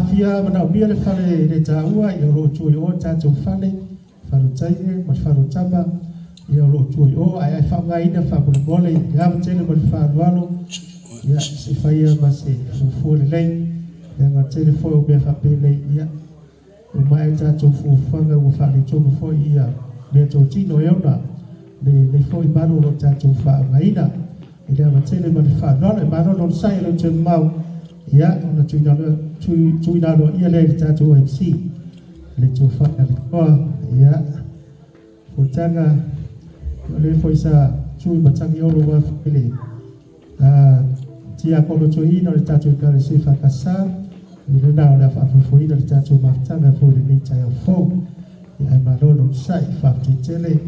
fia manaomia le fale le taua, ia o lo o tua i o le tatou fale, fale o teine ma le fale o tama, ia o lo o tua i o, ae faaaogaina faamolemole i le ava tele ma le faaaloalo, ia se i faia ma se fuafua lelei, leaga tele foi o mea faapenei, ia ua maea tatou fuafuaga ua faaletonu foi ia mea totino e ona lenei foi malu o lo o tatou faaaogaina. I le ava tele ma le faaaloalo, e malo le onosai e le o toe mamao, ia ona tuuina aloaia lea i le tatou MC, le tofa ia Alitoa, ia Fotaga, o le foi sa tui matagi olo wa le tiakono toeaina o le tatou Ekalesia EFKS, i lena o le a faafoefoeina le tatou mafutaga foi i lenei taeao fou. Ia ae malo le onosai, faafetai tele.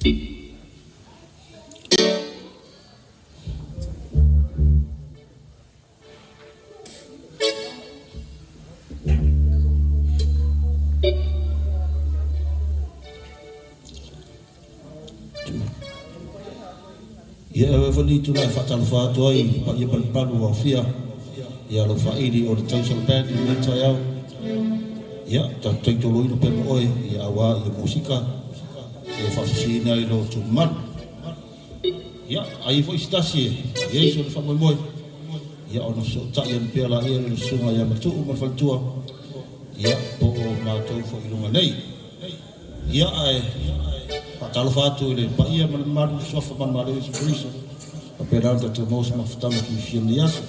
Ia e whani tula e whaatalofa atu ai pa ia palupalu o fia ia lo whaili o le tausala band i nei tai au. Ia ta taitolo pe mo oe ia awa ia musika e whaasasina i lo tumaru. Ia ai fo istasi e ia iso le whamoemoe. Ia ona so tai an pia la ia le sunga ia matu ma whalitua. Ia po o mātou fo i lunga nei. Ia ai whaatalofa atu i le paia ma le maru sofa ma le Isu Kristo. A pe rānta te mos ma whatama ki whia ni aso.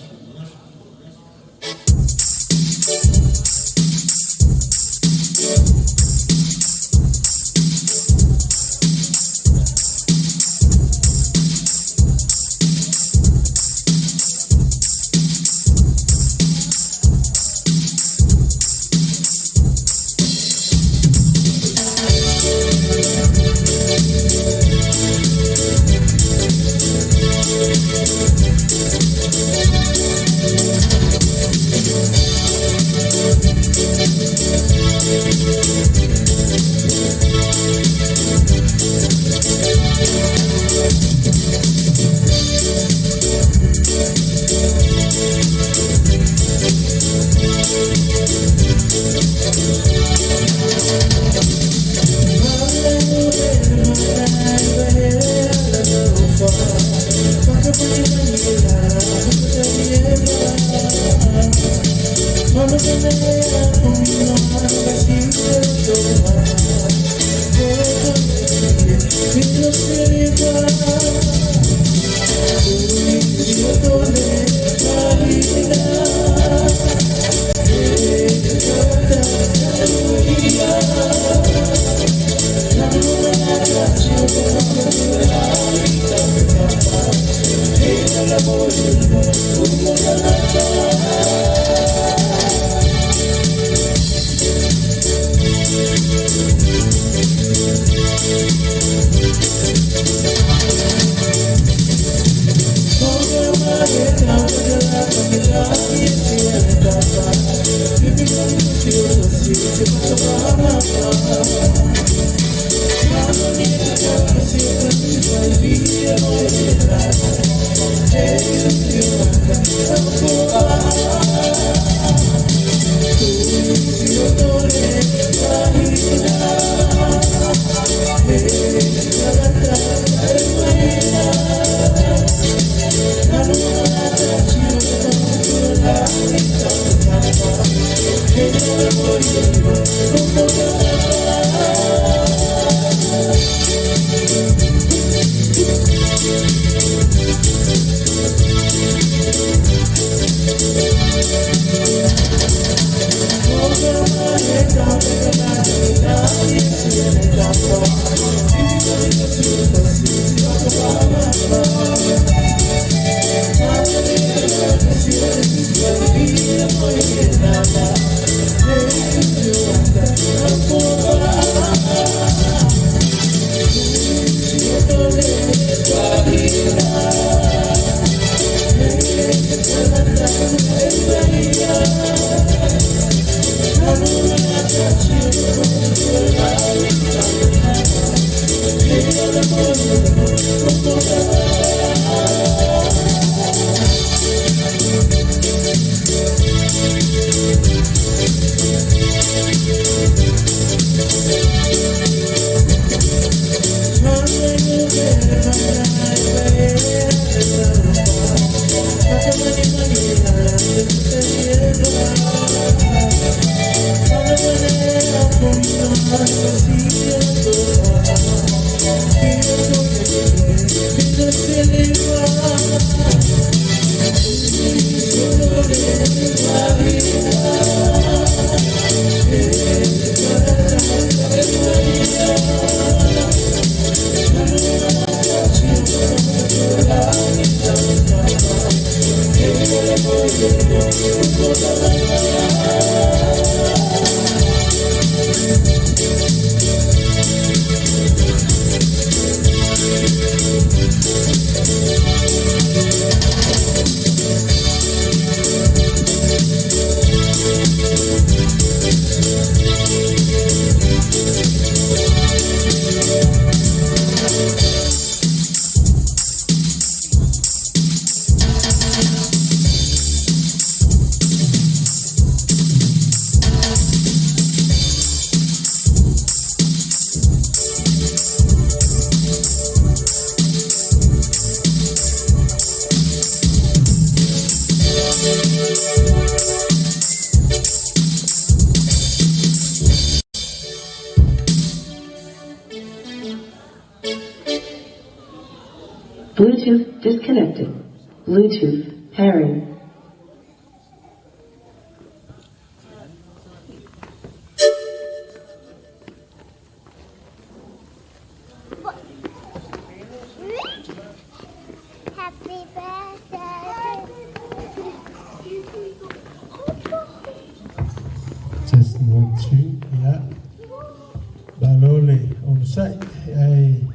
Bluetooth disconnected. Bluetooth pairing. Happy birthday. Test 1 2, ia. Malo le onosai, ae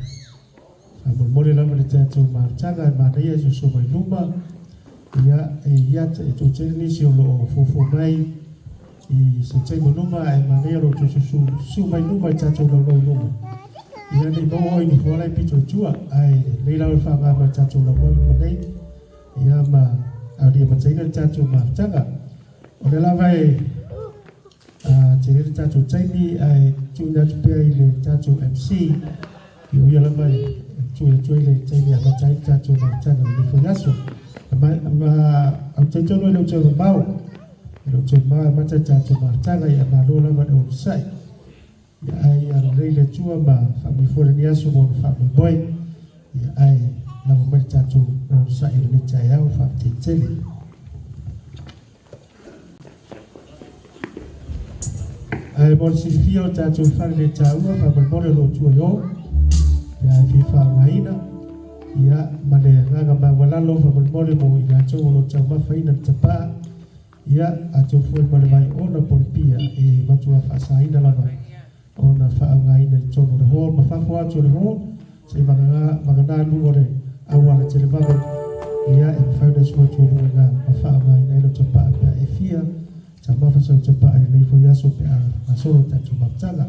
faamolemole lava le tatou mafutaga e manaia i soso mai luma. Ia, e ia e toatele nisi o loo fofo mai i se taimi luma, ae manaia lo outou susu mai luma i tatou laulau luma. Ia, nei maua oi nofoa lai pito i tua, ae lei lava le faaaoga ma tatou laulau luma nei. Ia, ma aulia mataina le tatou mafutaga. O le lava e tele le tatou taimi, ae tuuina atu pea i le tatou MC i o ia lava e tui atu ai le taimi e amata ai le tatou mafutaga o lenei foi aso. Ma au talitonu e le o toe mamao, e le o toe mamao e amata le tatou mafutaga, ia malo lava le onosai. Ia, ae agalelei le Atua ma faamanuia lenei aso mo ona faamoemoe. Ia, ae lava mai le tatou onosai i lenei taeao. Faafetai tele. Ae mo le silafia o tatou fale le taua, faamolemole o loo tua i o pe a e fia faaaogaina. Ia, ma le agaga maualalo faamolemole mo i latou o loo taumafaina le tapaa. Ia, atonu foi ma le vai ona polipia e matua faasaina lava ona faaaogaina i totonu o le hall ma fafo atu o le hall, se i vagana luga o le auala televave. Ia, e mafai ona sua atu i luga ma faaaogaina ai le tapaa pe a e fia taumafa sau tapaa i lenei foi aso pe a gasolo tatou mafutaga.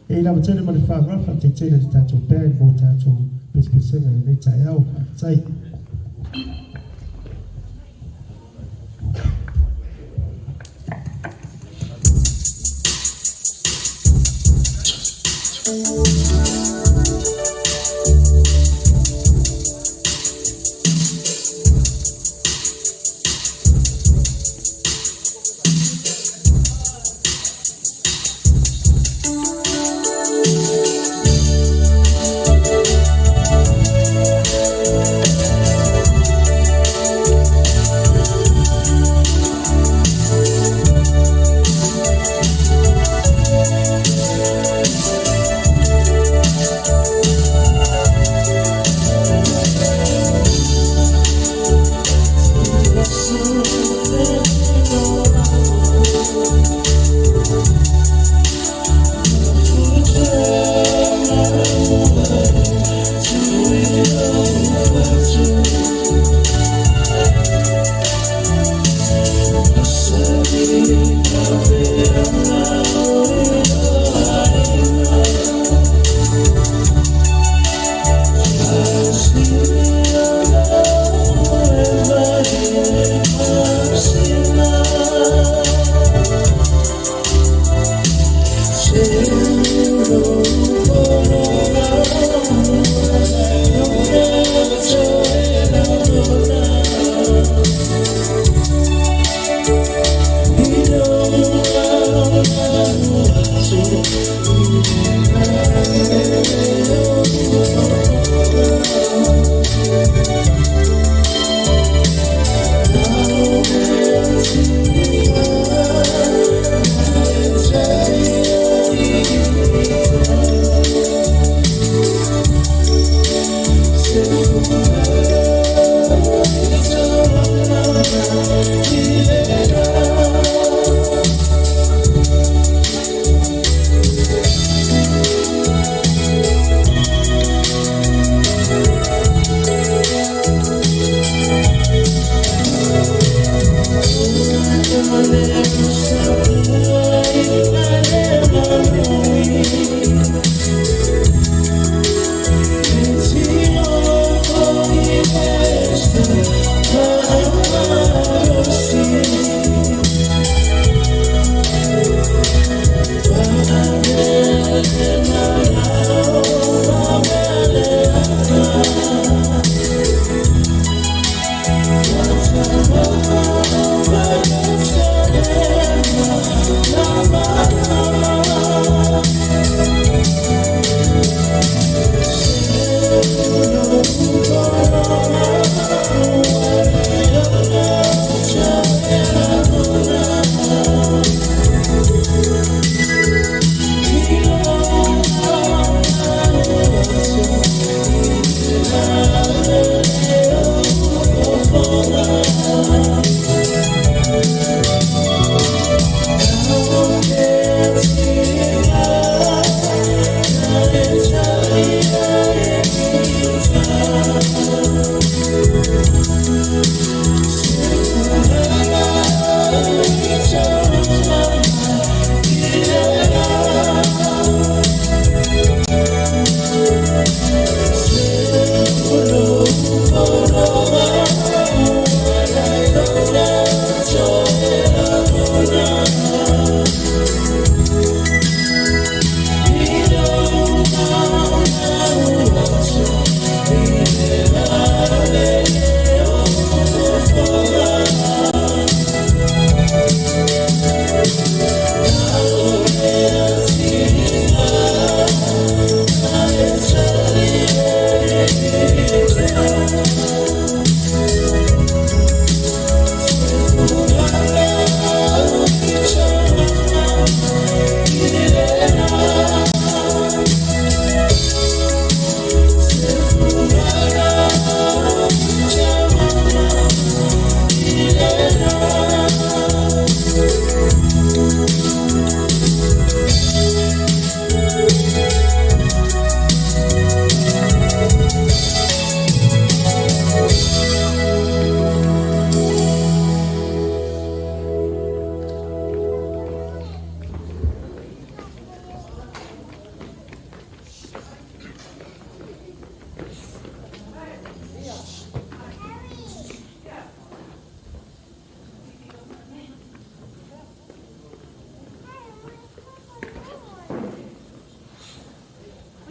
E i lava tele ma le faaaloalo. Faafetai tele le tatou band mo tatou pesepesega i lenei taeao. Faafetai.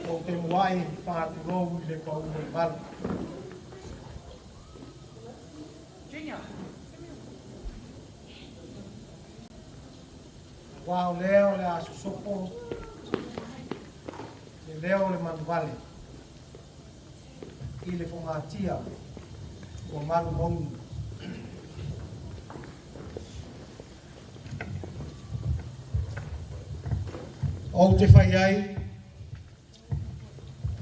Ou te muai faatulou i le pau o le malu. Aua o lea o le a sosopo le leo o le manuvale i le fogatia ua malu mauga. Ou te fai ai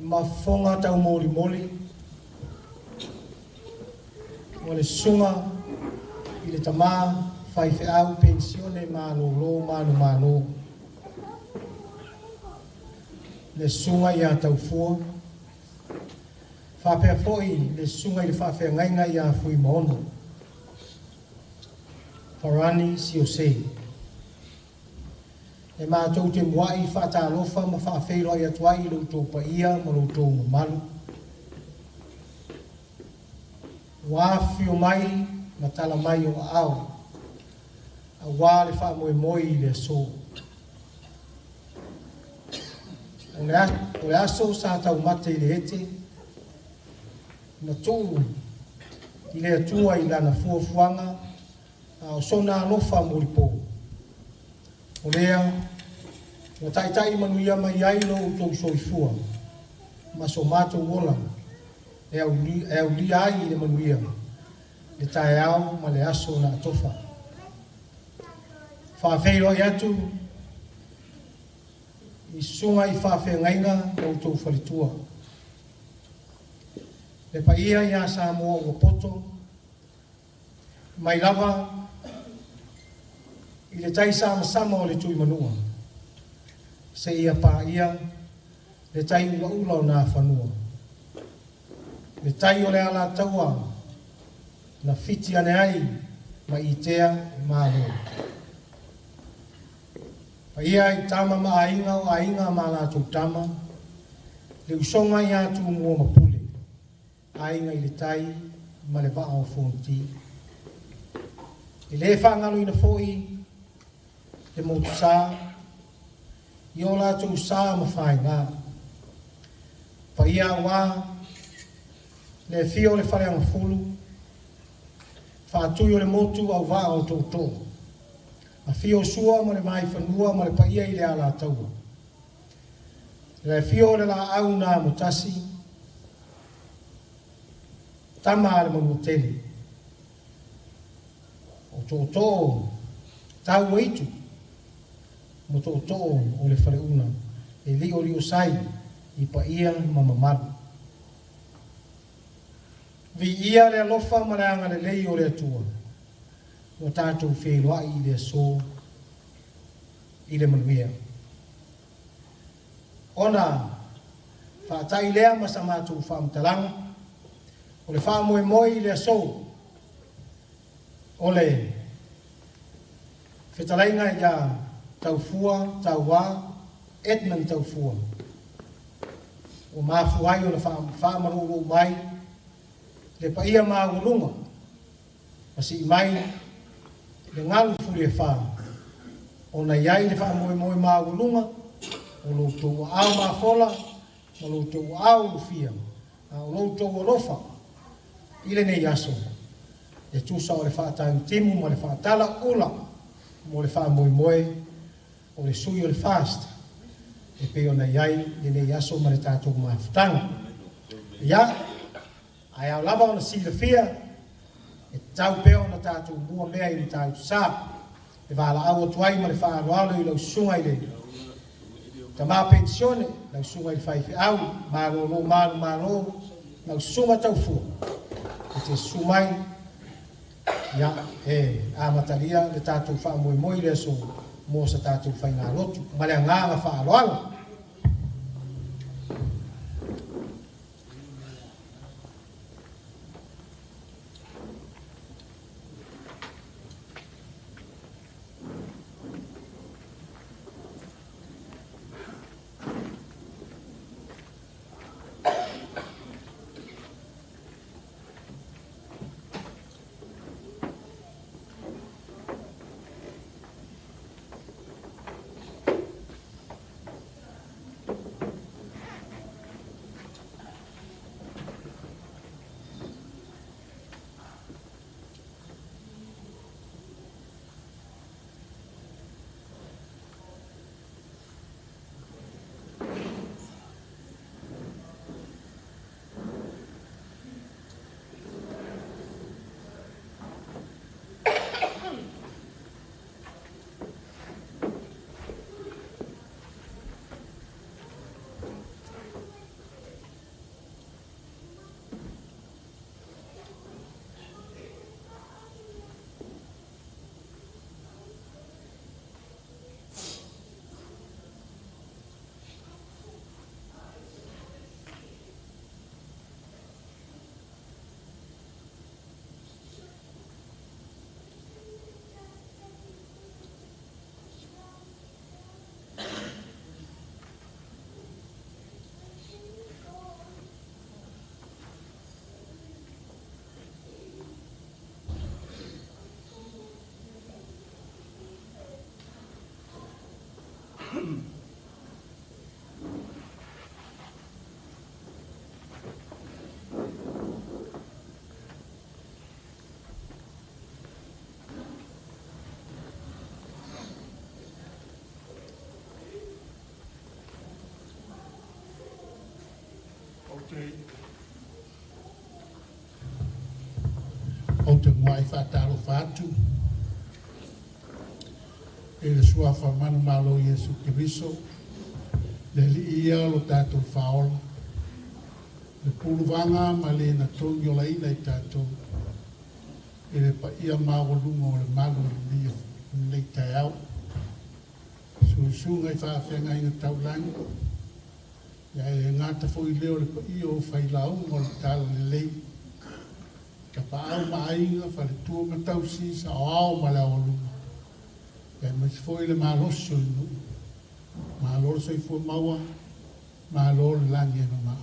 ma fofoga taumolimoli o le susuga i le tamā faifeau penisione malōlō manumalo, le susuga ia Taufua, faapea foi le susuga i le faafeagaiga ia Fuimaono, Farani Siose. E matou te muai faatalofa ma faafeiloai atu ai i lo outou paia ma lo outou mamalu. Ua afifio mai ma tala mai o aao, aua le faamoemoe i le aso. O le aso sa taumate i le ete, na tuu i le Atua i lana fuafuaga a o sona alofa molipo. O lea ua taitai manuia mai ai lo outou soifua ma so matou ola e aulia ai i le manuia le taeao ma le aso na atofa. Faafeiloai atu i susuga i faafeagaiga ma outou faletua. Le paia ia Samoa ua poto, mai lava i le tai samasama o le Tuimanua, seia paia le tai ulaula o Nafanua, le tai o le Alataua na fiti ane ai ma itea malo. Paia i tama ma aiga o aiga ma latou tama, le usoga ia Tumua ma Pule, aiga i le tai ma le vaa o Fonoti. E le faagaloina foi le motusa i o latou sa ma faiga. Paia aua le afio o le Faleagafulu, faatui o le motu au vaa o tootoo, afio o Sua ma le Vaifanua ma le paia i le Alataua. Le afio o le Laau na Amotasi, tama a le Manuatele, o tootoo tauaitu ma tootoo o le Faleuna e li'oli'osai i paia ma mamalu. Viia le alofa ma le agalelei o le Atua ua tatou feiloai i le aso i le manuia. Ona faatai lea ma sa matou faamatalaga o le faamoemoe i le aso o le fetalaiga ia Taufua Tauā Edmund Taufua ua mafua ai ona faamaluuluu mai le paia maualuga ma sii mai le galu fuliafa ona i ai le faamoemoe maualuga o lo outou aao mafola ma lo outou aao ulufia a o lo outou alofa i lenei aso e tusa o le faatagitimu ma le faatala ula mo le faamoemoe o le sui o le FAST e pei ona i ai lenei aso ma le tatou mafutaga. Ia, ae ao lava ona silafia e tatau pea ona tatou mua mea i Matautusa e valaau atu ai ma le faaaloalo i lau susuga i le tamā penisione, lau susuga i le faifeau, malōlō malu malo, lau susuga Taufua, e te susu mai, ia, e amatalia le tatou faamoemoe i le aso mo sa tatou faigalotu ma le agaga faaaloalo. 3. Ou te muai whātalo whātu. E le suafa manu malo Iesu Keriso. Le li ia lo tātou whaola. Le puluvanga ma le na tongi o laina i tātou. E le pa ia mawalunga o le malu o le nia nei tai au. Susunga i whaawhenga inga taulangi. Ia e ngata fo i leo le pa ia o whailaunga o le tala le lei. Ka paau maaiga faletua ma tausi sa o ao ma le aoaluga. Ia maise foʻi le malosi o le nuu. Malo le soifua maua, malo le lagi e mamā.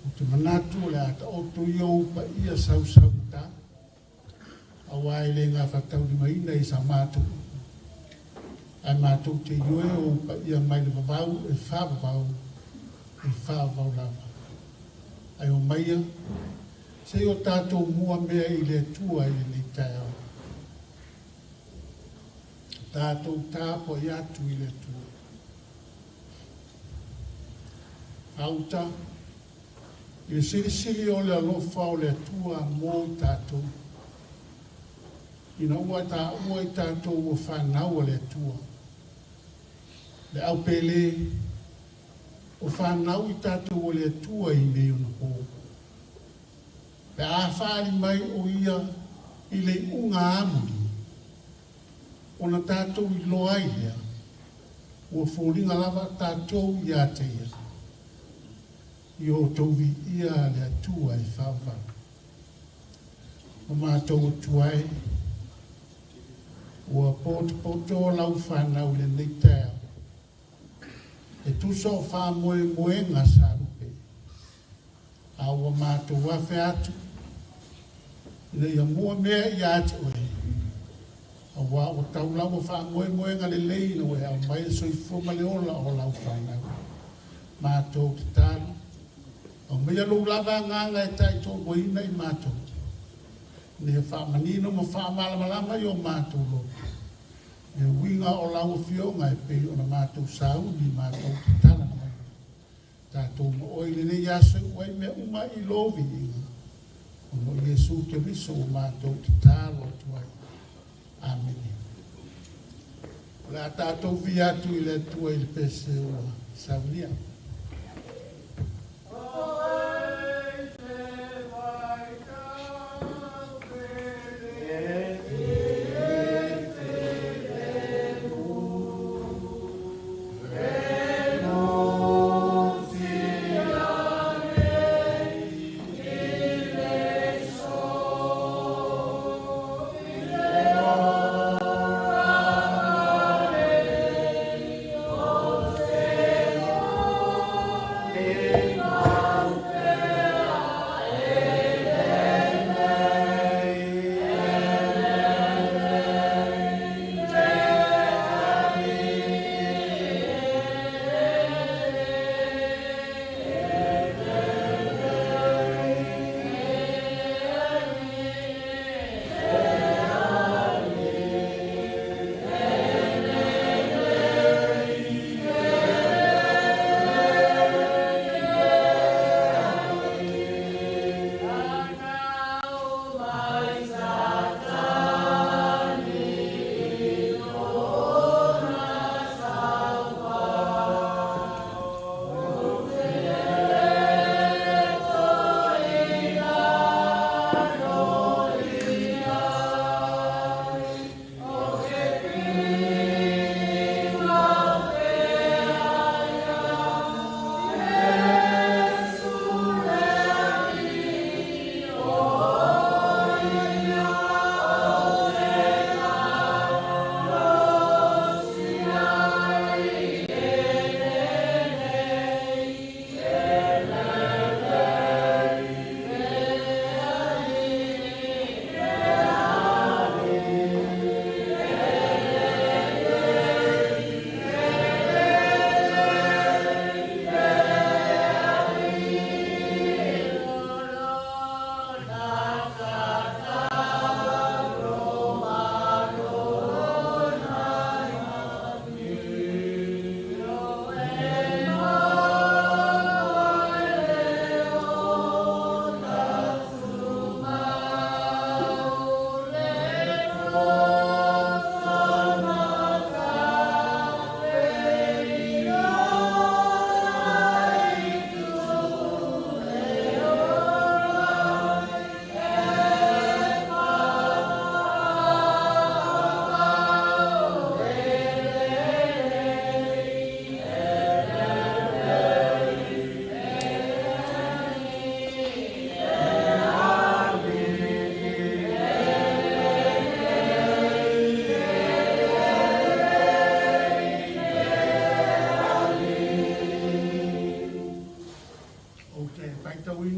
O te manatu o le a taoto ia ou paia sausaugata, auā e lē gafataulimaina i sa matou. Ae matou te ioe o ou paia mai le vavau e faavavau, e faavavau lava. Ae o maia, se o tātou mua mea i le Atua i lenei taeao. Tātou tāpo i atu i le Atua. Auta, i le silisili o le alofa o le Atua mō i tātou. Ina ua tā ua i tātou ua whanau o le Atua. Le au pele, o whanau i tātou o le Atua i nei ona pō. Pe a whaali mai o ia i le unga amuli, ona tātou i loa ai lea, ua fōlinga lava tātou i a te ia. I o tauvi ia le Atua e whaawau. O mātou atua e, ua poto poto lau whanau le nei taeao. E tusa o whāmoe moenga sa rupe. A ua mātou afe atu, ina ia mua mea i a te oe. A ua o tau lau whāmoe moenga le lei na ua au mai soifua ma le ola o lau whanau. Mātou te talo. Au mea lou lava nganga e tai tō moina i mātou. Ne whaamanino ma whaamalamalama i o mātou loto. E winga o lau fionga e pei ona mātou sauni mātou te tala na mai. Tātou mo oi le nei aso ua i mea uma i lovi inga. O mo Iesu Keriso o mātou te talo atu ai. Amene. O le a tātou vi atu i le Atua i le pese ua saunia.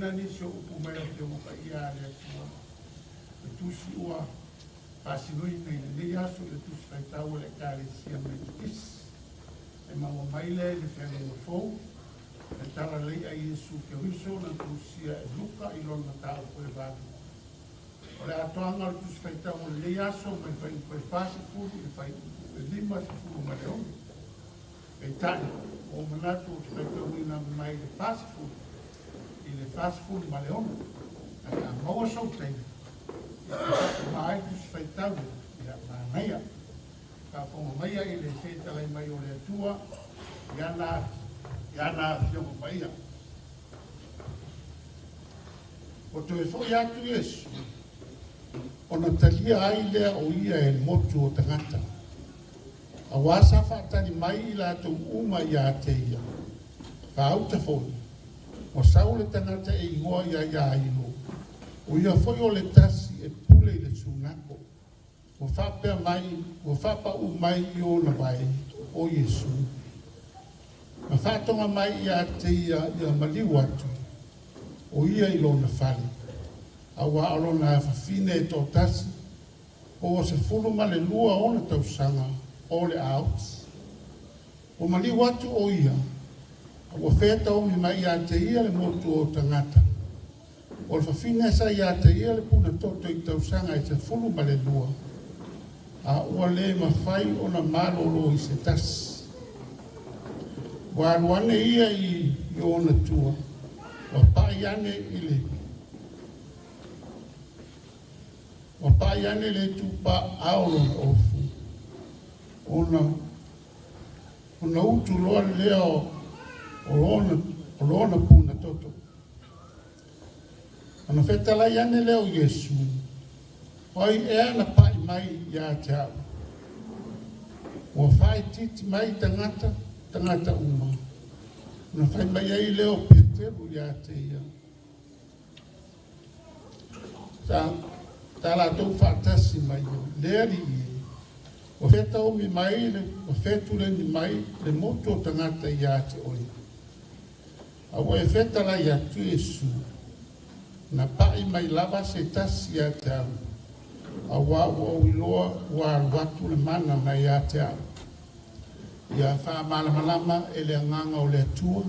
faitauina nisi o upu mai le Afioga Paia a le Atua. Le tusi ua faasinoina i lenei aso i le tusi faitau a le Ekalesia Metotisi. E maua mai lea i le Feagaiga Fou, le Talalelei a Iesu Keriso na tusia e Luka i lona mataupu e 8. O le atoaga o le tusi faitau o lenei aso mai le fuaiupu e 40 i le fuaiupu e 56. Peitai, ua ou manatu ou te faitauina mai le 40 i le 46. Ae a maua sou taimi e faauma ai le tusi faitau lea, ia manaia. Faafofoga maia i le fetalai mai o le Atua i ana Afioga Paia. Ua toe foi atu Iesu, ona talia ai lea o ia e le motu o tagata. Auā sa faatali mai i latou uma ia te ia. Faauta foi, ua sau le tagata e igoa ia Iailo, o ia foi o le tasi e pule i le sunako. Ua faapea mai, ua faapaū mai i ona vae o Iesu, ma faatoga mai ia te ia ia maliu atu o ia i lona fale, auā o lona afafine e toatasi, po ua 12 ona tausaga o le a oti. Ua maliu atu o ia, a ua fetaomi mai ia te ia le motu o tagata. O le fafine sa ia te ia le puna toto i tausaga e 12, a ua le mafai ona malolo i se tasi. Ua alu ane ia i ona tua, ua pai ane i le ua pai ane le itupa ao lona ofu, ona utu loa lea o lona puna toto. Ona fetalai ane lea o Iesu, o ai ea na pai mai ia te au. Ua faaitiiti mai tagata, tagata uma. Ona fai mai ai lea o Peteru ia te ia. Ta latou faatasi mai le alii e. Ua fetaomi mai le, ua fetuleni mai le motu o tagata ia te oe. A ua e fetalai atu Iesu, na pai mai lava se tasi ia te au. Auā ua ou iloa ua alu atu le mana mai ia te au. Ia faamalamalama e le agaga o le Atua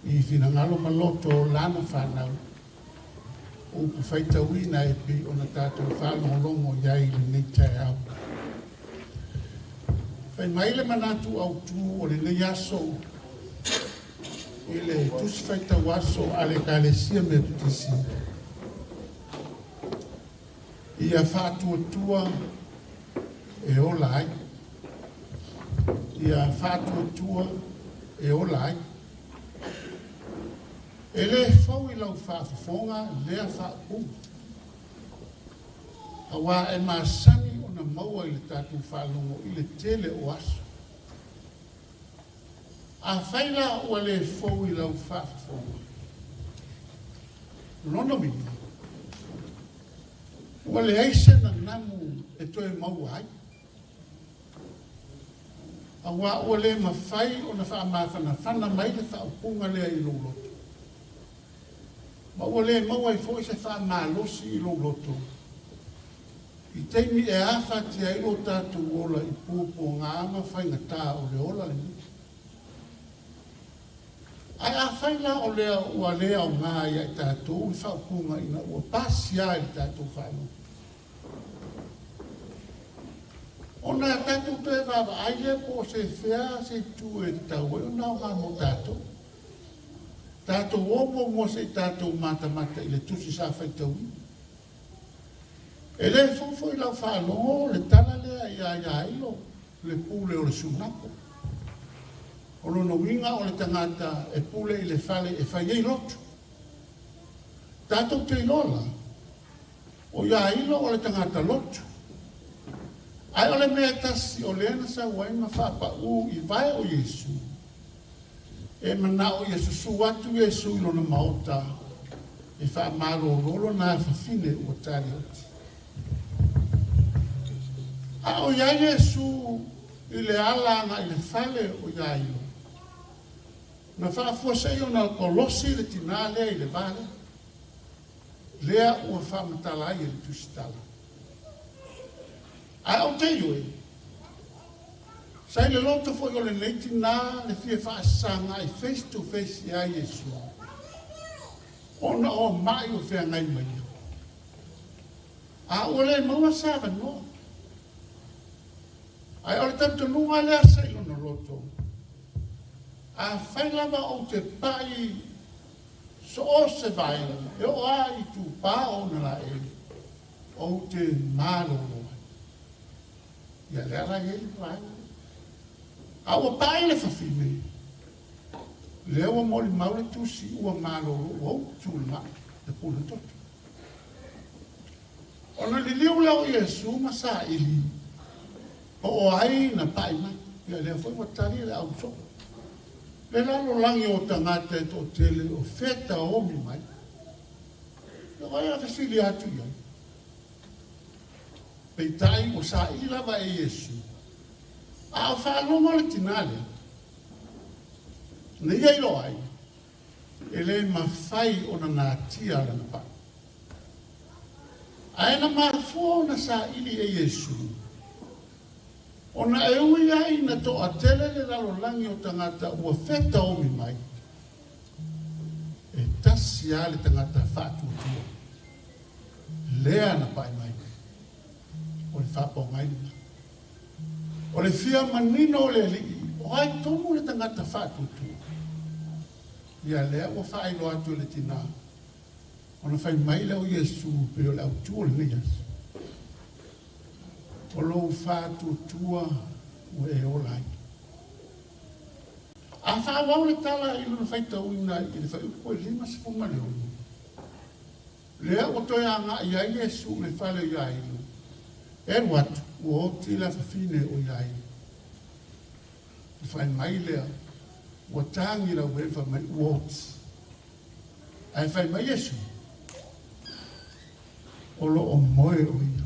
i finagalo ma loto o lana fanau. Upu faitauina e pei ona tatou faalogologo i ai i lenei taeao. Fai mai le manatu autū o lenei aso i le tusi faitau aso a le Ekalesia Metotisi. Ia faatuatua e ola ai. Ia faatuatua e ola ai. E le fou i lau faafofoga lea faaupuga. Auā e masani ona maua i le tatou faalogo i le tele o aso. Afai la ua le fou i lau faafofoga, lona uiga, ua leai se nanamu e toe maua ai. Auā ua le mafai ona faamafanafana mai le faaupuga lea i lou loto. Ma ua le maua ai foi se faamalosi i lou loto. I taimi e afatia ai lo tatou ola i puapuaga ma faigata o le ola lenei. Ae afai la o lea ua le aoga ia i tatou le faaupuga ina ua pasia i le tatou faalogo. Ona tatou toe vaavaai lea po o se fea se itu e tatau ai ona aoga mo tatou. Tatou o muamua se i tatou matamata i le tusi sa faitauina. E le fou foi lau faalogo le tala lea ia Iailo le pule o le sunako. O lona uiga o le tagata e pule i le fale e fai ai lotu. Tatou te iloa la, o Iailo o le tagata lotu. Ae o le mea e tasi o lea na sau ai ma faapaū i vae o Iesu. E manao ia susu atu Iesu i lona maota e faamalolo lona afafine ua tali oti. A o iai Iesu i le ala agai i le fale o Iailo. Na faafuasei ona kolosi le tinā lea i le va lea. Lea ua faamatala ai e le tusitala. Ae ou te ioe, sa i le loto foi o lenei tinā le fia faasaga'i face to face iā Iesu, ona o ma'i o feagai ma ia. A ua le maua se avanoa. Ae o le talitonuga lea sa i lona loto, afai lava ou te pa'i so o se vaega e oo lava i itupa o ona laei, ou te malolo ai. Ia lea la e i ai le vaega lea. A ua pa'i le fafine, lea ua molimau le tusi ua malolo ua utu le ma'i, le puna toto. Ona liliu lea o Iesu ma saili po o ai na pa'i mai. Ia lea foi ua tali le ausoo. Le lalolagi o tagata e toatele o feta omi mai. Ia o ai a fesili atu i ai. Peitai ua saili lava e Iesu. A o faalogo le tinā lea, na ia iloa ai, e le mafai ona natia lana pa'i. Ae na mafua ona saili e Iesu, ona e ui ai ina toatele le lalolagi o tagata ua feta omi mai, e tasi lava le tagata faatuatua lea na pa'i mai, o le faapaogai lena. O le fia manino o le Alii, o ai tonu le tagata faatuatua? Ia lea ua faailoa atu e le tinā, ona fai mai lea o Iesu pei o le autu o lenei aso. O lou faatuatua ua e ola ai. A faaauau le tala i lona faitauina i le fuaiupu e 56, lea ua toe agai ai Iesu i le fale o Iailo, e alu atu ua oti le afafine o Iailo. Na fai mai lea, ua tagi lau e fai mai ua oti. Ae fai mai Iesu, o lo o moe o ia.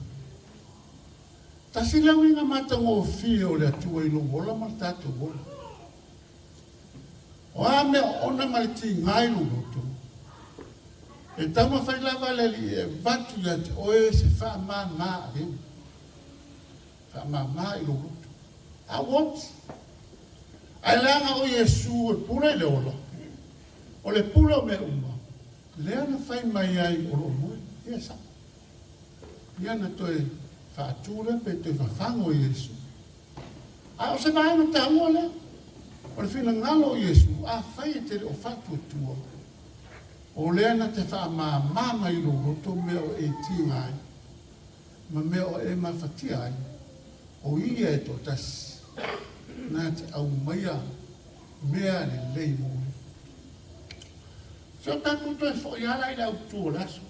Tasi le uiga matagofie o le Atua i lou ola ma le tatou ola. O a mea oona ma le tiga i lou loto, e taumafai lava le Alii e avatu ia te oe se faamāmā avega. Faamāmā i lou loto. A ua oti. Ae leaga o Iesu e pule i le ola, o le pule o mea uma, lea na fai mai ai o lo o moe. Ia e sao. Ia na toe faatu lea pe toe fafago e Iesu. A o se vaega taua lea, o le finagalo o Iesu, afai e te le o faatuatua, o lea na te faamāmā mai i lou loto mea o e tiga ai, ma mea o e mafatia ai, o ia e toatasi, na te aumaia mea lelei mo oe. Se o tatou toe foi lava la i le autu o le aso,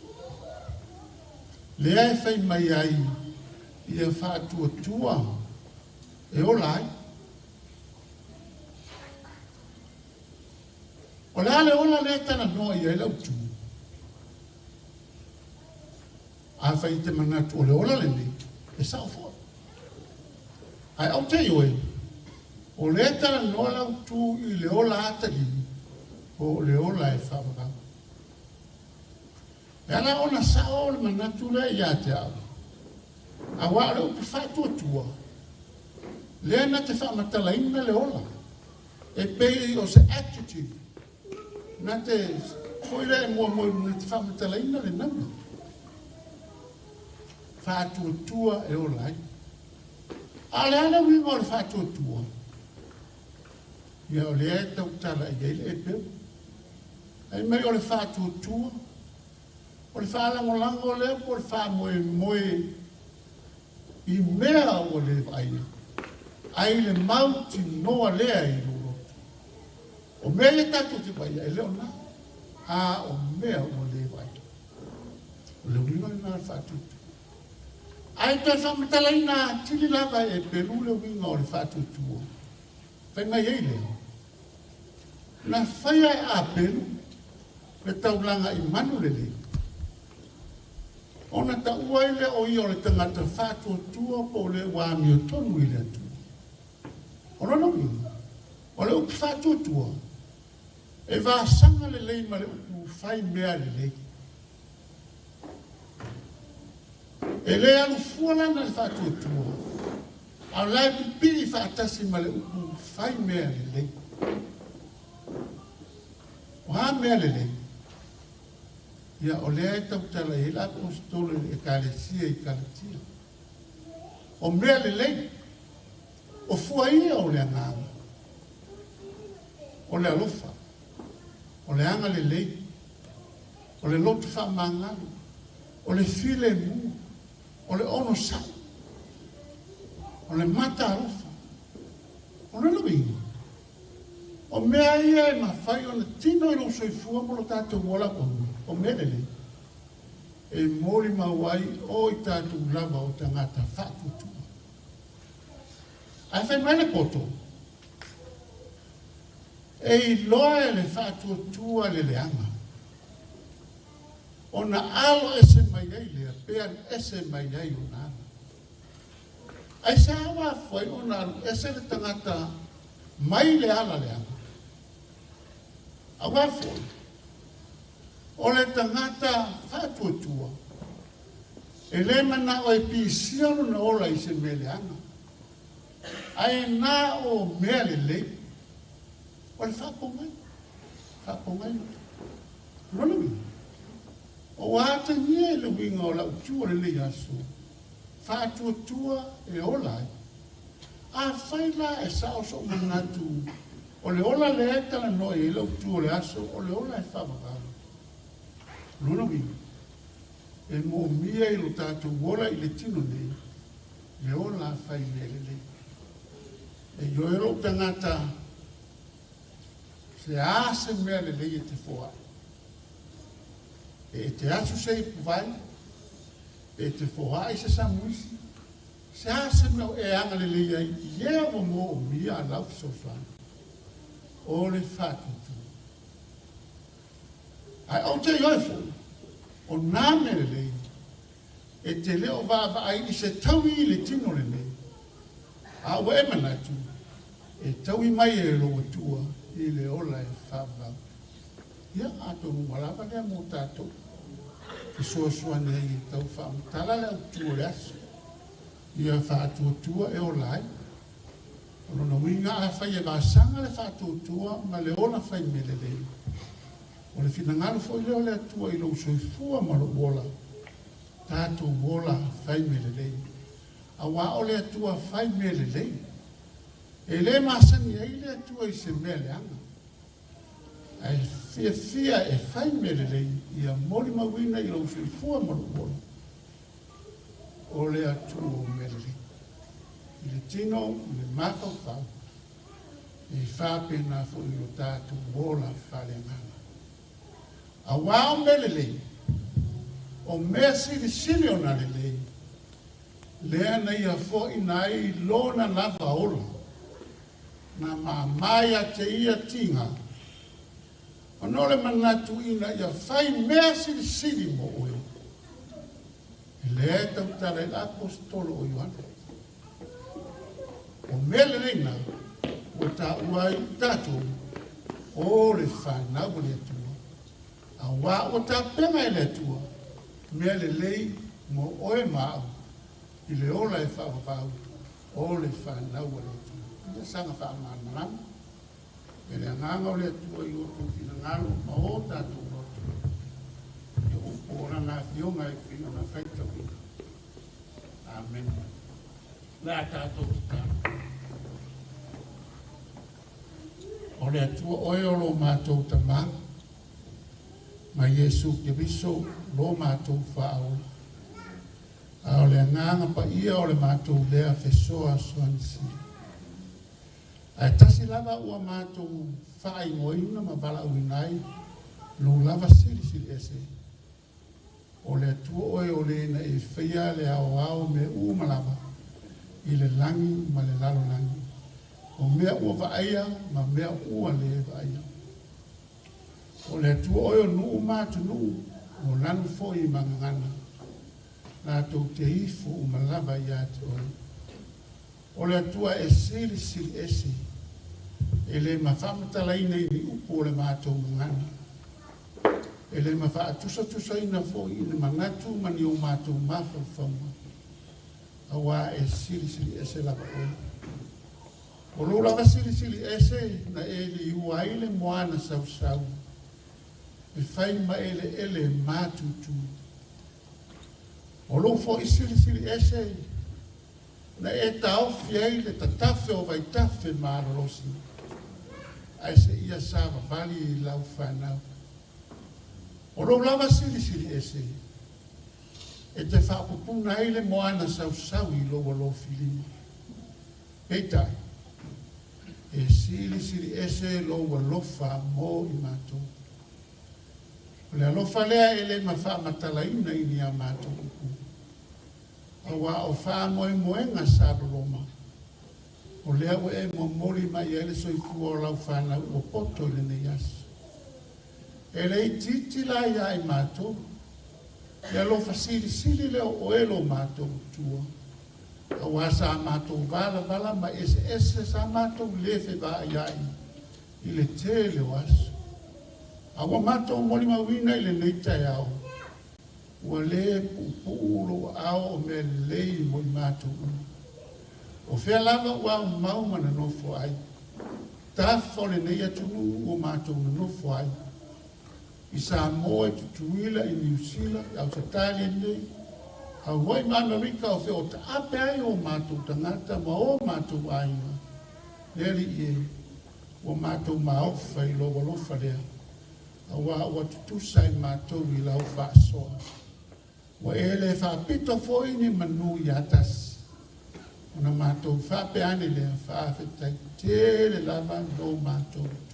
lea e fai mai ai ia faatuatua e ola ai. O le a le ola lea e talanoa i ai le autu? Afai e te manatu o le ola lenei, e sao foi. Ae ou te ioe, o lea e talanoa le autu i le ola atalii po o le ola e faavavau. E ala ona sao le manatu lea ia te au, auā o le upu faatuatua, lea na te faamatalaina le ola, e pei o se adjective, na te foi lea e muamua i luma, na te faamatalaina le nauna. Faatuatua e ola ai. A o le a le uiga o le faatuatua? Ia o lea e tautala i ai le Epeu. Fai mai o le faatuatua, o le faalagolago lea po o le faamoemoe i mea ua le vaaia, ae i le mautinoa lea i lou loto. O mea ia tatou te vaaia, e le o na, a o mea ua le vaaia. O le uiga lena o le faatuatua. Ae toe faamatalaina atili lava e Epelu le uiga o le faatuatua. Fai mai ai lea, na faia e Apelu le taulaga i manu lelei, ona taua ai lea o ia o le tagata faatuatua po o le ua amiotonu i le Atua. O lona uiga, o le upu faatuatua, E vasaga lelei ma le upu fai mea lelei. E le alufua lana le faatuatua, a o la e pipii faatasi ma le upu fai mea lelei. O a mea lelei? Ia, o lea e tautala i ai le Aposetolo i le Ekalesia i Kalatia. O mea lelei, o fua ia o le agaga, o le alofa, o le agalelei, o le loto faamagalo, o le filemu, o le onosai, o le mataalofa, o lona uiga, o mea ia e mafai ona tino i lou soifua ma lo tatou ola o mea lelei, e molimau ai o i tatou lava o tagata faatuatua. Ae fai mai le poto, e iloa e le faatuatua le leaga, ona alo ese mai ai lea, pe alu ese mai ai ona ala. Aisea ua afua ai ona alu ese le tagata mai le ala leaga? Auā foi, o le tagata faatuatua, e le manao e pisia lona ola i se mea leaga, ae na o mea lelei, o le faapogai, faapogai. Lona uiga, o ua atagia i le uiga o lau tu o lenei aso, faatuatua e ola ai. Afai la e sao so'u manatu o le ola lea e talanoa i ai lau tu o le aso, o le ola e faavavau. Lona uiga, e moomia i lo tatou ola i le tino nei, le ola fai mea lelei. E ioe lou tagata, se a se mea lelei e te foai. E te asu se ipuvai, e te foai se samuisi, se a se mea o e agalelei ai, i ea ua moomia a lau fesoasoani, o le faatuatua. Ae ou te ioe foi, o nā mea lelei, e te le o vaavaai i se taui i le tino lenei, a ua e manatu, e taui mai e lou Atua i le ola e faavavau. Ia, atonu ua lava lea mo tatou fesoasoani ai e tau faamatala le autu o le aso, ia faatuatua e ola ai. O lona uiga afai e vasaga le faatuatua ma le ola fai mea lelei, o le finagalo foi lea o le Atua i lou soifua ma lou ola, tatou ola fai mea lelei. Auā o le Atua fai mea lelei, e le masani ai le Atua i se mea leaga, ae fiafia e fai mea lelei ia molimauina i lou soifua ma lou ola, o le Atua o mea lelei. I le tino, i le mafaufau, e faapena foi i lo tatou ola faaleagaga. Auā o mea lelei, o mea silisili ona lelei, lea na ia foaina ai lona lava ola, na māmā ia te ia tiga, ona o le manatu ina ia fai mea silisili mo oe. E lea e tautala ai le Aposetolo o Ioane. O mea lelei na, ua taua ai i tatou, o le fanau a le Atua. Auā ua tapena e le Atua, mea lelei mo oe ma au, i le ola e faavavau, o le fanau a le Atua. Ia saga faamalamalama, e le agaga o le Atua i o outou finagalo ma o tatou loto, i upu o lana afioga e pei ona faitauina. Amene. Le a tatou tatalo. O le Atua oe o lo matou Tamā, ma Iesu Keriso lo matou Faaola. A o le agaga paia o le matou lea fesoasoani sili. Ae tasi lava ua matou faaigoaina ma valaauina ai lou lava silisili ese, o le Atua oe o le na e faia le aoao mea uma lava i le lagi ma le lalolagi, o mea ua vaaia ma mea ua le vaaia. O le Atua oe o nuu ma atunuu, o lanu foi ma gagana, latou te ifo uma lava ia te oe. O le Atua e silisili ese, E le mafaamatalaina i ni upu o le matou gagana. E le mafaatusa-tusaina foi i ni manatu ma ni o matou mafaufauga, auā e silisili ese lava oe. O lou lava silisili ese na e liua ai le moana sausau e fai ma eleele matutu. O lou foi silisili ese na e taofi ai le tatafe o vaitafe malolosi, ae seia savavali i lau fanau. O lou lava silisili ese e te faapupuna ai le moana sausau i lou alofilima. Peitai, e silisili ese lou alofa mo i matou. O le alofa lea e le mafaamatalaina i ni a matou upu, auā o faamoemoega sa loloma, o lea ua e momoli mai ai le soifua o lau fanau ua poto i lenei aso. E le itiiti la iā i matou, le alofa silisili lea o oe lo matou Atua, auā sa matou valavala ma eseese sa matou le fevaaiai i le tele o aso. A ua matou molimauina i lenei taeao, ua le puupuu lou aao o mea lelei mo i matou uma. O fea lava ua aumau ma nonofo ai, tafa o lenei atunuu ua matou nonofo ai, i Samoa, i Tutuila, i Niu Sila, i Ausetalia nei, Hawaii ma Amerika, o fea o taape ai o matou tagata ma o matou aiga, le Alii e, ua matou maofa i lou alofa lea, auā ua tutusa i matou i lau faasoa. Ua e le faapito foi ni manu ia tasi, ona matou faapea ane lea, faafetai tele lava lo matou Atua.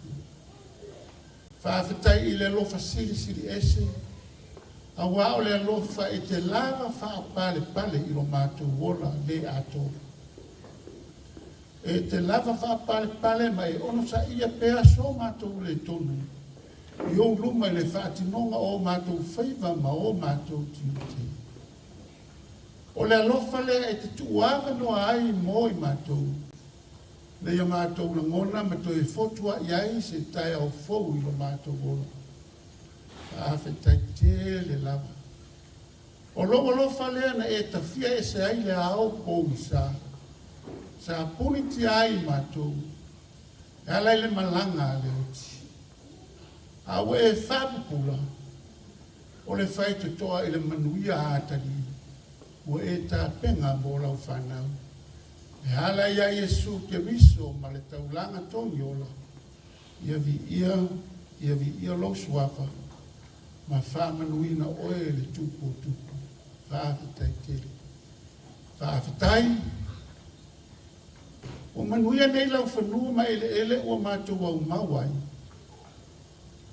Faafetai i le alofa silisili ese, auā o le alofa e te lava faapalepale i lo matou ola le atoa. E te lava faapalepale ma e onosaia pea so matou le tonu i ou luma i le faatinoga o matou faiva ma o matou tiute. O le alofa lea e te tuuavanoa ai mo i matou, ina ia matou lagona ma toe fotuai ai se taeao fou i lo matou ola. Faafetai tele lava. O lou alofa lea na e tafia ese ai le ao pogisa, sa pulitia ai matou, e ala i le malaga a le oti. A ua e faapupula, o le faitotoa i le manuia atalii, ua e tapena mo lau fanau. E ala ia Iesu Keriso ma le taulaga togiola, ia viia, ia viia lou suafa, ma faamanuina oe le tupu o tupu. Faafetai tele. Faafetai. Ua manuia nei lau fanua ma eleele ua matou aumau ai,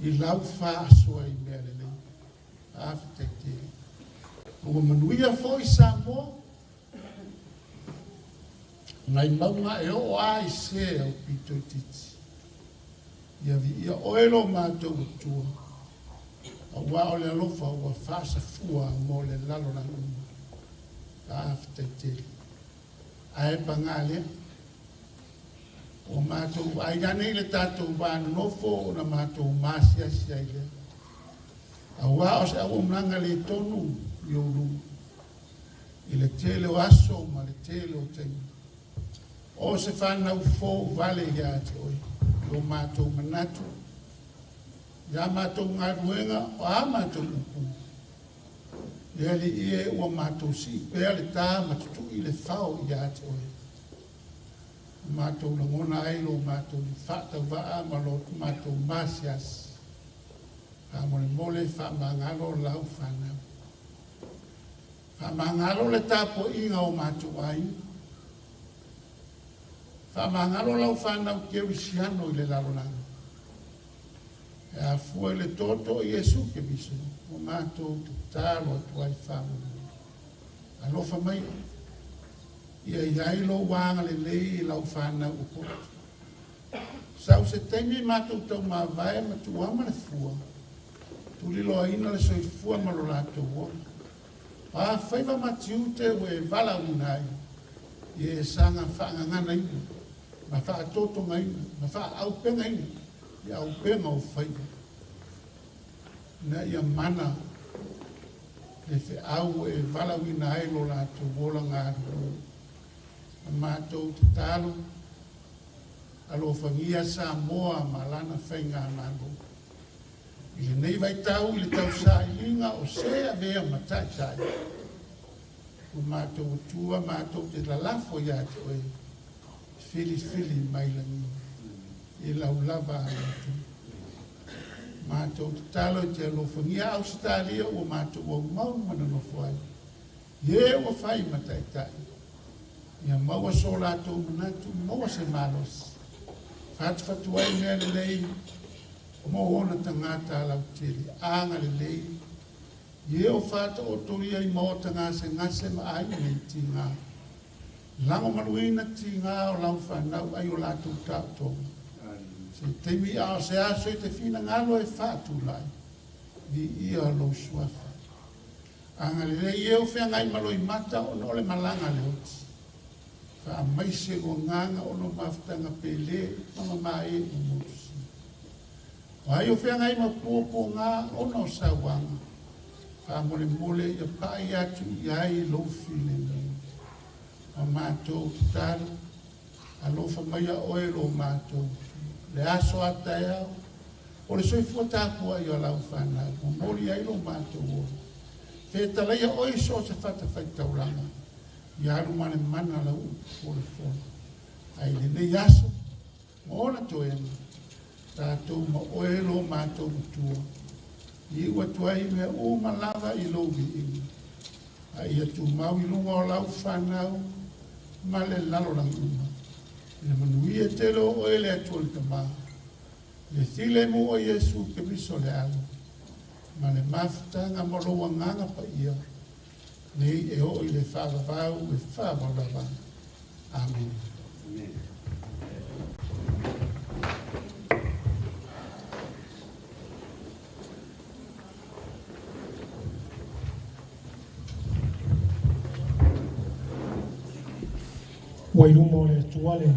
i lau faasoa i mea lelei. Faafetai tele. Ua manuia foi Samoa, nai mauga e oo a i se au pito itiiti. Ia viia oe lo matou Atua, auā o le alofa ua faasafua mo le lalolagi uma. Faafetai tele. Ae pagā lea, ua matou vaai ane i le tatou va nonofo ona matou masiasi ai lea, auā o se auaunaga le tonu i ou luma, i le tele o aso ma le tele o taimi. O se fanau fou vale iā te oe, i o matou manatu, i a matou galuega, o a matou upu. Le Alii e, ua matou sii pea le tā ma tutui le fao iā te oe. Ua matou lagona ai lo matou faatauvaa ma lo matou masiasi. Faamolemole faamagalo lau fanau. Faamagalo le tapuaiga o matou aiga. Faamagalo lau fanau kerisiano i le lalolagi. E afua i le toto o Iesu Keriso, ua matou tatalo atu ai faamolemole. Alofa mai, ia i ai lou agalelei i lau fanau o poto. Sau se taimi matou taumavae ma tuuama le fua, tuliloaina le soifua ma lo latou ola. O a faiva ma tiute ua e valaauina ai, ia e saga faagaganaina Ma faatotogaina ma faaaupegaina i aupega o faiva. Ina ia mana le feau e valaauina ai lo latou ola galulue. Ma matou tatalo, alofagia Samoa ma lana faigamalo. I lenei vaitau i le tausailiga o se avea ma taitai, ua matou atua matou te lalafo ia te oe, filifili mai lagi, i lau lava alofa. Matou tatalo i te alofagia Ausetalia ua matou aumau ma nonofo ai, ie ua fai ma taitai, ia maua so latou manatu, maua se malosi, fatufatu ai mea lelei, mo ona tagata lautele, agalelei, ie o faataotolia i maota gasegase ma aiga i tiga, lagomaluina tiga o lau fanau ai o latou taotoga. Se taimi a o se aso i te finagalo e faatulai, viia lou suafa. Agalelei e o feagai ma loimata ona o le malaga le oti. Faamaise luagaga ona o mafutaga pele ma mamae ua motusia. O ai o feagai ma puapuaga ona o sauaga, faamolemole ia pai atu i ai lou filemu. Ma matou tatalo, alofa maia oe lo matou le aso a taeao, o le soifua tapuai o lau fanau, momoli ai lo matou ola. Fetalaia oe so o se fatafaitaulaga, ia alu ma le mana lau upu folafole. Ai lenei aso, ma ona toega, tatou ma oe lo matou matua, i ua atu ai mea uma lava i lou viiga. A ia tumau i luga o lau fanau ma le lalolagi uma. I le manuia tele o oe le Atua le Tama, le filemu o Iesu Keriso le Alo, ma le mafutaga ma lou agaga paia, nei e oo i le faavavau e faavavau lava. Amen. Ua i luma o le Atua le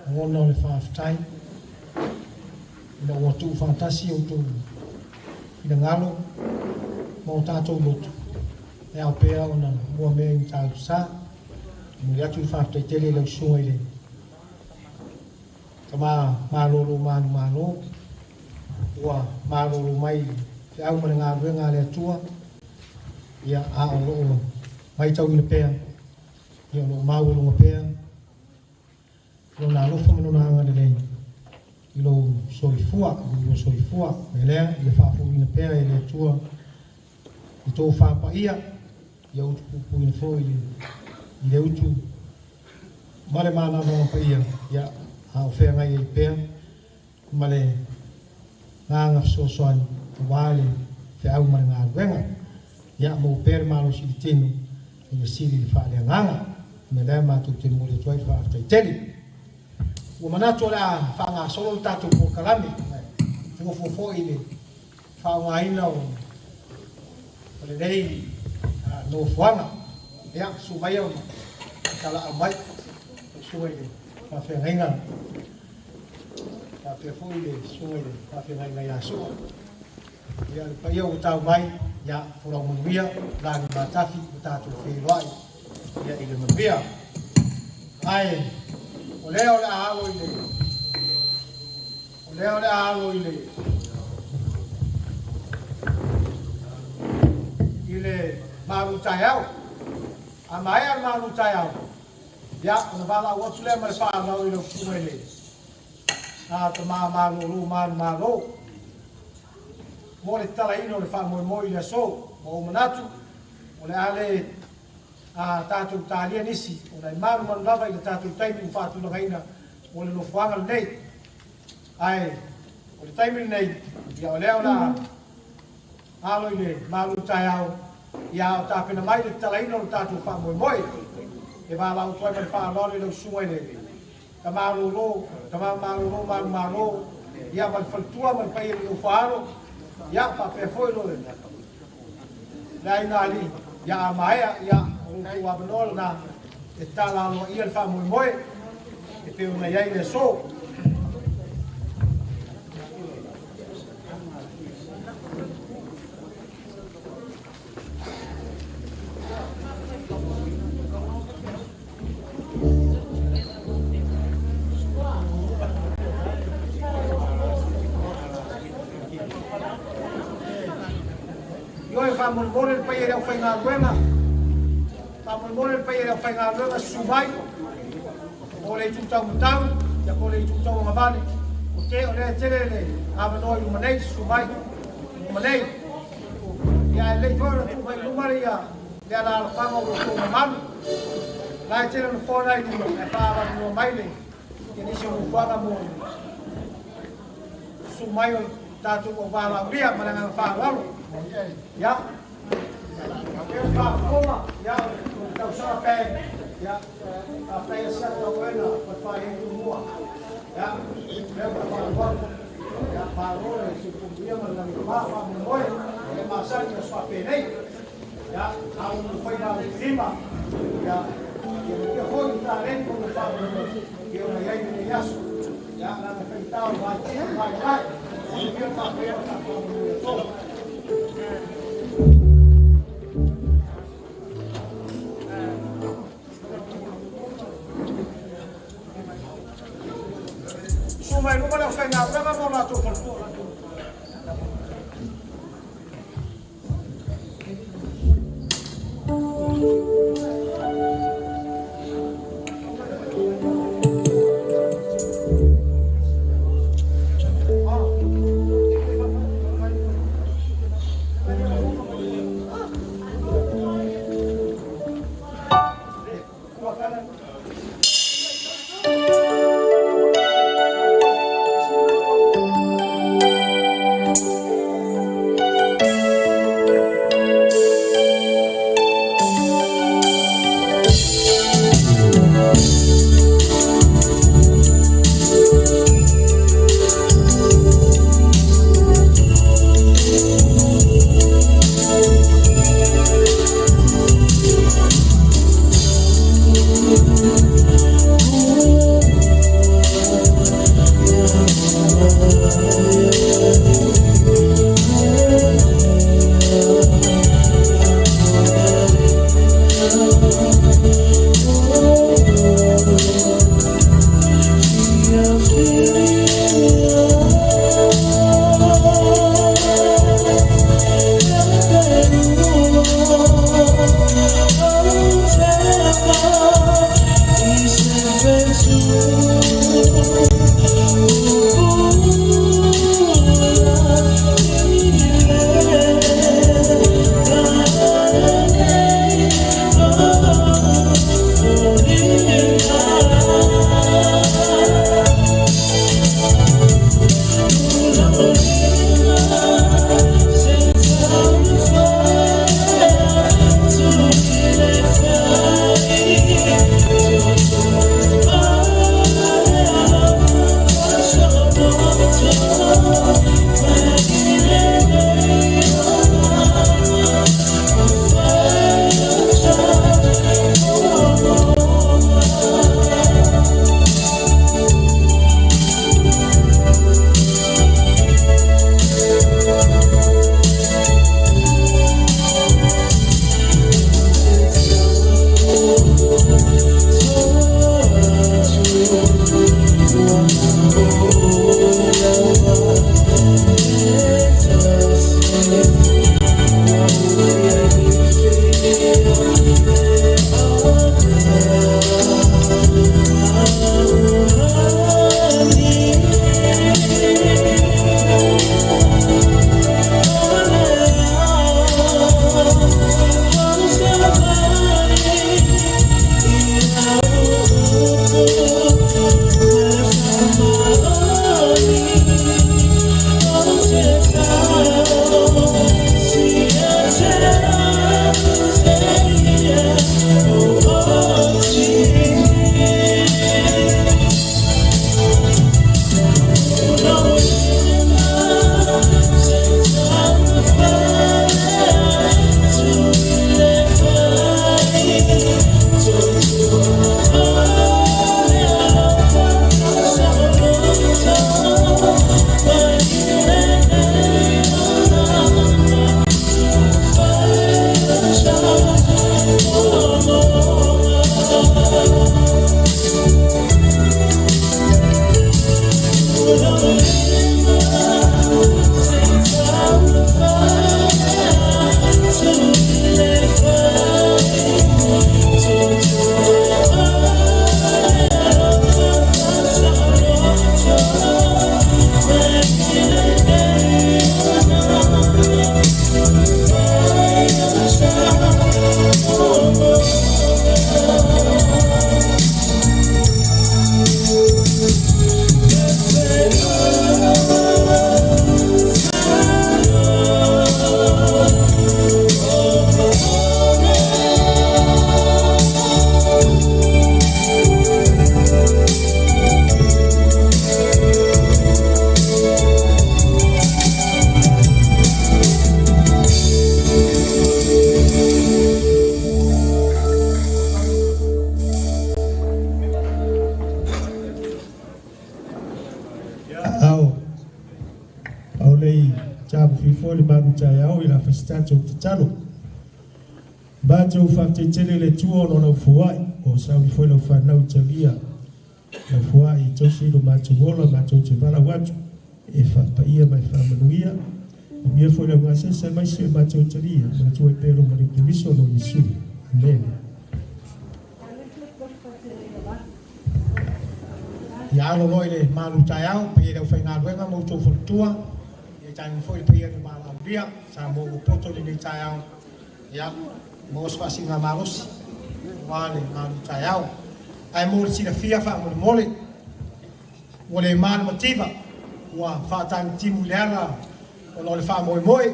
lagona o le faafetai, ina ua tuufaatasi outou finagalo ma o tatou loto, e ao pea ona muamea i Matautu-Sa. E momoli atu le faafetai tele i lau susuga i le tama malolo manumalo, ua malolo mai i le feau ma le galuega a le Atua, ia a o loo matauina pea, ia o loo maualuga pea lona alofa ma lona agalelei i lou soifua, i lou soifua. Me lea ia faafofoina pea e le Atua i tō whāpaia, ia utu pupuina foi i le utu ma le manana paia, ia a o whea ngai ai pea ma le nganga fesoasoani aua le feau ma le galuega. Ia mo pea le malosi i le tino ia sili le faaleagaga. Me lea matou te momoli atu ai le faafetai tele. Ua manatu o le a faagasolo le tatou polokalame, fuafua foi i le faaaogaina o lenei nofoaga. Ia, susu maia ma talaau mai, susuga i le faafeagaiga, faapea foi le susuga i le faafeagaiga ia Sua. Ia, le paia ua tau mai, ia, folau manuia, lagi matafi, ua tatou feiloai, ia i le manuia. Ae, o lea o le a alo i le, o lea o le a alo i le, i le malu taeao. A maea le malu taeao, ia, ona valaau atu lea ma le faalau i lau susuga i le tama malolo manumalo, mo le tatalaina o le faamoemoe i le aso. Ma ou manatu, o le a le tatou talia nisi, ona e manumanu lava i le tatou taimi ua faatulagaina mo le nofoaga lenei. Ae, o le taimi lenei, ia o lea o le a alo i le malu taeao, ia o tapena mai le tatalaina o le tatou faamoemoe. E valaau atu ai ma le faaaloalo i lau susuga i le tama lolo, tama malolo manumalo, ia ma le faletua ma le paia i le nofoaalo, ia faapea foi lo le aiga alii, ia a maea, ia o loutou avanoa lena e tatala aloaia le faamoemoe. E pe ona iai le aso. Ioe faamolemole le paia i le aufaigaluega, faamolemole le paia i le aufaigaluega susu mai mo le itu taumatau ia po o le itu tauagavale. O te o lea e tele le avanoa i luma nei, susu mai luma nei. Ia ae lelei foi ona tuu mai i luma le ia le alaalafaga o lo outou mamalu. La e tele nofoa la i luma ae faaavanoa mai le ia nisi o nofoaga mo le susu mai o tatou auvalaaulia ma le agaga faaaloalo. Ia, e faafofoga, ia, o le tausaga band, ia, faafetai Asiata o oe na qualify ai tumua. Ia, lea ua faaaloalo. Ia, malo le soifua ma le lagi mama faamoemoe, e masani aso faapenei. Ia, a ua mafai na lima, ia, ia manuia foi le taleni ma le faamoemoe e ona i ai lenei aso. Ia, lana faigata o le vaitino ma vaivai. Manuia le faafoea o tatou manuia tolu. Susu mai luma le aufaigaluega ma o latou faletua. lei tapufi foi le malu taeao i la fasitatou tatalo. Matou faafetaitele le Atua ona o lau foai o sauni foi lau fanau talia lau foai e tausi lo matou ola matou te valaau atu e faapaia ma e faamanuia umia foi lau gasesa maise matou talia manatua ai pea lo maliu Keriso no Iesu. Amene. Ia alo loa i le malu taeao, paia i le aufaigaluega ma outou faletua, ia tainane foi le paia i le valaaulia, Samoa ua poto i lenei taeao, ia maua se faasiligamalosi aua le malu taeao. Ae mo le silafia faamolemole, ua le ma le mativa, ua faatagitimu i le ala ona o le faamoemoe,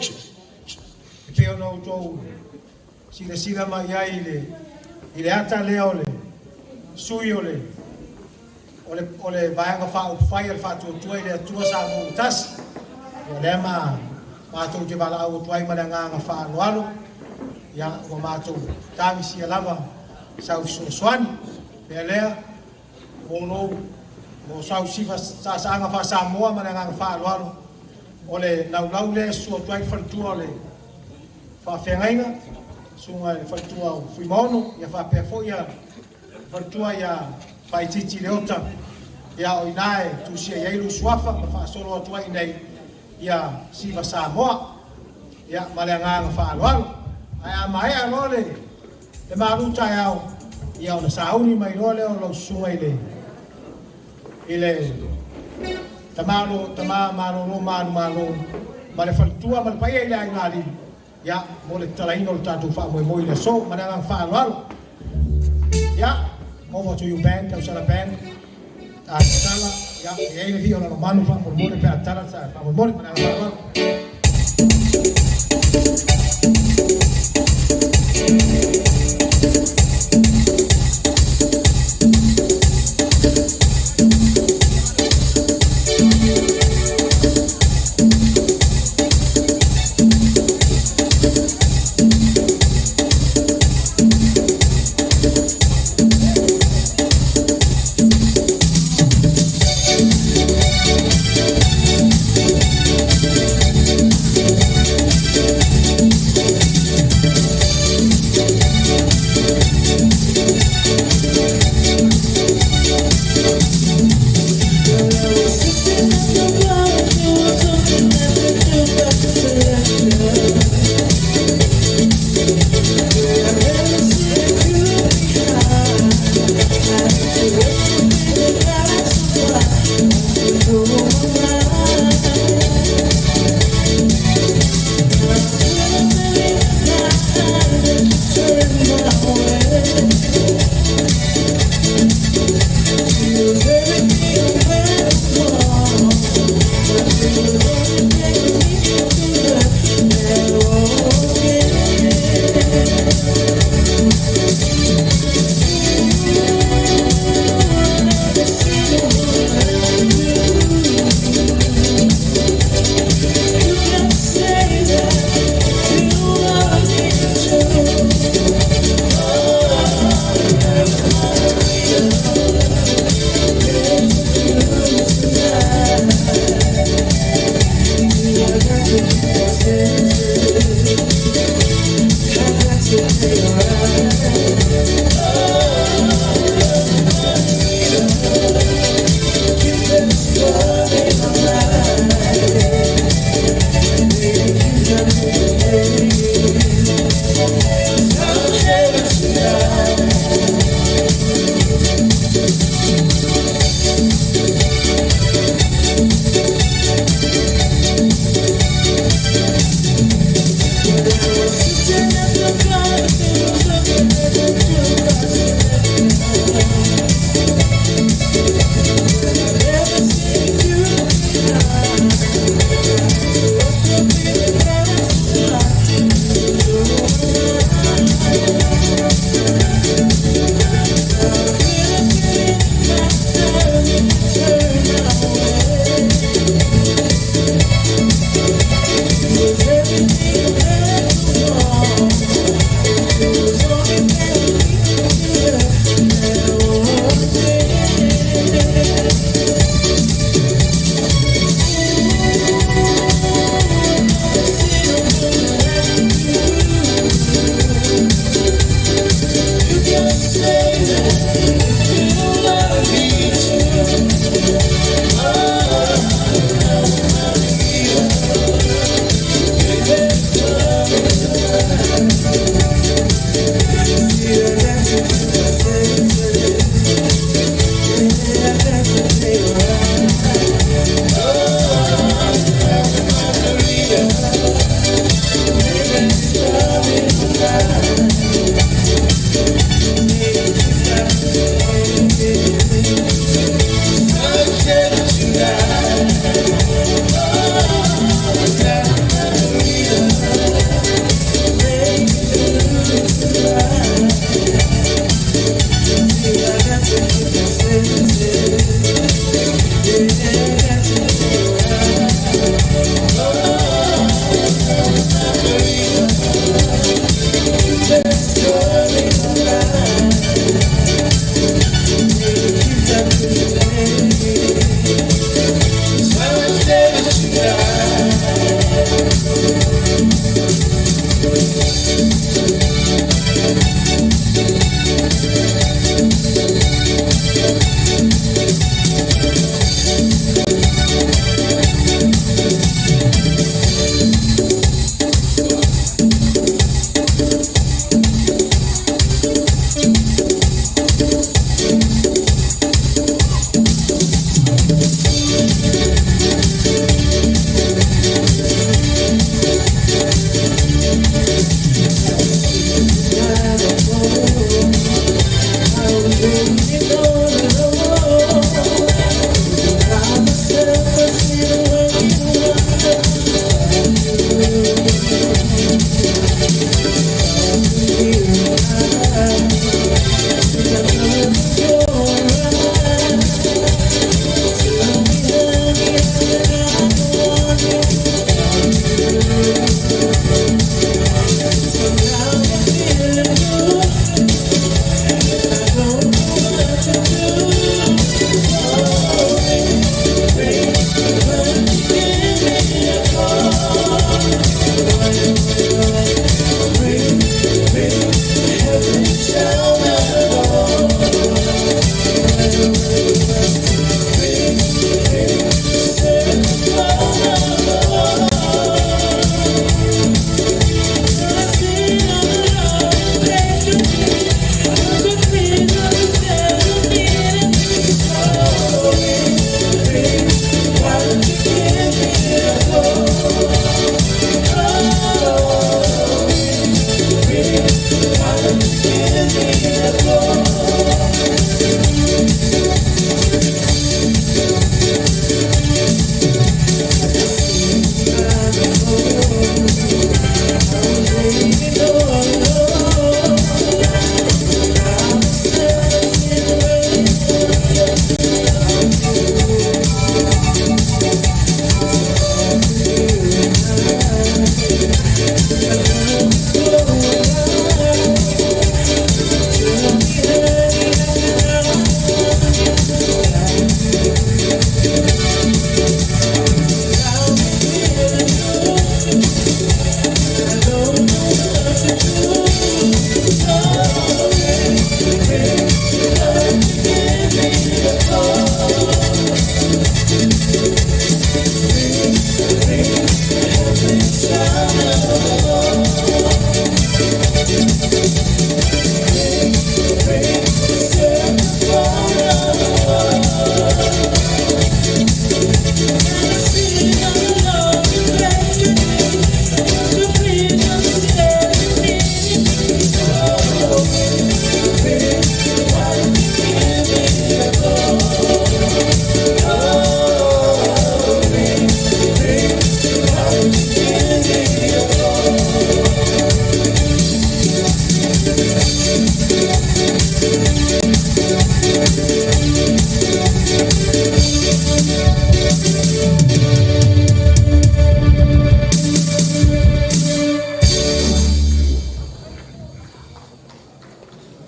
e pei ona outou silasila mai ai i le ata lea o le sui o le o le Vaega Faaupufai a le Faatuatua i le Atua Samoa ua Tasi. Ia lea ma matou te valaau atu ai ma le agaga faaaloalo, ia ua matou tagisia lava sau fesoasoani. Mea lea, mo lou mo sau sifa saasaaga faa-Samoa ma le agaga faaaloalo, o le laulau lea e susu atu ai le faletua o le faafeagaiga, susuga i le faletua o Fuimaono, ia faapea foi ia faletua ia Faititi Leota, ia o ina e tusia i ai lou suafa ma faasolo atu ai nei ia Siva Samoa, ia ma le agaga faaaloalo. Ae a maea loa le malu taeao, ia ona sauni mai loa lea o lau susuga i le tama tama malolo malu malo ma le faletua ma le paia i le aiga alii, ia mo le tatalaina o le tatou faamoemoe i le aso ma le agaga faaaloalo. Ia, over to you band, Tausala Band. A tatala, ia, e i ai le vii o Lalomanu faamolemole pe a tatala faamolemole ma le agaga faaaloalo.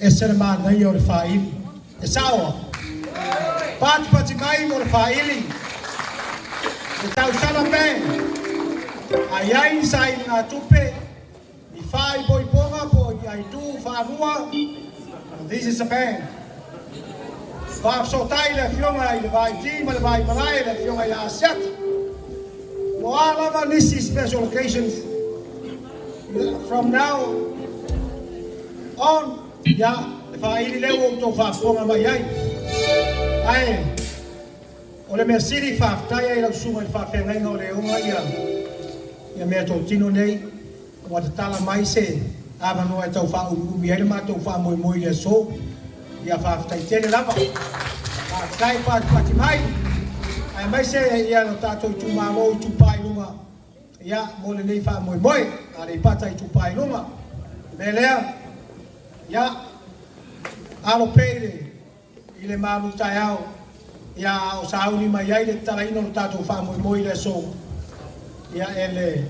Ese le manaia o le faaili. E sao. Patipati mai mo le faaili. Le tausala pe. Ai ai sa i ngā tupe. I whai po i ponga po i ai tu whanua. This is a band. Whaafsotai le fionga i le vai ti ma le vai malae le fionga i Asiata. Mo a lava nisi special occasions. From now on, ia, le faaili lea ua outou faafofoga mai ai. Ae, o le mea sili faafetai ai lau susuga i le faafeagaiga o le oga ia, ia mea totino nei, ua tatala mai se avanoa e tau faaumiumi ai le matou faamoemoe i le aso. Ia faafetai tele lava. Faafetai patipati mai. Ae mai se ia lo tatou itumalo i Itupa i Luga. Ia, mo lenei faamoemoe, Aleipata Itupa i Luga. Le mea lea, ia, alo pea i le malu taeao, ia o sauni mai ai le tatalaina o le tatou faamoemoe i le aso. Ia e le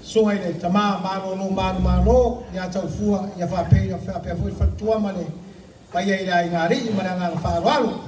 susuga i le tama malolo manumalo ia Taufua, ia faapea faapea foi le faletua ma le paia i le aiga alii ma le agaga faaaloalo.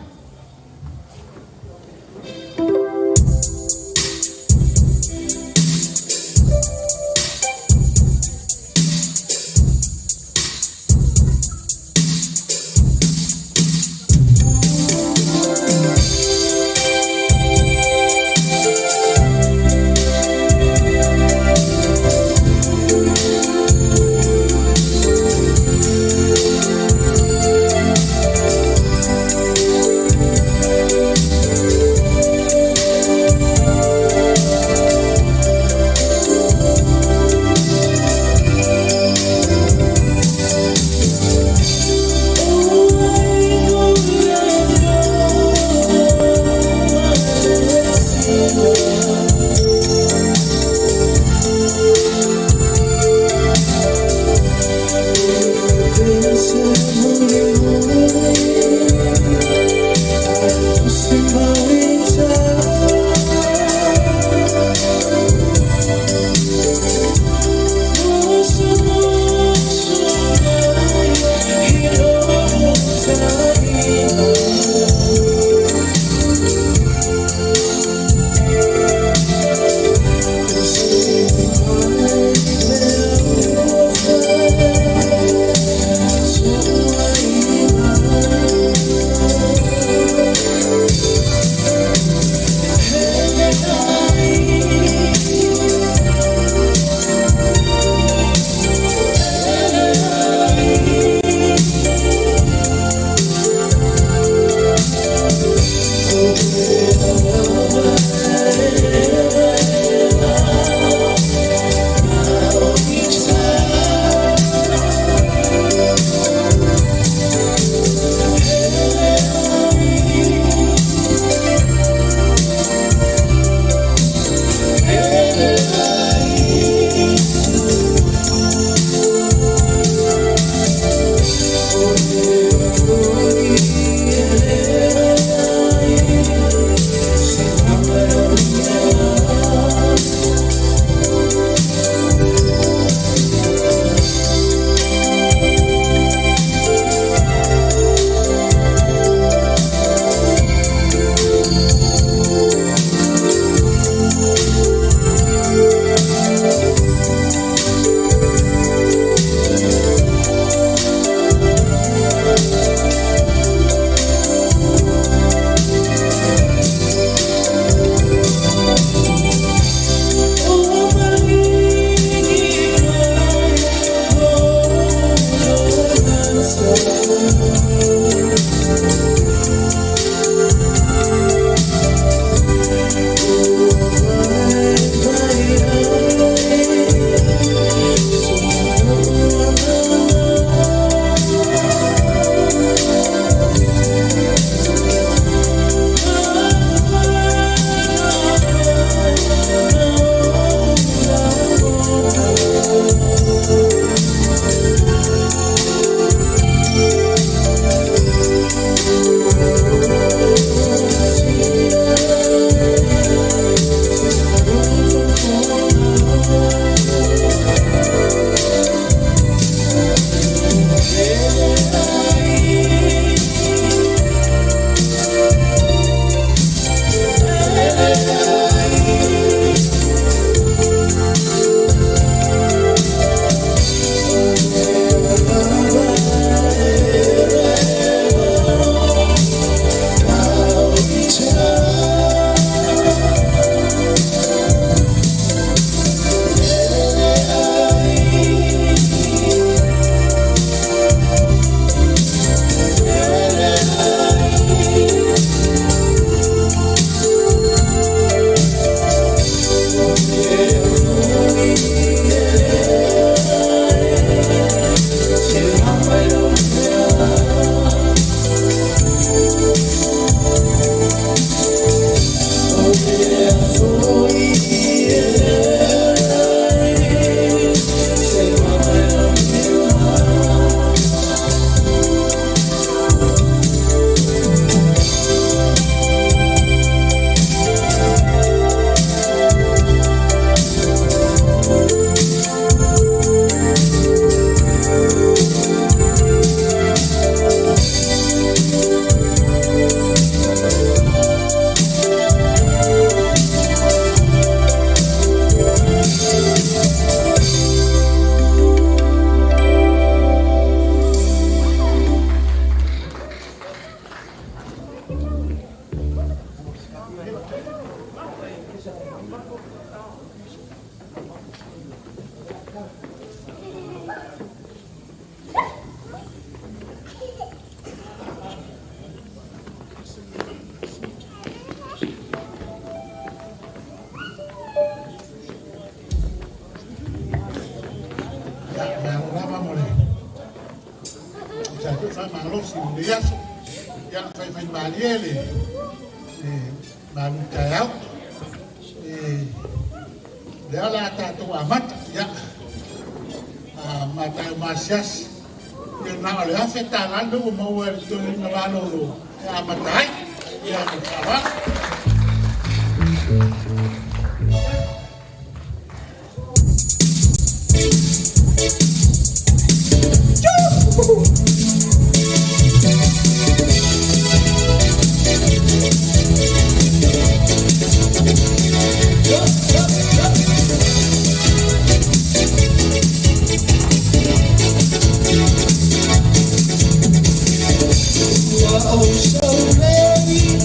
Oh, so late,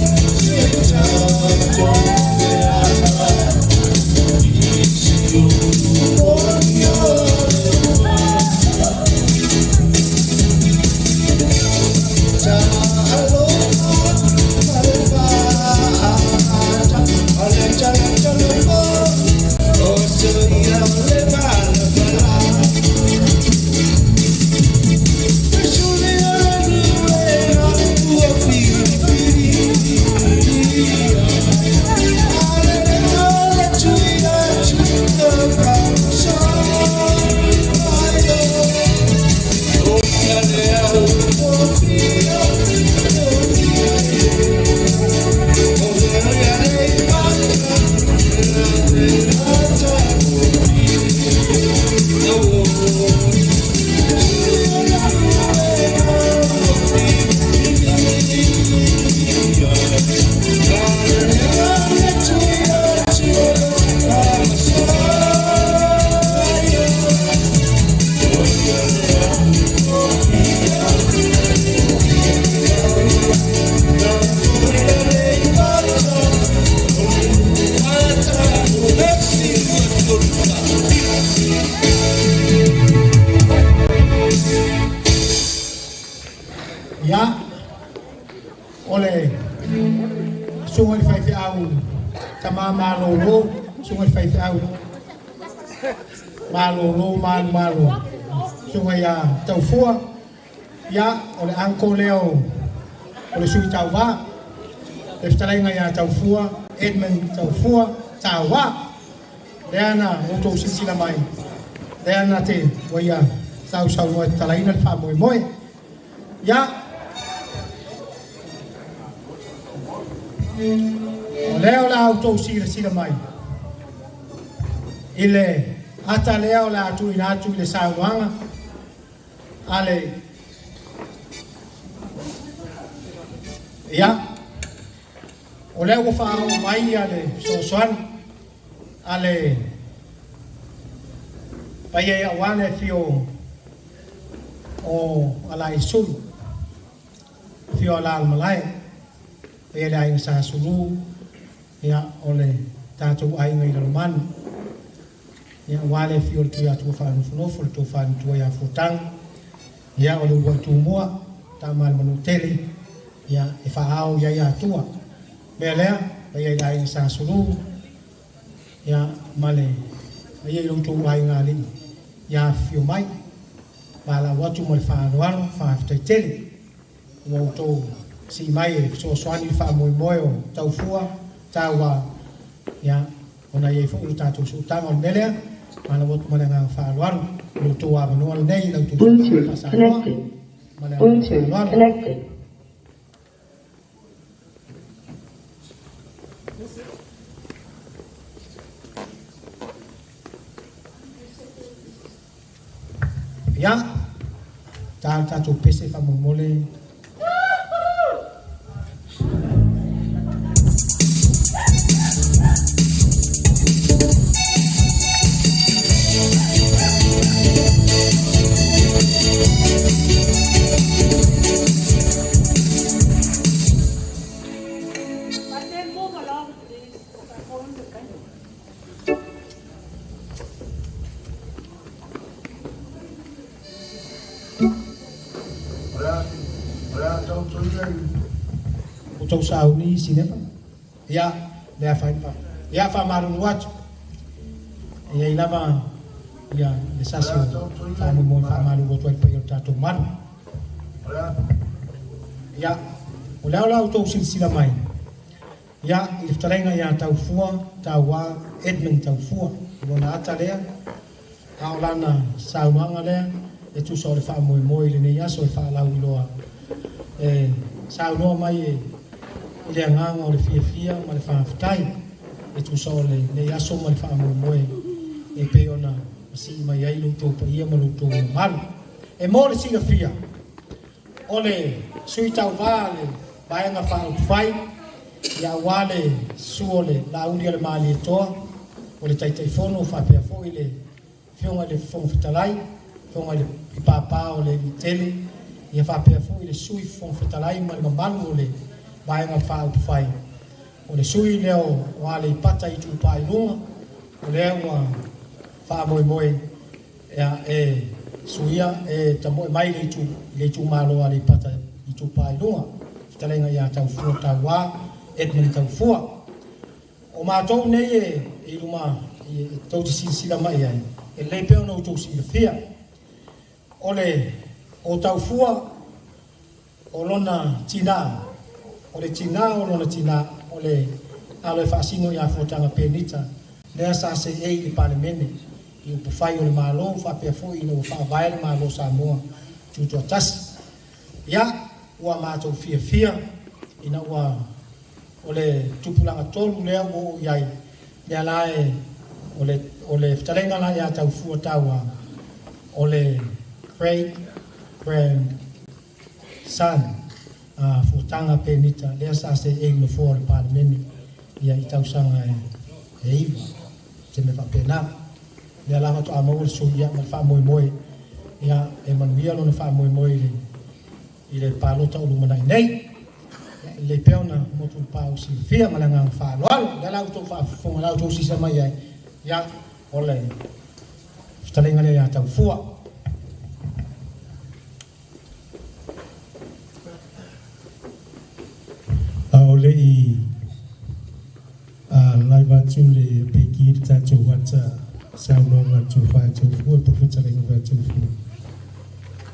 Faamalolo suga i faifeau malolo malumalo suga ia Taufua ia o le uncle lea o le sui tauvā le fetalaiga ia Taufua Edmund Taufua Tauā lea na outou silasila mai lea na te ua ia sausaunoa e tatalaina le faamoemoe ia o lea o le a outou silasila mai i le ata lea o le a tuuina atu i le saunoaga a le ia o lea ua faaoo mai ia le fesoasoani a le paia ia aua le afio o Alaisulu afio Alalamalae paia le aiga Sa Sulu ia o le tatou aiga i Lalomanu ia aua le afio o le Tuiatua Faanofonofo le tofa matua ia Fuataga ia o le uluai tumua tama le Manutele ia e faaao i ai Atua mea lea paia i le aiga Sa Sulu ia ma le paia i lo outou aiga alii ia afifio mai valaau atu ma le faaaloalo faafetai tele ua outou sii mai e fesoasoani le faamoemoe o Taufua Tauā ia ona i ai foi lo tatou sootaga o le mea lea valaau atu ma le agaga faaaloalo lo outou avanoa lenei la outou Bluetooth faasamoa connected. ma le agaga Bluetooth faaaloalo. connected. Ia ta le tatou pese faamolemole. But then move along, please. O tou sauni sinepa ia lea fai pa ia faamalulu atu ia i lava ia le sasi o faamoemoe faamalulu atu ai le paia o le tatou malu ia o lea o la outou silasila mai ia i le fetalaiga ia Taufua Tauā Edmund Taufua lona ata lea a o lana saunoaga lea e tusa o le faamoemoe i lenei aso e faalauiloa e saunoa mai e i le agaga o le fiafia ma le faafetai e tusa o lenei aso ma le faamoemoe e pei ona masii mai ai lo outou paia ma lo outou mamalu. E mo le silafia o le sui tauvā le vaega faaupufai ia aua le susu o le Laauli a le Malietoa o le Taitaifono faapea foi le afioga i le Fofoga Fetalai, afioga i le pāpā o le Alii ia faapea foi le sui Fofoga Fetalai ma le mamalu o le vaega faaupufai. O le sui lea o Aleipata Itupa i Luga o lea ua faamoemoe ia e suia e tamoe mai le itumalo Aleipata Itupa i Luga fetalaiga ia Taufua Tauā Edmund Taufua. O matou nei e i luma e tou te silasila mai ai e lelei pea ona outou silafia o le o Taufua o lona tinā o le tinā o lona tinā o le alo e faasino ia Fuataga Penita lea sa seei i le Palemene i upufai o le Malo faapea foi ina ua faavae le Malo Samoa tutoatasi. Ia ua matou fiafia ina ua o le tupulaga tolu lea ua oo i ai lea la e o le fetalaiga la ia Taufua Tauā o le great grand son a Fuataga Penita lea sa seei i le nofoa o le Palemene ia i tausaga e 9 se mea faapena lea la faatoa maua le sui ia ma le faamoemoe ia e manuia lona faamoemoe i le palota o lumanai nei. Ia e lelei pea ona motu le pau silafia ma le agaga faaaloalo lea la outou faafofoga la outou sisa mai ai ia o le fetalaiga lea ia Taufua. A o le i laiva atu le peiki i le tatou ata saunoaga a le Tofa ia Taufua po o le fetalaiga foi a Taufua.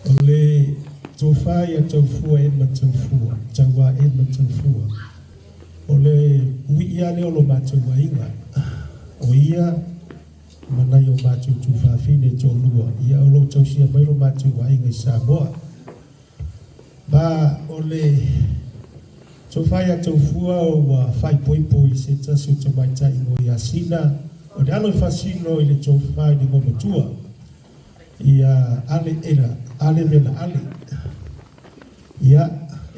O le Tofa ia Taufua Edmund Taufua, Tauā Edmund Taufua, o le ui'i lava lea o lo matou aiga, o ia ma nai o matou tuafafine e toalua, ia o lo o tausia mai lo matou aiga i Samoa. Ma o le Tofa ia Taufua ua faaipoipo i se tasi o tamaitai mo Iasina, o le alo e faasino i le tofa i le igoamatua ia Ale Ela, Ale Vena Ale. Ia,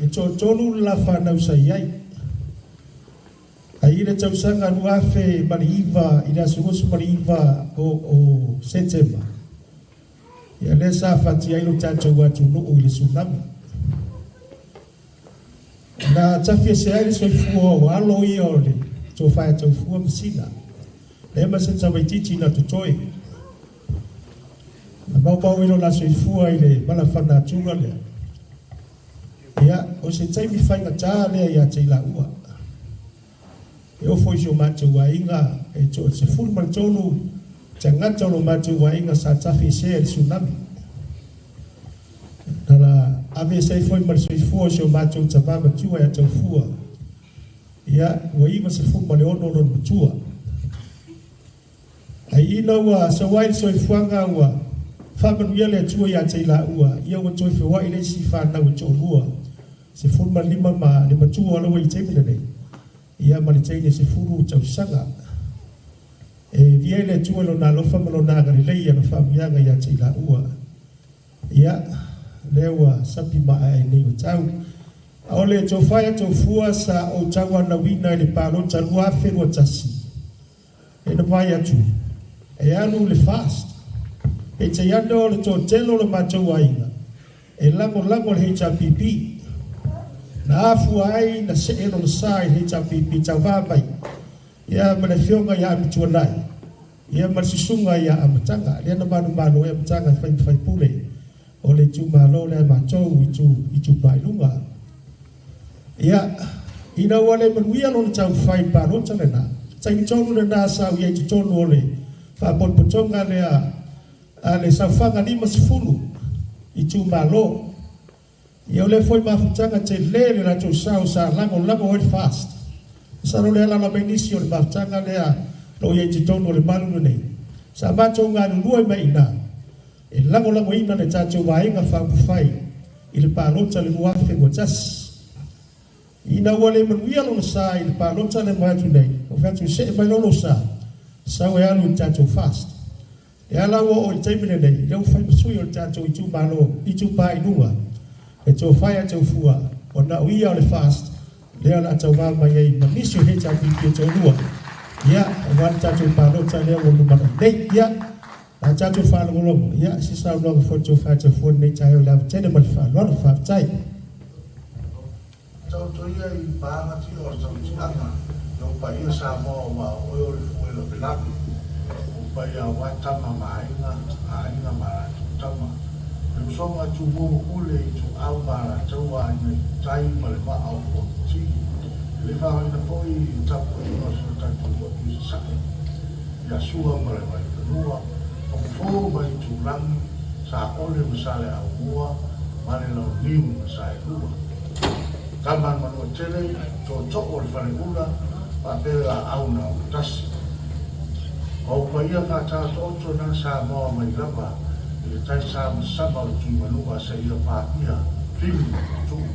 e toatolu le la fanau sa i ai. Ai i le tausaga 2009 i le aso 29 o Setema, ia lea sa afatia ai lo tatou atunuu i le tsunami. Na tafi ese ai le soifua o alo ia o le Tofa ia Taufua ma Sina, lea ma se tamaitiiti na totoe. Na maumau ai lo la soifua i le malafanatuga lea. Ia, o se taimi faigata lea ia te i laua. E ofo i si o matou aiga e 13 tagata o lo matou aiga sa tafi esea i le tsunami. Na la ave ese ai foi ma le soifua o si o matou tamā matua ia Taufua. Ia, ua 96 lona matua. Ai ina ua sau ai le soifuaga ua faamanuia le Atua ia te i laua, ia ua toe feoai le isi fanau e toalua, 15 ma le matua o la ua i le taimi lenei, ia ma le teine 10 tausaga. E via i le Atua i Lona alofa ma Lona agalelei i ana faamanuiaga ia te i laua. Ia, lea ua sapi maaeae nei o tau. A o le tofa ia Tofua sa ou tauanauina i le palota 2021, e na vaai atu, e alu le fast. Peitai ane o le toatele o lo matou aiga e lagolago i le HRPP. Na afua ai na see lona sa i le HRPP tauva mai ia ma le afioga ia Amituanai ia ma le susuga ia Amataga, lea na manumalo ai Amataga e fai ma faipule o le itumalo lea matou Itupa i Luga. Ia, ina ua le manuia lona taumafai i le palota lena, taimi tonu lena sa ou i ai i totonu o le faapotopotoga lea a le saofaga 50 itumalo. Ia o lea foi mafutaga tele le latou sao sa lagolago ai le FAST. Masalo o lea alaala mai nisi o le mafutaga lea o lo o i ai i totonu o le malu lenei. Sa matou galulue mai i ina e lagolagoina le tatou Vaega Faaupufai i le palota i le 2021. Ina ua le manuia lona sa i le palota lea mai atu nei, ua fai atu e see mai loa lou sa, sau e alu i le tatou FAST. E ala ua oo i le taimi lenei, lea ua fai ma sui o le tatou itumalo Itupa i Luga, e tofa ia Taufua, ona o ia o le FAST, lea o le a tauva mai ai ma nisi o HRPP e toalua, ia, aua le tatou palota lea ua lumanai nei. Ia, a tatou faalogologo, ia, se saunoaga foi le tofa ia Taufua i lenei taeao i le ava tele ma le faaaloalo. Faafetai. Taoto ia i paaga tino o le tautiaga i ou paia Samoa aua o oe o le fue lavelave, ou paia aua tama ma aiga, aiga ma latou tama, le usoga a Tumua ma Pule, Ituau ma Alataua, Aiga i le Tai ma le Maa o Fonoti. E le faoina foi i le tapuaiga o si o tatou motu i Sasae, ia Sua ma le Vaifanua, Fofo ma Itulagi, Saole ma Saleaaumua ma le Launiu na Saelua. Tama le Manuatele, tootoo o le Faleula, faapea le laau na autasi. O ou paia faataotooto na Samoa mai lava i le tai samasama o le Tuimanua seia paia Fili ma Matuu.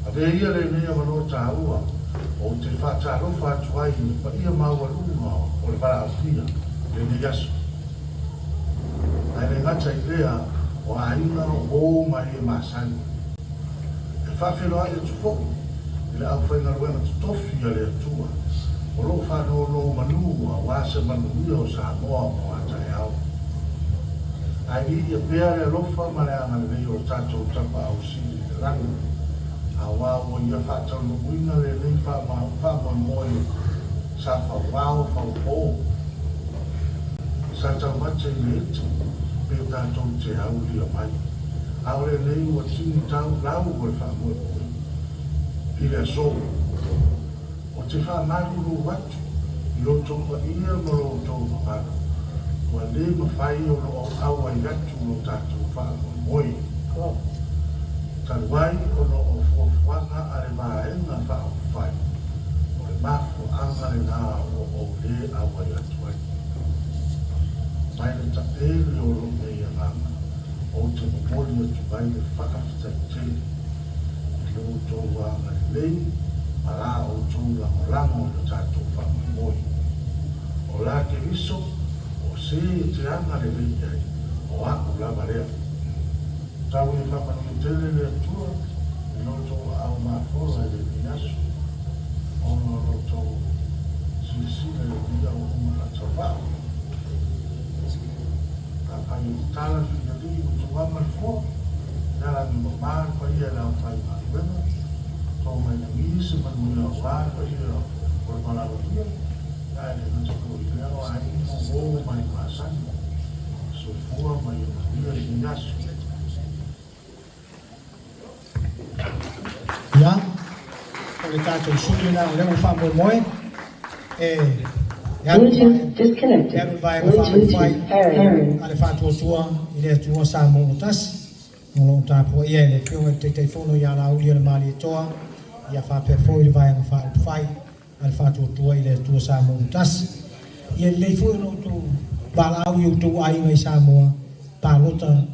Avea ia lenei avanoa taua ou te faatalofa atu ai i le paia maualuga o le valaaulia i lenei aso. Ae le gata i lea, o aiga, o o ma e masani. E faafeiloai atu foi i le aufaigaluega totofi a le Atua o lo o faanonomanu aua se manuia o Samoa mo a taeao. Ae viia pea le alofa ma le agalelei o le tatou Tapaau Sili i le lagi, aua ua ia faataunuuina lenei faamoemoe sa fauvao faupo. Sa taumate i le eti pe tatou te aulia mai, a o lenei ua tini tau lau o le faamoemoe i le aso. Ou te faamalulu atu I lo outou paia ma lo outou mamalu, ua lē mafai ona ou auai atu i lo tatou faamoemoe. Talu ai ona o fuafuaga a le Vaega Faaupufai, o le mafuaaga lenā ua ou lē auai atu ai. Mai le taele o lou nei agaga, ou te momoli atu ai le faafetai tele i lo outou agalelei ma la outou lagolago i lo tatou faamoemoe. O la Keriso, o se e te agalelei i ai, o a'u lava lea. Tau ia faamanuia tele le Atua i lo outou aao mafola i lenei aso, ona o lo outou silasila i lenei auauna faatauvaa. Afai e tatala le filialii ua tauama le foa, le alagi mama le paia i le aufaigaluega, to mai lagi se manuia aua le paia o le valaaulia, ae le gata foi i lea o aiga ma uo mai masani. Soifua ma ia manuia lenei aso. Ia, o le tatou sui lena o lea ua faamoemoe e alu Bluetooth disconnected. e alu i le vaega faaupufai Bluetooth pairing. a le Faatuatua i le Atua Samoa ua Tasi, o lo o tapuaia e le Afioga i le Taitaifono ia Laaulialemalietoa, ia faapea foi le vaega faaupufai a le Faatuatua i le Atua Samoa ua Tasi. Ia lelei foi ona outou valaau i outou aiga i Samoa, palota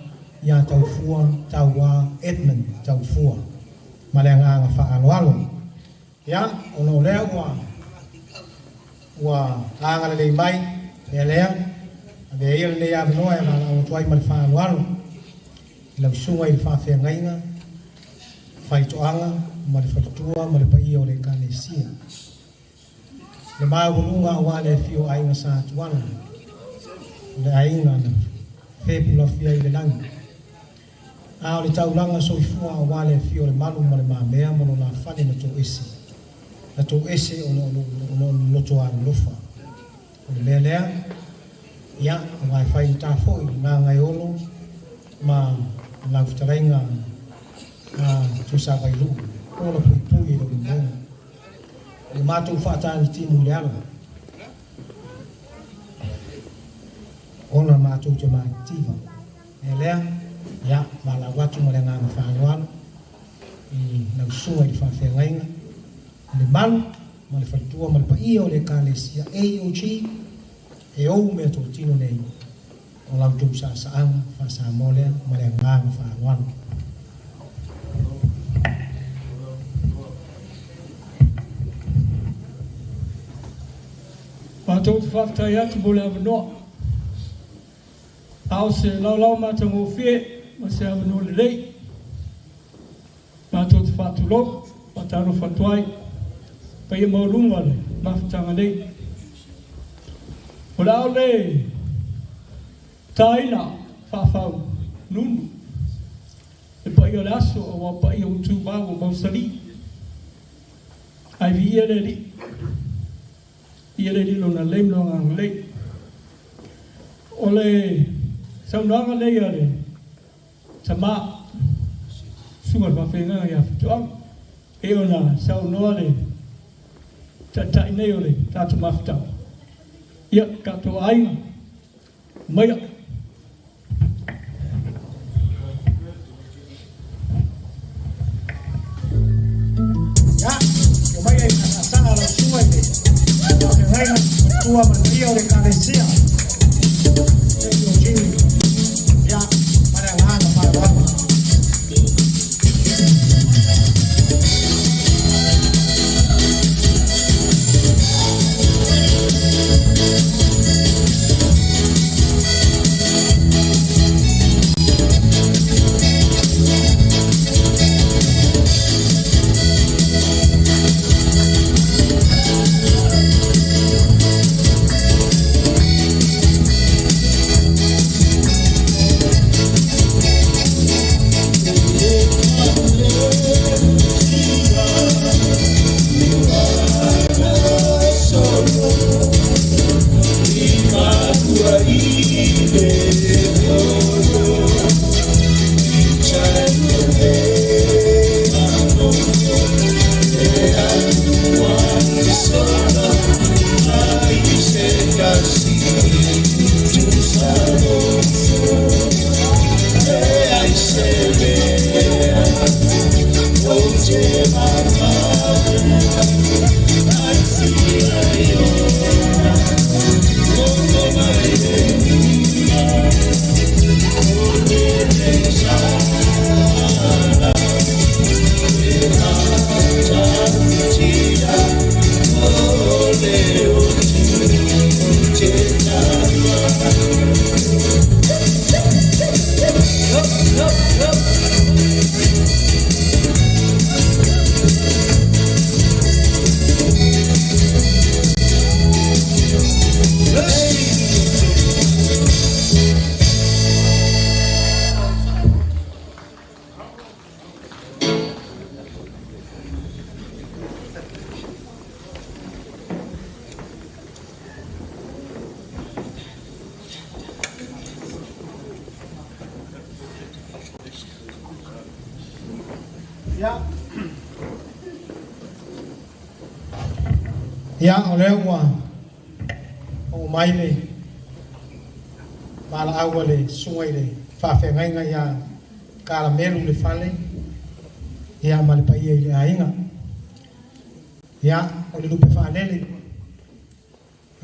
ia Taufua Tauā Edmund Taufua ma le agaga faaaloalo. Ia, ona o lea ua ua agalelei mai mea lea, avea ia lenei avanoa e valaau atu ai ma le faaaloalo i lau susuga i le faafeagaiga, faitoaga ma le faletua ma le paia o le Ekalesia. Le maualuga aua le afio o Aiga Sa Tuala, o le aiga na fepulafia i le lagi. A o le taulaga soifua aua le afio o Lemalu ma Le Mamea ma lo la fale na toese, na toese ona o le loto alolofa. O le mea lea, ia, aua e faigata foi i Gagaeolo ma lau fetalaiga a Tuisavailuu, ola puipui i le limoga. Ua matou faatagitimu i le ala, ona matou te matitiva. Mea lea, ia, valaau atu ma le agaga faaaloalo i lau susuga i le faafeagaiga, i le malu ma le faletua ma le paia o le Ekalesia AOG e ou meatotino nei o la outou saasaaga faa-Samoa lea ma le agaga faaaloalo. Matou te faafetai atu mo le avanoa. A o se laolao matagofie ma se avanoa lelei, matou te faatulou, faatalofa atu ai i le paia maualuga o le mafutaga nei. O le a ou le taina faafau nunu le paia o le aso aua o paia ua tumau ua mausali. Ae viia le Alii, viia le Alii i Lona lelei ma Lona agalelei. O le saunoaga lenei a le tama, susuga i le faafeagaiga ia Fitoaga, e ona saunoa le taitai nei o le tatou mafutaga, ia tatou aiga, maia. Ia, afio mai e saasaa lau susuga i le faafeagaiga, faletua ma le paia o le Ekalesia AOG. Ia, ma le agaga faaaloalo. Ia. Ia, o lea ua oo mai le valaau a le susuga i le faafeagaiga ia Kalamelu le fale, ia ma le paia i le aiga. Ia, o le lupe faalele,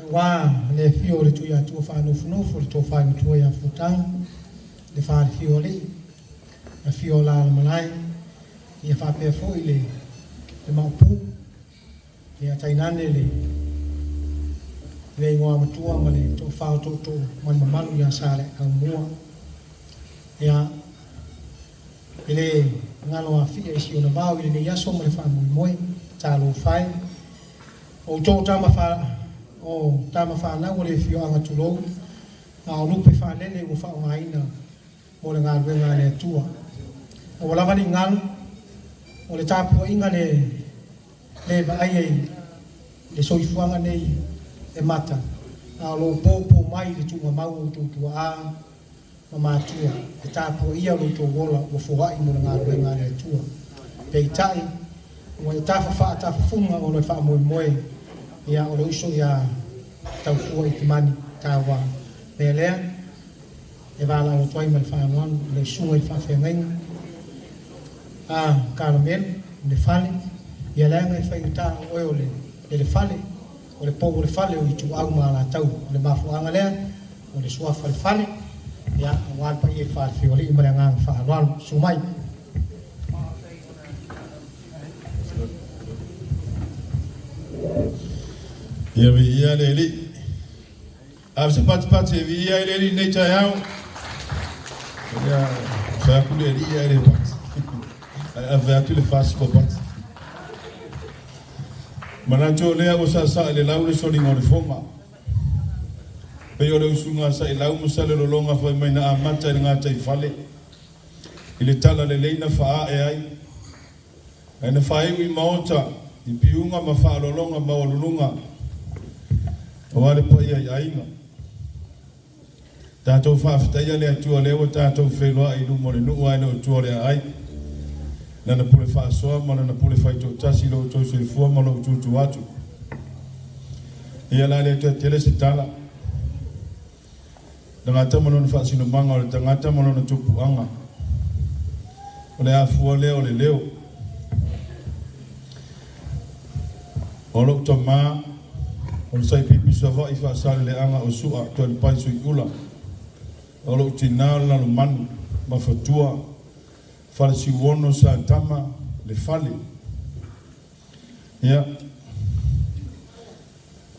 aua le afio o le Tuiatua faanofonofo, le tofa i matua ia Fuataga, le falefia o alii, afio o Alalamalae, ia faapea foi le Maopu, ia tainane le le igoa matua ma le toafa o tootoo ma le mamalu ia Saleaaumua. Ia, e le galo afia i si ona vao i lenei aso ma le faamoemoe, talofa e. O outou o tama fanau o le afioaga tulou, a o lupe faalele ua faaaogaina mo le galuega a le Atua. Aua lava ne i galo, o le tapuaiga le le vaaia i le soifuaga nei e mata, a o lo o popo mai le tuugamau o outou tuaa ma matua e tapuaia lo outou ola ua foai mo le galuega a le Atua. Peitai, ua e tafa faatafafuga ona o le faamoemoe, ia o le uso ia Taufua i Timani Taua. Mea lea, e valaau atu ai ma le faaaloalo i le susuga i le faafeagaiga a Kalamelu le fale, ia leaga e faigata o oe o le fale, o le pou o le fale o Ituau ma Alataua. O le mafuaaga lea, o le suafa le fale, ia aua le paia i le falefiolii ma le agaga faaaloalo. Susu mai. Ia viia le Alii. A se patipati e viia i le Alii nei taeao. Ia fai atu le Alii ae le pati. Ae ave atu le fasi ua pati. Manatu o lea ua saasaa i le lau le soliga o le foga. Pei o le usuga a Sailau ma Salelologa fai mai na amata i le gataifale i le talalelei na faaae ai. Ae na faaiu i maota i piuga ma faalologa maualuluga aua le paia i aiga. Tatou faafetaia le Atua lea ua tatou feiloai i luma o le nuu ae le o tua o le aai. Lana pule faasoa ma lana pule faitoatasi i lo outou soifua ma lou tutu atu. Ia la le toe tele se tala. Tagata ma lona faasinomaga, o le tagata ma lona tupuaga. O le afua lea o le leo. O lou tamā, o le saipipi Savaii faasaleleaga o Su'a Toalepai Suiula. O lou tinā o le Lalomanu, Mafatua, Falesiuono Satama, le fale. Ia,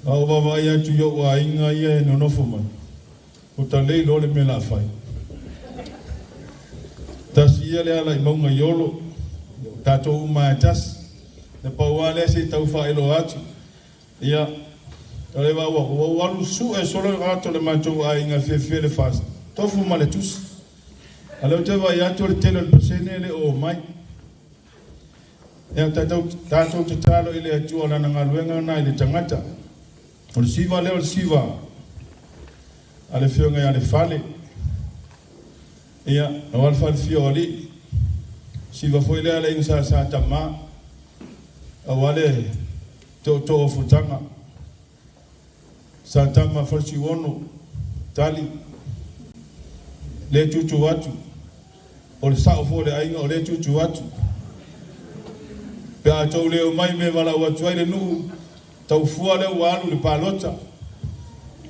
a ou vaavaai atu i ou aiga ia e nonofo mai, ua talei loa le mea o le a fai. Tasi ia le ala i mauga i Olo, o tatou uma lava e tasi. Na pau lava lea se i tau faailoa atu. Ia, o le ua ou alu sue solo i ata o le matou aiga e fiafia i le FAST, tofu ma le tusi. A o lea ou te vaai atu o le tele o le pasene e le o omai. Ia tatou, tatou tatalo i le Atua o lana galuega lena i le tagata. O le siva lea o le siva a le afioga ia Lefale. Ia, aua le falefia o alii. Siva foi lea a le aiga sa sa tama. Aua le tootoo o Futaga. Sa tama Falesiuono, tali. Le tutu atu. O le sao foi o le aiga o lea e tutu atu. Pe a tou le omai me valaau atu ai le nuu, taufua lea ua alu i le palota.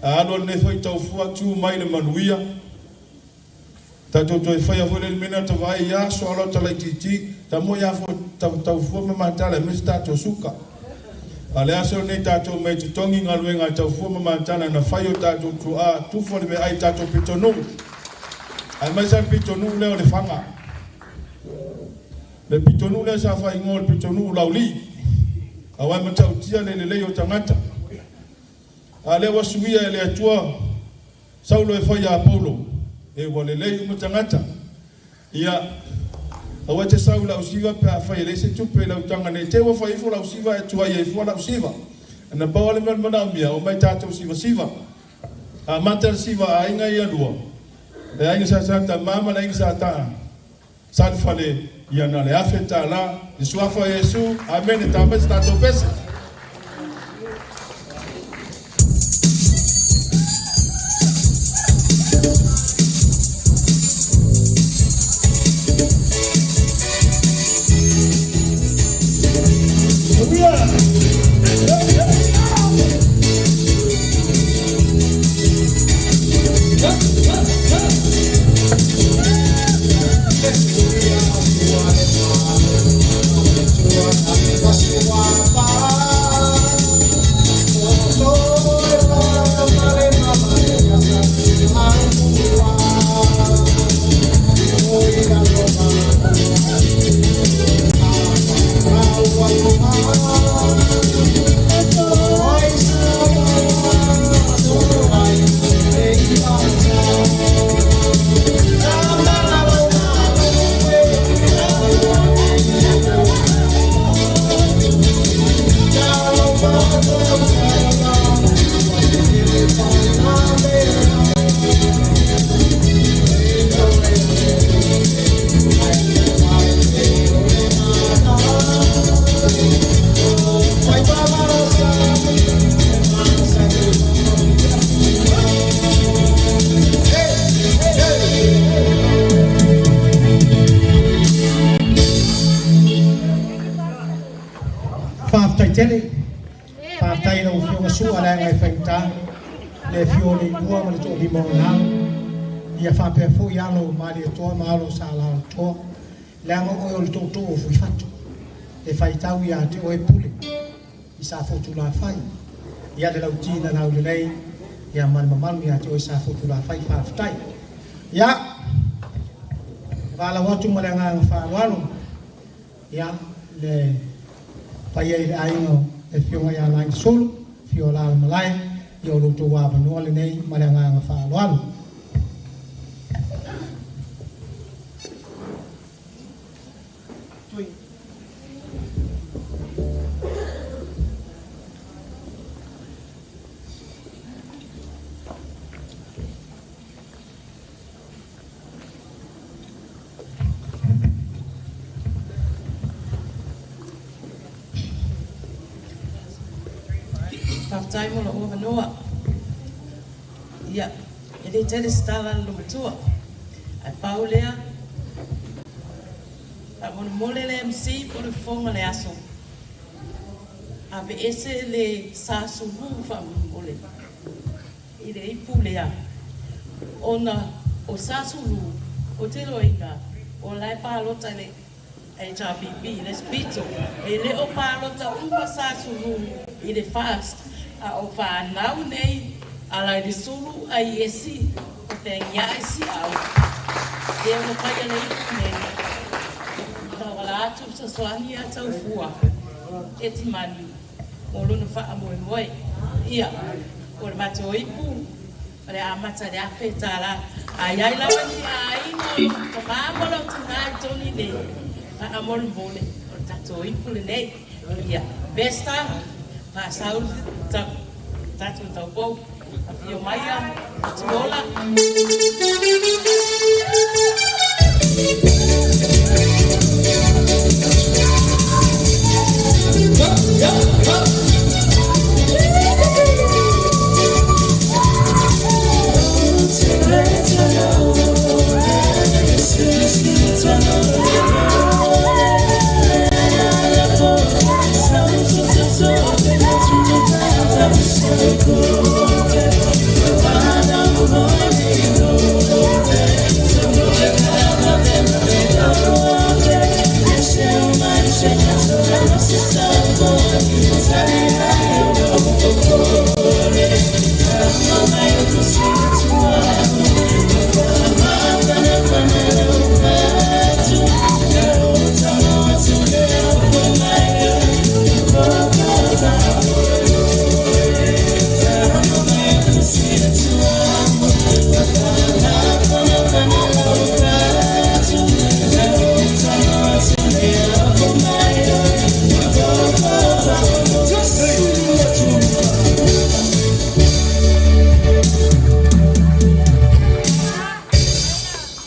A alu lenei foi taufua tu mai le manuia. Tatou toe faia foi le mea lena ta vaai i aso alo ta laitiiti, ta moi a foi taufua ma matala aemaise tatou suka. A o le aso lenei tatou omai e totogi galuega a taufua ma matala na fai o tatou tuaa tufa le meaai tatou pitonuu. Aemaise lava le pitonuu lea o Lefaga. Le pitonuu lea sa faaigoa o le pitonuu Laulii, aua e matautia le lelei o tagata. A o lea ua suia e le Atua Saulo e fai ia Paulo, e ua lelei uma tagata. Ia, aua e te sau i lau siva pe afai e leai se tupe i lau taga nei te i ua fai ifo lau siva ae tuai ai fua lau siva. Na pau lava le mea o le manaomia, omai tatou sivasiva. Amata le siva a aiga ia lua, le aiga sa Sa Tamā ma le aiga sa Salefale ia na le afe tālā. I suafa Iesu, amene tā mai se tātou pese. Tele, faafetai lau afioga Sua leaga e faigata le afio o le ilua ma le toalima o lalo. Ia faapea foi alo o Malietoa ma alo o Salalotoa, leaga oe o le tootoo o Fuifatu, e faitau ia te oe pule i sa fotulafai. Ia le lauti na laulelei, ia ma le mamalu ia te oe sa fotulafai faafetai. Ia, valaau atu ma le agaga faaaloalo, ia le paia i le aiga o le afioga ia Lagisolo, afio o Lalomalae, ia o lo outou avanoa lenei ma le agaga faaaloalo. Faafetai mo lou avanoa. Ia, e le tele se tala a le matua. Ae pau lea, faamolemole le MC po o le fofoga le aso. Aveese le sa sulu faamolemole i le ipu lea. Ona o sa sulu, o te iloaina, o la e palota i le HRPP, le Spito. E le o palota uma sa sulu i le fast. A o whanau nei, ala i le sulu ai esi, o whengia ai si au. Te ono pai ale ipu nei. Tawala atu sa soani a taufua. E ti manu, o lona wha moe moe. Ia, o le mato ipu, o le amata le afe tāla. Ai ai lawa ni a ino, ka māmola o tina i toni nei. Wha amole mole, o le tato ipu le nei. Ia, besta, Pasau tatu taupou, afio maia, tuola.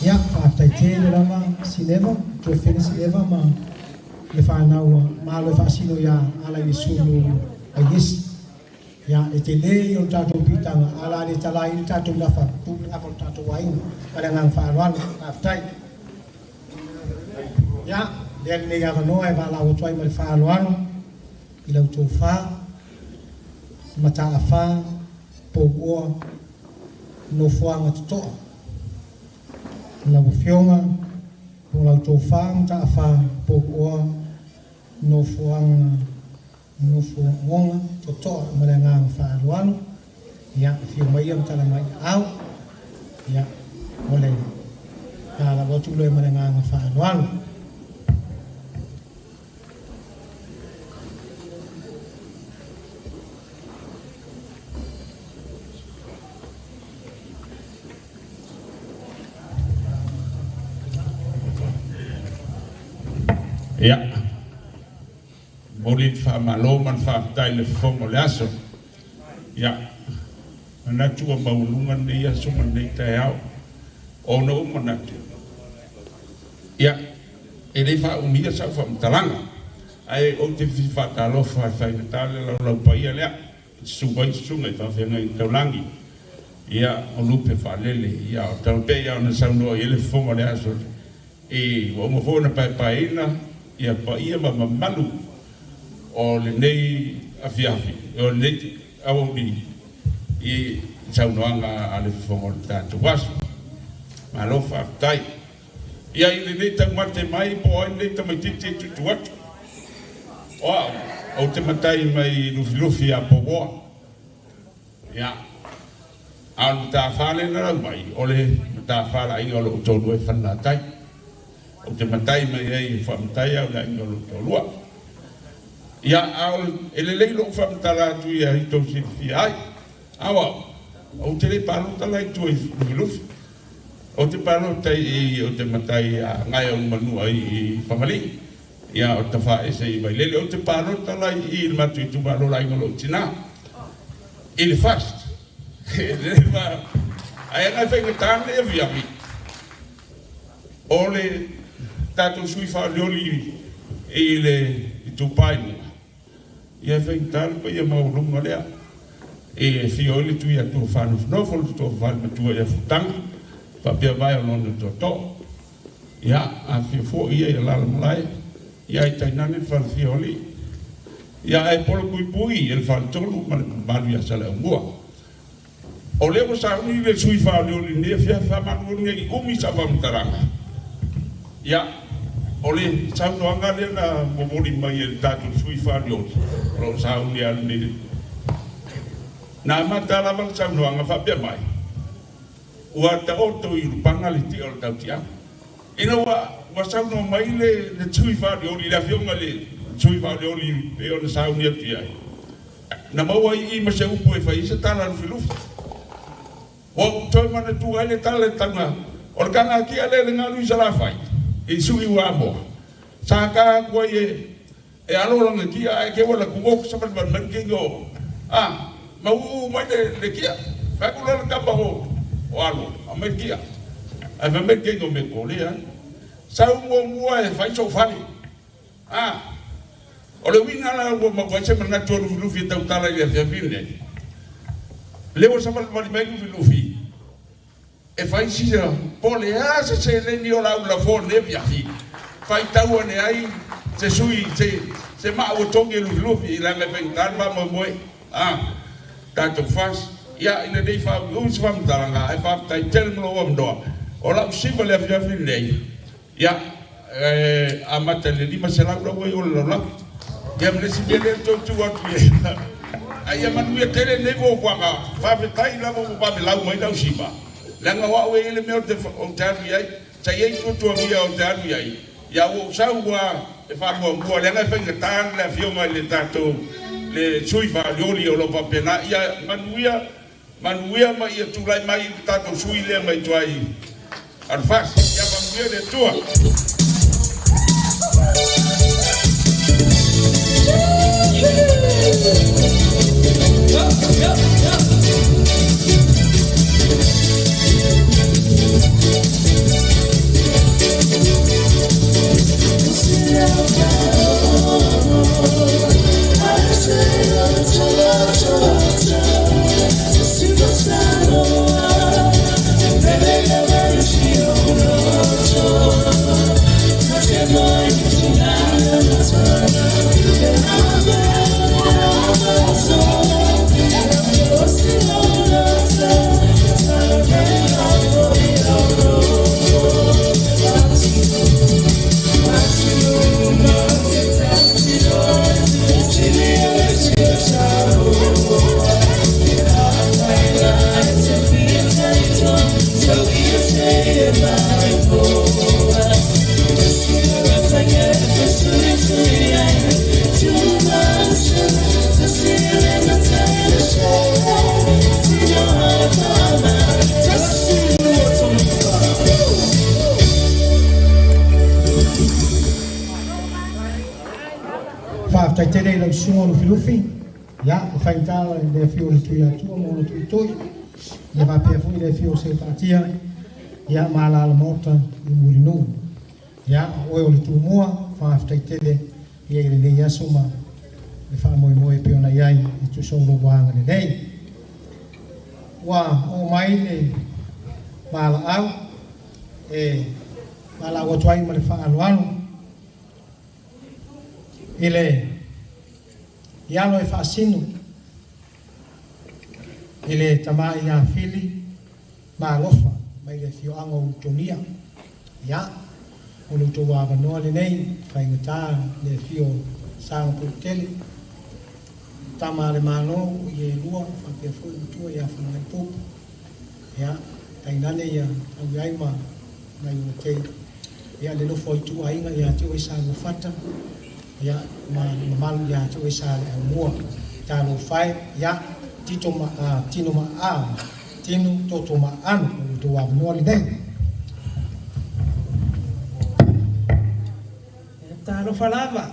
Ia, faafetai tele lava Sineva, Tuafene Sineva ma le whanau malo e whaasino ia ala i le sulu a Iesi. Ia, e te le i o le tātou pitanga, ala le talai i le tātou nafa, tu le nafa o le tātou aiga, ma le agaga faaaloalo, faafetai. Ia, lea lenei avanoa e valaau atu ai ma le faaaloalo i lau tofa, mataafa, pouoa, nofoaga totoa. Lau Afioga po lau tofa mataafa pouoa nofoaga nofoaga totoa ma le agaga faaaloalo. Ia, afio mai ia ma tala mai aao. Ia, o le valaau atu lea ma le agaga faaaloalo. Ia, momoli le faamalo ma le faafetai i le fofoga o le aso. Ia, manatu ua maualuga lenei aso ma lenei taeao, ona ou manatu, ia, e le faaumia sau faamatalaga, ae ou te fia faatalofa e faigata le laulau paia lea, i susu mai susuga i faafeagaiga taulagi, ia, o lupe faalele, ia, o tau pei lava ona saunoa i ai le fofoga o le aso, e ua uma foi ona paepaeina ia paia ma mamalu o lenei afiafi, o lenei aoauli i saunoaga a le fofoga o le tatou aso. Malo faafetai. Ia i lenei taumate mai po o ai lenei tamaitiiti e tutu atu. O au, ou te matai mai Lufilufi ia Pouoa. Ia, a o le matafā lea na lau mai, o le matafā le aiga o lou toalua i Falelatai. Ou te matai mai ai e faamatai au le aiga o lou toalua. Ia, a o e lelei lou faamatala atu ia i tou silafia ai. A o au, ou te le palota la i tua i Lufilufi. Ou te palota i, ou te matai ia Gaeaumanua i Fagalii. Ia, o Tafaese i Vailele. Ou te palota la i le matou itumalo le aiga o lou tina. I le FAST. Ae ana e faigata lenei afiafi. O le tatou sui faaolioli i le itupa i luga, ia e faigata le paia maualuga lea. E afio ai le Tuiatua Faanofonofo, le Toofale Matua ia Futaga, faapea vae o lona tootoo. Ia, afifio foi ia i alalamalae, ia ai tainane le falefia o alii. Ia ae polopuipui e le faletolu ma le mamalu ia Saleaaumua. O lea ua sauni le sui faaolioli i lenei afiafi faamalumalu nei i umi sa faamatalaga. Ia, o le saunoaga lea na momoli mai e le tatou sui faaolioli, o lo o sauni lava lenei. Na amata lava le saunoaga faapea mai, Ua taoto i Ulupaga le tia o le tautiaga. Ina ua saunoa mai le sui faaolioli, le afioga i le sui faaolioli pei ona sauni atu i ai, na maua ai i ma se upu e fai ai se tala lufilufi. Ua ou toe manatua ai le tala i le tauga o le kagakia lea i le galu i Salafai, i sui ua amoa. Sa ka atu ai e alo lana kia ae ke wala ku ok sa mal mal ke go a ma uu mai le kia fa ku la kamba o o alo a mai kia ai fa mai ke go me ko le a sa u mo mua e fai so fale a o le uiga la ua maua ai se manatu o Lufilufi e tautala i le afiafi lenei le ua savalivali mai Lufilufi e fai sisa po o le a se seleni o lau lafo i lenei afiafi, faitau ane ai se sui se maa ua togi e Lufilufi leaga e faigata le faamoemoe a tatou FAST. Ia, ina ne i faauiui se faamatalaga, ae faafetai tele mo lou avanoa. O lau siva i le afiafi lenei, ia, e amata i le 500 la ua i o le lalolagi. Ia ma le isi mea lea e toe tu atu i ai. Ae ia manuia tele lenei fuafuaga. Faafetai lava ua vave lau mai lau siva, leaga o au e i ai le mea ou te alu i ai. Sa i ai tuatuagia ou te alu i ai, ia ua ou sau ua e faamuamua, leaga e faigata le afioga i le tatou le sui faaolioli o lo o faapena. Ia manuia, manuia ma ia tulai mai le tatou sui lea mai tua i Alufasi. Ia faamanuia le Atua. Faafetai tele i lau susuga o Lufilufi, ia e faigata le afio o le Tuiatua ma ona tuitui, ia faapea foi le afio o Seutaatia, ia ma alala maota i Mulinuu. Ia o oe o le Tumua, faafetai tele ia i lenei aso ma le faamoemoe pei ona i ai e tusa o lou agalelei. Ua oo mai le valaau e valaau atu ai ma le faaaloalo i le ialo e faasino i le tamā ia Fili Malofa mai le afioaga o Utonia. Ia, o le outou avanoa lenei, faigata le afio o Sagapolutele, tama a le Malo i e lua, faapea foi matua ia Fagalaipupu. Ia, tainane ia tau ai ma nai o te ia le nofo ai tuaiga ia te oe sa Lufata, ia ma mamalu ia te oe sa le aumua. Talofa e, ia tito ma tino ma a tino toto ma anu o le outou avanoa lenei. Talofa lava.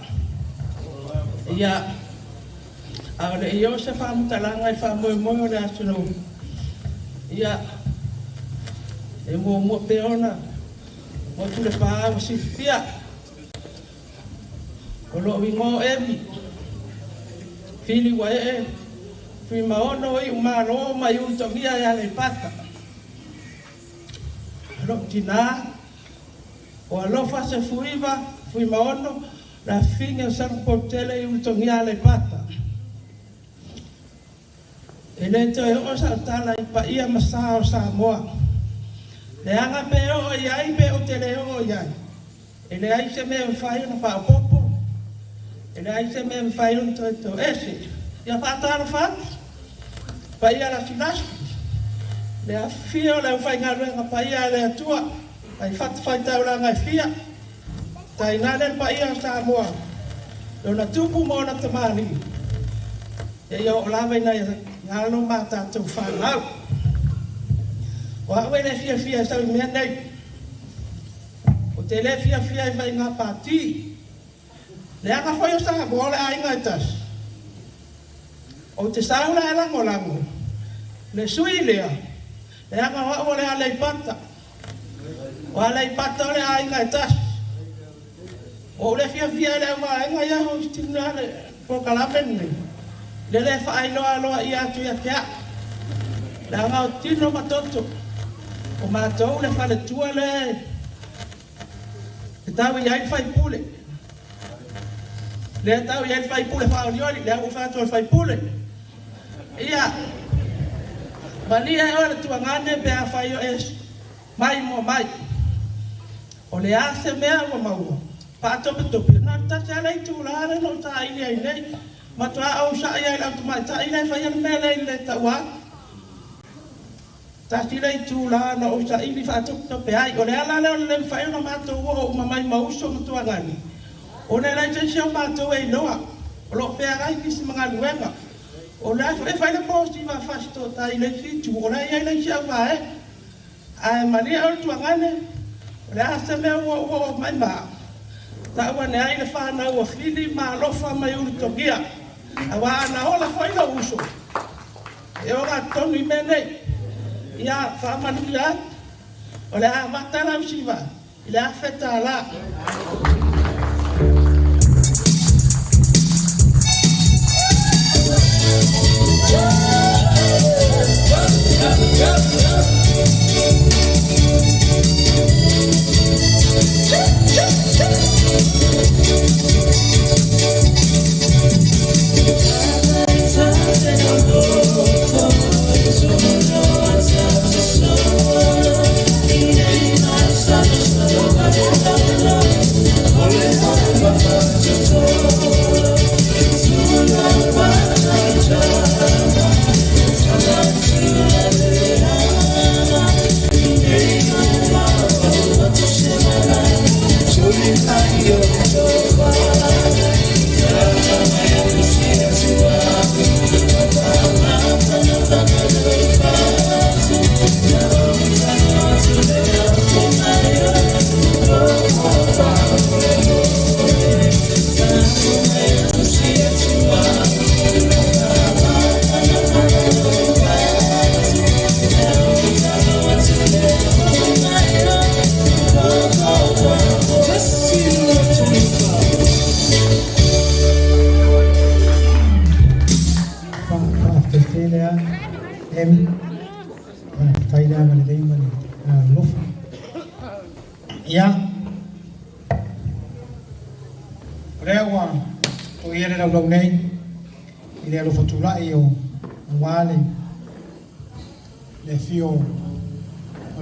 Ia, a o le i o se faamatalaga i faamoemoe o le atunuu. Ia, e muamua pea ona motu le paau silafia. O loo igoa Emi, Fili Uaee, Fuimaono i umalo mai Ulutogia e Aleipata. Loo tinā, o alofa se fuiva, Fuimaono, la fine o Sagapolutele i Ulutogia Aleipata. E le toe oo sa tala i paia ma sa o Samoa. Le aga pe oo i ai pe o te le oo i ai. E le ai se mea mawhai ona whaopopo. E le ai se mea mawhai ona toe tō ese. Ia whaatalo whatu. Paia lasi lasi. Le afia o le au whaingaluenga paia le atua. Ai whatu whaitaulanga e fia. Tainane le paia o Samoa. Lona tupu ma ona tamani. E ia o lava ina ia alo ma tātou whanau. O au e le fia fia sau i mea nei. O te le fia fia i whai ngā pāti. Le anga foi o Samoa le ainga e tasi. O te saula e lango lango. Le sui lea. Le anga o au o le Aleipata. O Aleipata o le ainga e tasi. O le fia fia le au vaenga ia ho tina le pokalamen nei. Le le whaailoa loa ia atu ia te a. Le anga o tino matoto. O mātou le whaletua le e tau i ai whaipule. Le tau i ai whaipule whaolioli, le au whatua le whaipule. Ia, malia e oe le tuangane pe a whai o e mai mo mai. O le a se mea ua maua. Paatope tope. Nā tasi ala i tūla ale no tā ili ai nei. Matua au sa ia i lau tumai tā ili ai whai ana mea lei le taua. Tasi lei tūla na o sa ili whaatope ai. O le ala leo le mwhai ona mātou o umamai mauso matua ngani. O le lai tesi o mātou e iloa. O lo pea gai kisi mga luenga. O le e whai le posti wa whasto tā i le situ. O le ia le si au vae. Ai malia o le tuangane. O le asa mea ua ua o mai maa. Ta ua ne ai le whanau o Fili Malofa mai Ulutogia. Awa ana ola foi lo uso. E o ngā tonu i mea nei. Ia whaamanuia atu. O le a matala usiva. I le a wheta la. Ia, o lea ua toia le laulau nei i le alofa tulai o aua le afio o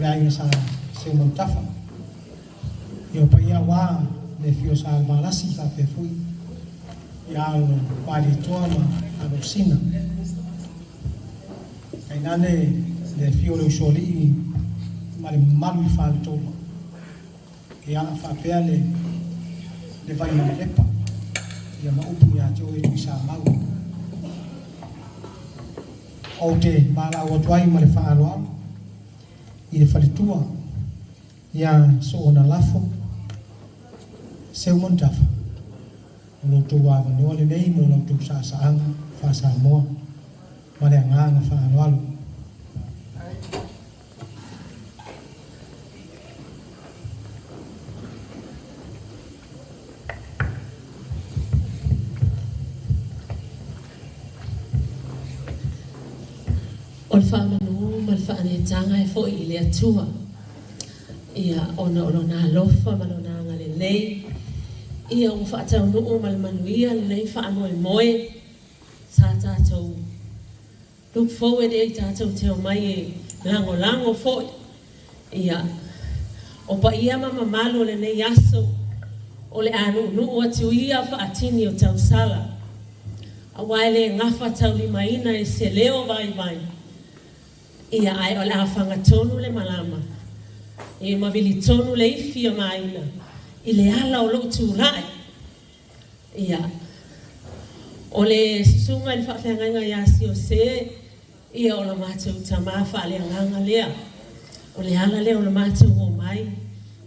le aiga sa Seumanutafa. Ia o paia aua le afio sa Valasi faapea foi ia alo Malietoa ma alo Sina. Tainane le afio o le usoalii ma le mamalu i faletolu. Ia faapea le vai ma le lepa. Ia ma upu ia te oe Tuisamau. Ou te valaau atu ai ma le faaaloalo i le faletua ia Soona Lafo Seumanutafa. O lo outou avanoa lenei mo la outou saasaaga faa-Samoa ma le agaga faaaloalo. O le faamanu ma le faaneetaga e fo'i i le Atua, ia ona o lona alofa ma lona agalelei, ia ua faataunuu ma le manuia lenei faamoemoe sa tatou look forward ai tatou te omai e lagolago foi. Ia o paia ma mamalu o lenei aso o le a nuunuu atu ia faatini o tausala, aua e le gafa taulimaina e se leo vaivai. Ia ae o le a fagatonu le malama e mavili tonu le ifi o maina i le ala o lou tulai. Ia o le susuga i le faafeagaiga ia Siose, ia o la matou tamā faaleagaga lea. O le ala lea o le matou omai,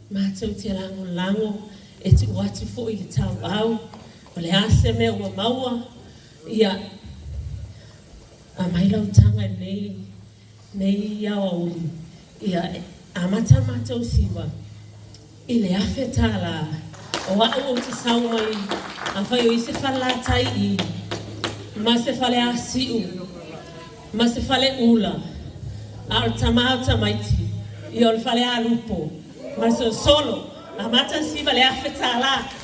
matou te lagolago e tuu atu foi le tauau. O le a se mea ua maua, ia aumai lau taga i lenei aoauli. Ia amata matou siva i le $1,000. O au ou te sau mai, afai o i se fale latai i, ma se fale asiu, ma se fale ula, a o le tamā o tamaiti, ia o le fale alupo, ma le solosolo, amata siva le $1,000.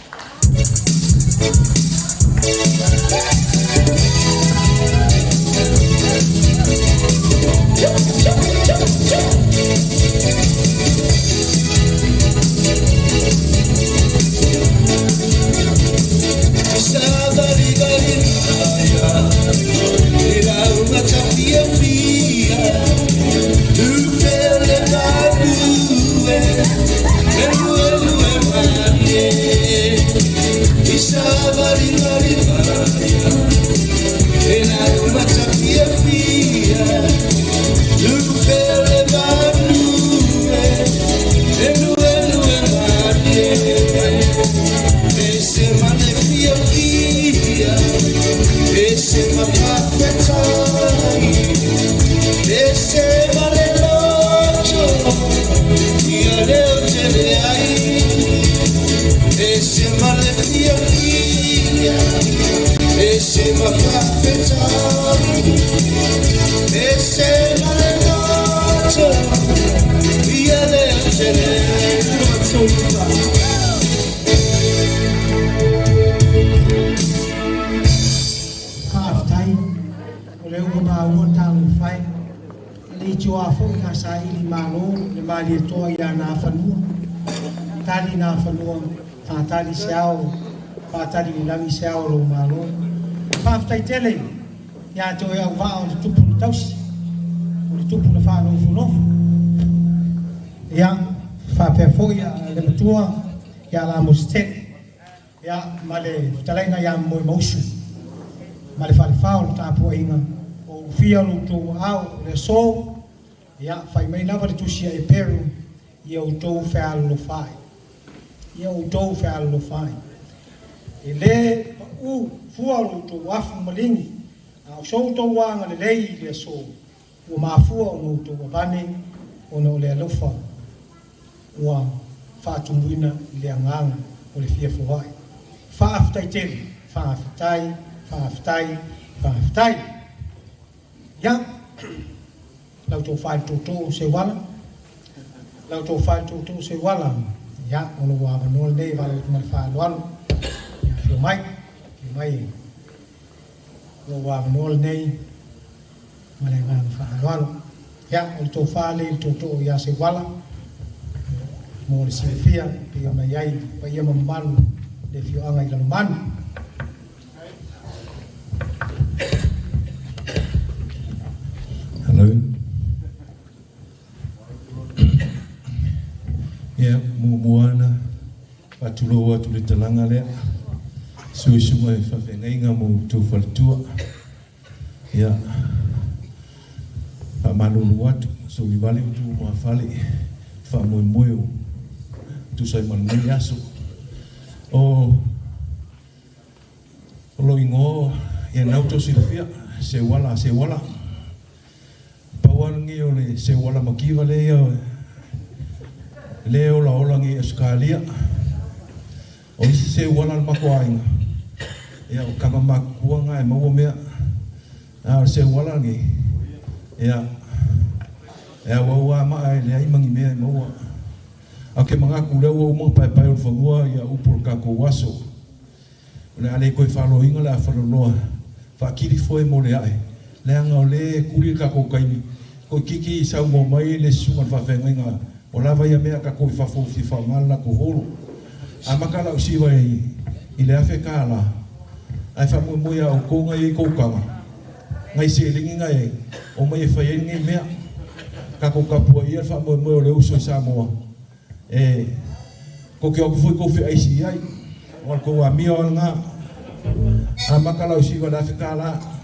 Faafetai o le ua maua tagofai le itioa foi a saili malo le Malietoa ia Nafanua tali Nafanua faatali se ao faatali lagi se ao lo malo. Faafetai tele ia te oe auvaa o le tupu na tausi o le tupu na faanofonofo. Ia faapea foi le matua ia la Mositele ia ma le fetalaiga ia Moe Mausu ma le falefā o le tapuaiga o ulufia lo outou aao o le aso. Ia fai mai lava le tusi a Eperu ia outou fealolofa ai, ia outou fealolofa ai. E lē paʻū fua lo outou afu maligi a o so outou agalelei i le aso ua mafua ona outou avane ona o le alofa ua faatumuina i le agaga o le fia foai. Faafetai tele, faafetai, faafetai, faafetai. Ia lau tofa i le tootoo Seuala, lau tofa i le tootoo Seuala, Ia, o lou avanoa lenei e valaau atu ma le faaaloalo. Ia, afio mai, afio mai o lou avanoa lenei ma le agaga faaaloalo. Ia, o le tofa lea i le tootoo ia Seuala, mo le silafia pei ona i ai paia ma mamalu le afioaga i Lalomanu. Hello. Ia, muamua ana faatulou atu le talaga lea. Suisuga e faafeagaiga mo outou faletua. Ia, faamalulu atu, solivale o tu mafale, faamoemoe o tusa ai ma lenei aso. O lo ingoa ia nau tau silafia, Seuala, Seuala. Pau lava lenei o le Seuala makiva lea ia le ola ola nei Australia. O isi Seuala le matou aiga, ia o tama matutua na e maua mea. A o le Seuala lenei, ia e auau lava maa e leai ma ni mea e maua. Ae ou te manatu lea ua uma ona paepae o le fanua ia upu o le tatou aso. O le a le toe faloina le afaloloa faatili foe mo le ae, leaga o lea e tuli le tatou taimi, toeitiiti saunoa mai le susuga i le faafeagaiga ua lava ia mea a tatou i fafo ua fia faaaoga le latou holo. Amata lau siva i le $1,000 ae faamoemoe ia outou na i ai tou taga, nai seleni na e omai e fai ai lenei mea. Tatou tapuaia le faamoemoe o le uso i Samoa e tou te o atu foi tou feaisi i ai. O le tou amio lava lena. Amata lau siva i le $1,000.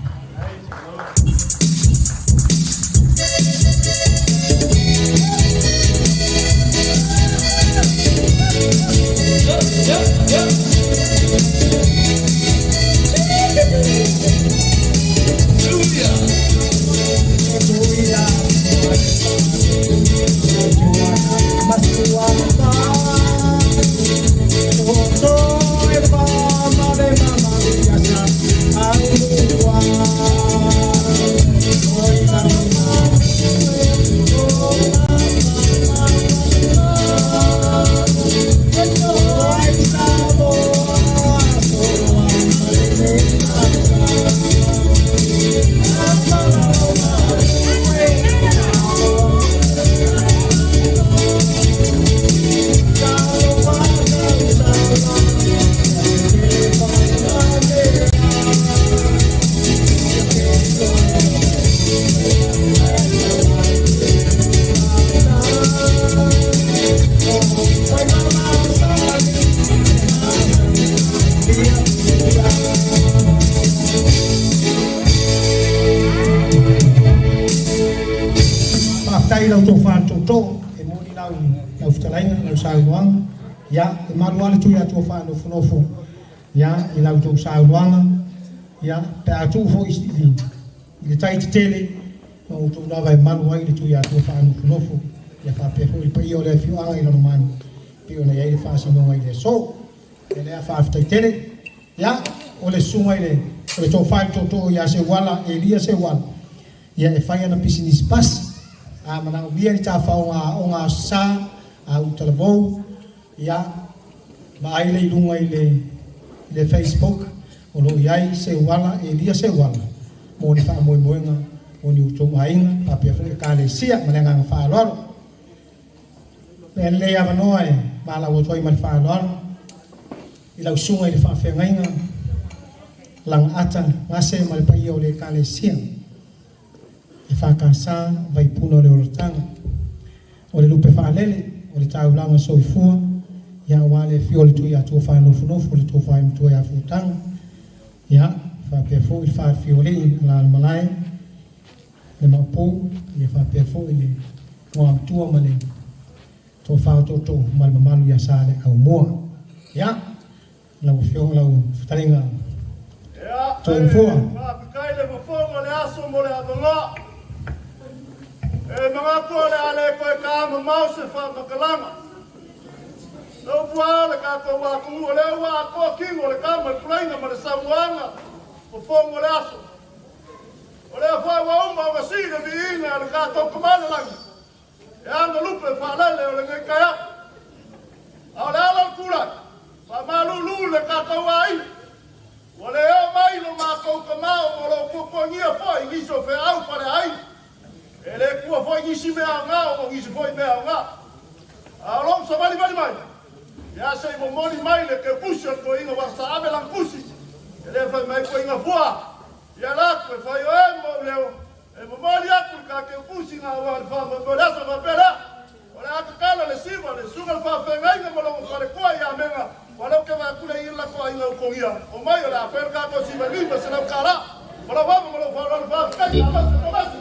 Faafetai i lau tofa le tootoo e moni lau lau fetalaiga lau saunoaga. Ia, e malu lava le tui Atua faanofonofo ia i la outou saunoaga, ia pe a tuu foi i le tai tetele, o outou lava e malu ai le tui Atua faanofonofo, ia faapea foi le paia o le afioaga i Lalomanu pei ona i ai le faasinoga i le aso. Ia lea faafetai tele. Ia, o le susuga i le o le tofa i le tootoo ia Seuala, Elia Seuala, ia e fai ana pisinisi pasi, a manaomia ni tafaoga aoga Aso Sa, a Utalavou, ia, vaai le i luga i le le Facebook o lo o i ai Seuala, Elia Seuala, mo ni faamoemoega o ni outou aiga faapea foi Ekalesia. Ma le agaga faaaloalo. Avea lenei avanoa e valaau atu ai ma le faaaloalo i lau susuga i le faafeagaiga Lagaata Gase ma le paia o le Ekalesia EFKS Vaipuna o le Olataga, o le lupe faalele o le taulaga soifua, ia aua le afio o le Tuiatua faanofonofo, le Tofa i Matua ia Fuataga, ia faapea foi le Faafiolii Alalamalae, le Maopu, ia faapea foi le Igoamatua ma le Tofa o Tootoo ma le mamalu ia Saleaaumua. Ia, lau Afioga lau fetalaiga Ia, Toemafua. e faafetai le fofoga o le aso mo le avanoa. E manatu o le a le toe ta mamao se faamatalaga. Le upu lava o le tatou atunuu, o lea ua atoa tino o le tama i le pulaiga ma le saunoaga fofoga o le aso. O lea foi ua uma ona sii le viiga a le tatou Tama i le lagi e ana lupe faalele o lenei taeao. aoga. A o lou savalivali mai, ia se i momoli mai le keupusi o le toeaina ua sa ave lana tusi, e lē fai mai toeaina fua, ia la atu e fai oe ma ou leo, e momoli atu le kakeupusi na auā le faamoemoe le aso faapea lea. O le a tatalo le siva le susuga le faafeagaiga ma lona faletua ia Mega, ua lea ou te vaai atu le ia le latou aiga ulutogia, omai o le a fai le tatou siva e $500. Ma lou ava ma lou faaaloalo faafetai, Samoa Tomasi.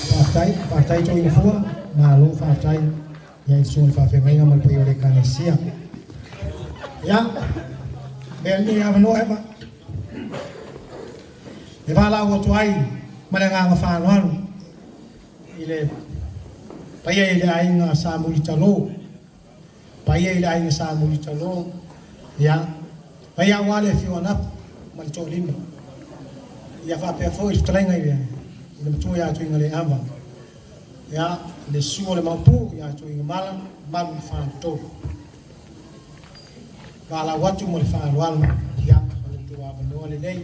Faafetai, faafetai toeaina fua, malo faafetai ia i le susuga i le faafeagaiga ma le paia o le Ekalesia. Ia, avea lenei avanoa e e valaau atu ai ma le agaga faaaloalo i le paia i le aiga Sa Mulitalo, paia i le aiga Sa Mulitalo, ia, paia aua le afio o Anapu ma le Toalima, ia faapea foi le fetalaiga i le matua ia Tuigaleava, ia, le susu o le Maopu ia Tuigamala, malu i le Faletolu. Valaau atu ma le faaaloalo, ia, o le tou avanoa lenei,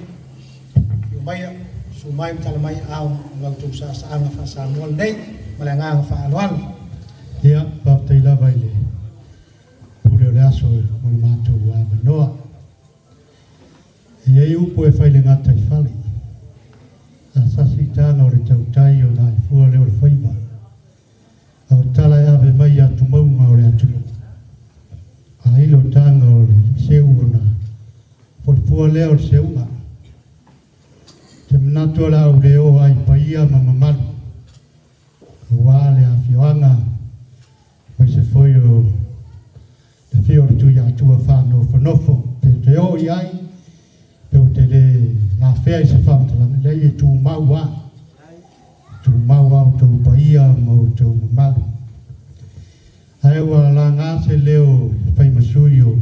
afio maia, susu mai ma tala mai aao o la outou saasaaga faa-Samoa lenei ma le agaga faaaloalo. Ia, faafetai lava i le pule o le aso mo le matou avanoa. E i ai upu e fai le gata i fale, a sasi taga o le tautai ona ae fua lea o le faiva. A o tala e ave mai atumauga o le atunuu. A ilo taga o le seu ona foi fua lea o le seuga. Te manatu o le au le o ai paia ma mamalu. Ua le afioaga, mai se foi o le fio o le tui atua whanofonofo, te te o i ai, pe o te le ngā whea i se whamtalanga, lei e tū mau a o tau paia ma o tau mamalu. Ae ua la ngā se leo whai masui o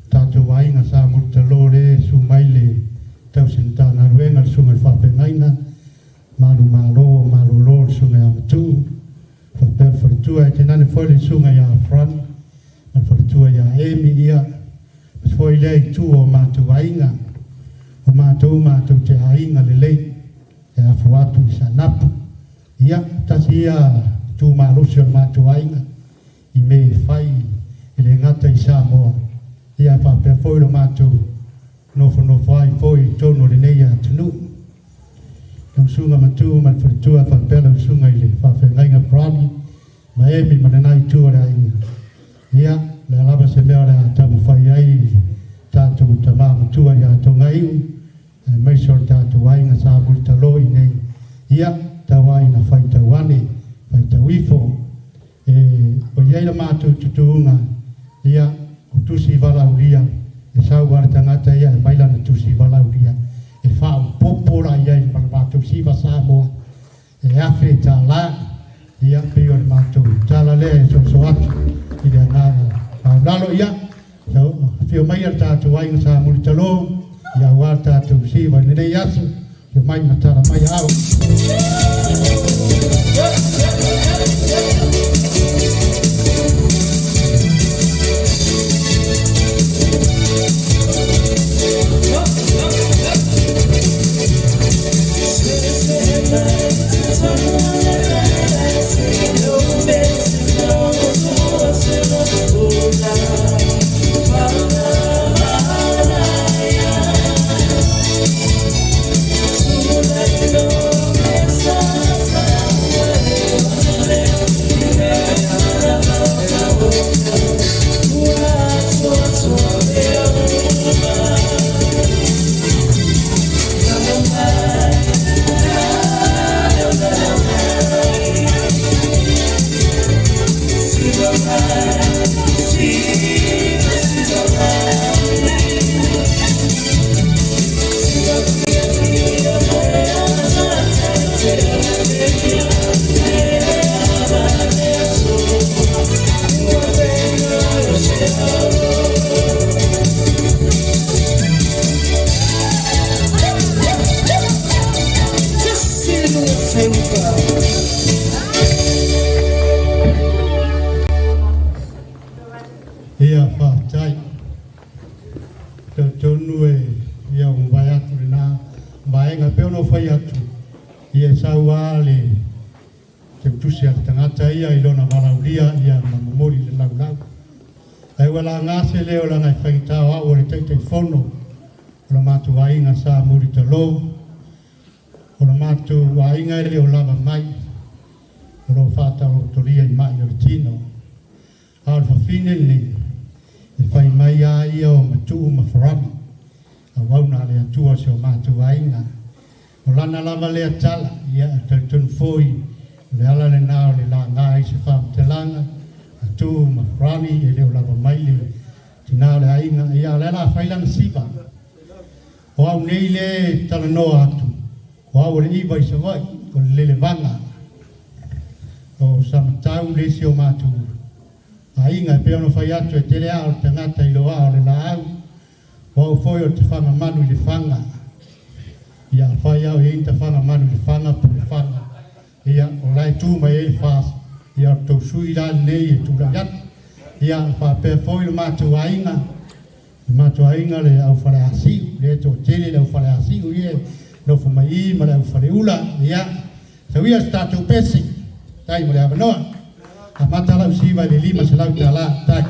tātou aiga sa mulitalo le su mai le tausinta galuega le susuga i le faafeagaiga malu malo malōlō le susuga iā Matu'u faapea le faletua e tainane foi le susuga iā Fran ma le faletua iā Emi ia ma se foi lea itu o matou aiga o matou matou te aiga lelei e afu atu i Saanapu ia tasi ia tu malosi o le matou aiga i me fai e le gata i Samoa ia faapea foi lo matou nofonofo ai foi i totonu o lenei atunuu. Lau susuga Matu'u ma le faletua faapea lau susuga i le faafeagaiga Brani ma Emi ma lenā itu o le aiga. Ia, le a lava se mea o le a taumafai ai tatou tamā matua iā Togai'u, aemaise o le tatou aiga sa mulitalo i inei. Ia, tau lava ina faitau ane, faitau ifo. E, ua i ai le matou tutuuga, ia, o tusi valaaulia, e sau lava le tagata ia e aumai lana tusi valaaulia, e faaopoopo la i ai ma le matou siva Samoa e $1,000. Ia, pei o le matou tala lea e soso atu i le agaga maualalo. Ia, afio mai le tatou aiga sa mulitalo, ia aua le tatou siva i lenei aso, afio mai ma tala mai aao. tusi a le tagata ia i lona valaaulia ia ma momoli le laulau. Ae ua laga se leo leaga e faigata o au o le Taitaifono o le matou aiga sa Mulitalo. O le matou aiga e le o lava mai, o lo o faataotolia i mai o le tino. A o le fafine lenei, e fai mai a ia o Matuu ma Farani, auauna a le Atua o si o matou aiga. O lana lava lea tala, ia e talitonu foi, o le ala lena o le laga ai se faamatalaga, Matuu ma Farani e le o lava mai le tinā o le aiga, ia o le ala a fai lana siva. O au nei le talanoa atu, o au o le iva i Savaii, o le lelevaga. O Samatau le isi o matou aiga e pei ona fai atu e tele aa o le tagata i lo aa o le laau, o au foi o le tafaga manu i le faga. Ia afai au e i ni tafaga manu i le faga po le faga, ia o la e tu mai ai le FAST, ia o le tou sui la lenei e tulai atu. Ia faapea foi le matou aiga, le matou aiga le au Faleasiu, lea e toatele le au Faleasiu ia e nofo mai i ma le au Faleula, ia sau ia se tatou pese, tai mo le avanoa. Amata lau siva i le $500, tai.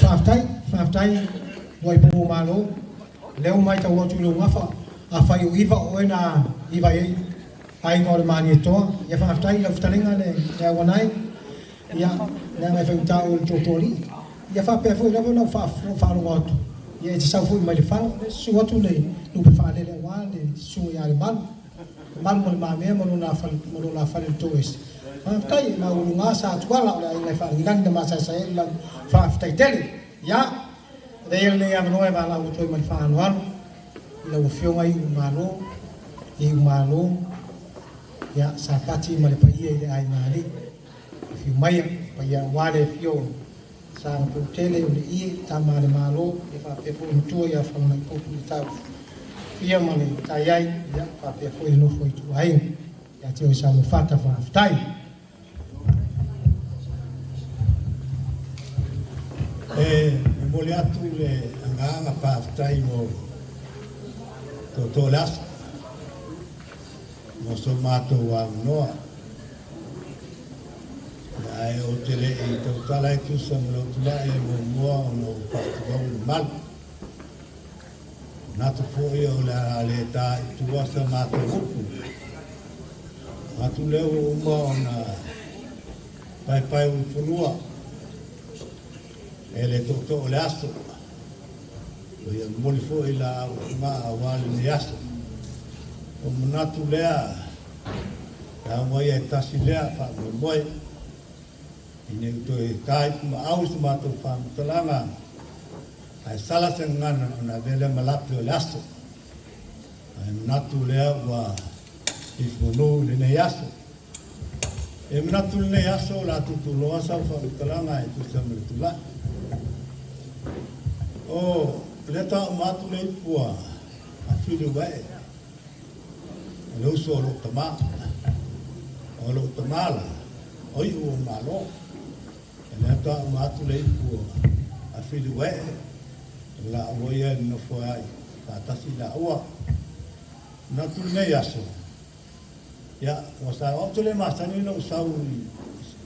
Faafetai, faafetai ua i pau malo. Lea ua matau atu i lou gafa, afai o iva o oe na iva i ai aiga o le Malietoa. Ia faafetai i lau fetalaiga le Leauanae. Ia, leaga e faigata oe i le toatoalii. Ia faapea foi lava ona ou faalogo atu, ia e te sau foi mai le fala, susu atu le lupe faalele aua le susuga ia Lemalu. Le malu ma le mamea ma lona fale i le toese. Faafetai e maualuga sa atuala o le aiga e faalagilagi na masaesae ai le lagi. Faafetai tele. Ia, avea ia lenei avanoa e valaau atu ai ma le faaaloalo i lau Afioga i Iumalo, i Iumalo, ia, Sapati ma le paia i le aiga alii. Afio maia, paia aua le afio o Sagapolutele o le Ie, Tama a le Malo, ia faapea foi le matua ia Falemaipupu i le tau fia ma le taiai, ia faapea foi le nofo a ituaiga ia te oe Saluafata, faafetai. E momoli atu le agaga faafetai mo tootoo o le aso, mo so matou avanoa. Ae ou te le i tautala e tusa ma lou tulai e muamua ona ou faatulou i le malu. Manatu foi o le a le ta i tua sa matou upu. Manatu lea ua uma ona paepae ulufanua e le tootoo o le aso. Ua ia momoli foi laau i aua lenei aso. O manatu lea taua ia e tasi lea faamoemoe ina ua toe ta i maau se matou faamatalaga ae sala se gagana ona avea lea ma lape o le aso. Ae manatu lea ua ifumanu i lenei aso. E manatu lenei aso o le a tutuloa sau faamatalaga e tusa ma le tulai. O lea tauma atu le ipu a Filiuae, o le uso o lou tamā. O lou tamā la, o iu o malo. E lea tauma atu le ipu a Filiuae, O laua ia e nonofo ai faatasi laua. Manatu lenei aso, ia, ua sa o au te le masani ona ou sau i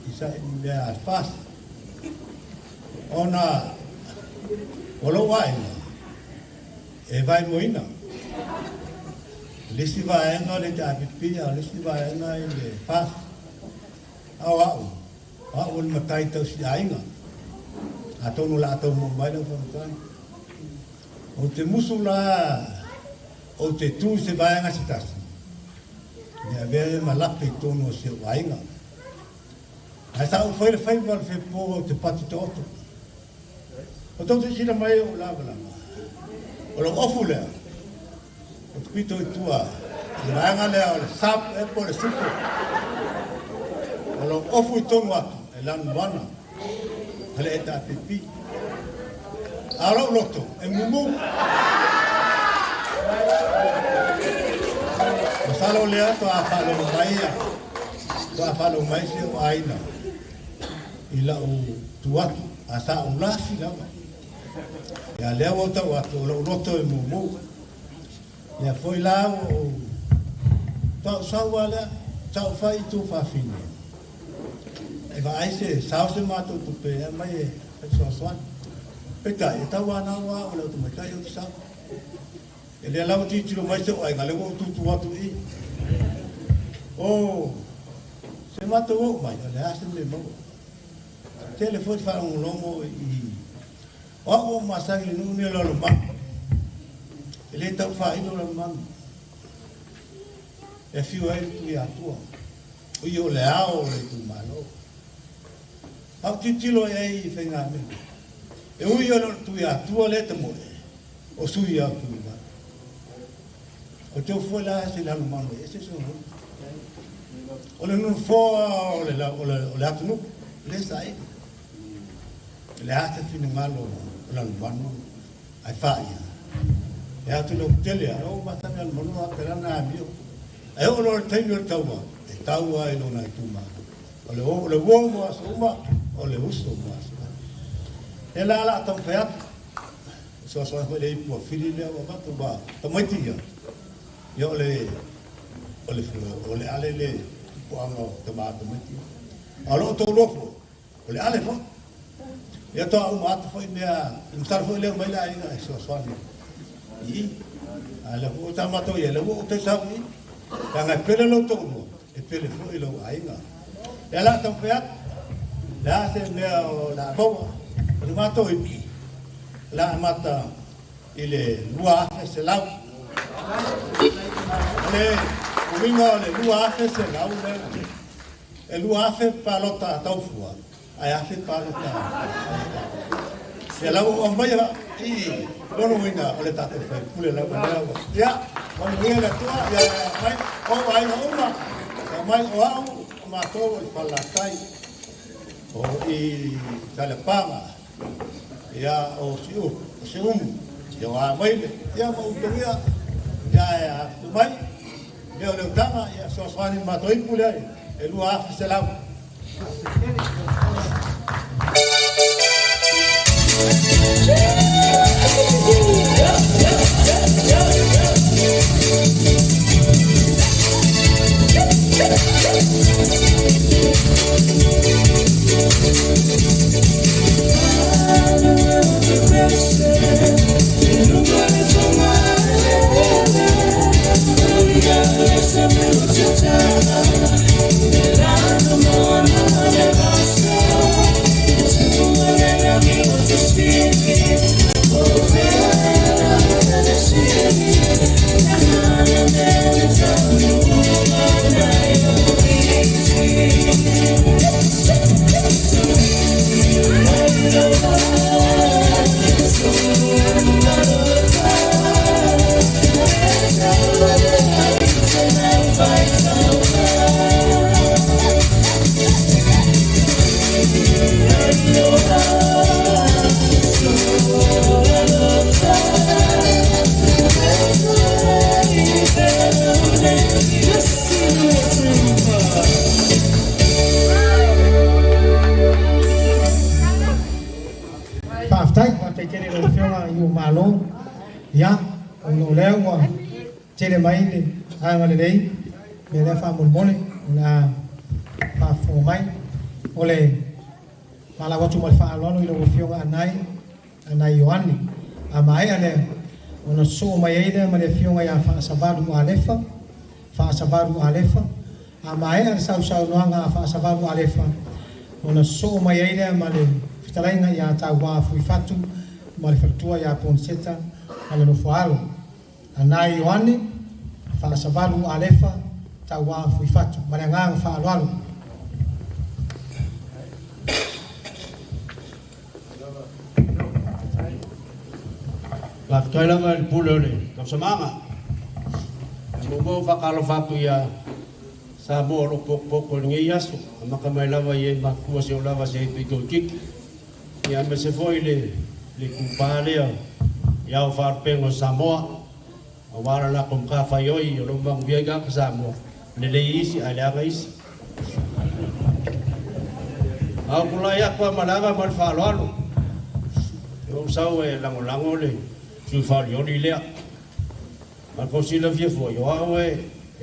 i mea a le FAST, ona o lou aiga e vaeluaina. O le isi vaega o le HRPP, a o le isi vaega i le FAST. A o au, o au o le matai tausiaiga. Atonu o le a tau moo mai lau faamatalaga. Ou te musu la, ou te tu i se vaega se tasi, ina ia avea ma lape i totonu o si ou aiga. Ae sa ou fai le faiva o le fepo ou te pati taoto. O tou silasila mai o ou lavalava, o lou ofu lea, ou te pito i tua i le vaega lea o le sap ea po o le supo. O lou ofu i tonu atu e lanumoana ma le HRPP. A o lou loto e mumu. Masalo lea toa faalogo mai ia, toa faalogo mai si ou aiga i lau tu atu, a sa ou lafi lava. Ia lea ua ou tau atu o lou loto e mumu. Ia foi la ua ou tau sau a lea, sa ou fai i tuafafine. E vaai se sao se matou tupe e aumai e fesoasoani. Peitai, e tauanau lava au e le autamaitai ou te sau. E lea lava tilotilo mai si ou aiga, lea ua ou tutu atu i i. O se matou oo mai, o le a se mea e maua. Tele foi le faalogologo i o au ua ou masani i le nuu lenei o Lalomanu. E le tau faailo Lalomanu. E afio ai le Tuiatua. O ia o le ao o le itumalo. A ou tilotilo i ai i faigamea, e ui o le Tuiatua lea e tamoe, o sui au Tuivalu. O te foi la se Lalomanu e ese sona upu. O le nofoa o le atunuu, le saili. Le a se finagalo o Lalomanu ai whaia. E atu le tele a o matanga le manu a pelana a mio. E o lo taimi o le taua, e taua e lona itumalo. O le o le uo mo aso uma, o le uso mo aso. E la la tau whai atu. So so le ipu a fili lea ua avatu ma tamaiti ia. Ia o le o le o le ale le tupuaga o tama tamaiti. A lo tau lofo, o le ale foi. Ia toa uma atu foi mea, masalo foi lea mai le aiga e fesoasoani. I a le ua ta matou ia, le ua ou sau i. Leaga e pele lou toalua, e pele foi lou aiga. E ala tau fai atu, le a se mea o le a maua, o le matou ipu, la amata i le 2,100. O le uiga o le 2,100 lea, e 2,000 palota a taufua, ae 1,000 palota. Ia lau o maia i lona uiga o le tatou faipule lava lea ua. Ia, manuia le Atua, ia mai o aiga uma, ia mai o au, o matou o le Falelatai, o i Salepaga, ia o Siu, o Siumu, ia o Amaile, ia ma outou ia, ia e afitu mai, mea o le utaga, ia fesoasoani i matou ipu lea, e 2,100. Ia, ona o lea ua tele mai le agalelei, mea lea faamolemole o le a faafofoga mai. O le valaau atu ma le faaaloalo i lau Afioga Anai, Anai Ioane. A maea lea, ona sosoo mai ai lea ma le Afioga ia Faasavalu Alefa, Faasavalu Alefa. A maea le sausaunoaga a Faasavalu Alefa, ona sosoo mai ai lea ma le fetalaiga ia Tauā Fuifatu ma le faletua ia Poniseta ma le nofoaalo. Anai Ioane, Faasavalu Alefa, Tauā Fuifatu. Ma le agaga faaaloalo. Faafetai lava i le pule o le tausamaga. E muamua ona faatalofa atu ia Samoa o lo o potopoto i lenei aso, amata mai lava i e matua seia oo lava se pito itiiti. Ia aemaise foi le itupa lea i ao faalupega o Samoa, aua le latou matafaioi o lo o manuia ai tagata Samoa, lelei isi ae leaga isi. A ou tulai atu lava ma le ava ma le faaaloalo, ou sau e lagolago le sui faaolioli lea. Ma tou silafia foi, o au e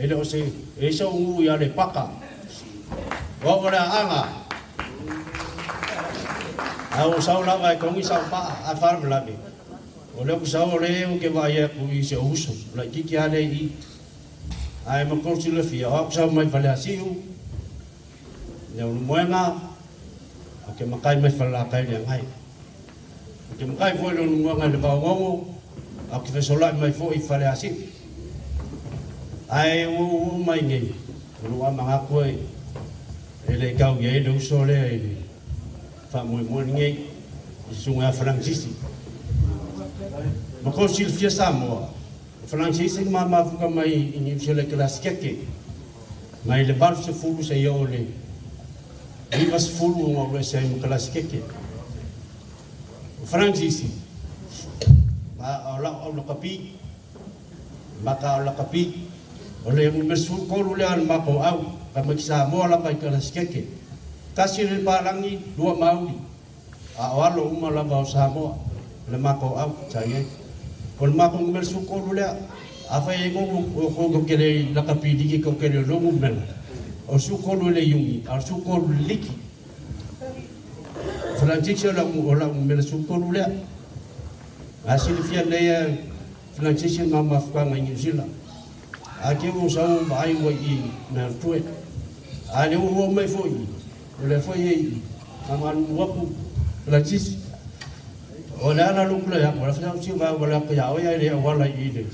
le o se, e leai sou nuu i Aleipata. O au o le Aana. Ae ua sau lava e togi sau paa, ae faalavelave, o lea ou te sau o lea ou te vaai atu i si ou uso, laitiiti lava lea i i. Ae ma tou silafia, o au ou te sau mai Faleasiu, Leulumoega, ou te matai mai Falelatai i le Agai. Ou te matai foi i Leulumoega i le Vaogogo, ae ou te fesolai mai foi i Faleasiu. Ae ua ou oo mai nei, o lou amanatu e le tau i ai le uso lea i le faamoemoe lenei, i susuga ia Falagisisi. Ma tou silafia Samoa, o Falagisisi na ma mafuta mai i Niu Sila i Kalasikeke, mai le 80 seia oo i le 90 ona ou ese ai ma Kalasikeke. O Falagisisi, ma o lau au lakapi, maka o lakapi, o le numera 13 lea o le matou au, tamaiti Samoa lava i Kalasikeke. Tasi le palagi, lua mauli, a o alo uma lava o Samoa, le matou au, sa i ai. O le matou numera 13 lea, afai e gogo o kou ke le lakapi liki kou ke le logu mela, o 13 le iungi, a o 13 le liki. Falagisisi o lau numera 13 lea. A silafia nei e Falagisisi ma mafukaga i Niu Sila. A ke ua sau vaai ua i mea tue. A le ua mai foi, o le foi e i mamalulu atu Falagisisi. O le ala luku le aku, o le whanau tiu vau wale aku ia oia i le awala i le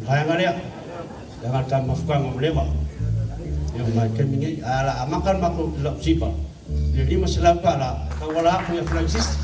vaenga lea. Le ngā tā mafukaga o lewa. Ia mai kemi nei. A la amaka mako lau sipa. Le lima se lau ka la, ka wala aku ia Falagisisi.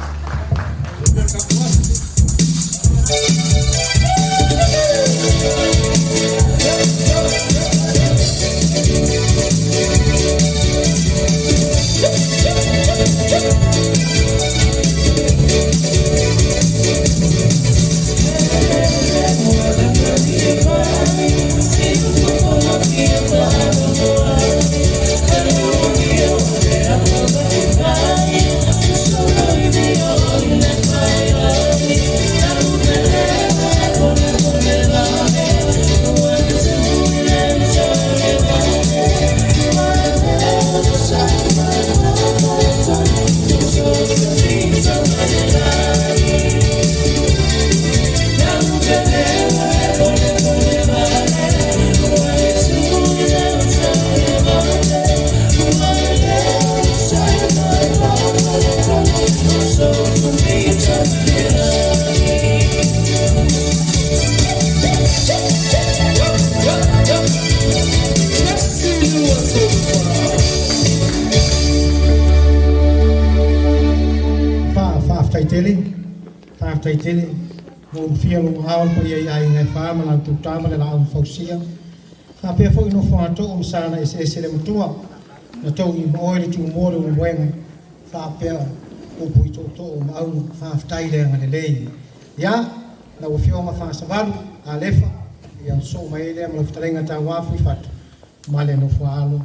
Faafetai tele, faafetai tele. Ua ulufia lou aao le paia i aiga e fa ma la outou tama le laau na fausia. Faapea foi nofo a too ma sana eseese le matua na togi ma oe le tumua le ulumoega faapea upu i tootoo ma auga. Faafetai le agalelei. Ia, lau Afioga Faasavalu, Alefa, ia sosoo mai ai lea ma lau fetalaiga Tauā Fuifatu ma le nofo a alo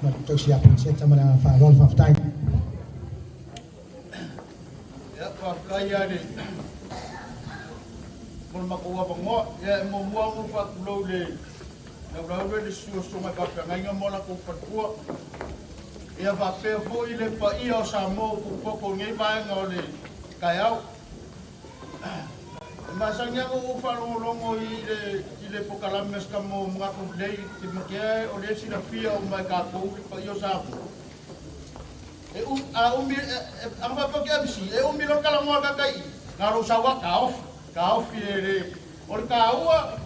ma le tausi ia Poniseta ma le agaga faaaloalo. Faafetai. Ia, faafetai lava i le mo le matou avanoa. Ia e muamua ona ou faatulou i le laulau lea i le susu o susuga i faafeagaiga ma o latou faletua. Ia faapea foi le paia o Samoa ua potopoto i lenei vaega o le taeao. E masani lava ona ou faalogologo i le polokalame a si tama o Manatu Lelei, te matea o lea e silafia uma e tatou le paia o Samoa. E umi, a umi, ana faapea ou te MC, e umi loa le talanoa a le tagata i i, na o lou sau lava taofi, taofi e le, o le taua,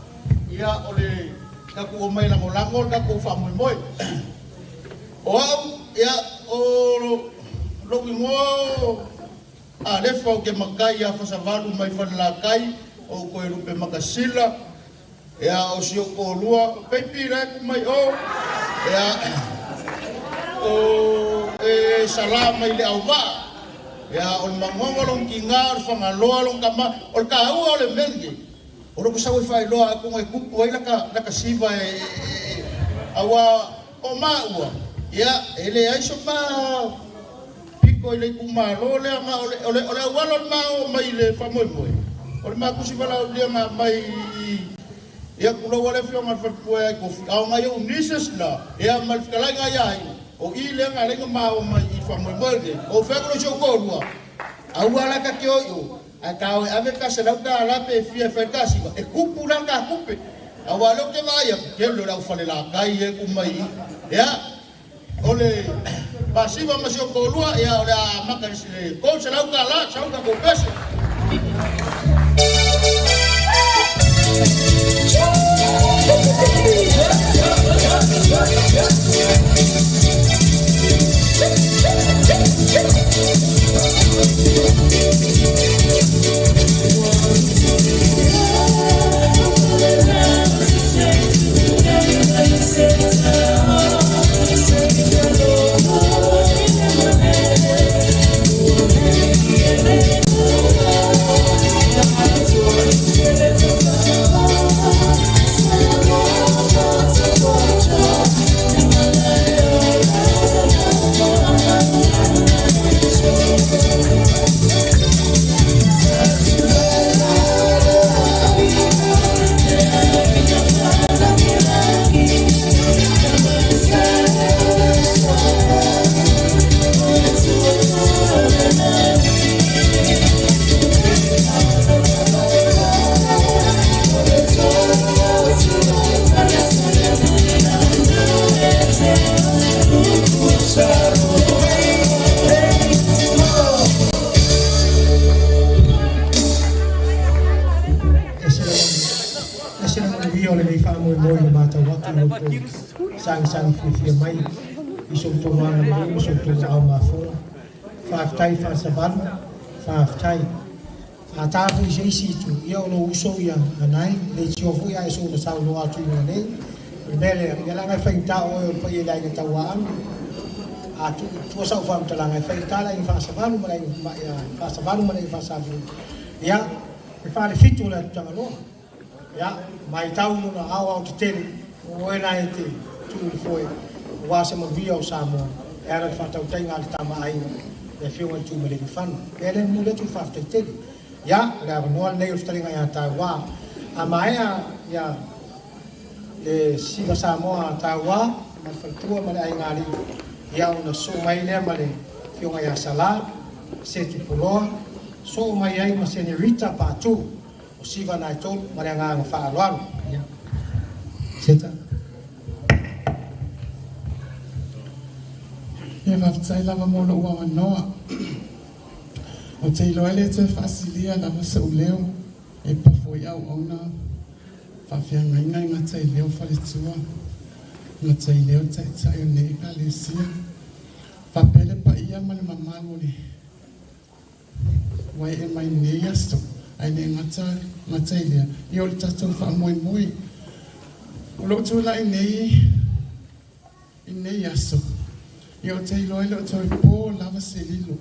ia o le tatou omai lagolago le tatou faamoemoe. O au, ia, o lou igoa o Alefa ou te matai ia Fasavalu mai Falelatai, o ou toe lupe makasila, ia o si ou toalua, baby la e tu mai o, ia o e Sala mai le auvaa, ia o le Magogo lona tina, o le Fagaloa lona tama, o le taua o le mea lenei, o lou sau e faailoa atu ona e tupu ai lata siva e aua o maua, ia e leai so ma pito i le itumalo lea ma o le auala o le ma oo mai i le faamoemoe, o le ma tusi valaaulia na aumai i tulou a le afioga i le faletua ia Itofi, a o nai ou nieces la, ia ma le fetalaiga ia aiga, o i lea na ala ai ona ma oo mai i le faamoemoe lenei. Ou fai atu loa i si ou toalua, aua la ta te o i o, ae ta o e ave le ta $100 pe fia e fai le ta siva, e tupu la le ta tupe. Aua o lea ou te vaai atu, tele o le aufalelatai ia e tu mai i i. Ia, o le masiva ma si ou toalua, ia o le a amata i le $300, sau le tatou pese. Ese le manuia o lenei faamoemoe i le matau atu i lo outou sagisagi fiafia mai i so outou agalelei ma so outou aao mafoa. Faafetai Faasavalu, faafetai. A ta foi i se isi itu, ia o lou uso ia Anae, e le tio foi ae soona saunoa atu i luga nei. O le mea lea, ia leaga e faigata oe o le paia i le aiga Tauaanu. A tuu i tua sau faamatalaga, e faigata le aiga Faasavalu ma le aiga Faasavalu ma le aiga Faasavui. Ia, e faalefitu o le atu Tagaloa. Ia, matau i lona aoaotetele, o oe la e te tuu i le foe aua se manuia o Samoa e ala i le faatautaiga a le Tama a Aiga, le Afioga i le Tuimalealiifano. O le mea lea e momoli atu le faafetai tele. Ia, o le avanoa lenei o le fetalaiga ia Tauā. A maea ia le Siva Samoa a Tauā ma le faletua ma le aigaalii, ia ona sosoo mai lea ma le Afioga ia Salā Setu Puloa, sosoo mai ai ma Senerita Patu. O Siva na e tolu ma le agaga faaaloalo. Ia. Seta. Ia faafetai lava mo lou avanoa. Ou te iloa e le toe faasilia lava so'u leo e pofo i auauna faafeagaiga e gata i leo faletua, gata i leo taitai o lenei Ekalesia, faapea le paia ma le mamalu o le Ua ee mai lenei aso, ae le gata gata i lea, ia o le tatou faamoemoe. O lou tulai nei i lenei aso, ia ou te iloa e le o toe po lava se lilo.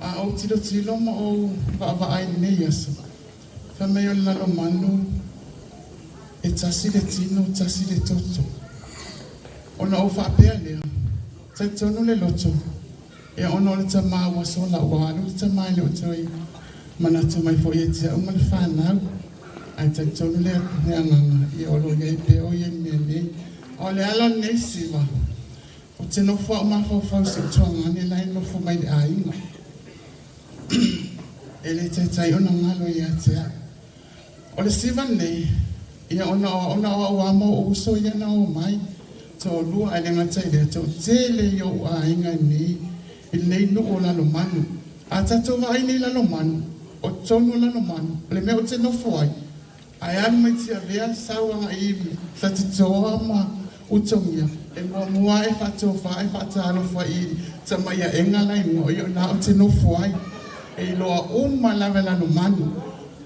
A ou tilotilo ma ou vaavaai i lenei aso, fai mai o le lalomanu e tasi le tino, tasi le toto. Ona ou faapea lea, talitonu le loto, Ia ona o le tama ua sola, ua alu le tama e le o toe manatu mai foi ia te au ma le fanau. Ae talitonu le agaga ia o loo iai pea o ia i le mea nei. A o le ala lenei siva, ou te nofo au mafaufau i si ou tuagane la e nofo mai le aiga. E le taitai ona galo ia te au. O le siva lenei, ia ona o ona o au ama o uso ia na o mai, toalua ae le gata i lea, toatele i ou aiga nei i lenei nuu o Lalomanu. A tatou vaai nei Lalomanu, o totonu o Lalomanu, o le mea ou te nofo ai, ae alu mai Tiavea sau agai i Satitoa ma Ulutogia, e muamua e faatofa e faatalofa i tamai aega la i luga, o ia o ina ou te nofo ai. E iloa uma lava e Lalomanu.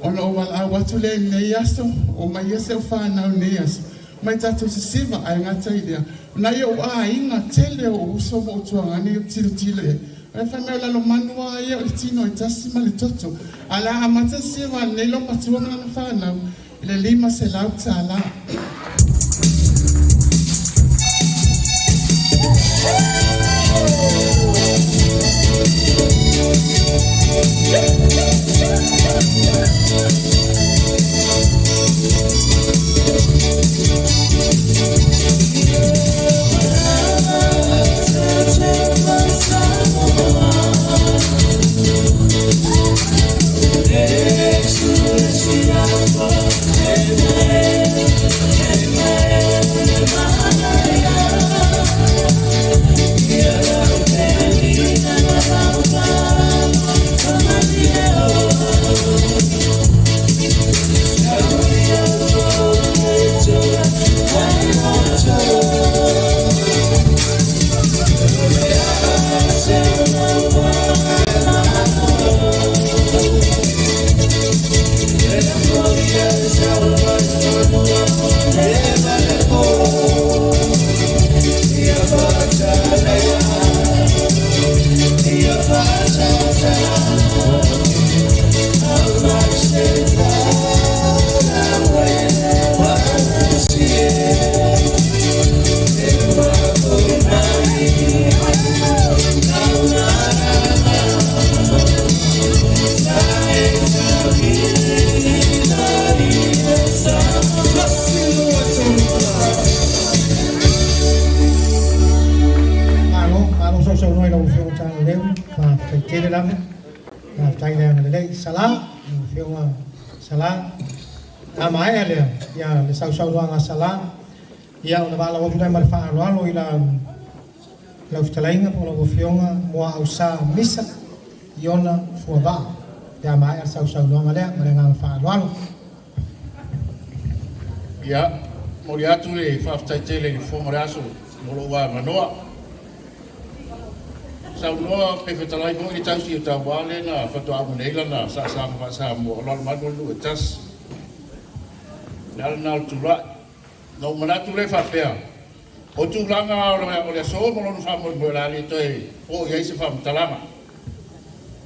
Ona ou valaau atu lea i lenei aso, o mai ia se o whanau nei aso, mai tatou sisiva ae gata i lea. Na ia ou aiga tele o uso ma ou tuagane o tilotilo i ai. O le fai mai o Lalomanu a ia o le tino e tasi ma le toto. A la amata siva nei lo matua ma lana whanau i le $500. Malo, malo sausaunoa i lau Afioga Tagaleleu, faafetai tele lava. Faafetai le agalelei. Sala, lau Afioga Sala, a maea lea, ia le sausaunoaga a Sala, ia ona valaau atu lea ma le faaaloalo i lau fetalaiga po o lau Afioga Muaausa Misa i ona fuavaa. Pe a maea le sausaunoaga lea ma le agaga faaaloalo. Ia, momoli atu le faafetai tele i le fofoga o le aso mo lou avanoa. Saunoa pe fetalai foi le tausi o tauā lea na faatoa nei lana saasaga faa-Samoa o Lalomanu o le nuu e tasi. Le ala na o le tulai. Na ou manatu lea faapea, o tulaga o le aso ma lona faamoemoe o le a le toe oo i ai se faamatalaga.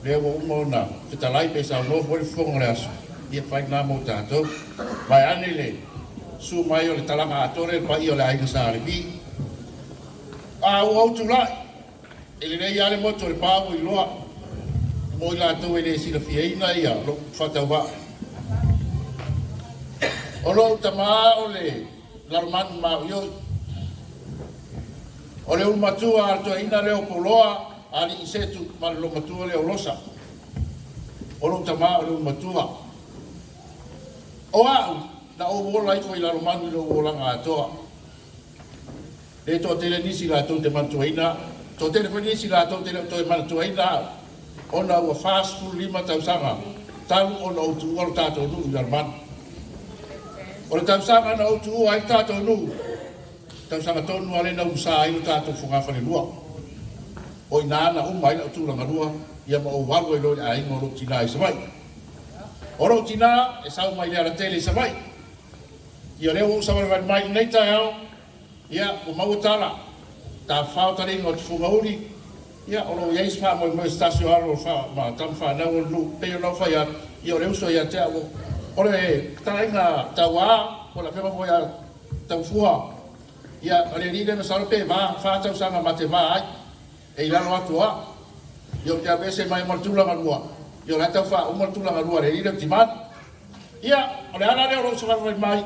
Lea ua uma ona fetalai pe saunoa foi le fofoga o le aso, ia fai lena mo tatou. Vaeane le susu mai o le talaga atoa lea le paia o le aiga Sa Levi. A ua ou tulai, e lelei lava le motu o le pa ua iloa mo i latou e le silafiaina ia lou faatauvaa. O lou tamā o le Lalomanu maoioi. O le ulumatua a le toeaina lea o Poloa, alii Setu ma le lomatua lea o Losa. O lou tamā o le ulumatua. O au, na ou ola ifo i Lalomanu i lou olaga atoa. Le toatele nisi latou te manatuaina, toatele foi nisi latou te le o toe manatuaina au, ona ua 45 tausaga talu ona ou tuua lo tatou nuu i Lalomanu. O le tausaga na ou tuua ai le tatou nuu, tausaga tonu lava lea na umusa ai lo tatou fogafalelua. O i ina na uma ai lau tulaga lua, ia ma ou alu ai loa i le aiga o lou tinā i Savaii. O lou tinā e sau mai le alatele i Savaii. Ia lea ua ou savalivali mai i lenei taeao, ia ua maua tala, tafafao taliga o Tufugauli, ia o lo o i ai se faamoemoe se tasi o alo ma tama fanau o le nuu, pei ona ou fai atu, ia o le uso ia te au. O le fetalaiga tauā, po o le afioga foi ia Taufua, ia o le alii lea masalo pe 4 tausaga ma te va ai, e i lalo atu o au. Ia ou te aveese mai ma le tulaga lua, ia o la e tau faauma le tulaga lua a le alii lea o Timani. Ia, o le ala lea o lou savalivali mai,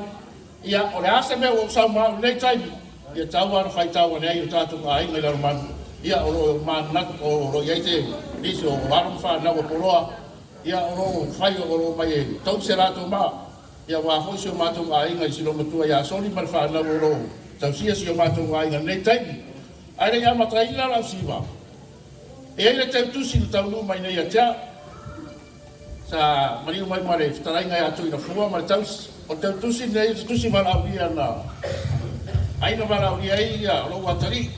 ia, o le a se mea ua ou sau ma au i lenei taimi, ia tau lava ona faitau ane ai i o tatou aiga i Lalomanu, ia, o lo o mananatu, o lo o i ai se nisi o alo ma fanau a Poloa, ia, o lo o fai, o lo o mai e tausi se latou maa, ia, aua foi si o matou aiga i si olomatua ia Soli ma le fanau o lo o tausia si o matou aiga i lenei taimi. Ae le i amataina lau siva, e i ai le teutusi na taunuu mai nei ia te au, Sa maliu mai ma le fetalaiga ia Tuinafua ma le tausi. O le teutusi lenei o se tusi valaaulia na ai na valaaulia ai ia lou atalii.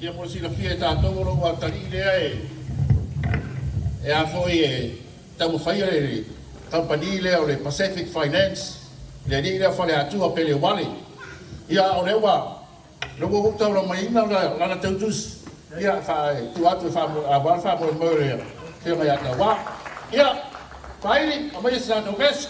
Ia mo le silafia e tatou o lou atalii lea e e a foi e taumafaia le kamupani lea o le Pacific Finance, le alii lea o Faleatua Peleuale. Ia o lea ua Ina ua ou taulamaiina lana teutusi, ia, tuu atu e aua le faamoemoe o le Afioga ia Tauā. Ia, Faaili, aumaia se tatou vesi.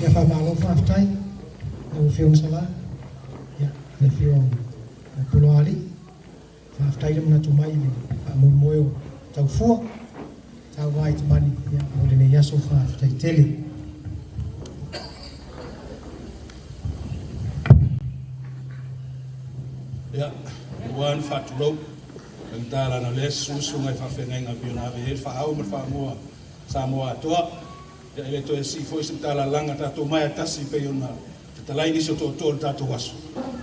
Ia faamalo faafetai lau Afioga Sala, ia le afio o Poloalii, faafetai le manatu mai i le faamoemoe o Taufua, tauva i Tamani ia mo lenei aso faafetai tele. Ia, ua ni faatulou, faigata leaga o lea e susu susuga i faafeagaiga pei ona ave i ai le faaao ma le faamua Samoa atoa. Ia e le toe sii foi se matalalaga tatou mae a tasi pei ona fetalai nisi o tootoo o le tatou aso.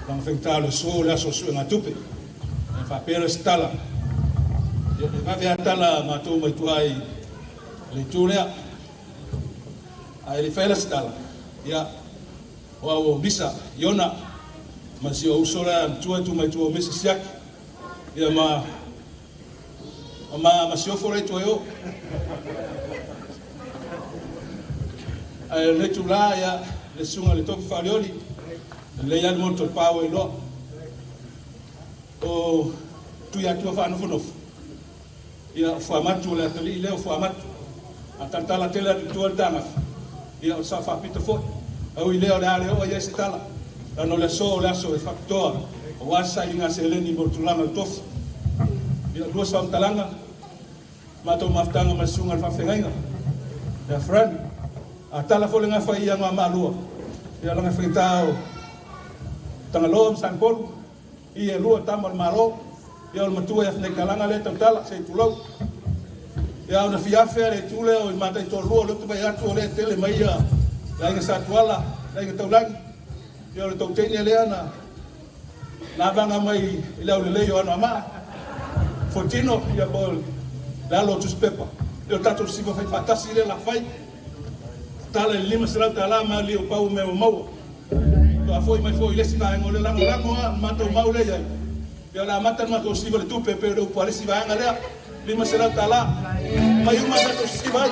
Leaga faigata o le aso o le aso o suegatupe. Ia faapea lea o se tala. Ia e vave a tala matou mai tua i le itu lea. Ae le i faia la se tala, ia o au o Misa Iona ma si ou uso lea matua e tu mai tua o Misa Siaki. Ia ma ma masiofo la i tua i o. Ae o lenei itulā, ia, le susuga i le Tofi Faolioli, e lelei lava le motu o le pa ua iloa. O Tuiatua faanofonofo, ia, o Fuamatu, o le atalii lea o Fuamatu. A talatala tele atu i tua le tagafa, ia, o le sao faapito foi. Ae ui i lea, o le a le oo i ai se tala, leaga o le aso o le aso e faapitoa aua se sailiga seleni mo le tulaga o le tofi. Ia, lua se faamatalaga, matou mafutaga ma le susuga i le faafeagaiga ia Fran. A tala foi le gafa i Anoamaa 2, ia laga faigata o Tagaloa ma Sanipolu, i e lua tama o le Malo, ia o le matua ia Fnaikalaga lea e tautala, se i tulou. Ia ona fiafe le itu lea o i matai toalua o lea ou te vaai atu o lea e tele mai ia le aiga Satuala, le aiga Taulagi, ia o le touteine lea na na avaga mai i le aulelei o Anoamaa, Fotino, ia po o le alo o Tusipepa. Ia o tatou siva fai faatasi lea la fai. Tala i le $500 ma ali o pau o mea ua maua. Faatoa foi mai foi i le isi vaega o le lagolago a le matou mau lea i ai. Ia o le a amata le matou siva i le tupe pei o le upu a le isi vaega lea, $500. Fai uma a tatou siva ai.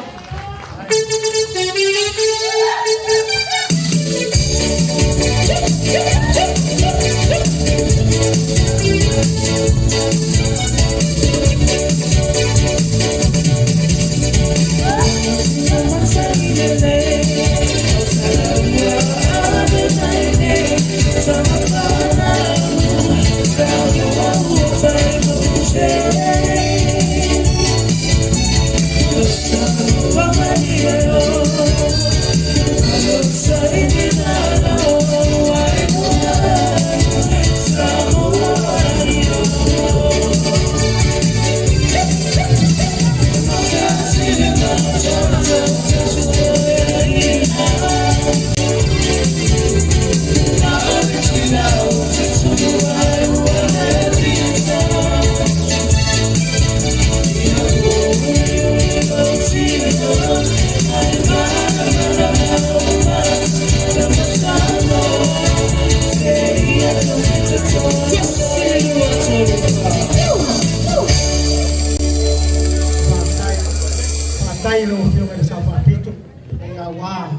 Aua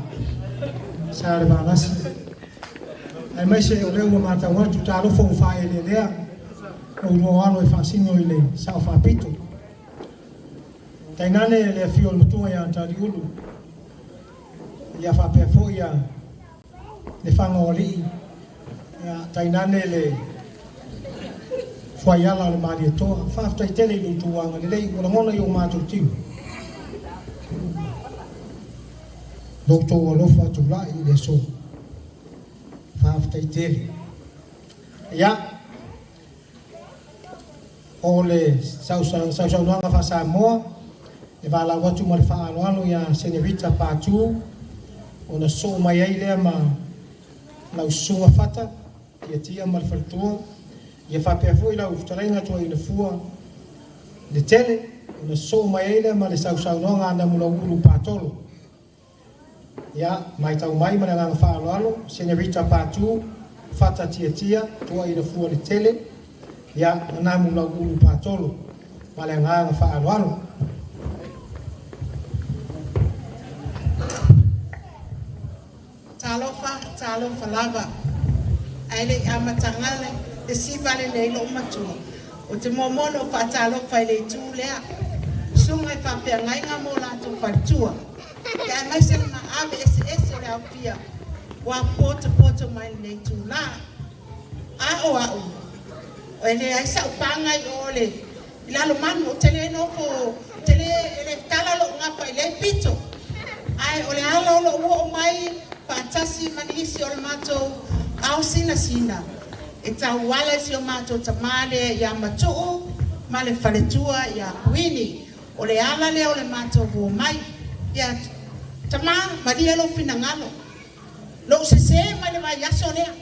sa le valasi. Aemaise o lea ua matau atu talofa ua faaeleelea o ua alo e faasino i le sao faapito. Tainane le afio o le matua ia Taliulu, ia faapea foi ia le faga o alii, ia tainane le fuaiala o le Malietoa. Faafetai tele i lo outou agalelei ua lagona i o matou tino lo outou alofa tulai i le aso. Faafetai tele. Ia, o le sausaunoaga faa-Samoa e valaau atu ma le faaaloalo ia Senerita Patu, ona soo mai ai lea ma lau susuga Fata, Tiatia ma le faletua, ia faapea foi lau fetalaiga Tuaina Fua le tele, ona soo mai ai lea ma le sausaunoaga a Namulauulu Patolo. Ia, matau mai ma le agaga faaaloalo, Senerita Patu, Fata Tiatia, Tuaina Fua le tele, ia, ma Namulauulu Patolo, ma le agaga faaaloalo. Talofa, talofa lava. Ae le i amataga le siva lenei lou matua. O te muamua ona ou faatalofa i le itu lea. Susuga i faafeagaiga ma o latou faletua. Ia aemaise le maave eseese o le aofia ua potopoto mai lenei itulā. A o a'u, e leai sa'u paga i o le i Lalomanu, ou te le nofo, ou te le, e le tala lo'u gafa i lea pito. Ae o le ala o lo'u oo mai faatasi ma nisi o le matou ao sinasina e tauala i si o matou tamā lea ia Matu'u ma le faletua ia Kuini. O le ala lea o le matou omai. Ia tamā, malie lou finagalo. Lou sesē mai le vaiaso lea.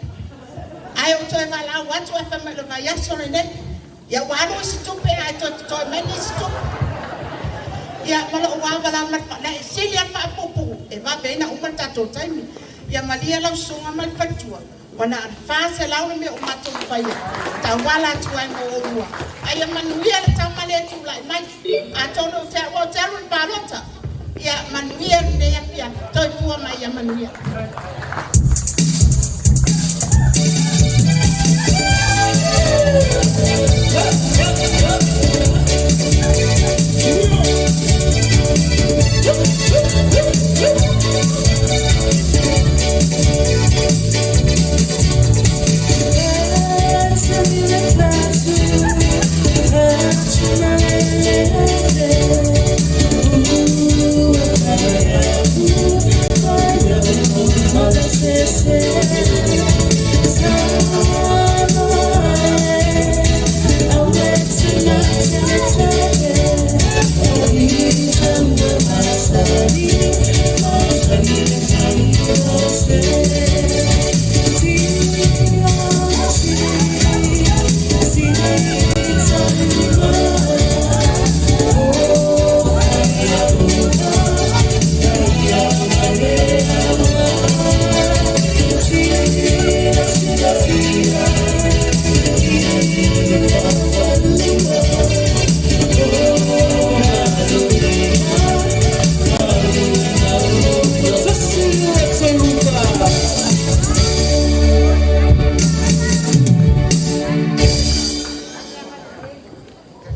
Ae ou toe valaau atu ae fai mai o le vaiaso lenei. Ia ua alu isi tupe ae toe totoe mai nisi tupe. Ia ma lou ava la ma le faalae sili a le faapuupuu e vave ai ona uma le tatou taimi. Ia malie lau susuga ma le faletua. Ua na o le 400 le mea ua matou faia tauala atu ai mo oulua. A ia manuia le tama lea e tulai mai. Atonu ou te au ou te alu i le palota. Ia manuia lenei afiafi. Toifua ma ia manuia.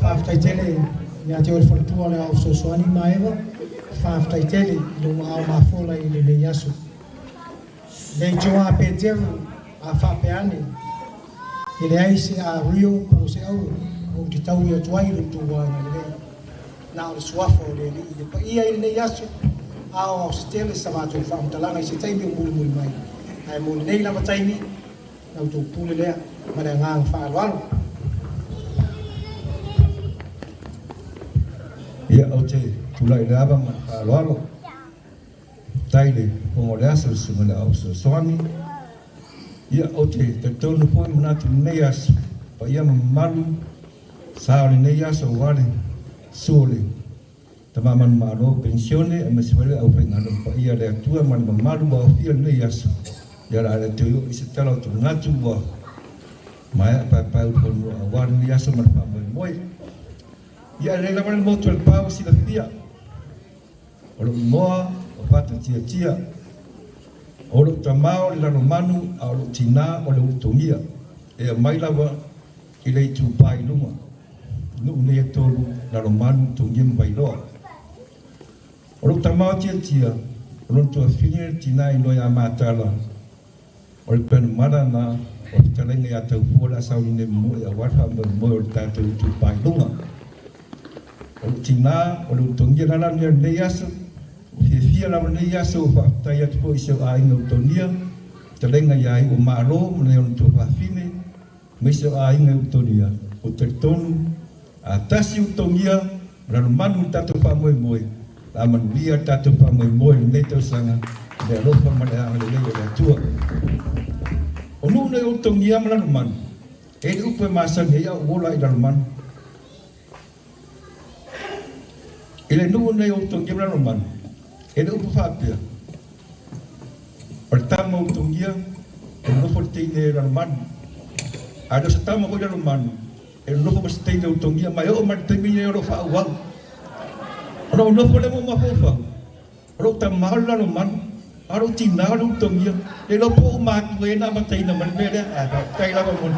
Faafetai tele ia te oe le faletua o le ao fesoasoani ma Eva. Faafetai tele i lou aao mafola i lenei aso. Le aitioa a Peteru a faapea ane, e leai se a Rio po o se auro ou te taui atu ai i lo outou agalelei. Na o le suafa o le Alii le paia i lenei aso, a o se tele sa matou faamatalaga i se taimi o mulimuli mai. Ae mo lenei lava taimi, la outou pule lea ma le agaga faaaloalo. Ia, ou te tulai i le ava ma le faaaloalo. Faafetai i le fofoga o le aso i le susuga i le Aao Fesoasoani. Ia, ou te talitonu foi manatu i lenei aso, paia ma mamalu, sa o lenei aso aua le susu o le Tama manumalo penisione aemaise foi le aufaigaluega paia a le Atua ma le mamalu ua aofia i lenei aso. Ia o le a le toe oo i se tala o manatu ua maea paepaeulufanua aua lenei aso ma le faamoemoe. Ia, e lelei lava le motu o le pa ua silafia. O lou igoa O Fata Tiatia. O lou tamā o le Lalomanu a o lou tinā o le Ulutogia e aumai lava i le Itupa i Luga, nuu nei e tolu, Lalomanu, Ulutogia ma Vailoa. O lou tamā o Tiatia, o lona tuafafine le tinā igoa ia Matala, o le Peanumala na o le fetalaiga ia Taupua o le a sauni nei momoe aua le faamoemoe o le tatou Itupa i Luga. O lou tinā o le Ulutogia le ala lenei o lenei aso, Ua fiafia lava lenei aso ua faafetai atu foi i si ou aiga Utonia, fetalaiga ia Iu Malo ma nai ona tuafafine, aemaise o aiga i Utonia. Ou te talitonu, a tasi Utonia ma Lalomanu i le tatou faamoemoe, o le a manuia le tatou faamoemoe i lenei tausaga i le alofa ma le agalelei o le Atua. O nuu nei o Utogia ma Lalomanu, e i ai le upu e masani ai a ou ola i Lalomanu. I le nuu nei o Utogia ma Lalomanu, e le upu faapea, o le tama o Utogia e nonofo i le teine e Lalomanu, a le o se tama foi Lalomanu e nonofo ma se teine o Utogia, ma e oo mai le taimi lenei o lo o faaauau. Ona ou nofo lea ma ou mafaufau, o lou tama o le Lalomanu, a o lou tinā o le Ulutogia. Le iloa po o ou matua ia na amataina mai le mea lea, ae faafetai lava mo le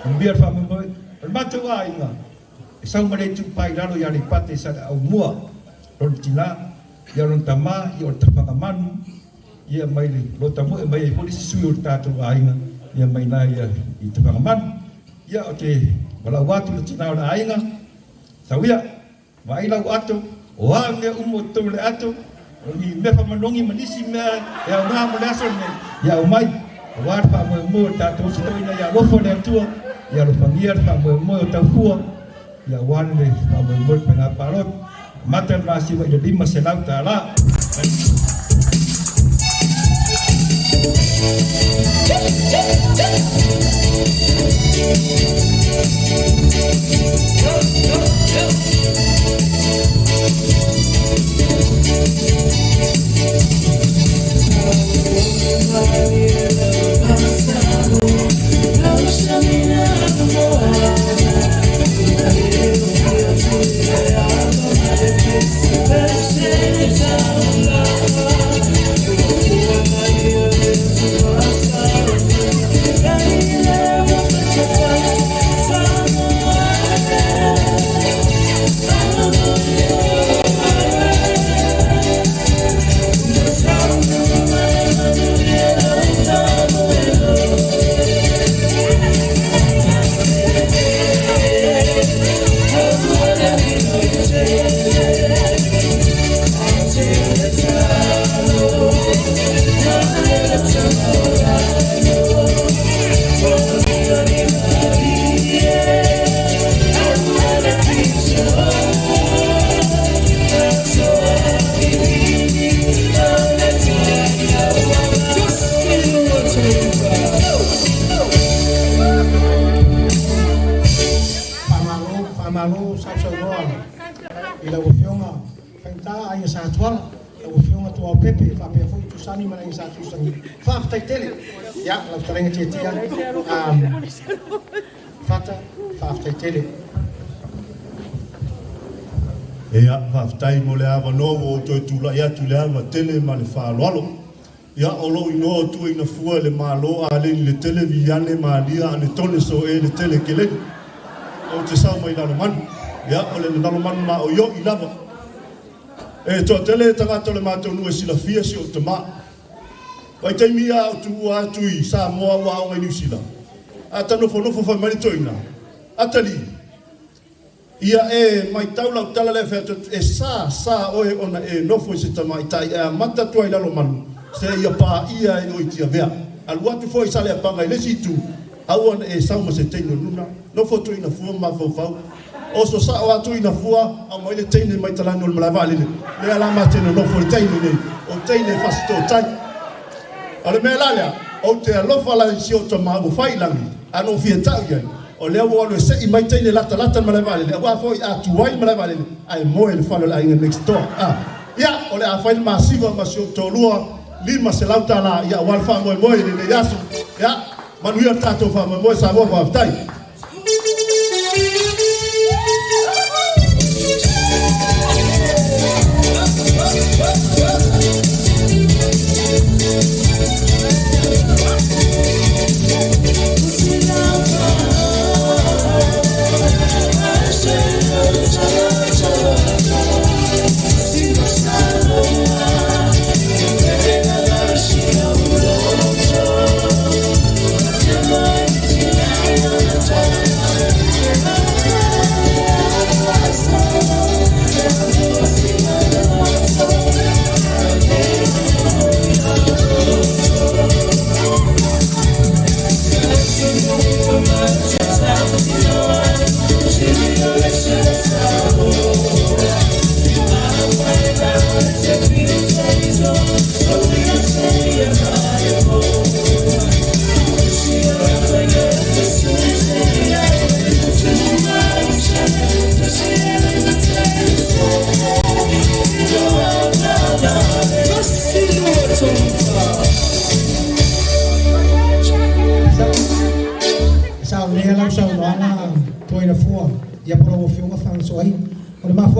manuia o le faamoemoe. O le matou aiga, e sau mai le itupa i lalo i Aleipata i Saleaaumua, lona tinā, ia lona tamā, ia o le Tafagamanu, ia mai le Lotamoe mai ai foi le isi sui o le tatou aiga, ia mai ina ia i Tafagamanu. Ia ou te valaau atu i le tinā o le aiga, sau ia, Vaai lau ato, o a mea uma o totonu o le ato, o ni mea faamanogi ma nisi mea e aoga mo le aso lenei, ia aumai, aua le faamoemoe o le tatou uso ina ia alofa le Atua, ia alofagia le faamoemoe o Taufua, ia aua le faamoemoe o le faiga palota. Amata le masiva i le $500. Faamalo, faamalo sausaunoa i lau Afioga Faigata Aiga Sa Tuala, lau Afioga Tuao Pepe faapea foi Tusani ma le Aiga Sa Tusani. Faafetai tele. Ia, lau fetalaiga Tiatia, Fata, faafetai tele. Ia, faafetai mo le avanoa ua ou toe tulai atu i le ava tele ma le faaaloalo. Ia, o lou igoa o Tuaina Fua i le Malo Aleni le Tele Viane Malia Anetone Soe le Tele Keleni. Ou te sau mai Lalomanu. Ia, o le Lalomanu maoioi lava. E toatele tagata o le matou nuu e silafia si ou tamā. Vaitaimi ia a o tuua atu i Samoa ua aoga i Niu Sila, a ta nofonofo fai mai le toeaina, Atalii, ia e maitau lau tala lea e fai atu atu, e sa, sa oe ona e nofo i se tamaitai e amata atu ai i Lalomanu seia paia ai oe i Tiavea. Alu atu foi i Saleapaga i le isi itu, aua ne e sau ma se teine o luna, nofo atu i Nafua ma mafaufau. Oso sao atu i Nafua, aumai le teine mai talani o le malae vaalele, lea la ma te nonofo i le taimi nei, o teine fasitootai. O le mea la lea, ou te alofa la i si ou tama ua fai i lagi, a na ou fia tau i ai, o lea ua alu e sei mai teine latalata i le malae vaalele, aua foi a tuai le malae vaalele, ae moe i le fale o le aiga next door. A, ia, o le a fai le masiva ma si ou toalua, $500, ia, aua le faamoemoe i lenei aso. Ia, manuia le tatou faamoemoe Samoa, faafetai.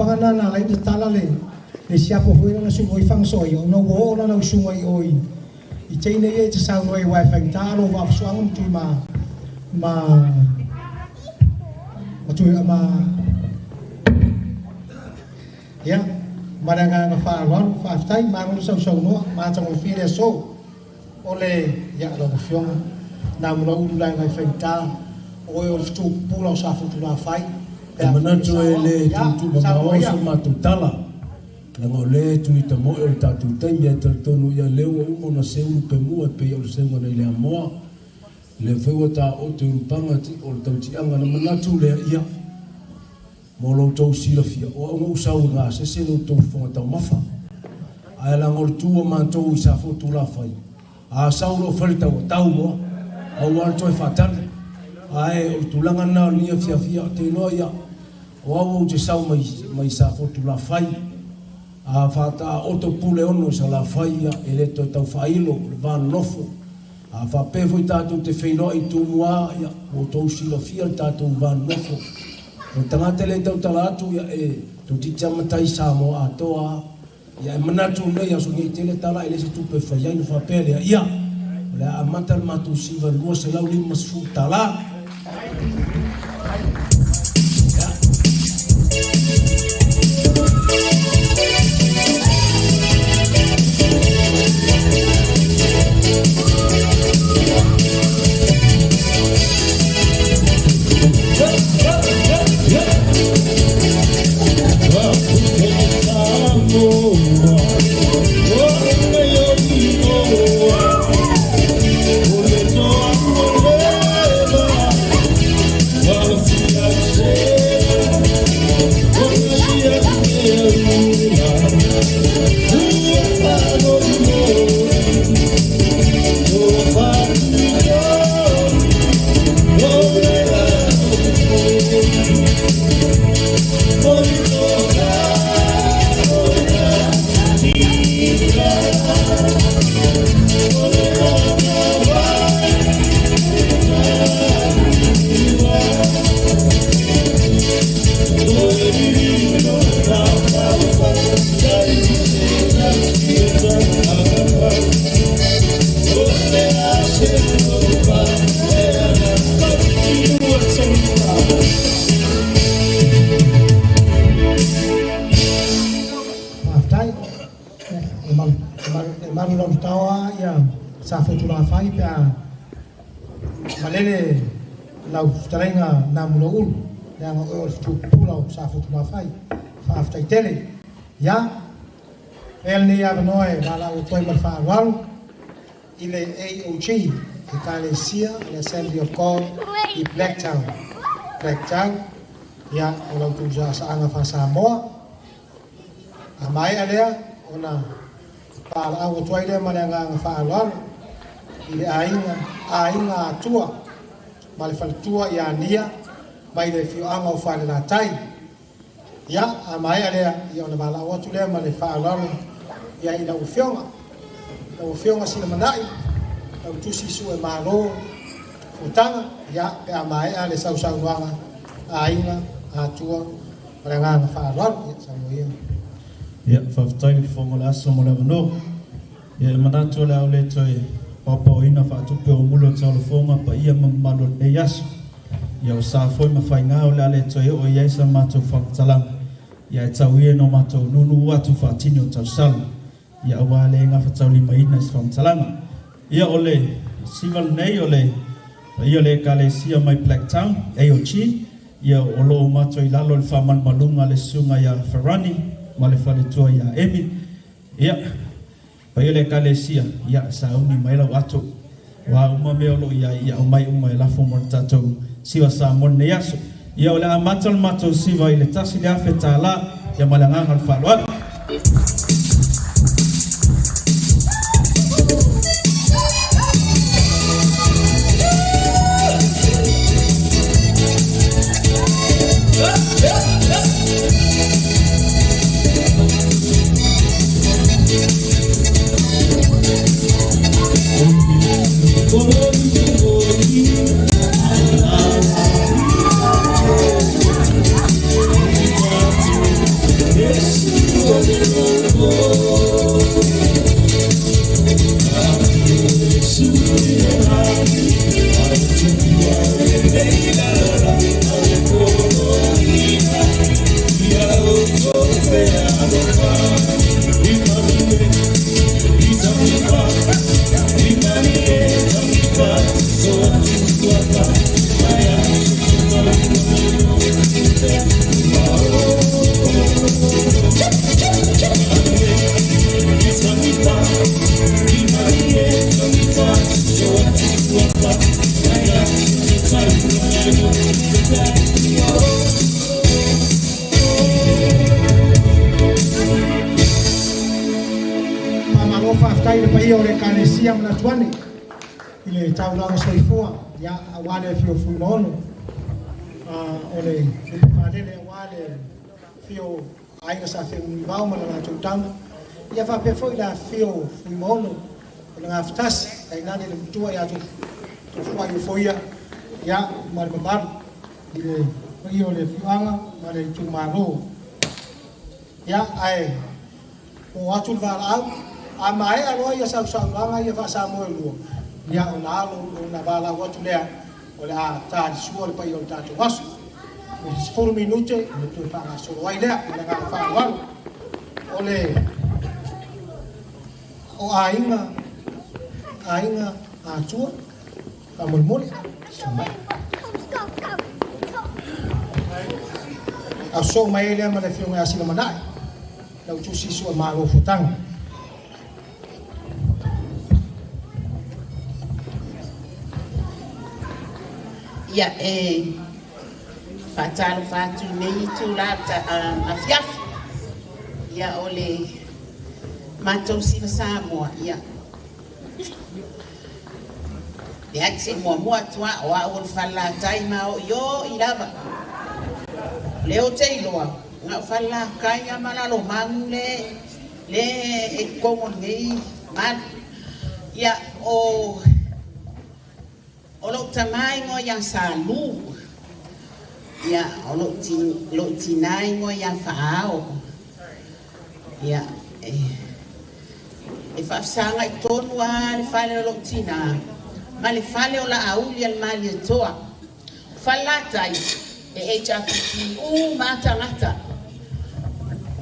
mafuaga na na lai tala le le siapo foi na su oi fang so ona ua oo lana usuga i o i teine ia e te saunoa ai uae faigata lou faafasoaga ma tui ma ma ma tui ma ia ma le agaga faaaloalo faafetai malo le sausaunoa matagofie le aso o le ia lau afioga Namulauulu laga e faigata o oe o le fetupupula o sa futulafai. E manatu e le tuutuumamao so matou tala, leaga o lea e tuita moe o le tatou taimi, ae talitonu ia lea ua uma ona seu lupe mua e pei o le seuga nei le amoa, lea foi ua taoto i ulupaga o le tautiaga. Na manatu lea ia, mo lo outou silafia, o au na ou sau e gasese lo outou fofoga taumafa, ae leaga o le tu a matou i Safotu-lafai, a sau loa fai le taua, tau loa, aua le toe faatali. Ae o le tulaga lena o lenei afiafi, ou te iloa ia, o au ou te sau mai, mai Safotu-lafai, a faataoto Puleono i Salafai, ia, e le toe tau faailo le va nonofo. A faapea foi tatou te feiloai i Tumua, ia, ua outou silafia le tatou va nonofo. O le tagata e le tautala atu, ia, e toeitiiti lava matai Samoa atoa lava. Ia, e manatu lenei aso nei tele tala e leai se tupe e fai ai, ona faapea lea, ia, o le a amata le matou siva i le $250. Faafetai. E malu lalutao lava ia Safotulafai pe a malele lau fetalaiga Namulauulu, leaga oe o le fetupupula o Safotulafai. Faafetai tele. Ia, avea lenei avanoa e valaau atu ai ma le faaaloalo i le AOG, Ekalesia a le Assembly of God i Blacktown. Blacktown, ia, o la outou saasaaga faa-Samoa. A maea lea, ona paalaau atu ai lea ma le agaga faaaloalo i le aiga, aiga Atua ma le faletua ia Nia mai le afioaga o Falelatai. Ia, a maea lea, ia ona valaau atu lea ma le faaaloalo ia i lau Afioga. Lau Afioga Silamanai, lau tusi sue malo fuataga, ia, pe a maea le sausaunoaga a aiga Atua ma le agaga faaaloalo. Ia, saunoa ia. Ia, faafetai le fofoga o le aso mo le avanoa. Ia, e manatu o le a ou le toe paopaoina faatupe o mula o taulafoga paia ma mamalu o lenei aso. Ia, o sa foi ma faiga o le a le toe oo i ai sa matou faamatalaga, ia e tau ia ina o matou nunu atu faatini o tausala, ia aua le gafataulimaina i se faamatalaga. Ia, o le siva lenei o le paia o le Ekalesia mai Blacktown, AOG, ia o lo o matou i lalo i le faamalumaluga a le susuga ia Farani ma le faletua ia Emi. Ia, paia o le Ekalesia, ia sauni mai lau ato. O a uma mea o lo o i ai, ia aumai uma e lafo mo le tatou siva Samoa i lenei aso. Ia, o le a amata le matou siva i le $1,000, ia ma le agaga o le faaaloalo. Faamalo faafetai le paia o le Ekalesia ma Natuane i le taulaga soifua ia auā le afio o Fuimaono o le lupe faalele auā le afio o Aiga Sa Fenunuivao ma le latou tama ia faapea foi le afifio o Fuimaono o le Gafatasi tainane le matua ia Tofuai Ofoia ia ma le mamalu i le paia o le afioaga ma le itumalo. Ia ae oo atu le valaau a maea loa ia sausaunoaga ia faa-Samoa e lua ia ona alo ona valaau atu lea o le a talisua le paia o le tatou aso. O le 10 minute ona toe faagasolo ai lea ma le agaga faaaloalo. O le o aiga aiga Atua faamolemole mai. Aso mai ai lea ma le afioga ia Silamanai lau tusi sua malo fotaga. Ia e faatalofa atu i lenei itula afiafi. Ia o le matou siva Samoa, ia leai se muamua atu a o au o le falelatai ma o i o i lava. O lea ou te iloa, na o falelatai lava ma Lalomanu le e totonu o lenei malu. Ia o lou tama igoa ia Salu, ia o lou tina igoa ia Faao. Ia e faafesagai tonu lava le fale o lou tina ma le fale o Laauli a le Malietoa. O falelatai e HRPP uma tagata.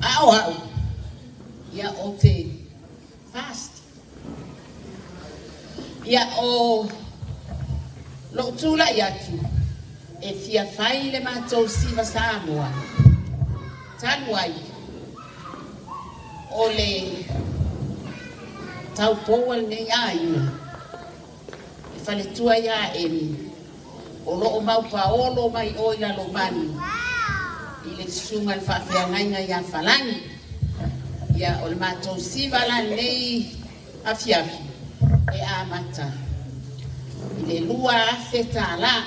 A o au, ia o te fast. Ia o lou tulai atu e fia fai le matou siva Samoa. Talu ai o le taupou a lenei aiga e faletua ia Emi o loo maupaolo mai o i Lalomanu i le susuga le faafeagaiga ia Falani. Ia o le matou siva la lenei afiafi e amata i le $2,000.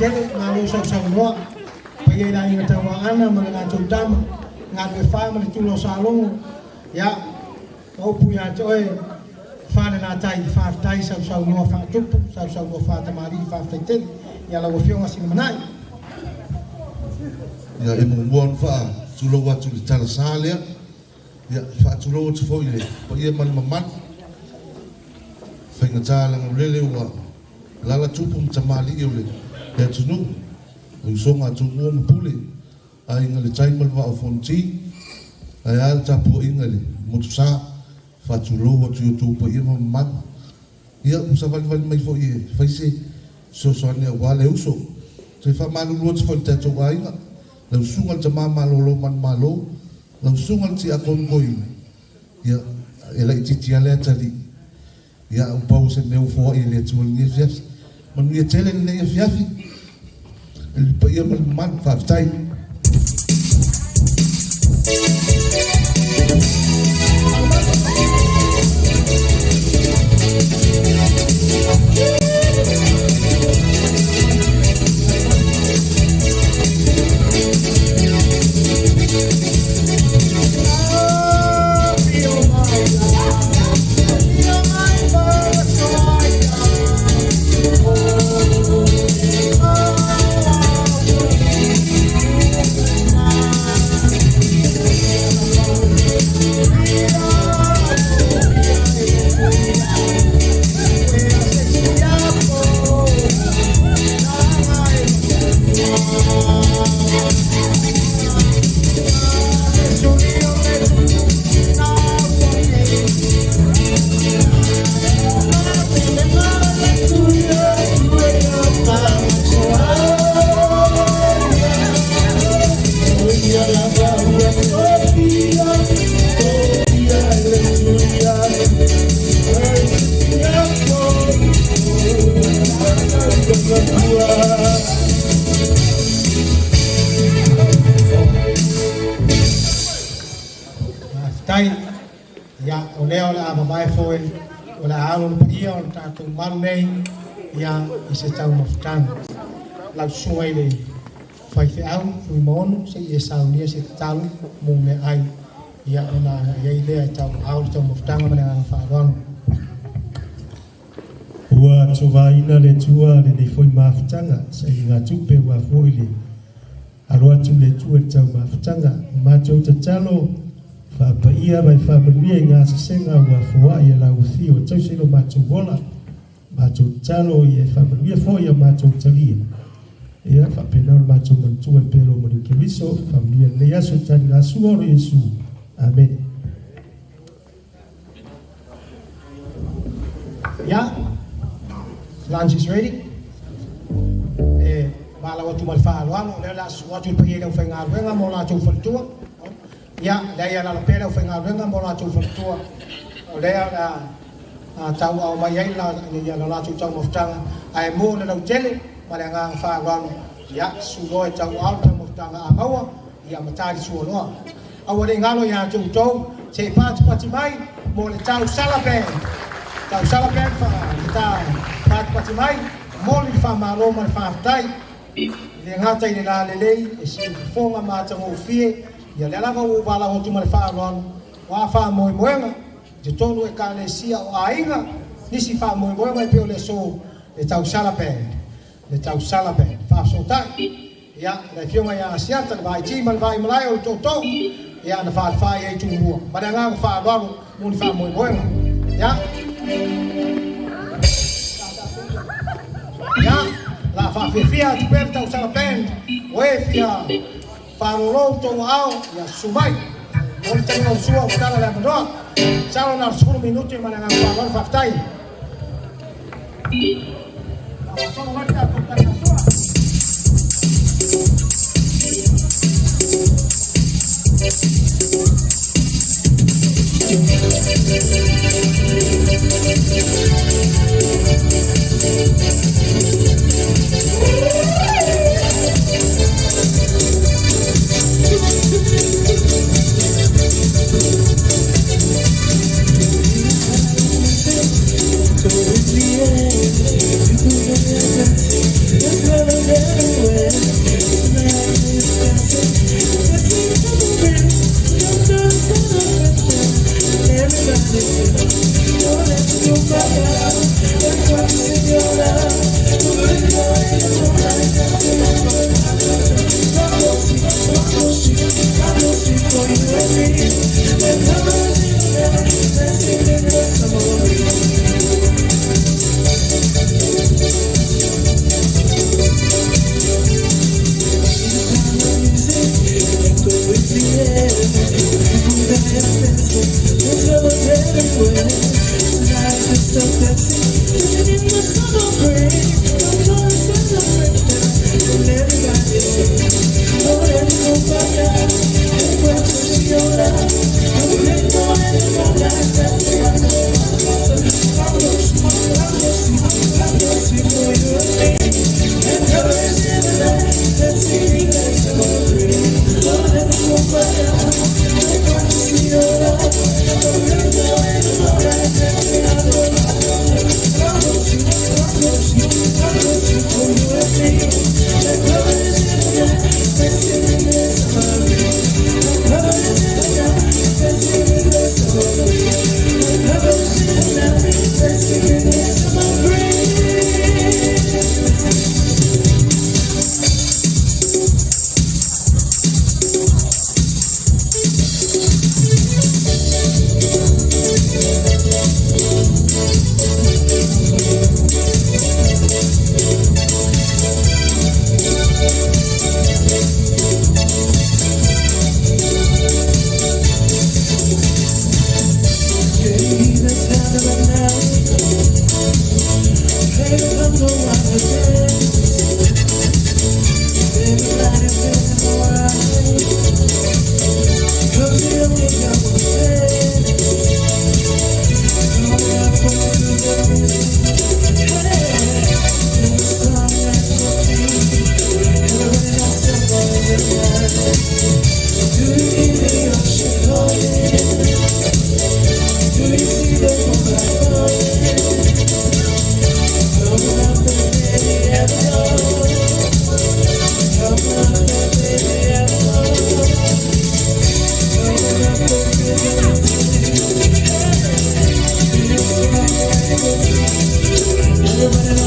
tele, malo sausaunoa. Paia i le aiga Tauaana ma le latou tama, Galuefā ma le tula o Salogo. Ia, o upu ia te oe, Falelatai, faafetai sausaunoa faatupu, sausaunoa faatamalii, faafetai tele ia lau Afioga Silimanai. Ia, e muamua ona faatulou atu i le talasa lea. Ia, e faatulou atu foi i le paia ma le mamalu. Faigata leaga o lele ua alaala tupu ma tamalii o le atunuu, le usoga a Tumua ma Pule, Aiga i le Tai ma le Vaa o Fonoti, ae a le tapuaiga i le Motusa. Faatulou atu i outou paia ma mamalu. Ia, ua savalivali mai foi e fai se fesoasoani aua le uso. Toe faamalulu atu foi i le tatou aiga, lau susuga i le tama malolo manumalo, lau susuga i le tiakono toeaina, ia, e laitiiti lava le atalii. Ia, ua pau o se mea ua foai e le Atua i lenei afiafi. Manuia tele lenei afiafi i le paia ma le mamalu. Faafetai. Faafetai. Ia, o lea o le a vavae foi, o le a alo le paia o le tatou malu nei, ia, i se taumafataga. Lau susuga i le faifeau, Fuimaono, se i e saunia se tatalo mo meaai, ia, ona i ai lea e tauaao le taumafataga ma le agaga faaaloalo. Ua tovaina le Atua lenei foi mafutaga, sailiga tupe ua foi le alo atu le Atua i le taumafataga. O matou tatalo, faapaia ma e faamanuia i gasesega ua foai e lau afio e tausi ai lo matou ola. Matou tatalo ia e faamanuia foi a matou talia. Ia faapena ona matou manatua e pea lo maliu Keriso, faamanuia lenei aso i taligasua o Iesu. Amene. Ia, lunch is ready. E valaau atu ma le faaaloalo, o lea o le a susu atu le paia i le aufaigaluega ma o latou faletua. Ia, lea ia alaala pea le aufaigaluega ma o latou faletua. O lea o le a tauaao mai ai la latou taumafataga, ae mo le lautele ma le agaga faaaloalo, ia, susu loa e tauaao le taumafataga a maua, ia matali sualoa. Aua ne i galo ia te outou, se i patipati mai mo le Tausala Band. Tausala Band ta patipati mai, momoli le faamalo ma le faafetai. E le gata i le lalelei, e siufofoga ma atagofie, ia lea lava ua ou valaau atu ma le faaaloalo, o a faamoemoega, i totonu o ekalesia o aiga, nisi faamoemoega e pei o le aso, le Tausala Band. Le Tausala Band. Faafesootai. Ia, le afioga ia Asiata, le Vaiti ma le Vaimalae o le tootoo, ia, na falefa i ai Tumua. Ma le agaga faaaloalo mo ni faamoemoega. Ia. Ia, la faafiafia atu pea le Tausala Band, o e fia faalolo outou aao, ia susu mai. Mo le taliga o le sua, ua tala le avanoa. Masalo na o le 10 minute ma le agaga faaaloalo, faafetai. Faagasolo mai le tatou taligasua. Everybody.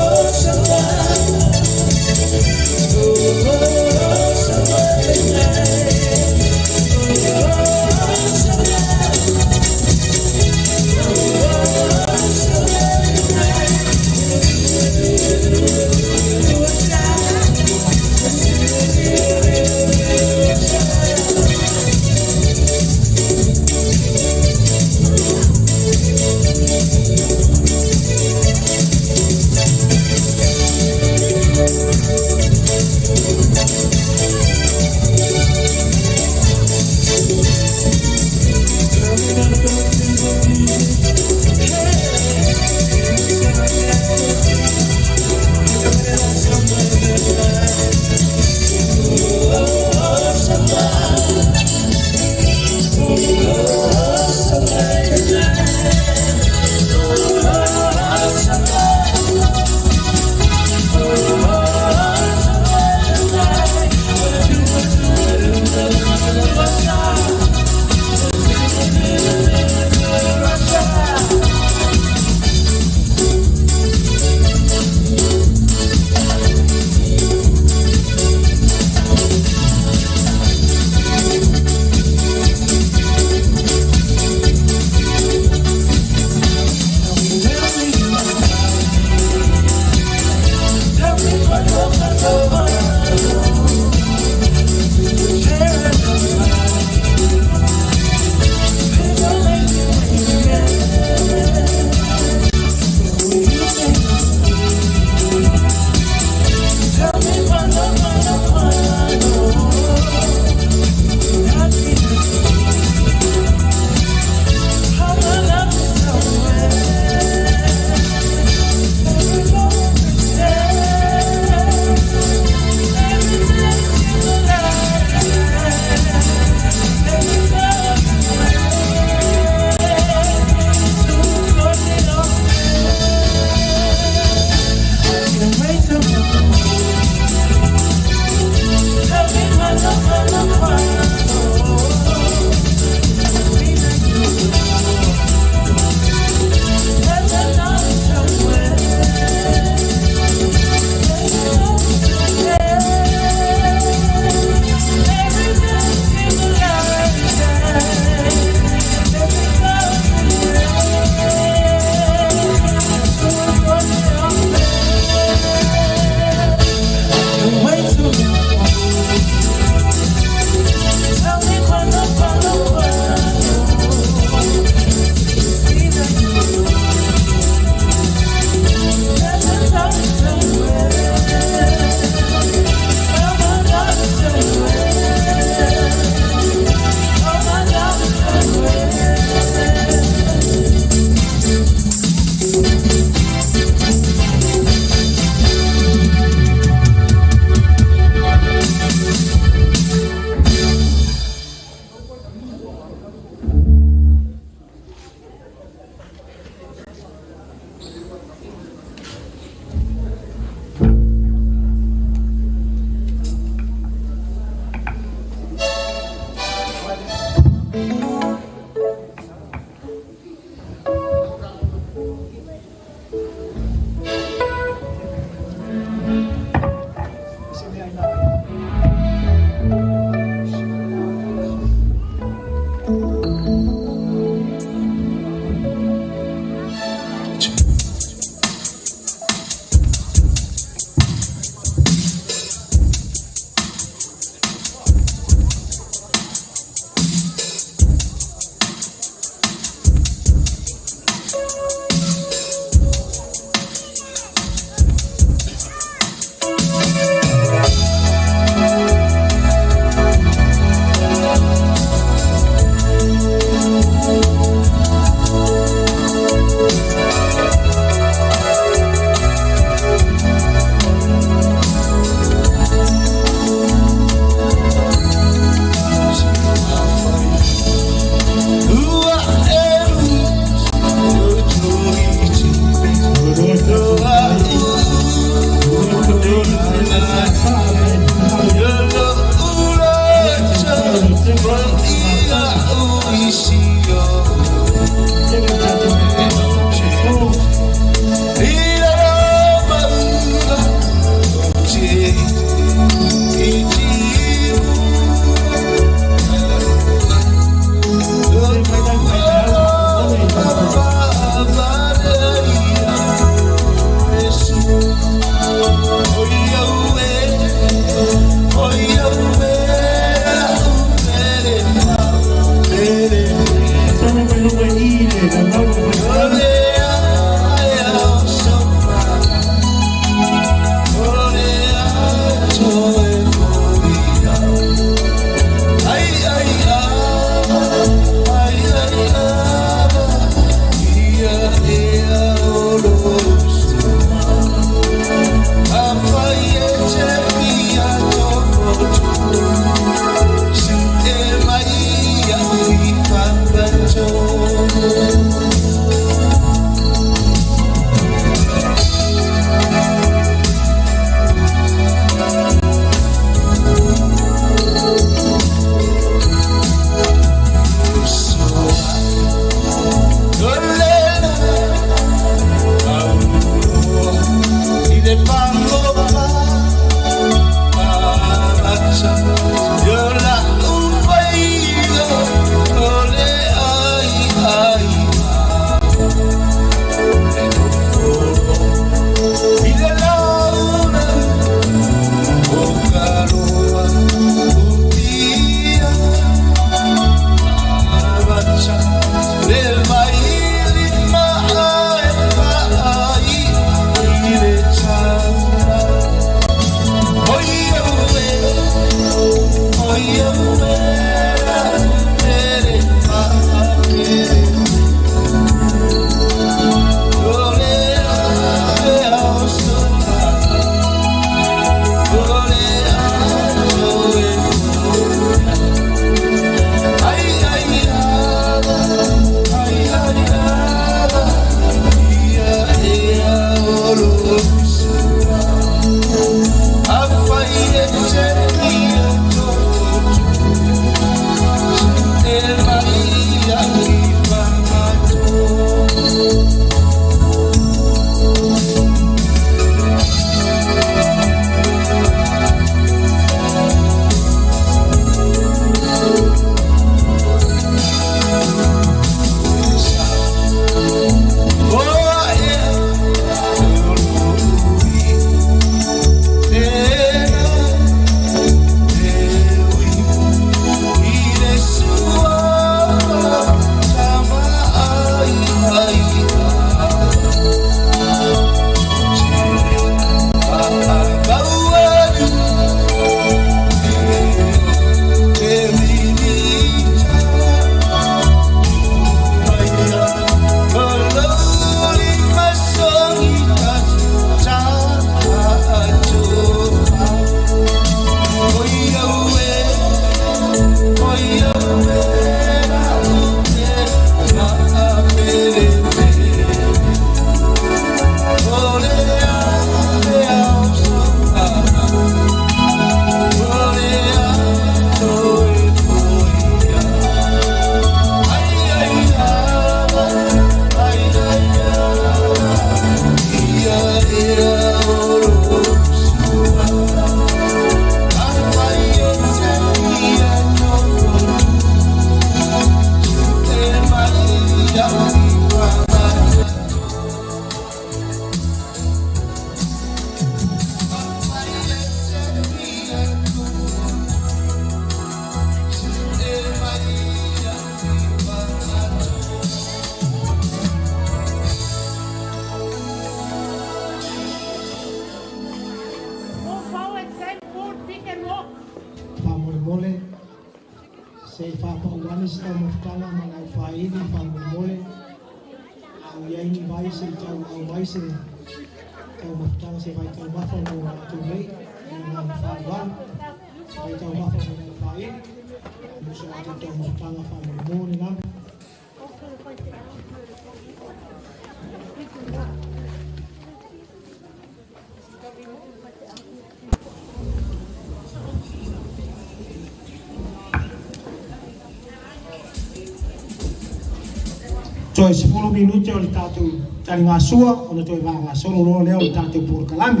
Toe 10 minute o le tatou taligasua ona toe vaagasolo loa lea o le tatou polokalame.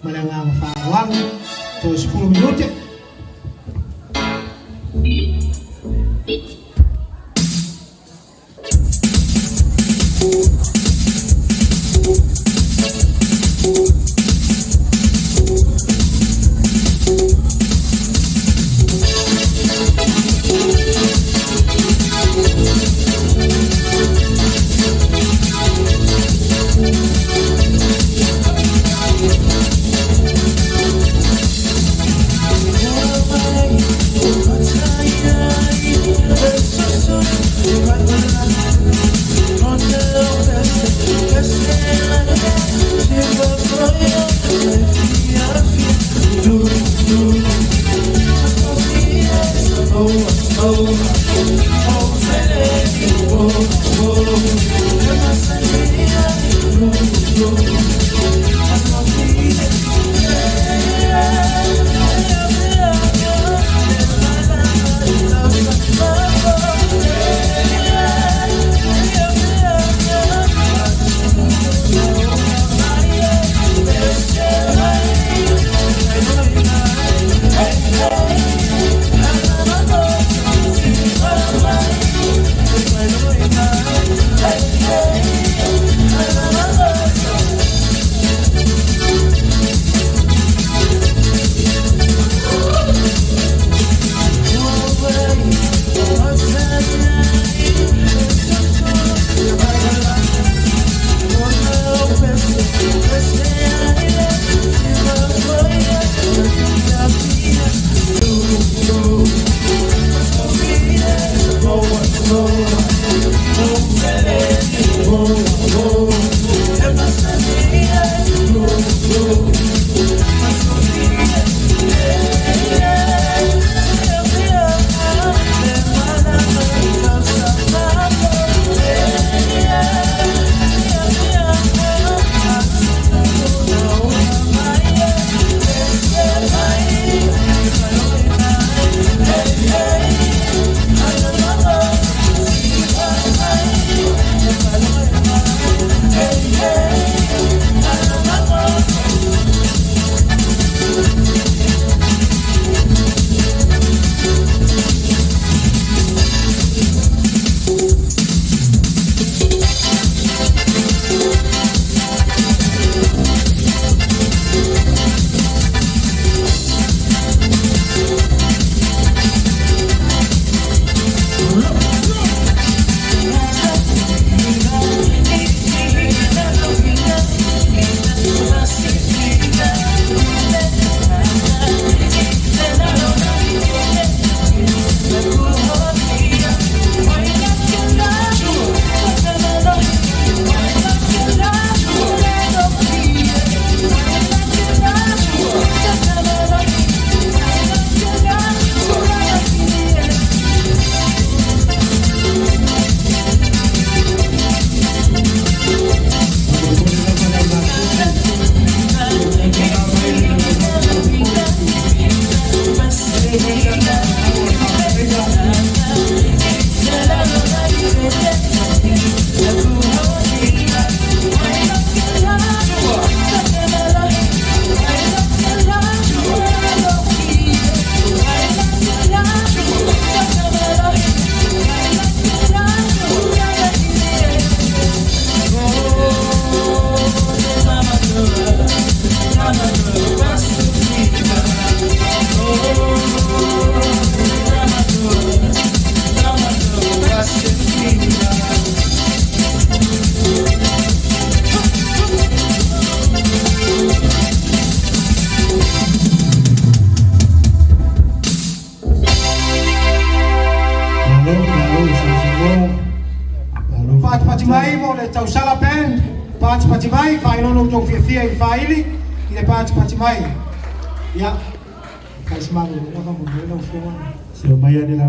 Ma le agaga faaaloalo, toe 10 minute. Mai mo le tausala band patipati mai faailono outou fiafia i le faaili i le patipati mai ia faisimalologa faamolemole lau afioga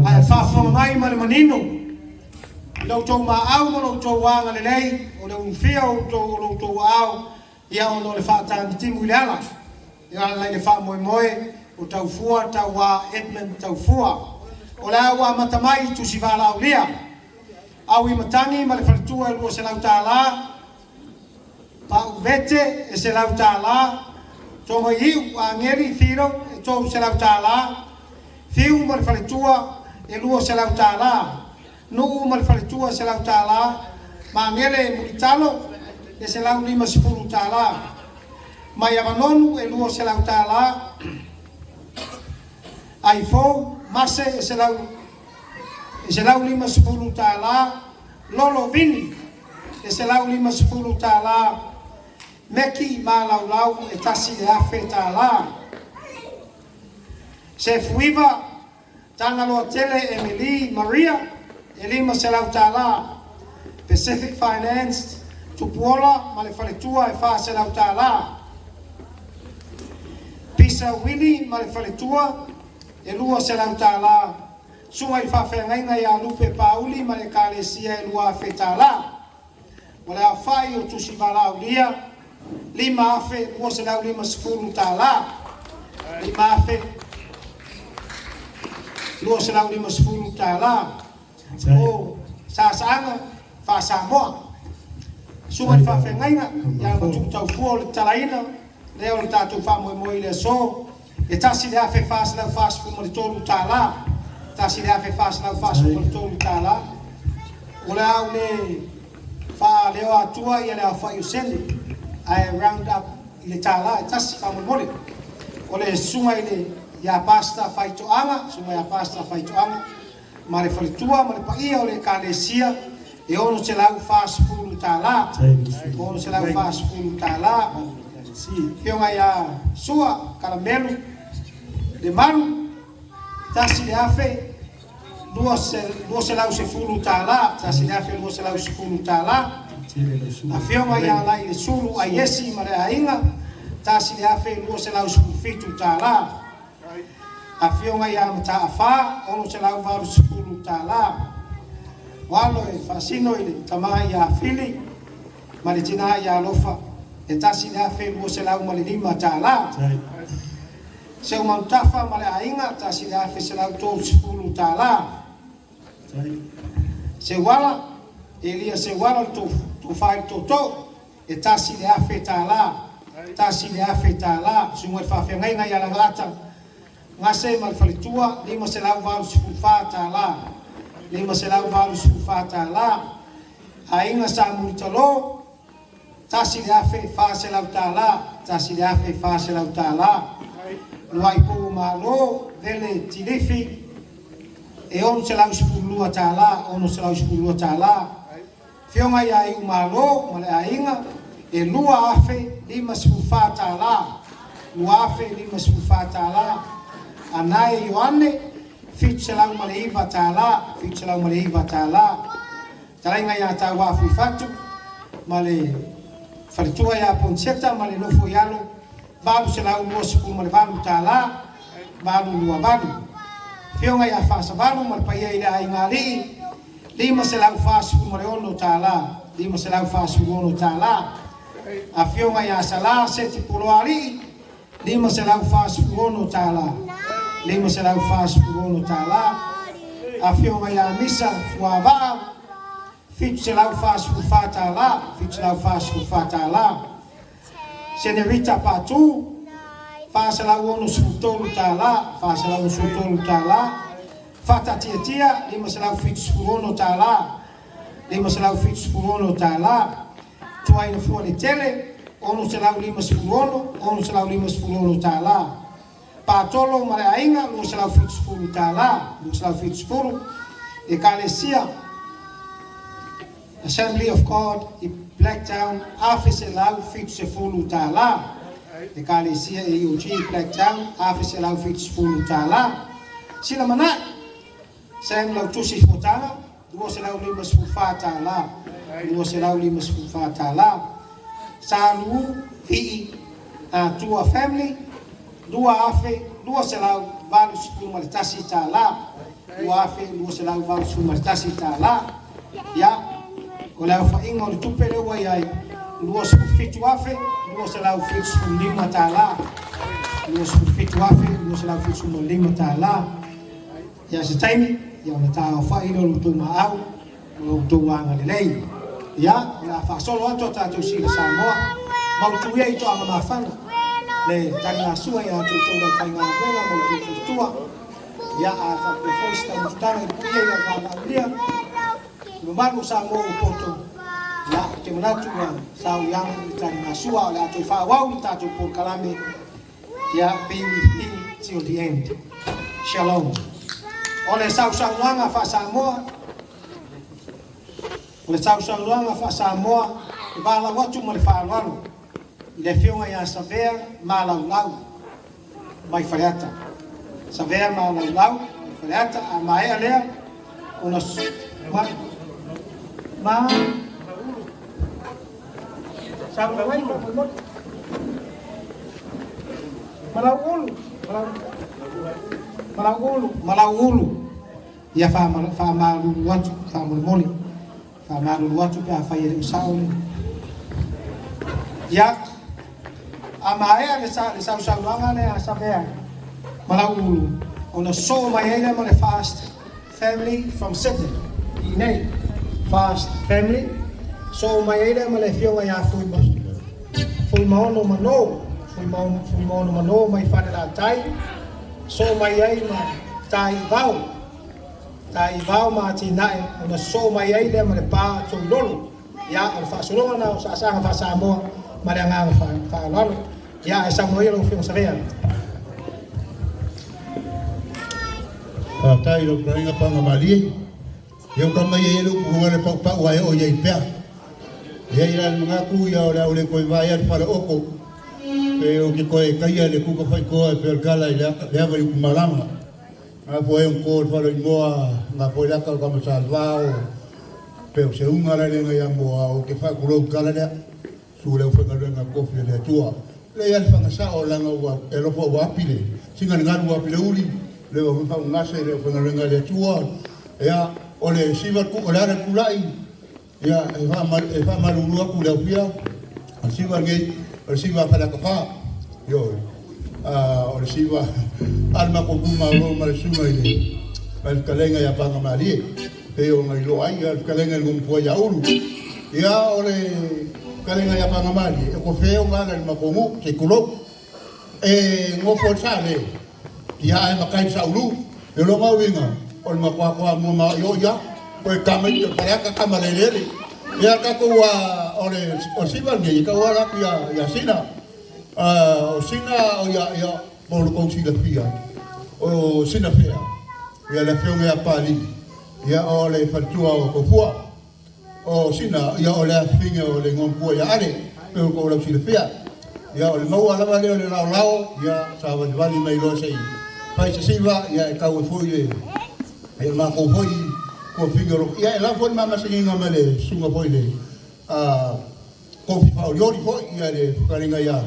ae faafofoga mai ma le manino i lo outou maau ma lo outou agalelei o le ulufia o outou o lo outou aao ia ona o le faatagitimu i le ala e ala i le faamoemoe o Taufua tauā Edmund Taufua. O le a ua amata mai i tusi valaaulia. Au i matangi ma le faletua e $200. Pauvete e $100. Tonga iu angeli filo e $300. Fiu ma le faletua e $200. Nuu ma le faletua e $100. Maangele e mulitalo e $150. Mai avanonu e $200. Aifou mase e $150. Lolo vini e $150. Meki malaulau e $1,000. Se fuiva Tangaloa Tele Emily Maria e $500. Pacific Finance Tupuola ma le faletua e $400. Pisa Willy ma le faletua e $200. Sunga i whawhengainga ia Lupe Pauli ma le kalesia e $2,000. O le awhai o tusi valaulia $5,250. $5,250. O sasaanga whasamoa. Sunga i whawhengainga ia matu taufua o le talaina lea o le tātou whamoemoe i le aso. E $1,443. $1,443. O le au le wha leo atua ia le au whai o sene. Ai round up i le tāla e tasi whamoemole. O le sunga i le ia pasta whaitoanga, sunga ia pasta whaitoanga. Ma le faletua, ma le paia o le kalesia e $640. $640. Fionga ia sua, karamelu, le maru, $1,210. $1,210. A fionga ia lai le sulu a iesi ma le ainga, $1,217. A fionga ia mata afa, $680. Walo e fasino i le tama ia fili, ma le tina ia alofa, e $1,205. Se umautafa ma le ainga, $1,130. Se wala, Elia se wala le tofai toto, e $1,000. $1,000. Sunga i whawhengainga ia langata, ngase ma le faletua, $584. $584. Ainga sa muritalo, $1,400. $1,400. Luai pou malo, vele tilifi, e $612. $612. Fionga ia i umalo, ma le ainga, e $2,054. $2,054. Anae Ioane, $709. $709. Talainga ia tau afu i fatu, ma le faletua ia Ponseta, ma le nofo ialo, $828. 828. Fionga ia whasavalu, ma le paia i le ainga alii, $546. $546. A fionga ia sala, seti pulo alii, $546. $546. A fionga ia misa, fuavaa, $744. $744. Senerita Patu, $463. $463. Whatatiatia, $576. $576. Tuaina fua le tele, $656. $656. Pātolo ma le ainga, $270. $270. E kalesia, Assembly of God i Blacktown, $1,070. E kalesia e IOG i Blacktown, $1,070. Sila manai, Sam Lautusi Fotala, $254. $254. Salu Vi'i Tua Family, $2,281. $2,281. Ia, o le aufainga o le tupe le ua iai, $27,275. $27,275. Ia se taimi, ia ona tā awhai lo lutu maau, Ma lo outou agalelei. Ia, o le a faasolo atu a tatou sila Samoa, mautu ia i toaga mafana, le taligasua ia te outou le aufaigaluega ma outou faletua. Ia, a faapea foi se taumafataga i le paia i lau valaaulia, le mamalu o Samoa ua poto, ia, ou te manatu ua saoialo le taligasua, o le a toe faaauau le tatou polokalame. Ia, be with me till the end. Shalom. O le sausaunoaga faa-Samoa, o le sausaunoaga faa-Samoa e valaau atu ma le faaaloalo i le Afioga ia Savea Malaulau mai Faleata. Savea Malaulau mai Faleata, a maea lea ona ma ma saunoa ai faamolemole. Malauulu, Malauulu, Malauulu. Ia faamalulu atu faamolemole, faamalulu atu pe afai e le o sao le. Ia, a maea le sausaunoaga lea a Savea Malauulu, ona soo mai ai lea ma le Fast Family from Sydney i inei. Fast Family, soo mai ai lea ma le Afioga ia Fuimaono Mano, Fuimaono Mano mai Falelatai, soo mai ai ma Taivao, Taivao ma atinae, ona soo mai ai lea ma le pa Toilolo. Ia, o le faasologa na o saasaga faa-Samoa ma le agaga faaaloalo. Ia, ae saunoa ia lau Afioga Savea. Faafetai i lau fetalaiga Paga Malie. Ia o kama ia i le upu hunga le paupau ae o ia i pea. Ia i la le manatu ia o le au le koe vaai a le fale oko. Pe o ke koe kaia le kuka whaikoa e pe o le kala i le ava i upu malama. Ngā po e ko le fale i moa, ngā po i laka o kama sa o pe o se unga la lenga ia moa o ke whakulou kala lea. Su le uwhenga renga kofi le atua. Le ia le whangasa o langa ua e lofo ua apile. Singa ngaru ua apile uli. Le o whanga ngase le uwhenga renga le atua. Ea o le siva ku o le ara kulai. Ia e whamaruru aku le aufia. O siva ngei, o siva whanakawha. Yo, o le siva alma ko kuma o ma le sunga i le kalenga ia panga marie. Pe o ngai loa ai, le kalenga i ngumpua ia uru. Ia o le kalenga ia panga marie. E ko wheo ngā le makongu, te kulou. E ngofo le sa le. Ia ai makai sa uru. E lo ngau inga, o le makoakoa mua ma yo ia. O e kama i te whareaka kama le lele. Ia kako ua o le o siva ngi ka ua raku ia sina. O sina o ia ia mo lo kong sila fia. O sina fea. Ia le feo ia pali. Ia o le fatua o kofua. O sina ia o le afinga o le ngompua ia ale. Pe o ko la sila fia. Ia o le maua lava le o le lao lao ia sa vali mai lo sei. Fai se siva ia e kau e foi le. Ia ma ko foi ko finga ro. Ia e la foi mama singa ma le sunga foi le. Ko fi fa o yori foi ia le karinga ia.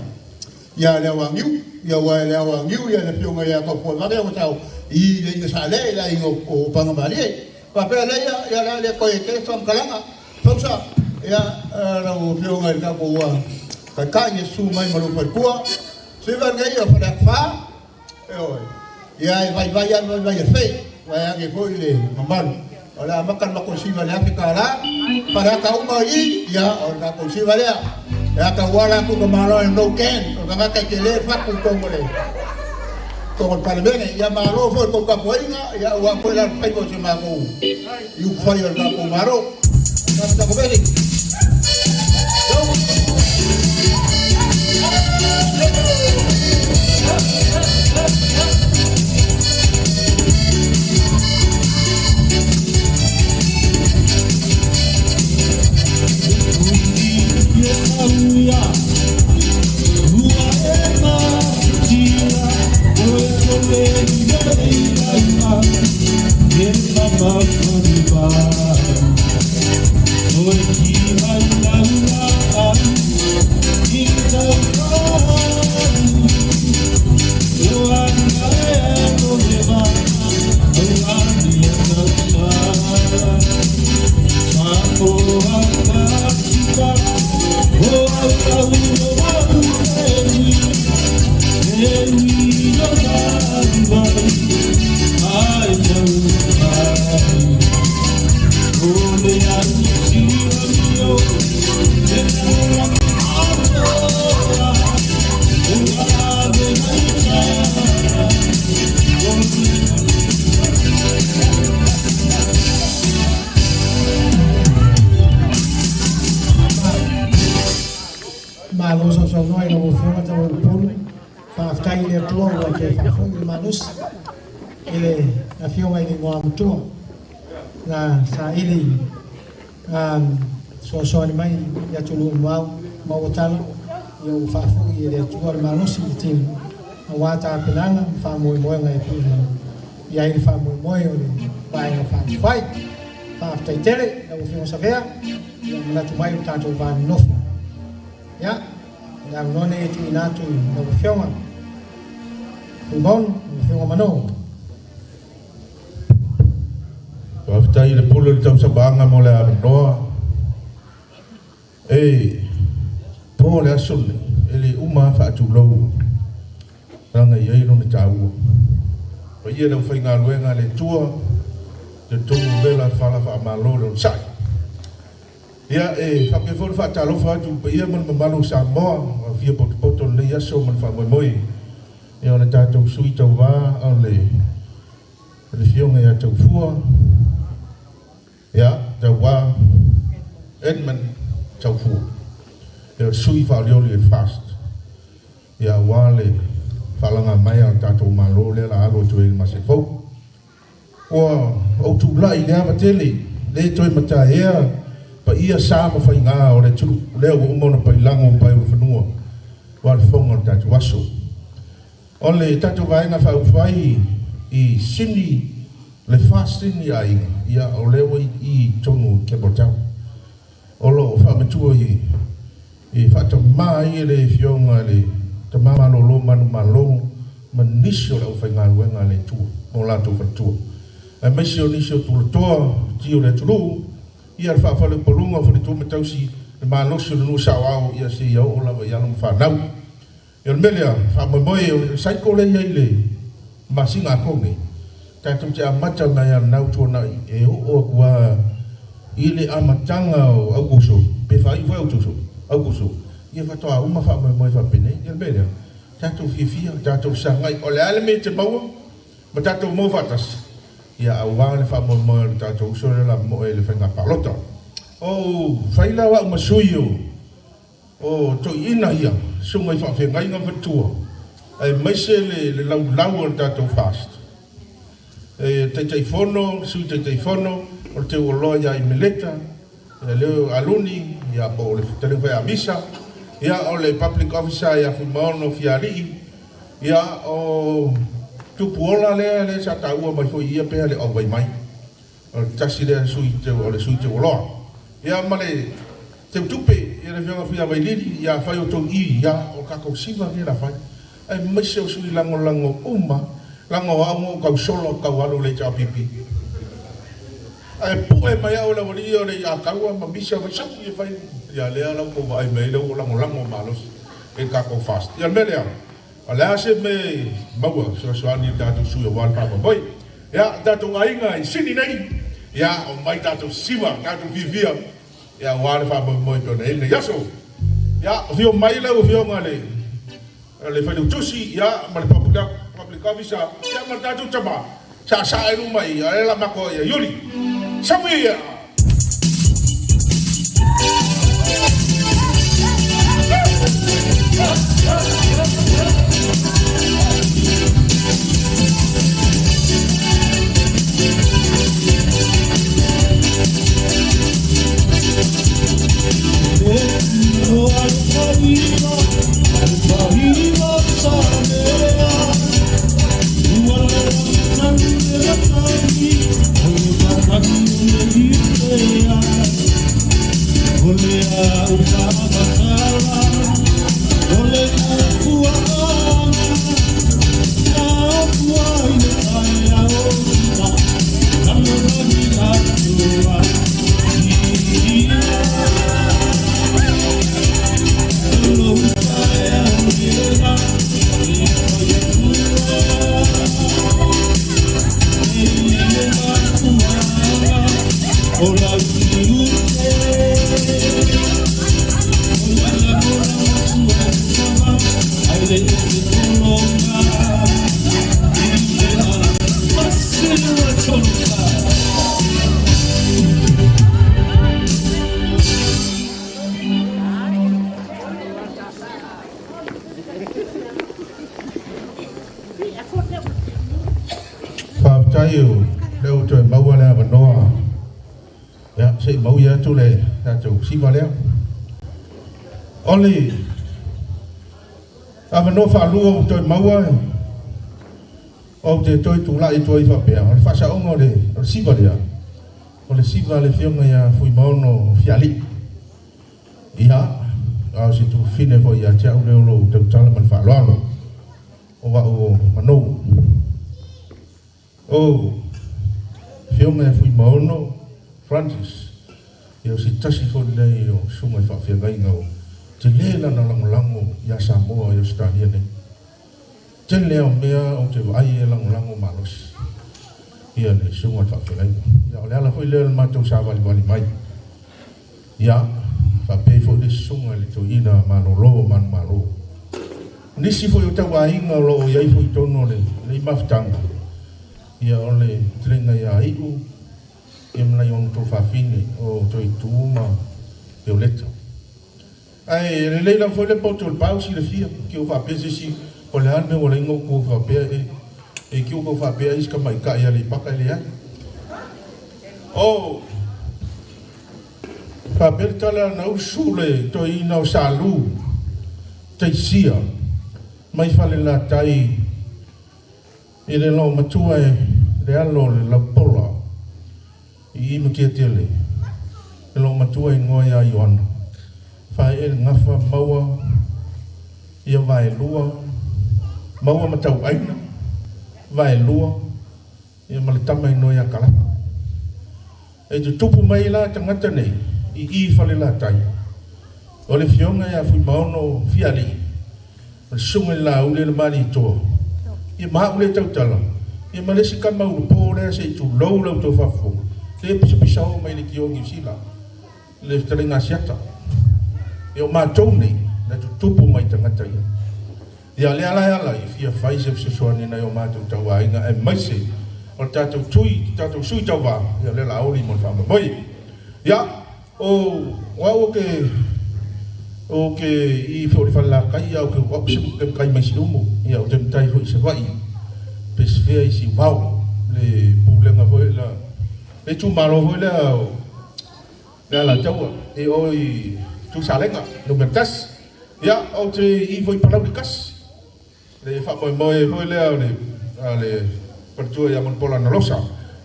Ia le wangiu, ia wa le wangiu, ia le fionga ia ko po vare o tau. I le inga sa le la inga o panga malie. Pa pe le ia ia le ko e te som kalanga. Pausa ia ra o fionga i ka ko wa. Ka ka Yesu mai ma lo pa kua. Se va ngai ia fa fa. E oi. Ia e vai vai ia vai fe. Vai a ke foi le mamalu. Ola makan ma ko siva le Afrika la. Para ka uma i ia o ka ko siva le. Ia ka wala ku ka malo no ken, o ka ka ke le fa ku ko le. Ko parlemene ia malo fo ko ka poinga ia ua ko la pai ko se ma ko. I u fai o ka ko maro. Ka ta ko bele. Mama, Malo sausaunoa i lau Afioga Tauaiupolu. Faafetai i le Atua ua toe faafoi le malosi i le Afioga i le Igoamatua na saili soasoani mai i atunuu mamao maua tala, ia ua faafoi e le Atua le malosi i le tino aua tapenaga ma faamoemoega e pei ona i ai le faamoemoe o le Vaega Faaupufai. Faafetai tele lau Afioga Savea, ia manatu mai o le tatou va nonofo. Ia, o le avanoa lenei e tuuina atu i lau Afioga Fuimaono, lau Afioga Mano. Faafetai i le pule o le tausamaaga mo le avanoa. E po le aso lenei, e le uma lava faatulou leaga e i ai lona taua. Paia i le aufaigaluega a le Atua, talitonu vela fala faamalo le onosai. Ia, e faapea foi ona faatalofa atu i le paia ma le mamalu o Samoa ua fia potopoto i lenei aso ma le faamoemoe ia o le tatou sui tauva o le Afioga ia Taufua, ia, Tauva Edmund Taufua, ia o le sui faaolioli o le FAST, ia aua le faalaga mai a le tatou Malo lea o le a alu atu ai i le masina fou. Ua ou tulai i le ava tele, le toe mataea paia sa ma faiga o le atunuu, lea ua uma ona pailago ma paeulufanua aua le fofoga o le tatou aso. O le tatou Vaega Faaupufai i Sini, le FAST i aiga, ia o lea ua i totonu o Campbelltown. O lo o faamatua i faatamā ai e le Afioga i le Tama Malolo Manumalo ma nisi o le aufaigaluega a le Atua ma o latou faletua, aemaise o nisi o tulatoa o le tio o le atunuu, ia le faafaleupoluga o faletua ma tausi, le malosi o le nuu saoao, ia seia oo lava i alo ma fanau. Ia o le mea lea, faamoemoe o le cycle lea e i ai i le masina atoa nei, tatou te amata mai lava lena tuanai e oo atu lava i le amataga o Aukuso, pe faaiu foi Aukuso, Aukuso, ia faatoa uma faamoemoe faapenei. Ia o le mea lea, tatou fiafia, tatou fesagai, o le a le mea e te maua ma tatou maua faatasi, ia aua le faamoemoe o le tatou uso lea o le a momoe i le faiga palota. Ou fai la o au ma sui o O toeaiina ia, susuga i faafeagaiga ma faletua, aemaise le laulau o le tatou FAST. E Taitaifono, Sui Taitaifono, o le Teuoloa ia Imeleta, ia Leo Aluni, ia po o le Fetalaiga foi ia Misa, ia o le Public Officer ia Fuimaono Fialii, ia o Tupuola lea lea sa taua mai foi ia pea le auai mai. O le tasi lea sui teu, o le sui teuoloa. Ia ma le teutupe, ia le afioga Fuia Vailili, ia afai outou i, ia o tatou siva lea la fai. Aemaise o sui lagolago uma, laga o au na ou tau sola ou tau alu i le HRPP. Ae pue mai au e le aualii ia o le ia taua ma misa mai sau ia fai, ia lea la ua vaai mai ai lea ua lagolago malosi i le tatou FAST. Ia o le mea lea, o le a se mea e maua fesoasoani i le tatou sui aua le faamoemoe. Ia, tatou aiga i Sini nei, ia, omai tatou siva, tatou fiafia, ia, aua le faamoemoe pei ona i ai lenei aso. Ia, afio mai lau Afioga i le Failautusi, ia, ma le Public Officer, ia, ma le tatou tama, saasaa i luma i, a o lea o le a matou ia Iuli. Sau ia! Se i maui atu le tatou siva lea. O le avanoa faalua ua toe maua ou te toe tulai atu ai faapea, o le faasaoga o le siva lea, o le siva a le Afioga ia Fuimaono Fialii. Ia, a o se tufine foi ia te au lea o lou tautala ma le faaaloalo o au o Manou. O Afioga ia Fuimaono Francis, ia o se tasi foi lenei o susuga i faafeagaiga o tele lana lagolago ia Samoa i Ausetalia nei. Tele ao mea ou te vaai e lagolago malosi ia le susuga i le faafeagaiga. Ia o le ala foi lea o le matou savalivali mai. Ia, faapea foi le susuga i le toeaina malolo o manumalo. Nisi foi o tauaiga o loo i ai foi i totonu o lenei mafutaga, ia o le fetalaiga ia Iu, ia ma nai ona tuafafine o Toitu ma Violeta. Ae lelei lava foi le poto o le pau silafia, ke ua faapea se isi, o le a le mea ua leai ona outou faapea e ke ua tou faapea ai si tamaitai Aleipata e leai. O faapea le tala na usu le toeaina o Salu Taisia mai Falelatai i le loomatua e le alo o le Laupola i Mutiatele, le loomatua igoa ia Ioana, fae'e le gafa maua ia vaelua, maua ma tauaina vaelua ia ma le tama igoa ia Kalapa. E tutupu mai la tagata nei i Falelatai, o le Afioga ia Fuimaono Fialii, o le susuga i le Laauli o le Malietoa, ia ma au le tautala, ia ma le isi tama ulupo lea se i tulou la outou faafofoga, le pisapisao mai le Tio Niu Sila, le fetalaiga a Siata. Ia o matou nei, na tutupu mai tagata ia. Ia lea la e ala i fia fai se fesoasoani nai o matou tauaiga aemaise o le tatou tui, tatou sui tauvā, ia lea la oli mo le faamoemoe. Ia, o au o ke i fo le falelatai ia o ke au se ke matai mai Siumu, ia o te matai foi i Savaii, Pesefea i Siuvao, le pulega foi la, le itumalo foi lea o le Alataua e o i Tuisalega Nu.1. Ia, ou te i foi i Palauli 1, le faamoemoe foi lea o le le faletua ia Mulipola Anarosa.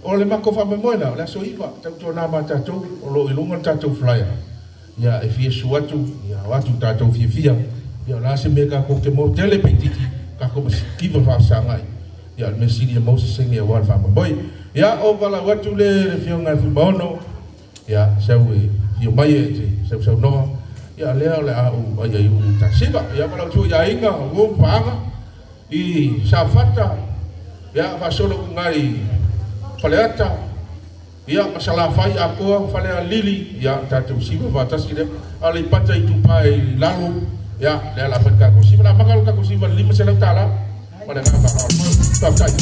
O le matou faamoemoe la, o le aso 9, tautuana ma tatou, o loo i luga le tatou flyer. Ia e fia susu atu, ia o atu tatou fiafia. Ia o le a se mea tatou te maua tele pe itiiti, tatou masitiva faafesagai. Ia o le mea sili ia maua se sene aua le faamoemoe. Ia o valaau atu le Afioga i le Fuimaono, ia sau e fia mai e te sausaunoa. Ia lea o le a ou ai ai u tasiva. Ia valaau atu i aiga, uo ma paaga i Safata, ia faasolo atu i Faleata, ia ma Salafai atoa, Falealili, ia tatou siva faatasi lea. Aleipata Itupa i Lalo, ia lea la fai tatou siva. La maka lo tatou siva $500. Ma le agaga faaaloalo. Faafetai.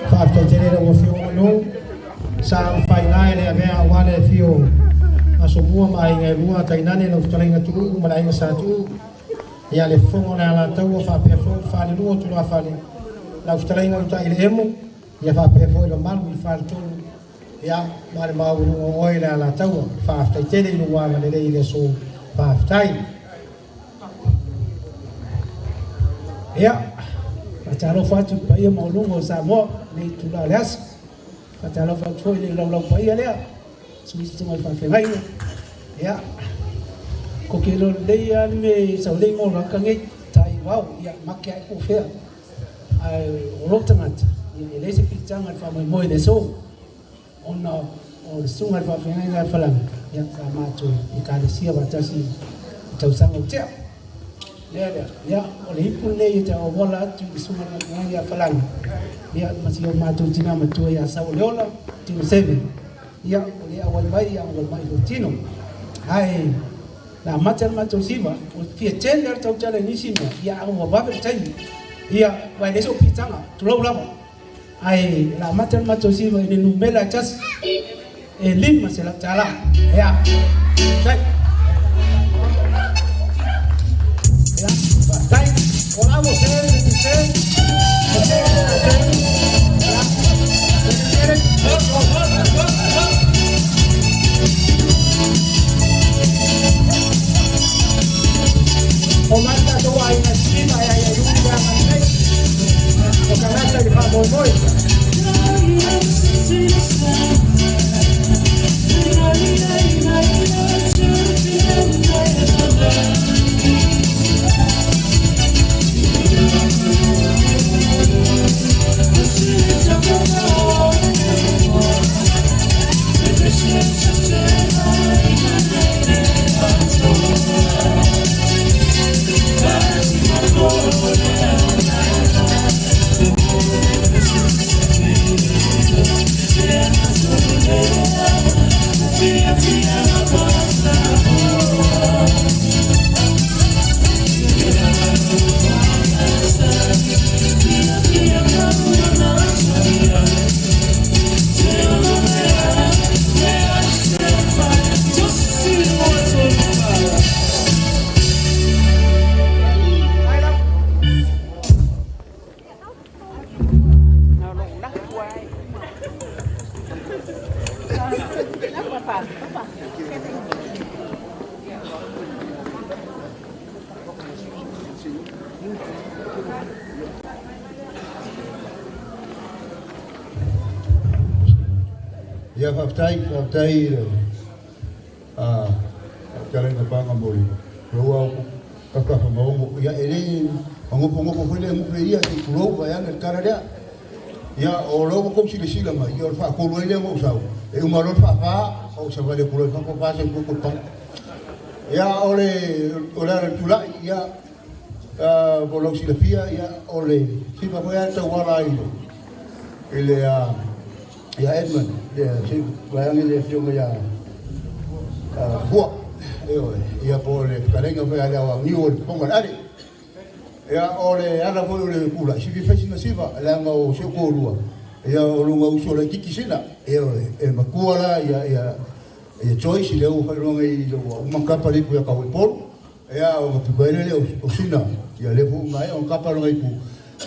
Faafetai tele lau Afioga Manu sa mafaiga e le avea aua le afio Asomua ma aiga e lua, tainane lau fetalaiga Tuluu ma le aiga Sa Tuuu, ia le fofoga o le Alataua faapea foi le falelua o tulafale, lau fetalaiga Utaileuo, ia faapea foi le mamalu i le faletolu. Ia, ma le maualuga o oe le Alataua. Faafetai tele i lou agalelei i le aso. Faafetai. Ia, faatalofa atu i le paia maualuga o Samoa i lenei itula o le aso. Faatalofa atu foi i le laulau paia lea, sui susuga i faafeagaiga. Ia, ko ke lo lelei lava le mea e sau nei mo laka nei, tai vao, ia make ai po fea. Ae o lou tagata, ia e leai se piitaga i le faamoemoe i le aso. Ona o le susuga i le faafeagaiga a Falani, ia sa matou Ekalesia faatasi i tausaga ua tea. Lea lea, ia o le ipu lenei e tau auala atu i le susuga i le faafeagaiga ia Falani, ia ma si o matou tina matua ia Saualeola Tino Seve. Ia o le auai mai ia ua mai foi tino. Ae na amata le matou siva, o fia tele lava le tautala i nisi mea, ia ae ua vave le taimi. Ia, aua e leai sou piitaga, tulou lava. Ae o le a amata le matou siva i le numera e tasi, e $500. Ia, faafetai. Ia, faafetai. O la ua se le se, o se le se. Ia, O mai tatou aiga sima e ai ai uli le agai nei. O tagata i le faamoemoe. Ia faafetai, faafetai i le fetalaiga Paga mo le loua o Tafamaogo. Ia e le magofogopo foi le gupe ia se i tulou vaeane le tala lea. Ia o lea ua tou silasila mai, ia o le faatolu ai lea ona ou sau, e uma loa le faafa, ou savali atu loa i fafo fa se i panga. Ia o le ala o le tulai, ia mo lau silafia, ia o le sifa foi lea tauala i le ia Edmund, le se vaeane le afioga ia Fua, ioe, ia po o le fetalaiga foi a le aoaoniu o le fofoga o le ale. Ia o le ala foi o le tulai, sifi fai sina siva, leaga o si ou toalua, ia o lona uso laitiiti sina, ioe, e matua la ia ia ia Joyce i le ua faailoga i ua uma ona tapa le ipu ia Tauaipolu, ia ona pito ai lea o Sina, ia lea foi ua maea ona tapa lona ipu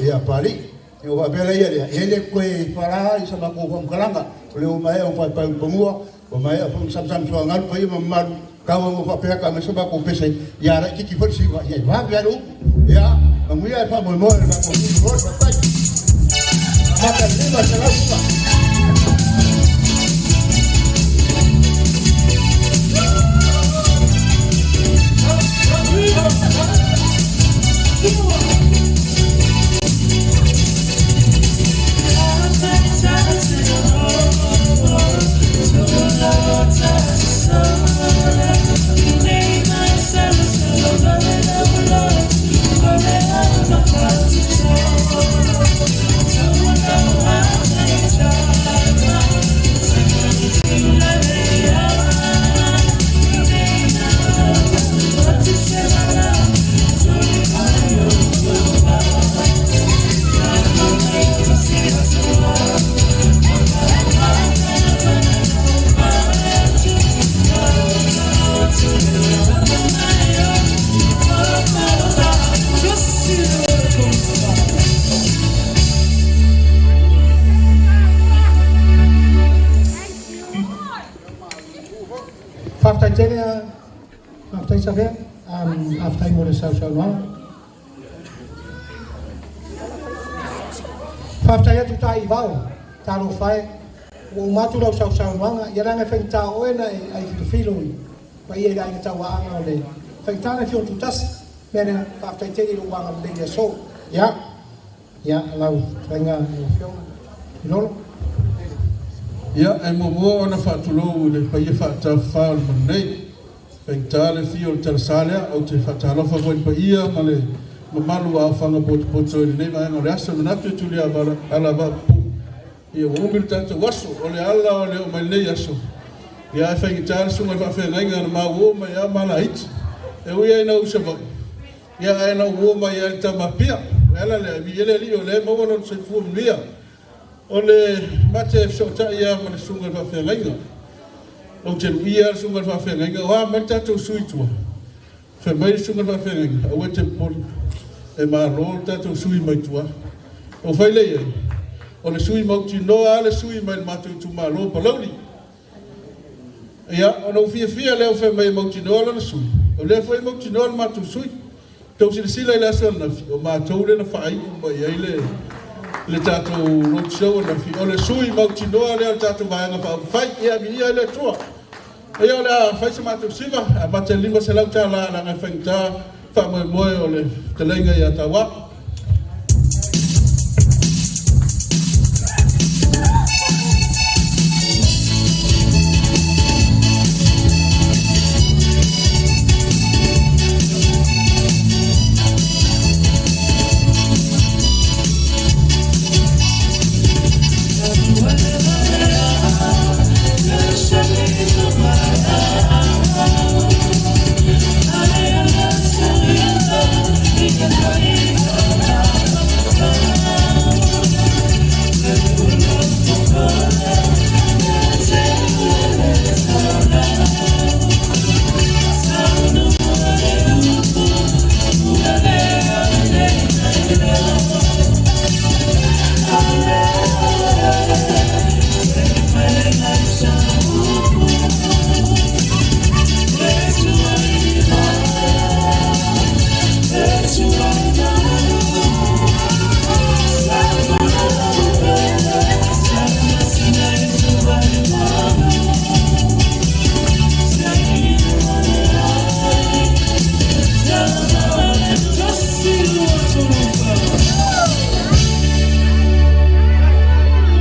ia Papalii. Ia ua faapea la ia lea, ia e le toe fala i sa matou faamatalaga, o lea ua maea ona paepae ulufanua, ua maea foi ona samasama suagalu paia ma mamalu, tau ua faapea ka aumai sa matou pese, ia laitiiti foi le siva, ia e vave lava le upu. Ia, manuia le faamoemoe o le matou nuu loa, faafetai. Amata i le 500 siva. Faafetai tele a faafetai Savea, faafetai mo le sausaunoaga. Faafetai atu taivao talofa e ua uma atu lau sausaunoaga ia leaga e faigata o oe na e ai filofilo i paia i le aiga tauaana o le faigata na afio tutasi mea lea faafetai tele i lou agalelei i le aso. Ia ia lau fetalaiga lau afioga Ilolo. Ia, e muamua ona faatulou i le paia faatafafa o le Malu nei. Faigata le afio o le talasa lea, ou te faatalofa foi i le paia ma le mamalu o aofaga potopoto i lenei vaega o le aso. E manatu e tuli ala vaapupuu, ia ua umi le tatou aso, o le ala o le oo mai lenei aso. Ia ae faigata le susuga i le faafeagaiga na ma uo mai lava ma laiti. E ui ai na ou i Savaii, ia ae na ou uo mai lava i le Tamapia. O le ala lea, e viia le Alii o lea e maua lona soifua manuia. O le mate e fesootai lava ma le susuga i le faafeagaiga. Ou te luia lava le susuga i le faafeagaiga, o a mai le tatou sui i tua. Fai mai le susuga i le faafeagaiga, aua e te popole, e malo le tatou sui mai tua. Ou fai lea i ai, o le sui mautinoa lava le sui mai le matou itumalo o Palauli. Ia, ona ou fiafia lea o fai mai e mautinoa lona sui, o lea foi e mautinoa le matou sui. Tou silasila i le aso ananafi, o matou lea na faaiu mai ai le tatou road show ananafi, o le sui mautinoa lea o le tatou Vaega Faaupufai. Ia viia ai le Atua. Ia o le a fai se matou siva, amata i le $500 leaga e faigata faamoemoe o le fetalaiga ia Tauā.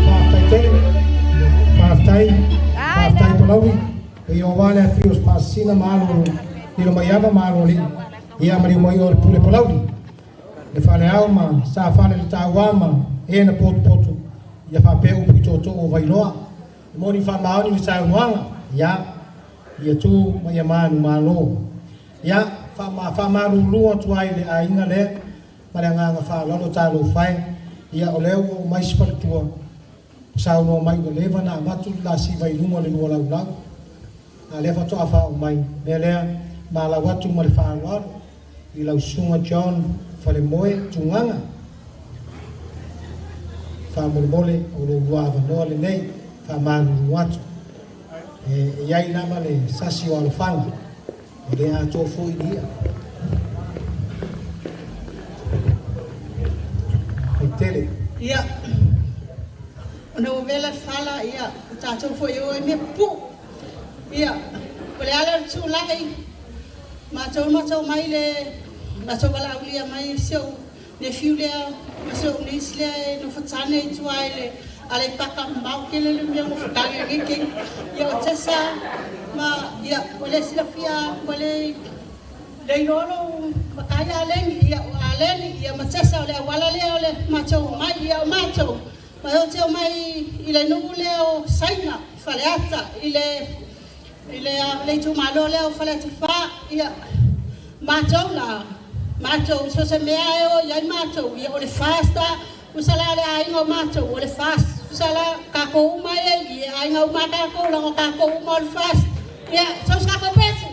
Faafetai tele, faafetai, faafetai Palauli. E ia aua le afio o Pasina ma alo Lilo Maiava ma alo alii ia maliu mai o le pule Palauli. Le faleao ma sa fale le tauā ma e na potopoto ia faapea upu i tootoo o Vailoa. E moni faamaoni le saunoaga ia ia tu ma ia manu malo. Ia faamalulu atu ai le aiga lea ma le agaga faaaloalo talofa e. Ia o lea ua oo mai si faletua saunoa mai ua leva na avatu le lasiva i luga o le lua laulau. A lea faatoa faaoo mai mea lea malau atu ma le faaaloalo i lau susuga John Falemoe Tugaga. Faamolemole o lou lua avanoa lenei faamalulu atu. E i ai lava le sasi o alofaga e le atoa foi ni ia. Tele. Ia, ona ua vela fala, ia, o tatou foi o e mea pupuu. Ia, o le ala o le tulai, matou mai le, matou valaaulia mai si ou nephew lea, ma si ou niece lea e nofatane i tua i le Aleipata mamao tele le mea nofatane i lenei. Ia, o Tessa, ma, ia, o le silafia, o le le iloa lou matai Aleni, ia, o Aleni, ia, ma Tessa o le auala lea o le matou mai, ia, o matou, ma o te o mai i le nuu lea o Saina, Faleata, i le itumalo lea o Faleata Fa, ia, matou la, matou, so se mea e o iai matou, ia, o le fasta, usala le aiga o matou, o le fast, usala kākou uma e, ia, aiga uma kākou, lago kākou uma o le fast, ia, so se kākou pesi.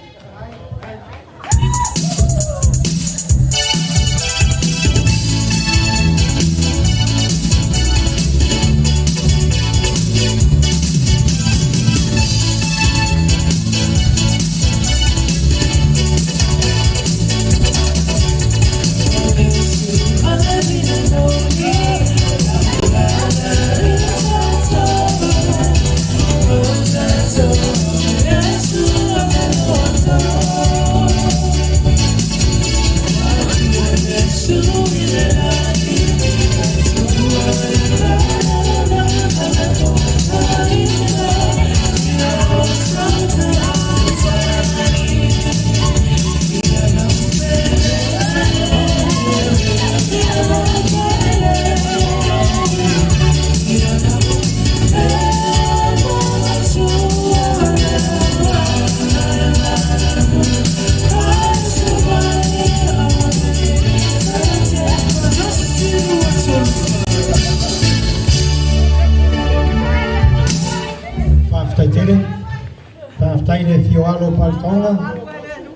Faafetai le afio o alo o Paletaoga,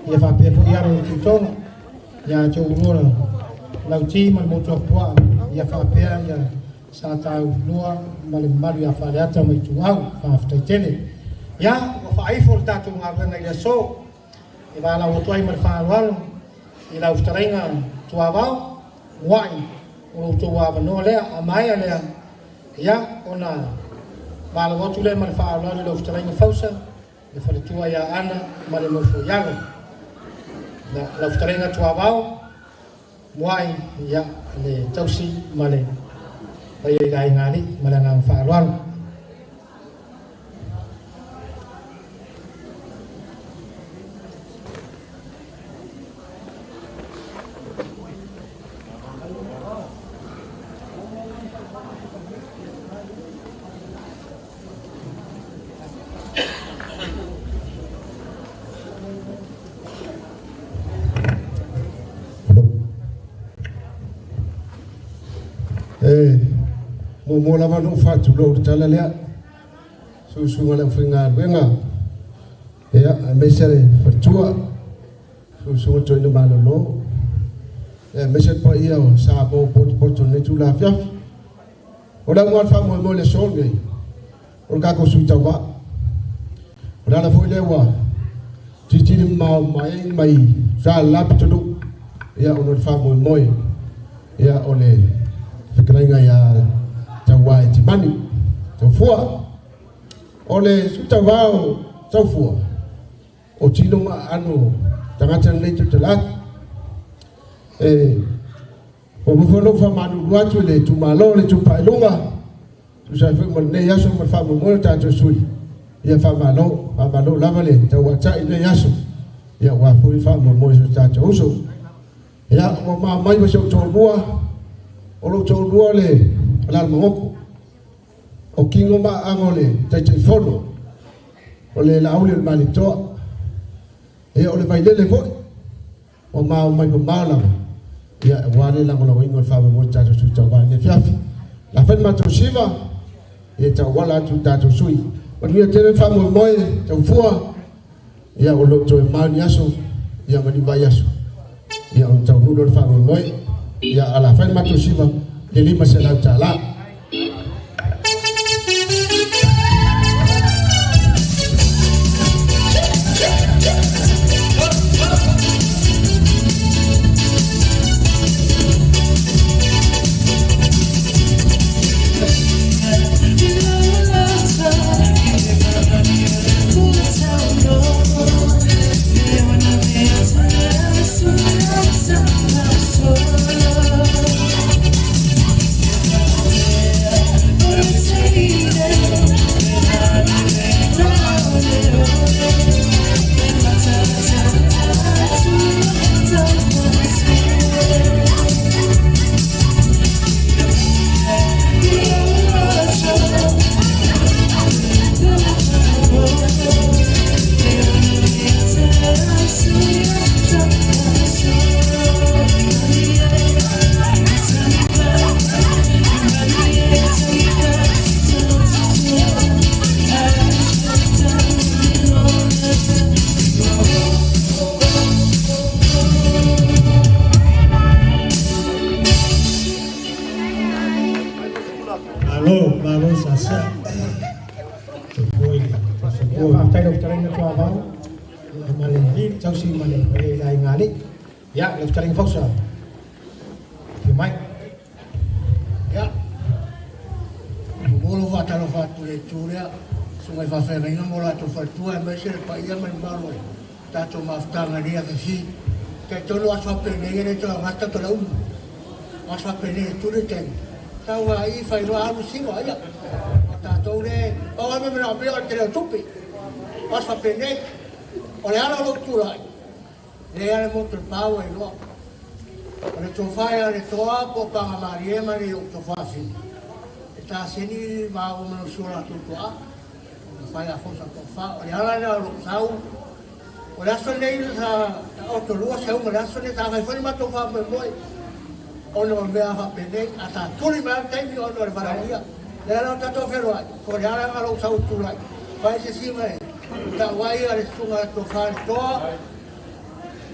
ia faapea foi alo o le Tuitoga, ia te oulua Lauti ma le Motuapuaa, ia faapea ia sa taulua ma le mamalu ia Faleata ma Ituau. Faafetai tele. Ia, ua faaifo le tatou galuega i le aso. E valaau atu ai ma le faaaloalo i lau fetalaiga Tuavao, muai o lo outou avanoa lea, a maea lea, ia ona valaau atu lea ma le faaaloalo i lau fetalaiga Fausa, le faletua ia Ana ma le nofo i alo. Lau fetalaiga Tuavao, muai ia le tausi ma le paia i le aiga alii ma le agaga faaaloalo. E muamua lava ona ou faatulou i le tala lea, susuga i le aufaigaluega, ia, aemaise le faletua, susuga Toeaina Malolo, aemaise le paia o Samoa ua potopoto i lenei itula afiafi. O le auga o le faamoemoe i le aso lenei, o le tatou sui tauva. O le ala foi lea ua tilotilo mamao mai mai sa pitonuu, ia, ona o le faamoemoe, ia, o le fetalaiga ia Tauae Timani Taufua. O le sui tauva o Taufua, o tino ma aano tagata lenei tutalatu. O mo foi faamalulu atu i le itumalo le Itupa i Luga, tusa ai foi ma lenei aso ma le faamoemoe o tatou sui, ia faamalo, faamalo lava le tauatai i lenei aso, ia ua foi faamoemoe so tatou uso. Ia, ua maamai ma si ou toalua, o lou toalua le Alalamagoko, o kino ma aaga o le Taitaifono, o le Laauli o le Malietoa, ia o le Vailele foi, ua maomai mamao lava, ia aua le lagolagoina o le faamoemoe o tatou sui tauva i le afiafi. La fai le matou siva, ia tauala atu i tatou sui. Manuia tele le faamoemoe taufua, ia o lou toe mao ni aso, ia ma ni vai aso, ia ona taunuu le faamoemoe, ia ala fai le matou siva, le $500. Malo, malo sasa. Ia faafetai lau fetalaiga Tuavao, ma le tausi ma le paia i le aiga alii. Ia, lau fetalaiga Fausa, afio mai. Ia, momolo faatalofa atu le itu lea, susuga i faafeagaiga ma o latou faletua, aemaise le paia ma le mamalu o le tatou mafutaga i lenei afiafi. Talitonu aso faapenei e le toe agata toe laumu. Aso faapenei e tuli le taimi, tau ai failoa alu siva, ia. O tatou le, pau lava mea manaomia o le tele o tupe. Aso faapenei, o le ala o lou tulai, le ala motu le pau ai loa. O le tofa ia le toa po o pagamalie ma le ou tofa fili. E taseni ma ua manosi o latou toa. E fai a fosa tofa. O le ala lea o lou sau. O le aso lenei sa taotolua seuga o le aso lenei sa fai foi le matou faamoemoe. Ona o mea faapenei, a sa tuli mai le taimi ona o le valaaulia. Le ala o tatou feloai, o le ala lena o lou sau tulai. Fai se siva e Ta'u ai a le susuga tofa le toa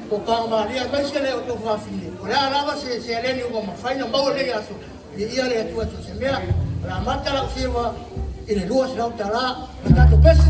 tofaga malia aemaise le o tofafine o le a lava se seleni ua mafai na maua nei aso ia le Atua so se mea o le amata la'u siva i le 200 talā ma tatou pesi.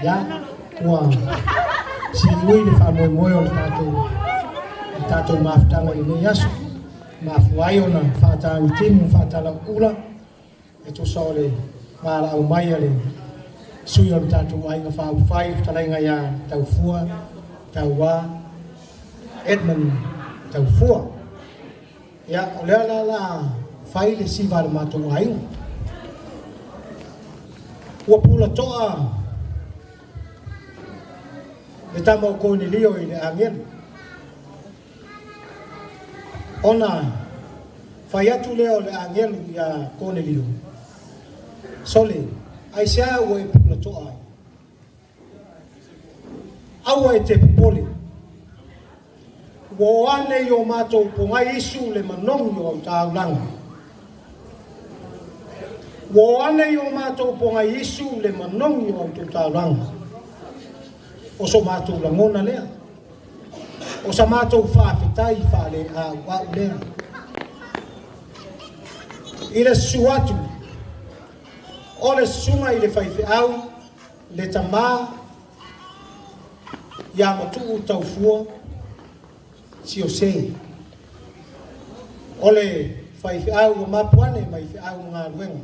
Ia ua siui le faamoemoe o le tatou mafutaga i lenei aso mafua ai ona faatagitimu faatalauula e tusa o le valaau mai a le sui o le tatou aiga faaupufai le fetalaiga ia Taufua Tauā Edmund Taufua. Ia o lea la la fai le siva a le matou aiga ua pula to'a le tama o Konelio i le agelu ona fai atu lea o le agelu ia Konelio sole ai sea ua e pula to'a ai aua e te popole ua o ane i o matou pogai isu le manogi o autaulaga ua o ane i o matou pogai isu le manogi o autaulaga o so matou lagona lea o sa matou faafetai faaleauau lea i le susu atu o le susuga i le faifeau le tamā ia Matuu Taufua Siose o le faifeau ua mapuane mai feau ma galuega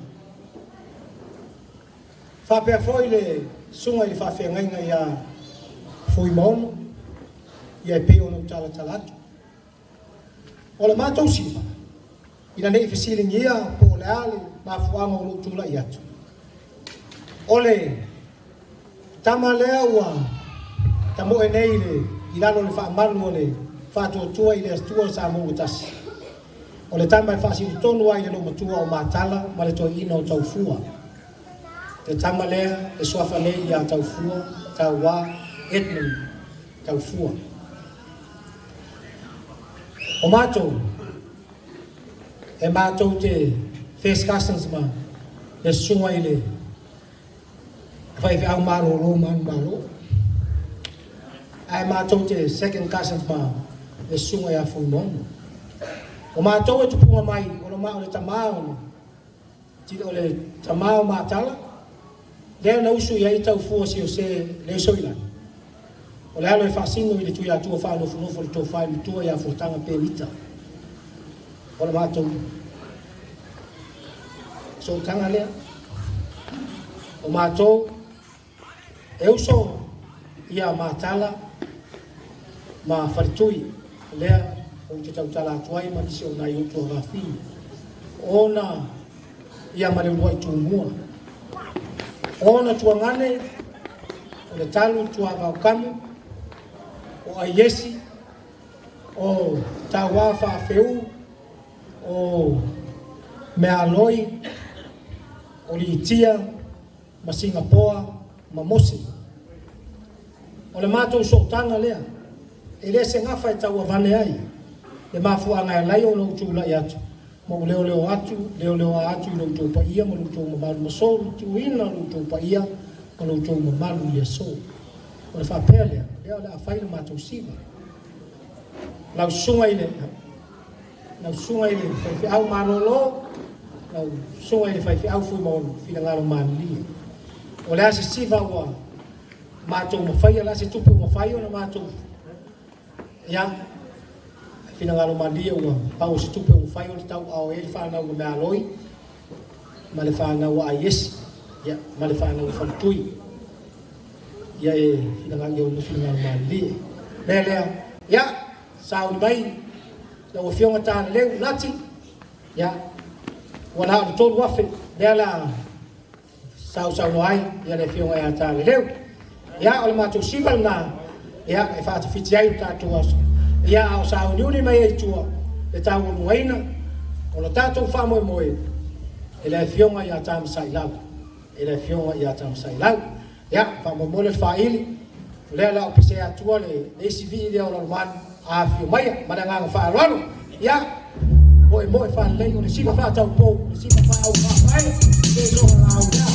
faapea foi le susuga i le faafeagaiga ia Fuimaono ia e pei ona ou talatala atu o le matou siva ina nei fesiligia po o le a le mafuaaga o lou tulai atu o le tama lea ua tamoe nei i lalo le faamalu o le faatuatua i le Atua sa maua tasi o le tama e faasilotonu ai le loomatua o Matala ma le toeaina o Taufua le tama lea e suafa nei ia Taufua Tauā Edmund Taufua. O matou e matou te first cousins ma le susuga i le faifeau malolo ma manumalo ae matou te second cousins ma le susuga ia Fuimaono. O matou e tupuga mai o le tamā o le tamā o Matala lea na usu i ai Taufua Siose le soilagi o le alo e faasino i le Tuiatua faanofonofo le tofa i matua ia Fuataga Penita o le matou sootaga lea o matou e uso ia Matala ma Faletui lea ou te tautala atu ai ma nisi o nai utu agafini ona ia ma le uluai tumua ona tuagane o le talu tuavaokamu o Aiesi o Tauā Faafeu o Mealoi o Litia ma Singapoa ma Mose. O le matou sootaga lea e le se gafa e tauavane ai le mafuaaga e alai ona ou tulai atu ma ou leoleo atu leoleoa atu i lo outou paia ma lo outou mamalu ma solituina lo outou paia ma lo outou mamalu i le aso. O le faapea lea lea o le a fai le matou siva lau susuga i le Lau susuga i le faifeau malolo, lau susuga i le faifeau Fuimaono, finagalo malilie. O le a se siva ua matou mafaia, o le a se tupe ua mafai ona matou, ia, finagalo malilie ua pau o se tupe ua mafai ona tauaao ai le fanau a Mealoi ma le fanau a Aiesi, ia, ma le fanau a Faletui. Ia e finagalo, ia finagalo malilie. Lea lea, ia, sauni mai lau Afioga Taleleu Lati, ia, ua na o le 3,000, lea la sausaunoa ai ia le Afioga ia Taleleu. Ia, o le matou siva lena, ia, e faatafiti ai o tatou aso. Ia, a o sauniuni mai ai tua, le taualugaina o le tatou faamoemoe e le Afioga ia Tamasailau. E le Afioga ia Tamasailau. Ia, faamoemoe le faaili, o lea la o pese atua le isi vii lea o Lalomanu, afio maia ma le agaga faaaloalo. Ia, moe moe faalelei o le siva faataupou, le siva faaau faapae, le soga lau lea.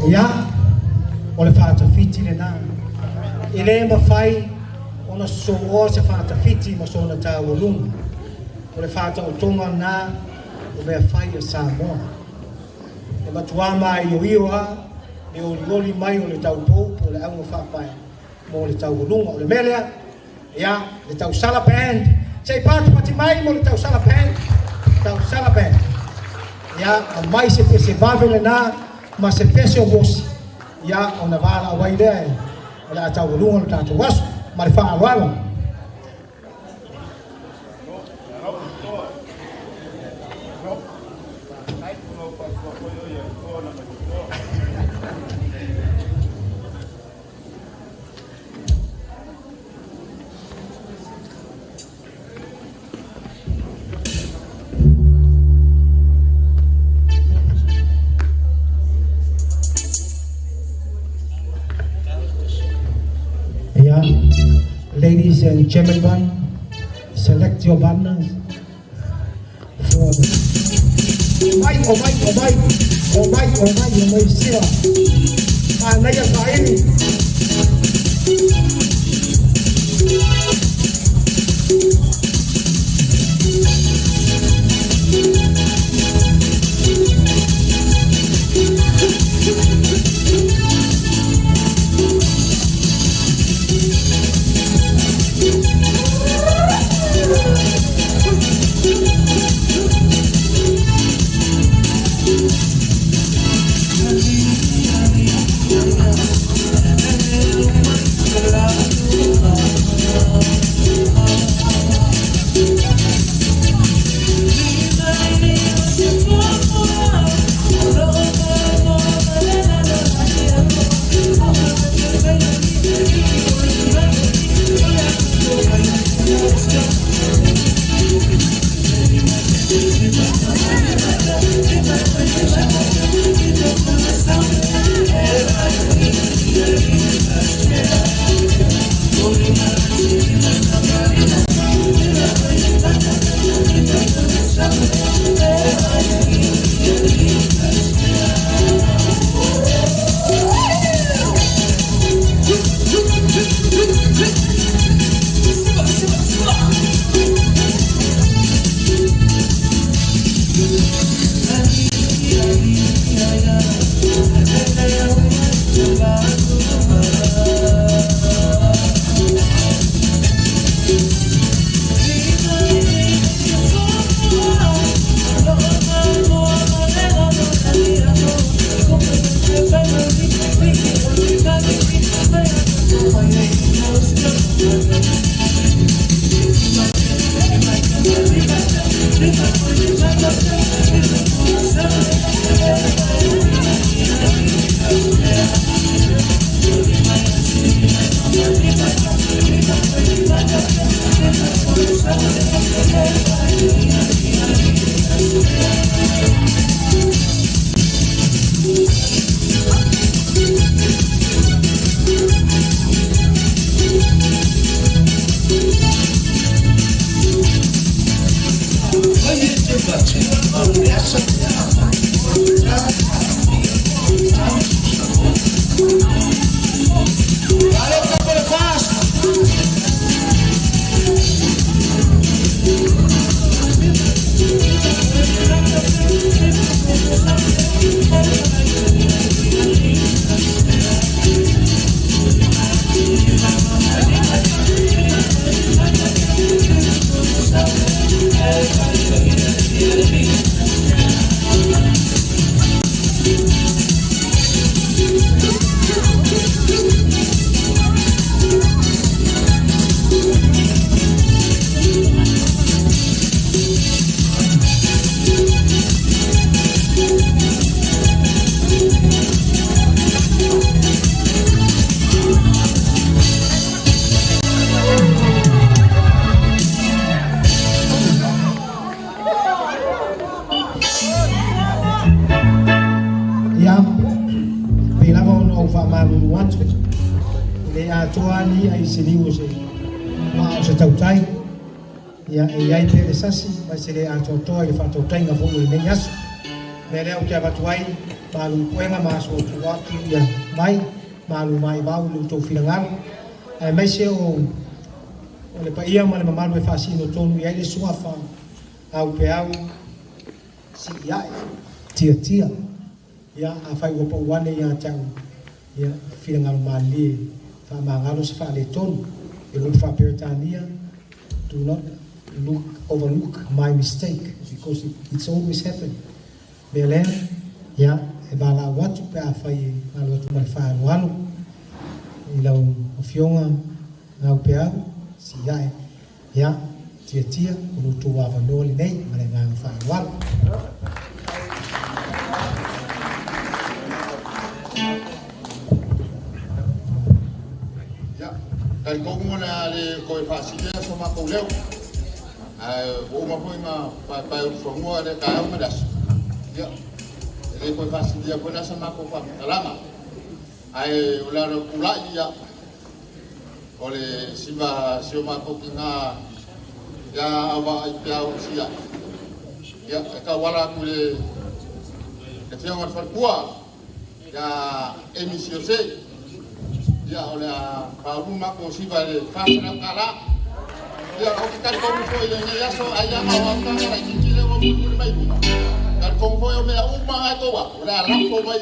Ia, o le faatafiti lena. E le mafai ona sosooa se faatafiti ma sona taualuga. O le faataotoga na o mea fai a Samoa. E matua maioio a le olioli mai o le taupou po o le auga faapae mo le taualuga. O le mea lea, ia, le Tausala Band. Se i patipati mai mo le Tausala Band. Tausala Band. Ia, aumai se pese vave lena ma se pese o mosi. Ia, ona valaau ai lea e o le a taualuga le tatou aso. Ma le faaaloalo. Yeah. Ladies and gentlemen, select your partners. Mai, o mai, o mai, o mai, o mai, o mai, siva. Manaia saili. Se atotoa i le faatautaiga foi o lenei aso. Mea lea ou te avatu ai malu puega ma aso atu atu ia mai malu mai vau le outou finagalo aemaise o le paia ma le mamalu e faasino tonu i ai le suafa au peau sii ae tiatia ia afai ua pau ane ia te au ia finagalo malilie faamagalo se faaletonu e lo faaperetania. Do not overlook my mistake because it's always happened. Mea lea, ia, e valaau atu pe afai e alu atu ma le faaaloalo i lau afioga au peau sii ae ia tiatia o lo outou avanoa lenei ma le agaga faaaloalo. Ia, talitonu o le a le toe faasilia so matou leo. Ua uma foi ma paepae o fanua le taeao ma le aso. Ia, e le toe faasilia foi la sa matou faamatalaga. Ae o le ala o tulai ia, o le siva si o matou tina ia auvaa i peau sia. Ia, e tauala atu i le Afioga i le Faletua ia Amy Siose. Ia, o le a faaulu matou siva i le $400. Ia, ou te talitonu foi i lenei aso, ai lava o au taga laitiiti lea ua mulimuli mai luma. Talitonu foi o mea uma lava e tou ato, o le a lafo mai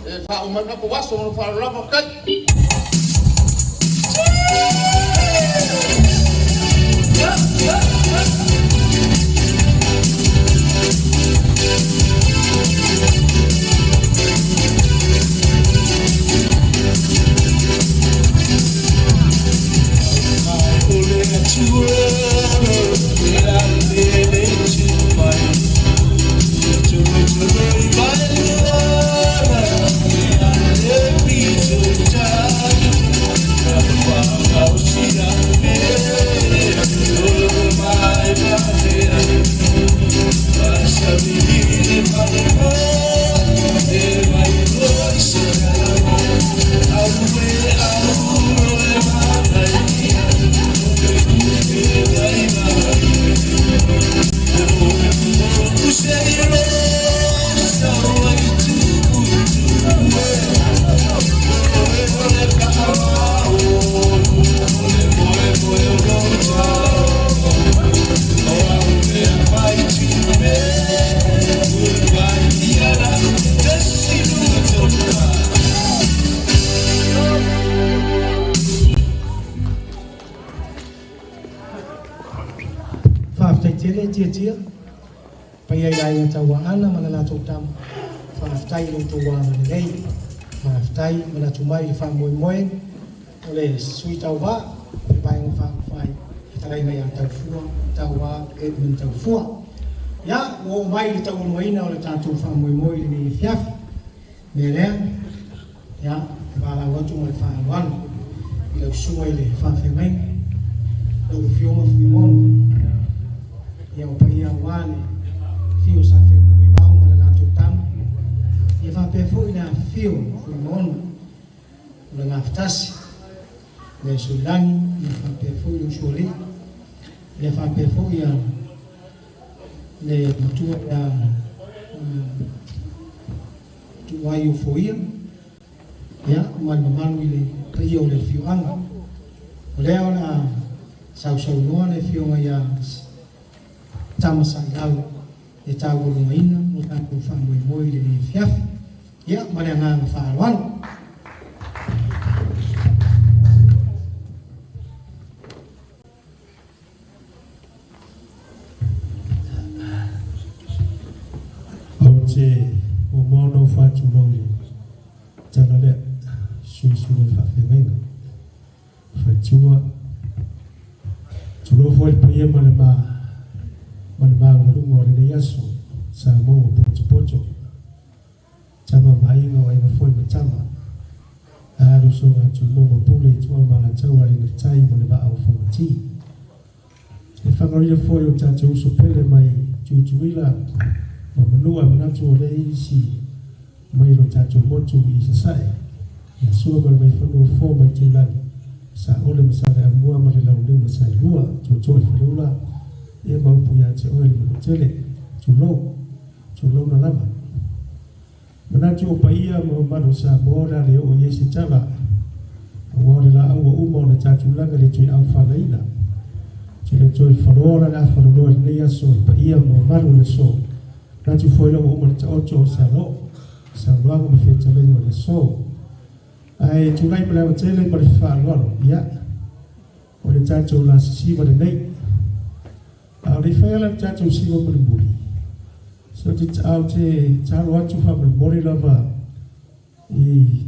e faauma ai le matou aso. Ma lou faaaloalo lava, faafetai. Faafetai tele Tiatia, paia i le aiga tauaana ma le latou tama. Faafetai i lo outou agalelei. Faafetai manatu mai i le faamoemoe o le sui tauva o le Vaega Faaupufai, fetalaiga ia Taufua Tauā Edmund Taufua. Ia, ua oo mai i le taualumaina o le tatou faamoemoe i lenei afiafi. O le mea lea, ia, e valaau atu ma le faaaloalo i lau susuga i le faafeagaiga, lau Afioga Fuimono, ia o paia aua le afio o Sa Fenunuivao ma le latou tama, ia faapea foi le afifio o Fuimono, o le Gafatasi, le Suilagi, ia faapea foi le Usoalii, ia faapea foi ia le matua ia Tuuai Ofoia, ia ma le mamalu i le paia o le afioaga. O lea o le a sausaunoa le afioga ia Tama Sailau e taualumaina lo tatou faamoemoe i lenei afiafi. Ia, ma le agaga faaaloalo. Ou te muamua ona ou faatulou i le tala lea, sui usufono o le faafeagaiga, faletua, tulou foi le paia ma le ma ma le maualuga o lenei aso, Samoa ua potopoto. Tama ma Aiga o Aiga foi ma Tama. Ae a le usoga a Tumua ma Pule i Ituau ma Alataua, Aiga i le Tai ma le Vaa o Fonoti. E faagaoia foi o tatou uso pele mai Tutuila ma Manua e manatu o lea isi mai lo tatou motu i Sasae, ia Sua ma le Vaifanua Fo ma Itulagi, Saole ma Saleaaumua ma le Launiu na Saelua, Tootoo i Faleula, ia ma upu ia te oe le Manuatele. Tulou. Tulouna lava. Manatu o paia ma mamalu o Samoa o le a le oo i ai se tala, aua o le laau ua uma ona tatou laga le toe aufalaina. Te le toe faloa la le afaloloa i lenei aso i paia ma mamalu o le aso. Manatu foi la ua uma le taoto o se aloo, saunoaga ma fetalaiga o le aso. Ae tulai ma le avatele ma le faaaloalo, ia, o le tatou la sisiva lenei. A o le i faia la le tatou siva mulimuli, so te au te talo atu faamolemole lava i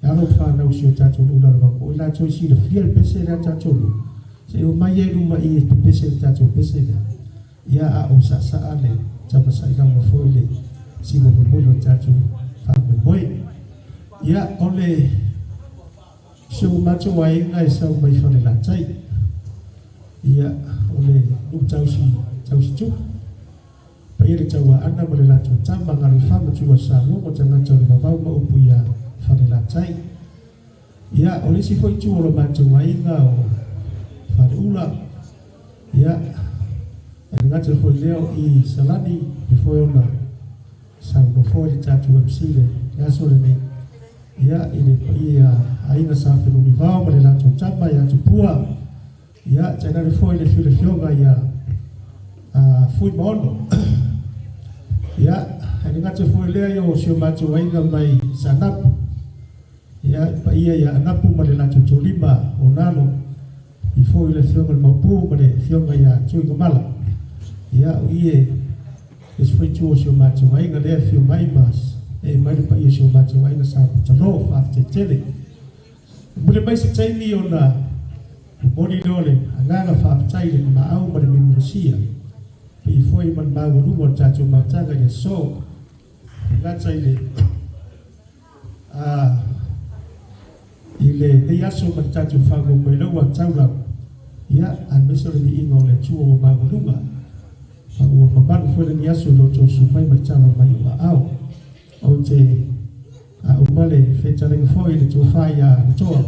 alo ma fanau si o tatou nuu Lalomanu, o i latou e silafia le pese lea a tatou nuu, se i omai ai luma i e pepese le tatou pese lea. Ia a o saasaa le tamasailauga foi le siva mulimuli o le tatou faamoemoe. Ia o le si o matou aiga e sau mai Falelatai. Ia, o le nuu tausi, tausi tupu. Paia le Tauaana ma le latou tama, Galufa ma Tua Salogo, tagata o le vavau ma upu ia Falelatai. Ia, o le isi foi itu o lo matou aiga o Faleula. Ia, E le gata foi lea o i Salani e foi ona saunoa foi le tatou MC le aso lenei. Ia, i le paia aiga sa Felumivao ma le latou tama ia Tupua. Ia, tainane foi le fioga ia Fuimaono. Ia, e le gata foi lea ia o si o matou aiga mai Sanapu. Ia, paia ia Anapu ma le latou tolima o Nalo. I foi le fioga le Maupu ma le fioga ia Tuigamala. Ia, o ie le foi tu o si o matou aiga lea fio mai ma e mai le paia si o matou aiga sa putalo whaatetele. Mule mai se taimi ona moni lea o le agaga faafetai le maau ma le mimolosia. Pe i foi ma le maualuga o le tatou mafutaga i le aso. Gata i le i lenei aso ma le tatou faamoemoe taulau. Ia, aemaise o le viiga o le Atua ua maualuga. Ma ua mamalu foi lenei aso i lo outou susu mai ma le tala mai o aao. Ou te uma le fetalaiga foi i le tofa ia Latoa.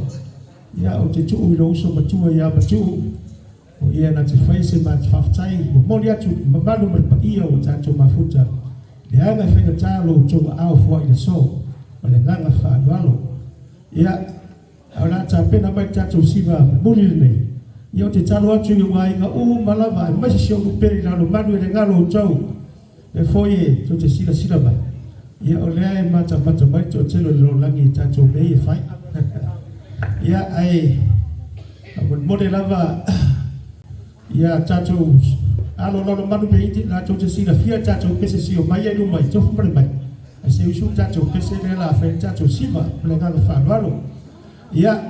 Ia, ou te tuu i lou uso matua ia Matuu. O ia na te fai se ma te faafetai momoli atu mamalu ma le paia o tatou mafuta. Leaga e faigata lo outou aao fua i le aso ma le agaga faaaloalo. Ia, a o le a tapena mai le tatou siva muli lenei. Ia, ou te talo atu i ou aiga uma lava, aemaise si ou pele i Lalomanu e le galo outou. E foi e tou te silasila mai. Ia, o lea e matamata mai le toatele o le lalolagi i tatou mea ia e fai. Ia, ae molemole lava ia tatou alo Lalomanu pe iti latou te silafia tatou pese sio mai ai luma i tofu ma le mai. Ae se usu tatou pese lea la fai tatou siva ma le agaga faaaloalo. Ia,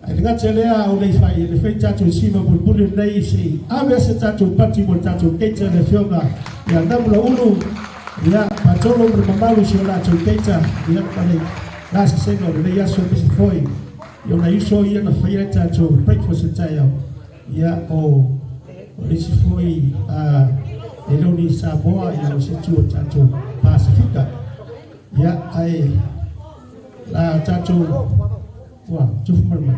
ai le gata lea o le fai le fai tatou siva mulimuli lenei se ave se tatou pati mo le tatou keita le afioga ia Namula Ulu. Ia, patolo ma le mamalu si o latou keita. Ia, ma le gasesega o lenei aso pese foi. Ia ona uso ia na faia le tatou breakfast e taeao. Ia, o le isi foi e le o ni Samoa, ia o se itu o tatou Pasifika. Ia, ae la tatou ua tufu mai mai.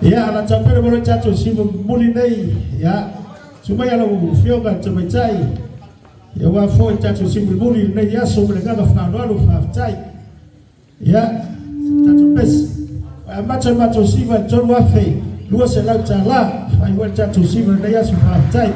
Ia, la tapena mo le tatou siva muli nei. Ia, sumai ala u fioga te maitai. Ia ua foi tatou siva muli nei aso ma le agaga faaaloalo faafetai. Ia, tatou pese. A mata matou siva i $3,200. Fai ua tatou siva nei aso faafetai.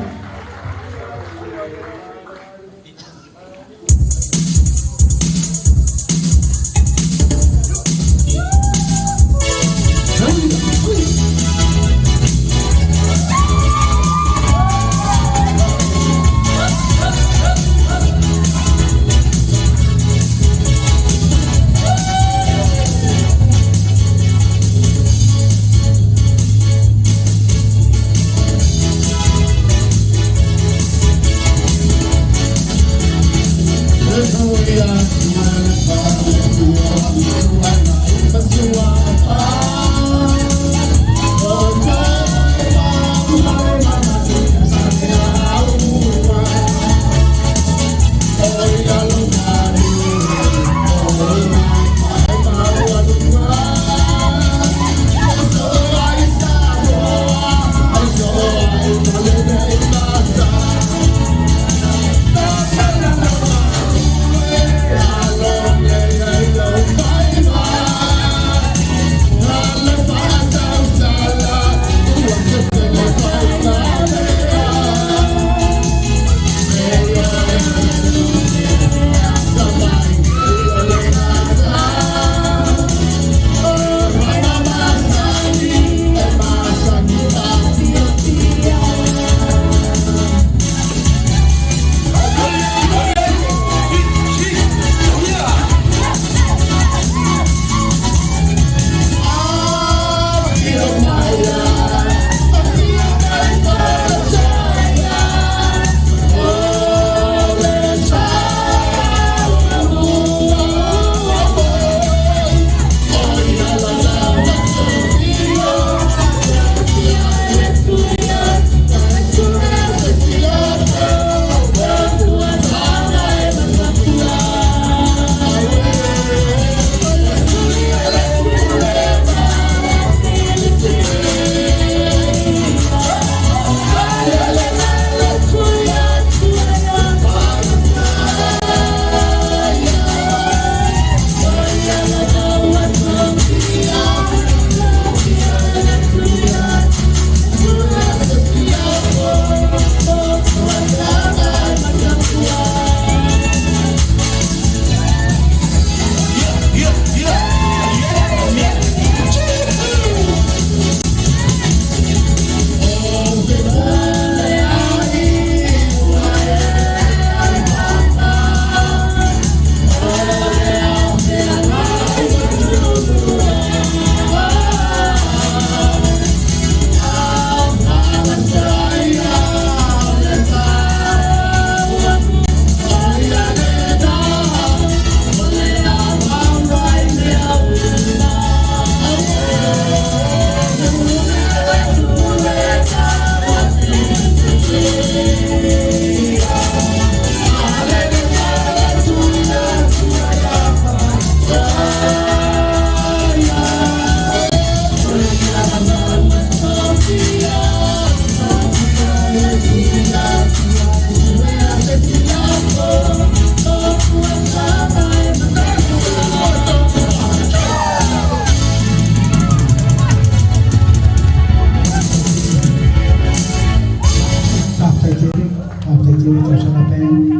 Band.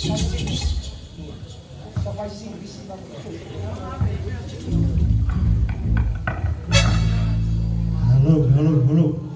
Hello, hello, hello.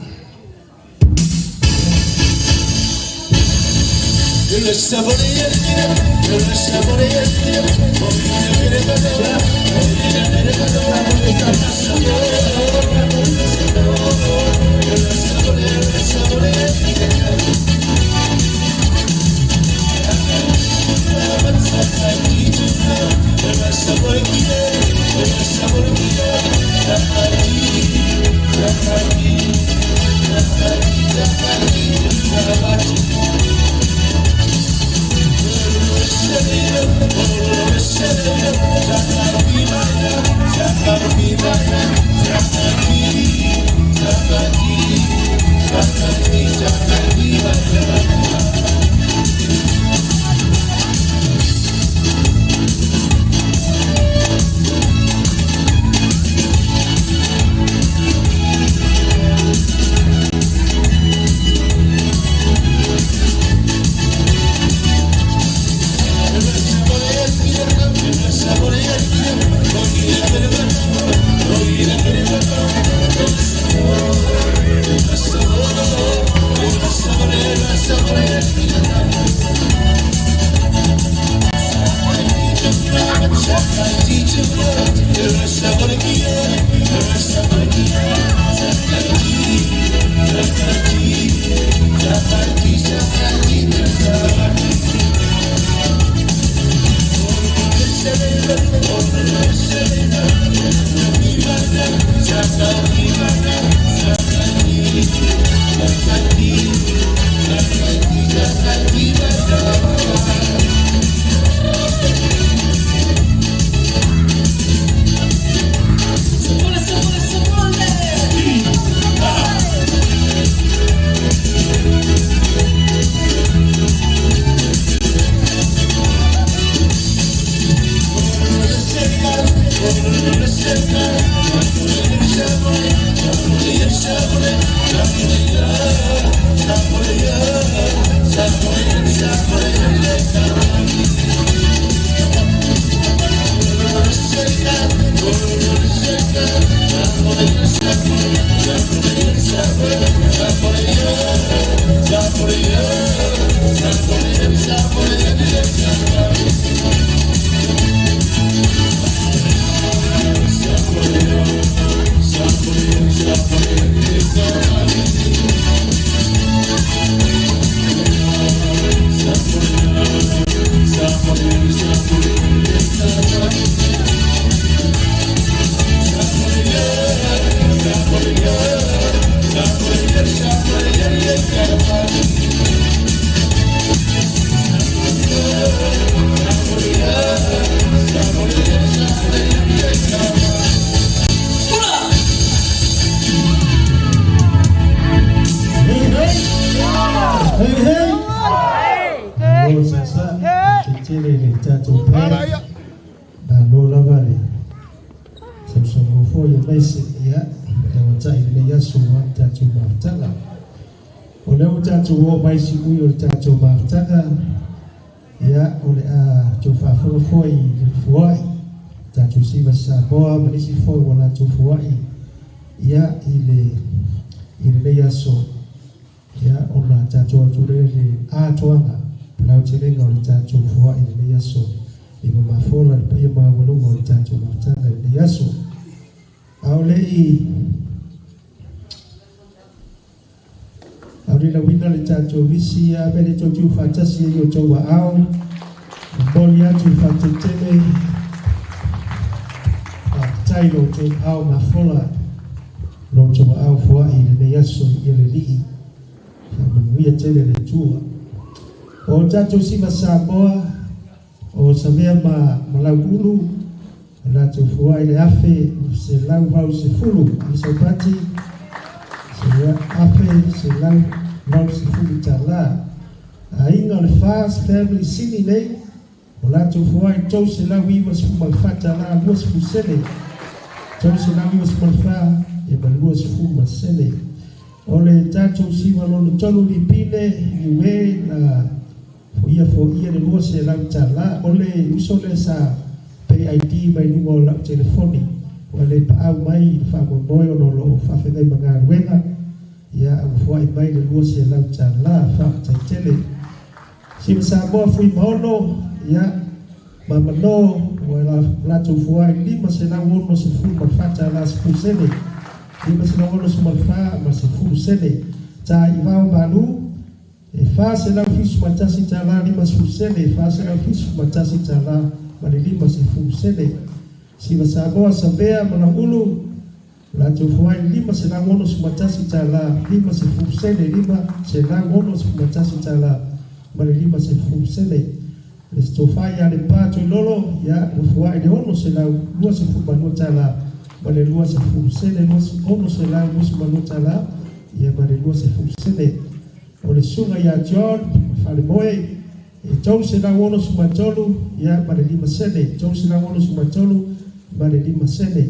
Foia foia le $200 o le uso le sa pay ID mai luga o lau telefoni ua le paau mai i le faamoemoe ona o loo faafeagai ma galuega ia ua foai mai le $200 faafetaitele. Siva Samoa Fui Maono ia mamano ua latou fuai $564 10 sene 564 ma 10 sene. Ta i vao malu e $471 50 sene $471 ma le 50 sene. Siva Samoa Savea ma Lauulu latou fuai $561 50 sene $561 ma le 50 sene. Le stofai a le pa lolo ia ua fuai le $622 ma le 20 sene $622 ia ma le 20 sene. O le suga ia John Falemoe e $363 ia ma le 5 sene $363 ma le 5 sene.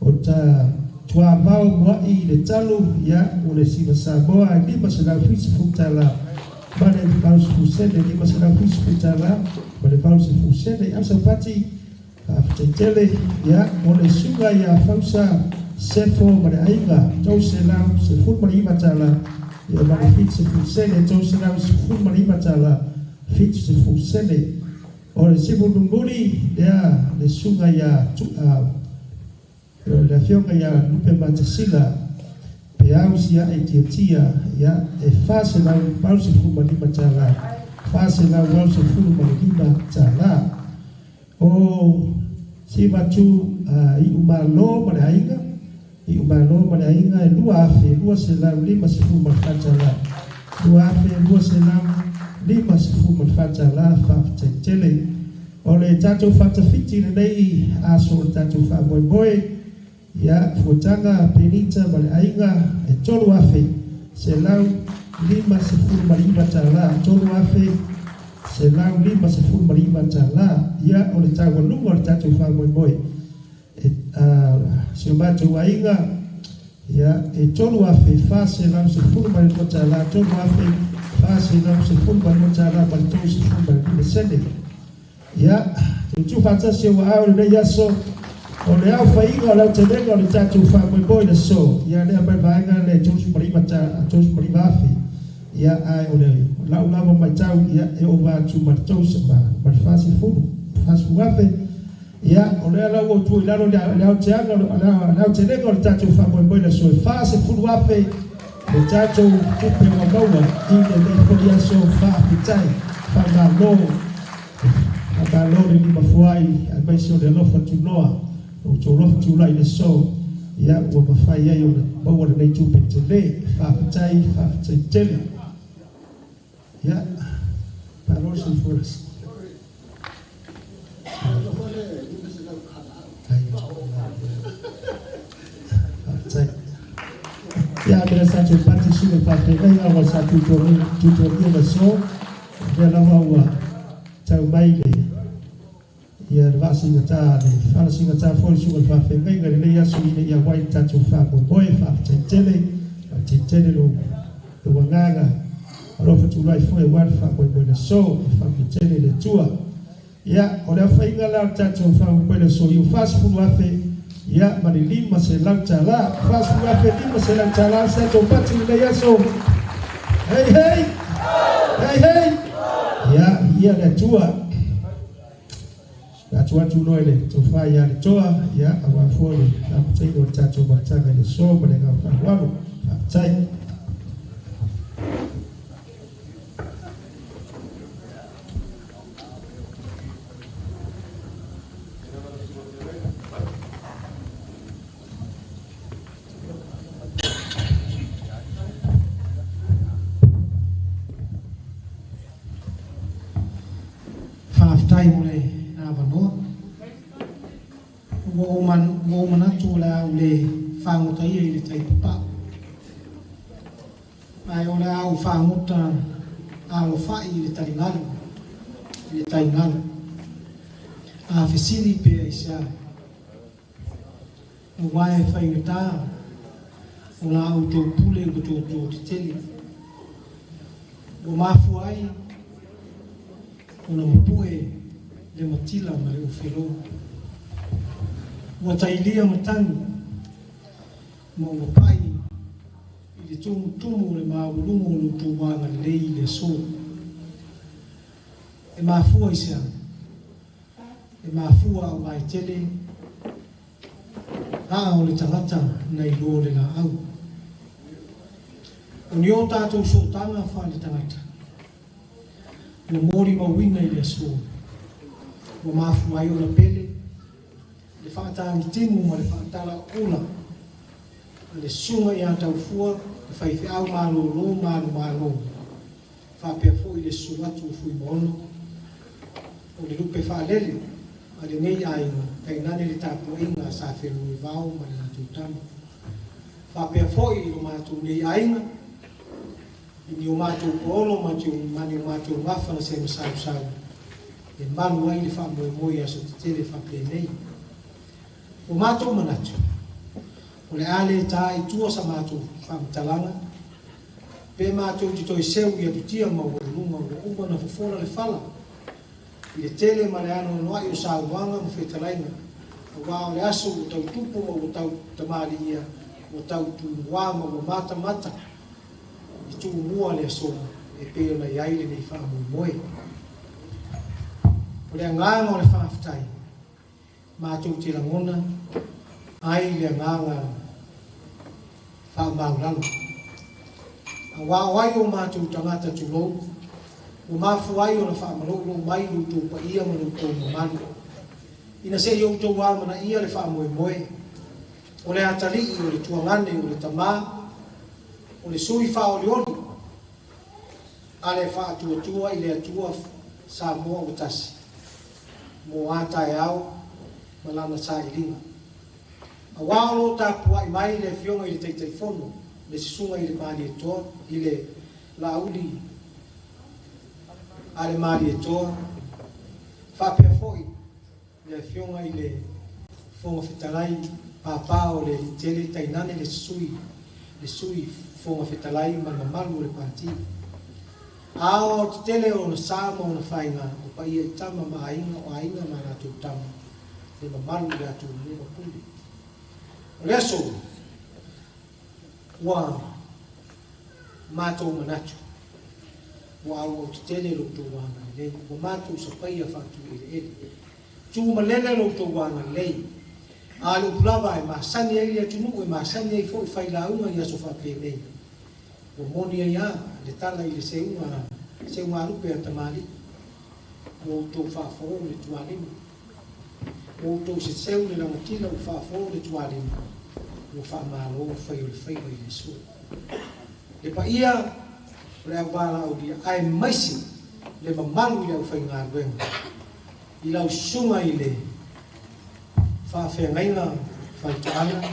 O ta tuavao muai le talu ia o le Siva Samoa e $570 ma le 80 sene $570 ma le 80 sene. Au faafetaitele ia o le suga ia Fausa Sefo ma le aiga $319 ia ma le 70 sene $319 70 sene. O le sivu numuli lea le suga ia le afioga ia Lupe Matasila pe au sia e tiatia ia e $485 $485. O siva tu i umalo ma le aiga i umalo ma le aiga e $2,254 $2,254 faafetaitele. O le tatou fatafiti lenei aso o le tatou faamoemoe ia fuataga Penita ma le aiga e $3,159 $3,159 ia o le taualuga o le tatou faamoemoe e si o matou aiga ia e $3,412 $3,412 ma le 35 sene. Ia tutu faatasi ua ao lenei aso o le au faiga o lau telega o le tatou faamoemoe le so ia lea mai vaega le 35 afe ia ai o le lau lava mai tau ia e ova atu ma le 30 ma le 40 afe ia o lea lau o tu i lalo le au teaga o le au telega o le tatou faamoemoe le so e 40 afe le tatou tupe ua maua i lenei foi aso faafetai faamalo faamalo le limafuai aemaise o le alofa tunoa o tou alofa tulai le so ia ua mafai ai ona maua lenei tupe tele faafetai faafetai tele ia malo le soifua. Faafetai ia mea sa tu pati suga faafegai ua sa tutuagia le so lea lava ua tau mai le ia le vaasigata le falasigata foi suga le faafegaiga lenei aso ina ia uai le tatou faamoemoe faafetai tele faafetai tele lo agaga alofa tulai foi aua le faamoemoe le so e faafetai le Atua. Ia o le afaiga la o le tatou faamoemoe le so i $40,000 ia ma le $500 $40,500 sa tou pati lenei aso. Hei hei hei hei ia ia le Atua atu atu loa le tofa ia le toa ia aua foi le faamataina o le tatou mataga i le so ma le agaga faaaloalo faafetai. Faafetai mo le avanoa. Ua ou manatu o le a ou le fagota ia i le taipapau. Ae o le a ou fagota alofai i le taligalu, i le taigalu. A fesili pea i sea. Aua e faigata o la outou pule ua toutou tetele. Ua mafua ai Ona mapu'e le matila ma le ufeloa. Ua tailia matagi ma ua pa'i i le tumutumu o le maualuga o lo outou agalelei i le aso. E mafua i se a? E mafua auā e tele aa o le tagata nai lo le laau. O ni o tatou sootaga faaletagata ua molimauina i le aso, ua mafua ai ona pele le faatagitimu ma le faatalauula a le susuga ia Taufua le faifeau malōlō manumalo, faapea foi le susu atu o Fuimaono o le lupe faalele a lenei aiga, tainane le tapuaiga a Sa Fenunuivao ma le latou tama. Faapea foi i lo matou nei aiga, i ni o matou paolo ma ni o matou gafa na se masausau e malu ai le faamoemoe i aso tetele faapenei. Ua matou manatu, o le a le ta i tua sa matou faamatalaga, pe matou te toe seu i atutia maualuluga ua uma ona fofola le fala i le tele ma le anoanoai o saunoaga ma fetalaiga, auā o le aso ua tau tupu ma ua tau tamaliia, ua tau tumuā ma ua matamata i Tumua le aso e pei ona i ai lenei faamoemoe. O le agaga o le faafetai, matou te lagona ai le agaga faamaulalo. Auā o ai o matou tagata tulou, ua mafua ai ona faamaloulou mai lo outou paia ma lo outou mamalu, ina se i outou amanaia le faamoemoe o le atalii, o le tuagane, o le tamā, o le sui faaolioli a le Faatuatua i le Atua Samoa ua Tasi, mo a taeao ma lana sailiga. Auā o lo o tapua'i mai le Afioga i le Taitaifono, le Susuga i le Malietoa, i le Laauli a le Malietoa, faapea foi le Afioga i le Fofoga Fetalai, papa o le Aliitele, tainane le sui, le Sui Fofoga Fetalai ma le mamalu o le Pati. A aoaotetele ona sa ma ona faiga, o paia i tama ma aiga, o aiga ma a latou tama, le mamalu i le atunuu ma pule. O le aso ua matou manatu, ua auautetele lo outou agalelei, ua matou sapaia faatueleele. Tumalele lo outou agalelei. A o le upu lava e masani ai le atunuu, e masani ai foi failauga i aso faapenei. Ua moni ai lava le tala i le seuga, seugalupe a tamalii, ua outou faafou le tualima. Ua outou seseu le lagatila ua faafou le tualima, ua faamalo fai o le faiva i le aso. Le paia o le auvalaaulia aemaise le mamalu i le aufaigaluega i lau susuga i le faafeagaiga faitoaga,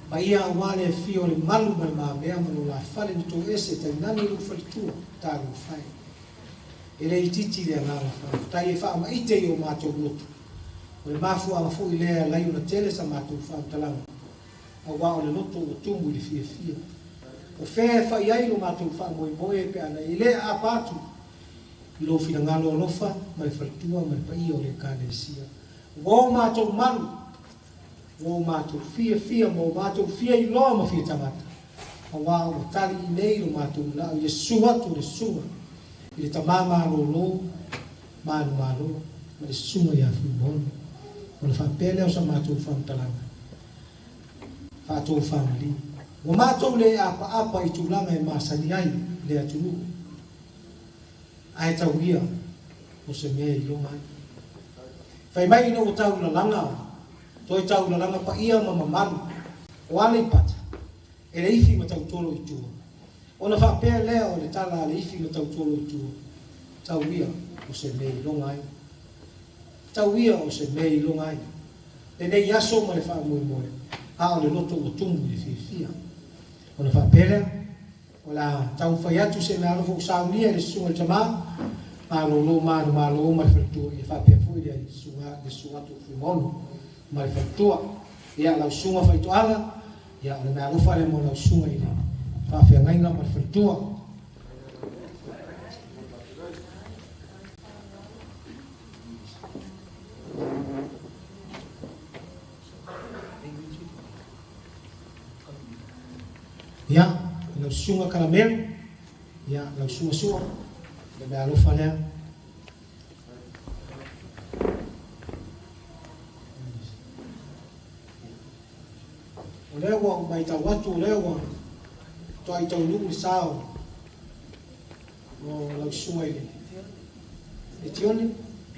paia aua le afio o le malu ma le mamea ma lo la fale na toese tainane lou faletua talofa e. E le itiiti le agaga faafetai e faamaite i o matou loto. O le mafuaaga foi lea e alai ona tele sa matou faamatalaga, auā o le loto ua tumu i le fiafia. O fea e fai ai lo matou faamoemoe pe ana e le aapa atu i lou finagalo alofa ma le faletua ma le paia o le Ekalesia. Ua o matou malu, ua o matou fiafia ma o matou fia iloa ma fia tagata, auā ua tali i nei lo matou manao i le susu atu o le susuga i le Tamā malōlō manumalo ma le susuga ia Fuimaono. Ona faapea lea o sa matou faamatalaga faatofamaliu. Ua matou le apaapa i tulaga e masani ai le atunuu, ae tau ia o se mea e iloga ai. Fai mai ina ua taulalaga, toe taulalaga paia ma mamalu o Aleipata e le ifi ma tautolo i tua. Ona faapea lea o le tala a le ifi ma tautolo i tua, tau ia o se mea e iloga ai. Tau ia o se mea e iloga ai lenei aso ma le faamoemoe, a o le loto ua tumu i le fiafia. Ona faapea lea, O le a taumafai atu se meaalofa ua saunia e le Susuga i le Tamā, malōlō manumalo ma le faletua, ia faapea foi le Susuga le Susuga atu o Fuimaono ma le faletua. Ia, lau Susuga Faitoaga, ia, o le meaalofa lea mo lau Susuga i le faafeagaiga ma le faletua. Ia, lau susuga Kalamelu, ia, lau susuga Sua, le meaalofa lea. O lea ua ou matau atu o lea ua toai taunuu le sa o lau susuga i le Tione,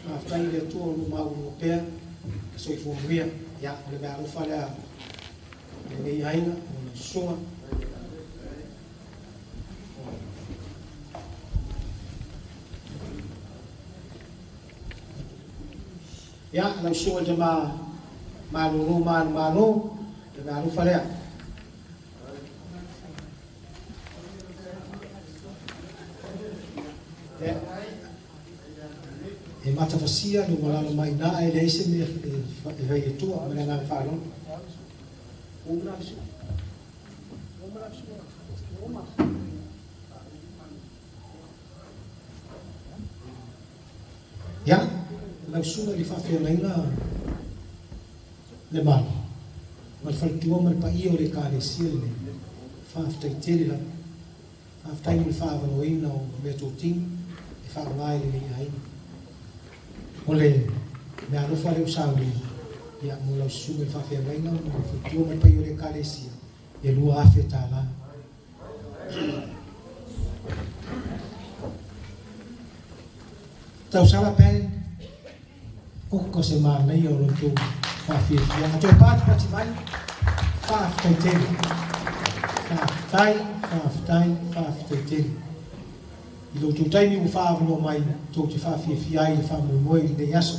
faafetai i le Atua o lo o maualuga pea le soifua manuia. Ia, o le meaalofa lea a lenei aiga o lau susuga. Ia, lau susuga i le tama malolo manumalo, le meaalofa lea. Ia, e matafasia le malala mai ina ae leai se mea e fai e tua ma le agaga faaaloalo. Ia, lau susuga i le faafeagaiga le Malo, ma le faletua ma le paia o le Ekalesia lenei, faafetai tele lava. Faafetai mo le faaavanoaina o meatotino e faaaoga i lenei aiga. O le meaalofa lea ua saunia, ia, mo lau susuga i le faafeagaiga ma le faletua ma le paia o le Ekalesia, e $2,000. Tausala pe, oka se manaia o lo outou faafiafiaga. Toe patipati mai, faafetai tele. Faafetai, faafetai, faafetai tele. I lo outou taimi ua faaavanoa mai tou te faafiafia ai i le faamoemoe i lenei aso.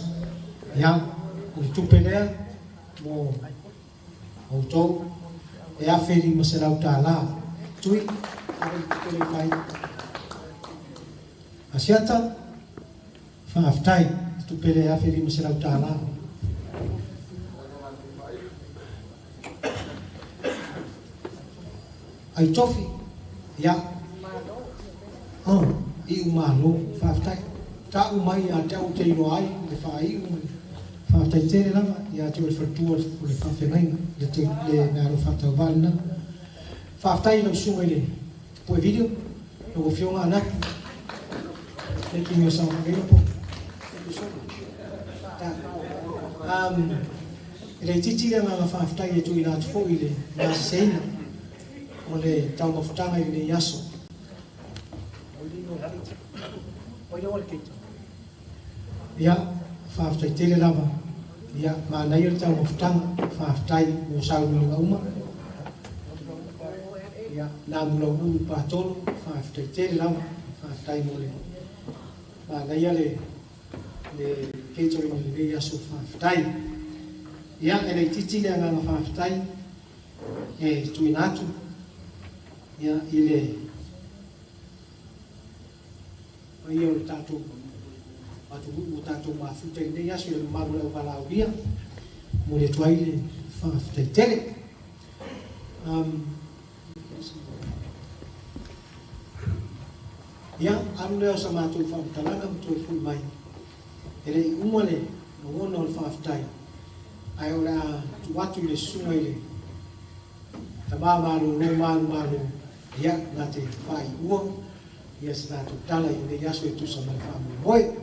Ia, o le tupe lea mo outou e $1,500. Tui, ave le tupe lea i fai. Asiata, faafetai, le tupe lea e $1,500. Ai tofi, ia, oh, iu malo, faafetai. Ta'u mai ia te au ou te iloa ai le faaiu ma le faafetai tele lava ia te oe le faletua o le faafeagaiga, le te le meaalofa faatauvaa lena. Faafetai i lau susuga i le poe video, lau afioga Anapu, making yourself available. Thank you so much. E le itiiti le agaga faafetai e tuuina atu foi i le gaseseina o le taumafutaga i lenei aso. Ia, faafetai tele lava. Ia, manaia le taumafutaga, faafetai mo saunoaga uma. Ia, Namulauulu Patolo, faafetai tele lava, faafetai mo le manaia le catering i lenei aso, faafetai. Ia, e le itiiti le agaga faafetai e tuuina atu ia, i le paia o le tatou atunuu ua tatou mafuta i lenei aso i le mamalu o le auvalaaulia, momoli atu ai le faafetai tele. Ia, alu lea o sa matou faamatalaga ma toe foi mai. E le i uma le lagona o le faafetai, ae o le a tuu atu i le susuga i le tama malolo manumalo, ia, na te faaiua ia se tatou tala i lenei aso e tusa ma le faamoemoe.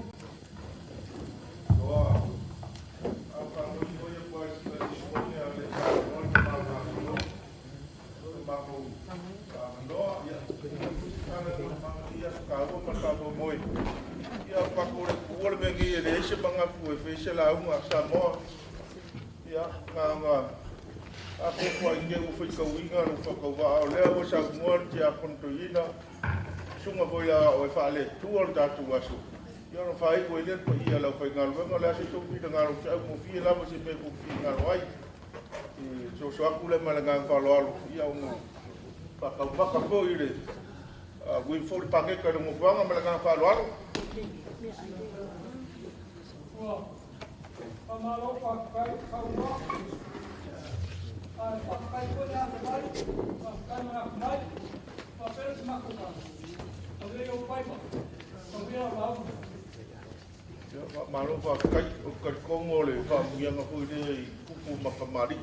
Malo faafetai o le talitonu o le faamanuiaga foi lea i tupu ma kamali'i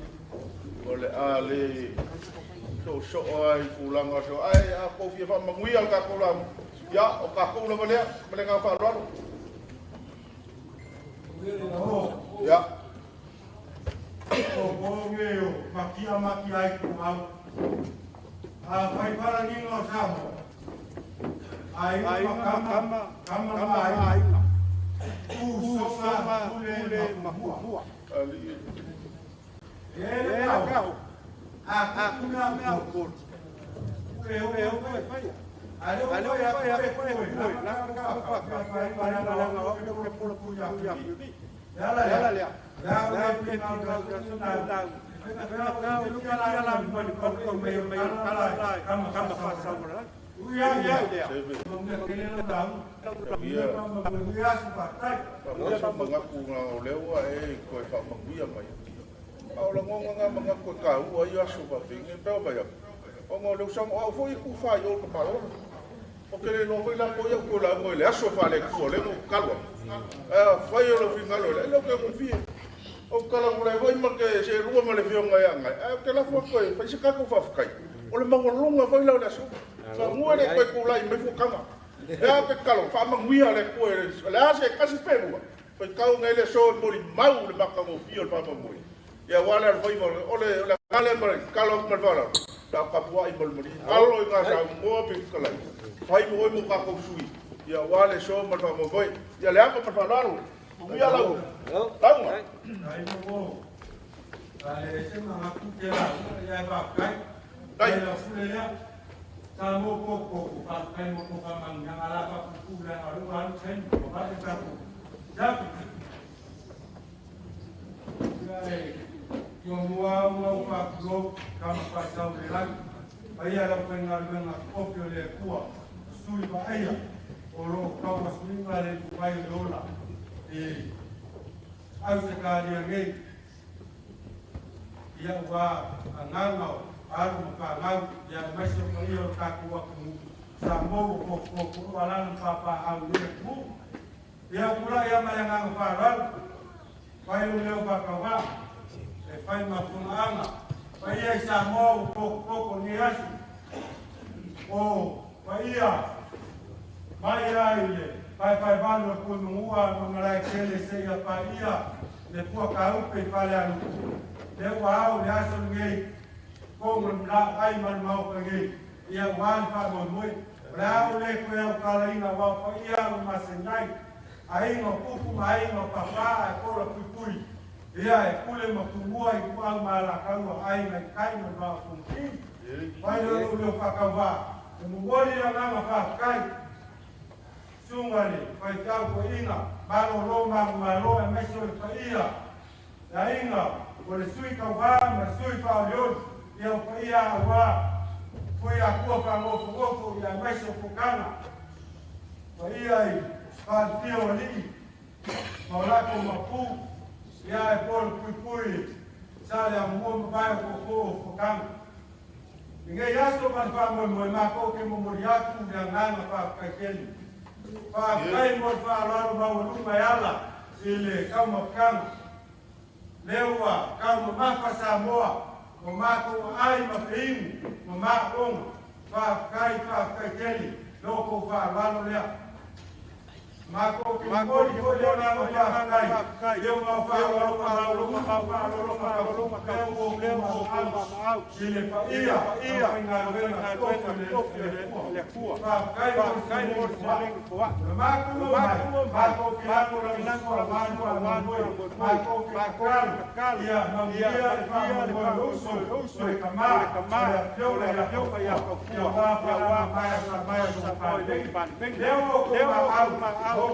o le a le So ai tulaga so ai a kou fia faamanuia le tatou lauga ia o tatou lava lea ma le agaga faaaloalo ia. O bonge o makia makia ai ku au. A fai falagiga o Samoa. Aiga ma kama kama ma aiga. Usoga pule ma hua. E le kau. A kuna mea o kolo. E o e o e fai. Ale o e e e e la ka ka ka ka la la la o ke polo ku ya ya. Ya la ya la. Ya la ke na ka ka na. Ia mangaku nga o lea e koe faamanuia mai. A o lagoga ga mangaku e kāua ai aso faafeiga e pea mai aku. Ona o le usaga o au foi e kufā i o ka malo. O ke le loa foi la ko ia ko lauga i le aso e faalekua le mo kalua. Fai o lau fingalo le le o ke gofie. O kala kula foi ma ke se lua ma le fionga ia ngai. Ai ke la fo ko fai se ka ko faafetai. O le maualuga foi la o le aso. Faamua le koe kulai mai fuakaga. E a ke kalo faamanuia le koe le a se kasi pelua. Fai kau ngai le so e moli mau le makagofia o le faamamoe. Ia wale al fai o le kale ma kalo ma fala. Ta kapua i moli. Alo i ngā sa moa pe kalai. Fai mo mo ka ko sui. Ia wale so ma faamamoe. Ia le apa ma faalalo. Ia lau. Taunga. Ai mo. Ale se ma ku ke la ia ba kai. Kai la fule ya. Sa mo ko ko fa kai mo ko ka mang nga la fa ku la aru aru chen ko ba ta ku. Ja ku. Ya e yo mua mua fa ku ka ma fa sa le la. Ai ala ko nga lu nga kopio le kua. Sui ba ai o ro ka wa sui ma le ku pai lola. E au se ka ria nei. Ia wa anganga aru ma ka ngau ia mai se ko ia ka ku wa ku sa mo ko ko ko ala no pa pa au le ku ia kula ia mai nga fa ral pai lo leo pa ka wa e fai ma funga pai ia sa mo ko ko ko ni asu o pai ia mai ai le pai pai ba no ku no ma ngai kele se ia pai ia le pua ka upe pa le alu le wa au le aso ngai ko mo la ai man mau ka ngai ia wa fa mo mo la au le ko au kala ina wa pa ia mo masenai ai no kuku mai no papa ai ko la pui ia e kule mo kumua i ku au mala ka ua ai mai kai no ba ku ti pai lo lo fa ka wa mo moli la ma fa kai sungale pai tau ko inga malo lo ma malo e meso pa ia la inga o le sui ka wa ma sui fa le ia o ia wa foi a kua fa ngofo ia meso ko kana pa ia i fa tio li ma la ko mapu ia e pol pui pui sa le mo ba ko ko ko kana ngai aso ma fa mo mo ma ko ke mo mo ya ku ya nganga fa ka keli fa kai mo fa la ma lu ma yala ile kama kama lewa kama mafa Samoa o mako ai ma peimu o mako fa kai keli loko fa lalo lea mako ke mori ko leo na fa kai leo ma fa lo ma lo ma fa lo ma lo ma ka o leo ma au ile pa ia ia nga nga ko le kua fa kai kai mo ko mako mako mako mako la ko ma ma mako mako ka ia ma ia ia le uso uso ka ma leo la leo ya ko wa wa ma ma sa pa leo ko ma au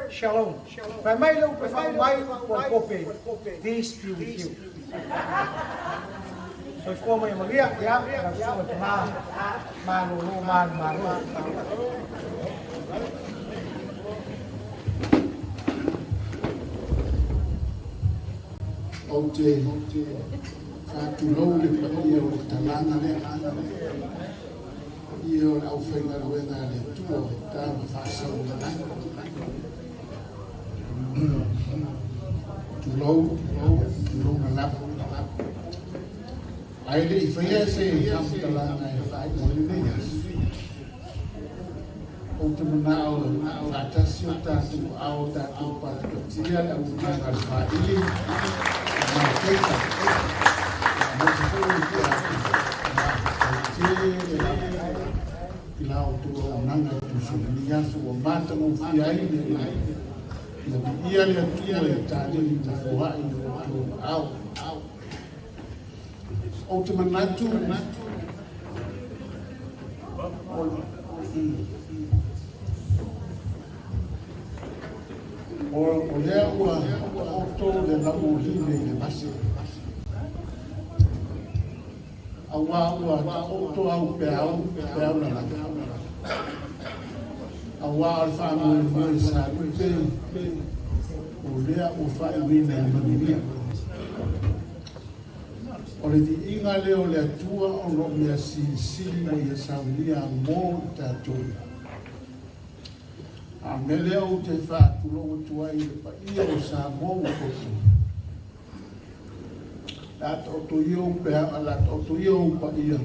Shalom. Peace be with you. So for me Maria, ya, ma, ma, ma, ma, ma. Ou te whātulou le paia o le talanga lea. Ia o le au whaingaluenga le tua o tā ma whaasau lanai. Tulou, tulou na lapa. Ai le i whaia se whamtalanga e whaai o le nei aso. O te manao whaatasi o tātou ao tātou pātuatia le au ngā le whaili. Mā keita. Mā te whoi ki a te i la o tō nanga tu so ni aso o māta ngō whia ai le ia ia le atua e tāne i te whai o tō ao. O te manatu o lea ua o tō le lau hine i le mase. Aua ua o tō au peau, peau na laka. Aua o le whaamui sa te o lea o whaewina i manuia. O le te inga leo le atua o lo mea silisili mo ia saunia mō i tātou. A mea lea ou te faatulou atu ai i le paia o Samoa ua poto. Le a taoto ia ou peaga, le a taoto ia ou paia,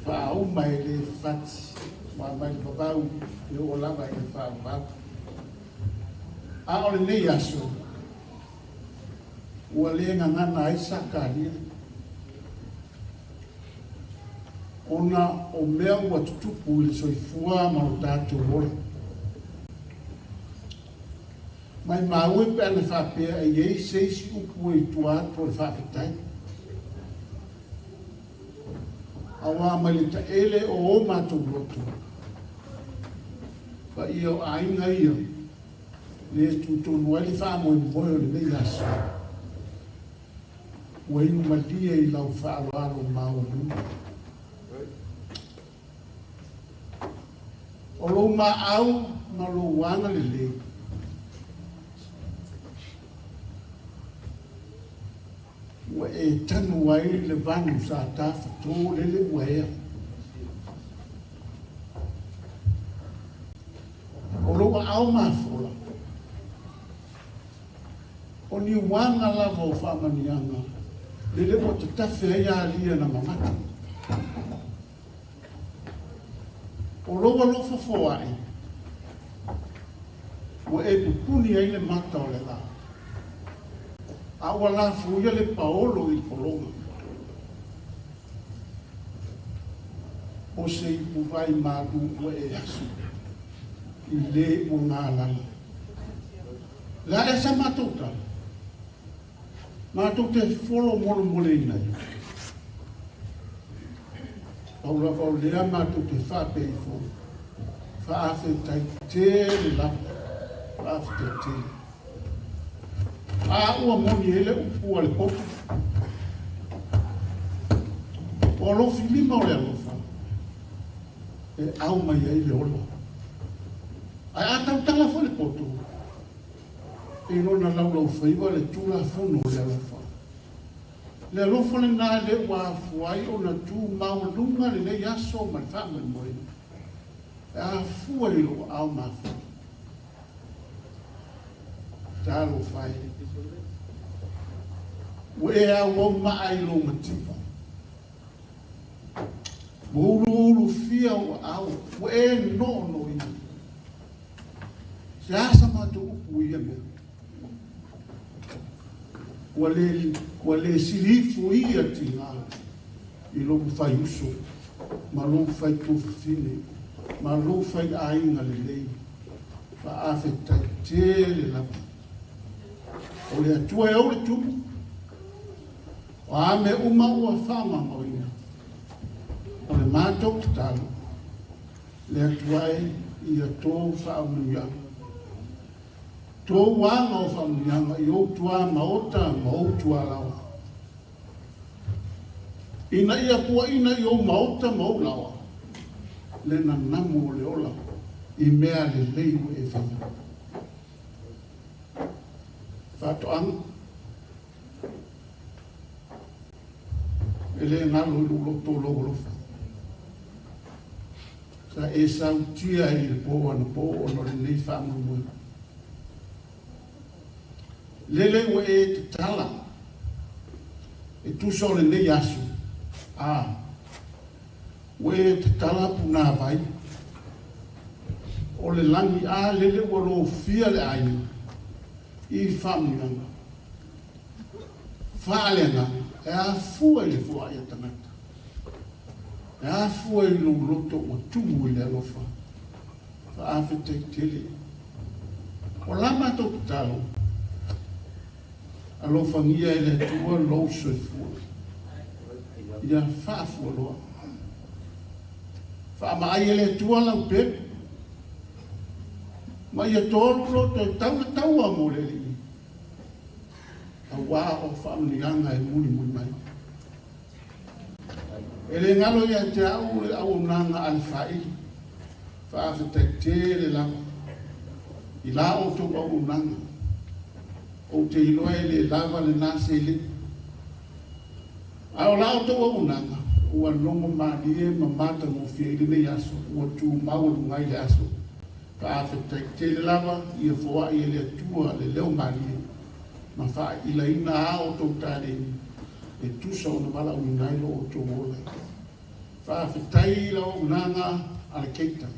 faauma e le fati, ua mai le vavau e oo lava i le faavavau. A o lenei aso, ua le gagana ai Sakaria, ona o mea ua tutupu i le soifua ma lo tatou ola. Mai maue pe ana faapea e iai se isi upu e i tua atu o le faafetai. Auā mai le taele o o matou loto, paia o aiga ia, le tutonu ai le faamoemoe o lenei aso, ua inu malie i lau faaaloalo maualuga. O lou maau ma lou agalelei, ua e tanu ai le vanu sa tafatō lele ua ea. O lou aao mafola, o ni uaga lava o faamanuiaga, lele ua tatafe ai alia na mamata. O lou alofa foai, ua e pupuni ai le mata o le lā, a ua lafuia le paolo i le pologa. O se ipuvai malu ua e asu i le ua galala. Le a ea sa matou tala, matou te folo molemoleina ai. Pau lava o lea matou te faapea ifo, faafetai tele lava, faafetai tele. A ua moni ai le upu a le poto, o alofi lima o le alofa, e au mai ai le ola. Ae a tautala foi le poto, e lona laulaufaiva le Tulafono o le alofa. Le alofa lenā lea ua afua ai ona tu maualuga lenei aso ma le faamoemoe, e afua i lou aao mafua. Talofa e, ua e auau maa i lou mativa, ua uluulufia ou aao, ua e noonoina. Se a sa matou upu i ia mea? Ua le sili ifo ia tiga i lou faiuso ma lou faitufafine ma lou faiaiga lelei, faafetai tele lava. O le Atua e ou le tumu, o a mea uma ua faamaumauina, o le matou tatalo, le Atua e ia tou faamanuiaga. Tou aga o faamanuiaga i ou tuā maota ma ou tuā laoa. Ina ia puaina i ou maota ma ou laoa, le nanamu o le ola i mea lelei ua e faia. Faatoaga, e le galo i lou loto lou alofa. Sa e sautia i le pō anapo ona o lenei faamoemoe. Lele ua e tatala e tusa o lenei aso, a ua e tatala punāvai o le lagi, a lele ua lofia le aiga i faamanuiaga faaleagaga e afua i le foai a tagata, e afua i lou loto ua tumu i le alofa. Faafetai tele. O la matou tatalo, alofagia e le Atua lou soifua, ia faafualoa. Faamaai e le Atua lau pelu, ma ia tolu loto e tau le taua mo le Alii, auā o faamanuiaga e mulimuli mai. E le galo ia te au le auaunaga a le faaili, faafetai tele lava i la outou auaunaga. Ou te iloa e le lava lenā seleni, a o la outou auaunaga ua logo malie ma matagofie i lenei aso, ua tu maualuga ai le aso. Faafetai tele lava ia foa'i e le Atua le leo malie ma faailaina a outou taleni e tusa ona valaauina ai lo outou ola. Faafetai i lau auaunaga a le keita.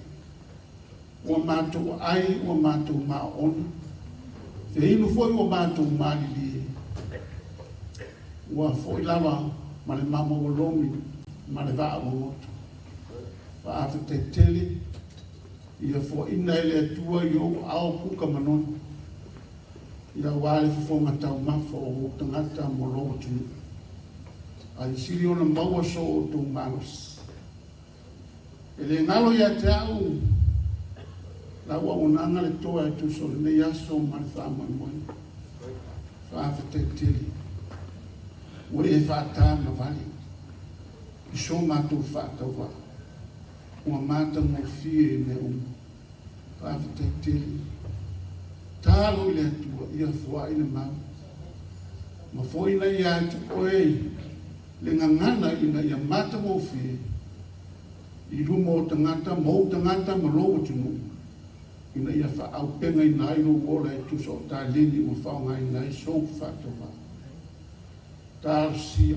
Ua matou ai ua matou maoona. Feinu foi ua matou malilie. Ua foi lava ma le mama ua lomi ma le vaa ua goto. Faafetai tele ia foaina e le Atua i ou ao puka manoni. Ia auā le fofoga taumafa o ou tagata mo lou atunuu. Ai sili ona maua so outou malosi. E le galo ia te au lau auaunaga le toa e tusa o lenei aso ma le faamoemoe. Faafetai tele. Ua e faatā ma vale i so matou faatauvaa. Ua matagofie mea uma. Faafetai tele. Talo i le Atua ia foa'i le mau. Ma fo'ina ia te oe le gagana ina ia matagofie i luma o tagata ma ou tagata ma lou atunuu ina ia faaaupegaina ai lou ola e tusa o taleni ua faaaogaina ai sou faatauvaa. Talosia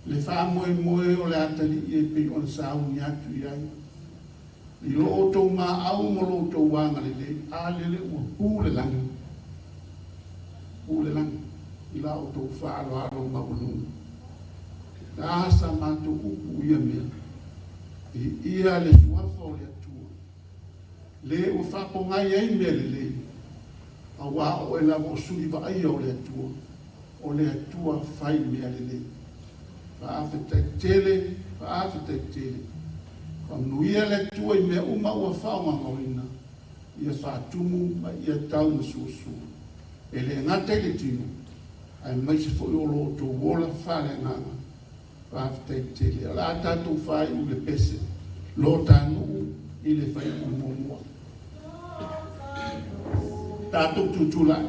le faamoemoe o le atalii e pei ona sauni atu i ai. I lo outou maau ma lo outou agalelei, a lele ua pu le lagi. Pu le lagi i la outou faaaloalo maualuga. La sa matou upu ia mea. I ia le suafa o le Atua. Le ua faapogai ai mea lelei. Auā oe lava o suli vaaia o le Atua. O le Atua fai mea lelei. Faafetai tele, faafetai tele. Faamanuia le Atua i mea uma ua faaaogaina. Ia faatumu ma ia tau masuasua. E le gata i le tino, aemaise foi o lo outou ola faaleagaga. Faafetai tele. O le a tatou faaiu le pese. Lo tanu'u i le fai'u muamua. Tatou tutulai.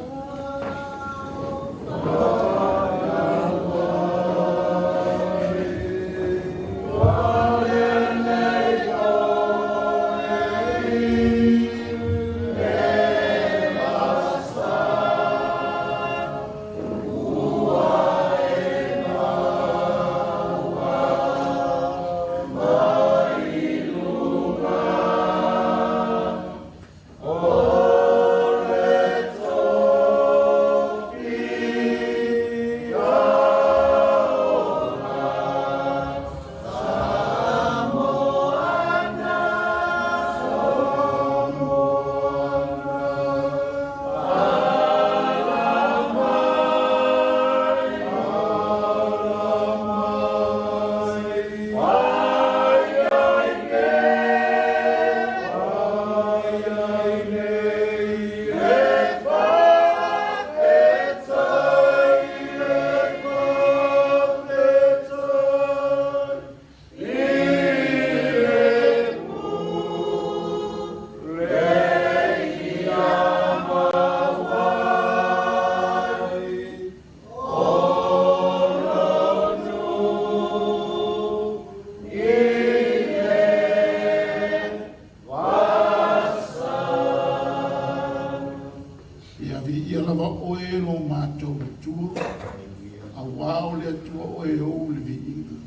Ia viia lava oe lo matou Atua, auā o le Atua oe e ou le viiga.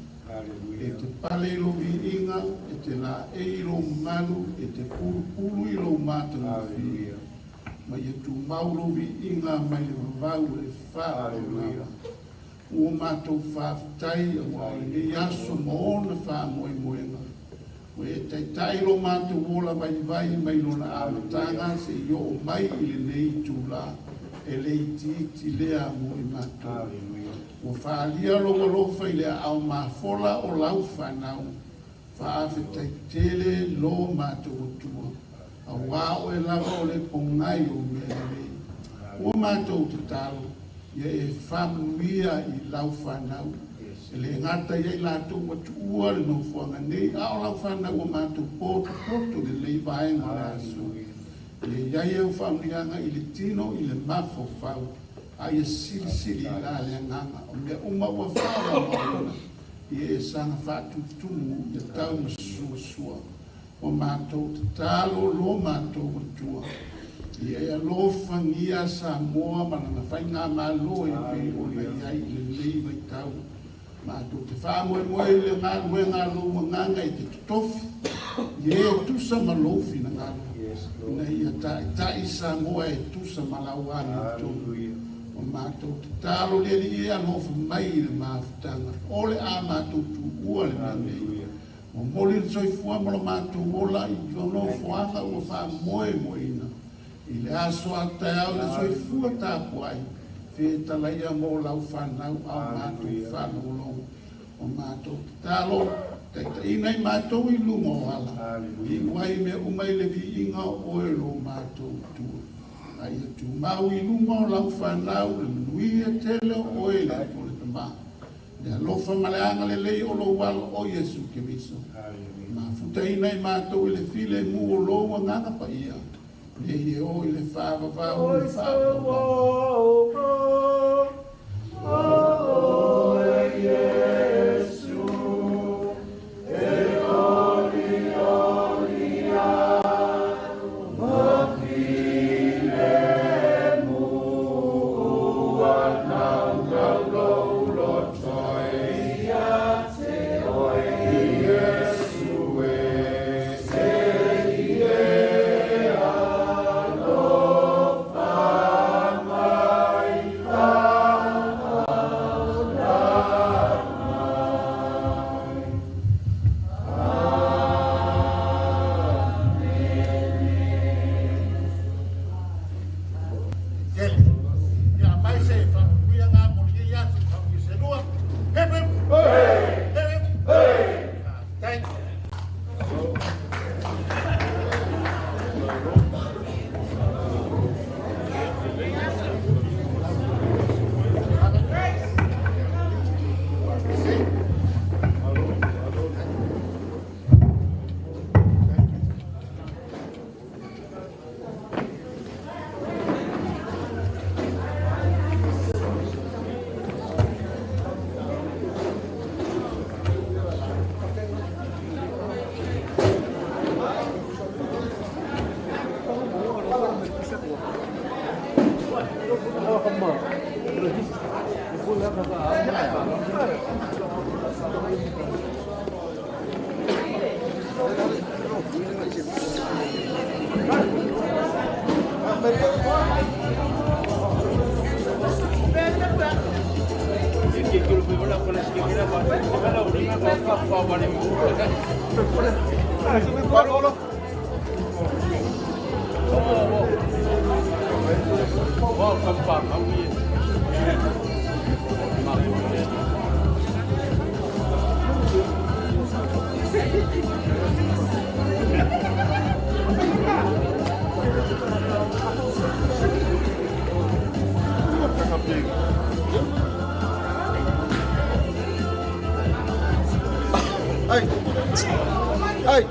E te pale i lou viiga, e te laei i lou mamalu, e te pulupulu i lou matagofie. Ma ia tumau lou viiga mai le vavau e fā o lava. Ua matou faafetai auā o lenei aso ma ona faamoemoega. Ua e taita'i lo matou ola vaivai mai lona amataga seia oo mai i lenei itulā e le itiiti lea mo i matou. Ua faaalia lou alofa i le aao mafola o lau fanau. Faafetai tele lo matou Atua. Auā oe lava o le pogai o mea lelei. Ua matou tatalo, ia e faamanuia i lau fanau. E le gata ia i latou ua tuua le nofoaga nei, a o lau fanau ua matou potopoto lelei vaega o le aso. Ia i ai au faamanuiaga i le tino i le mafaufau, a ia silisili i la le agaga. O mea uma ua faaogaogaina, ia e saga faatutumu ia tau ma suasua. O mātou tatalo lo mātou atua. Ia e alofagia Samoa ma lana faigamālō e pei ona i ai i lenei vaitau. Matou te faamoemoe i le galuega a lou agaga i te totofi, i e tusa ma lou finagalo, ina ia taʻitaʻi Samoa e tusa ma lau amiotonu. O matou tatalo le Alii e alofa mai i le mafutaga o le a matou tuua le mea nei. Momoli le soifua ma lo matou ola i nofoaga ua faamoemoeina i le aso a taeao i le soifua tapuai fetalaia mo lau fanau ao matou faalogologo. O matou tatalo taitaʻina i matou i luga o ala iu ai mea uma i le viiga o oe lo matou Atua. A ia tumau i luga o lau fanau le manuia tele o oe le Atua le Tamā, le alofa ma le agalelei o lou alo o Iesu Keriso. Mafutaina i matou i le filemu o lou agaga paia, nei e o i le faavavau o le faavauvau. Ai.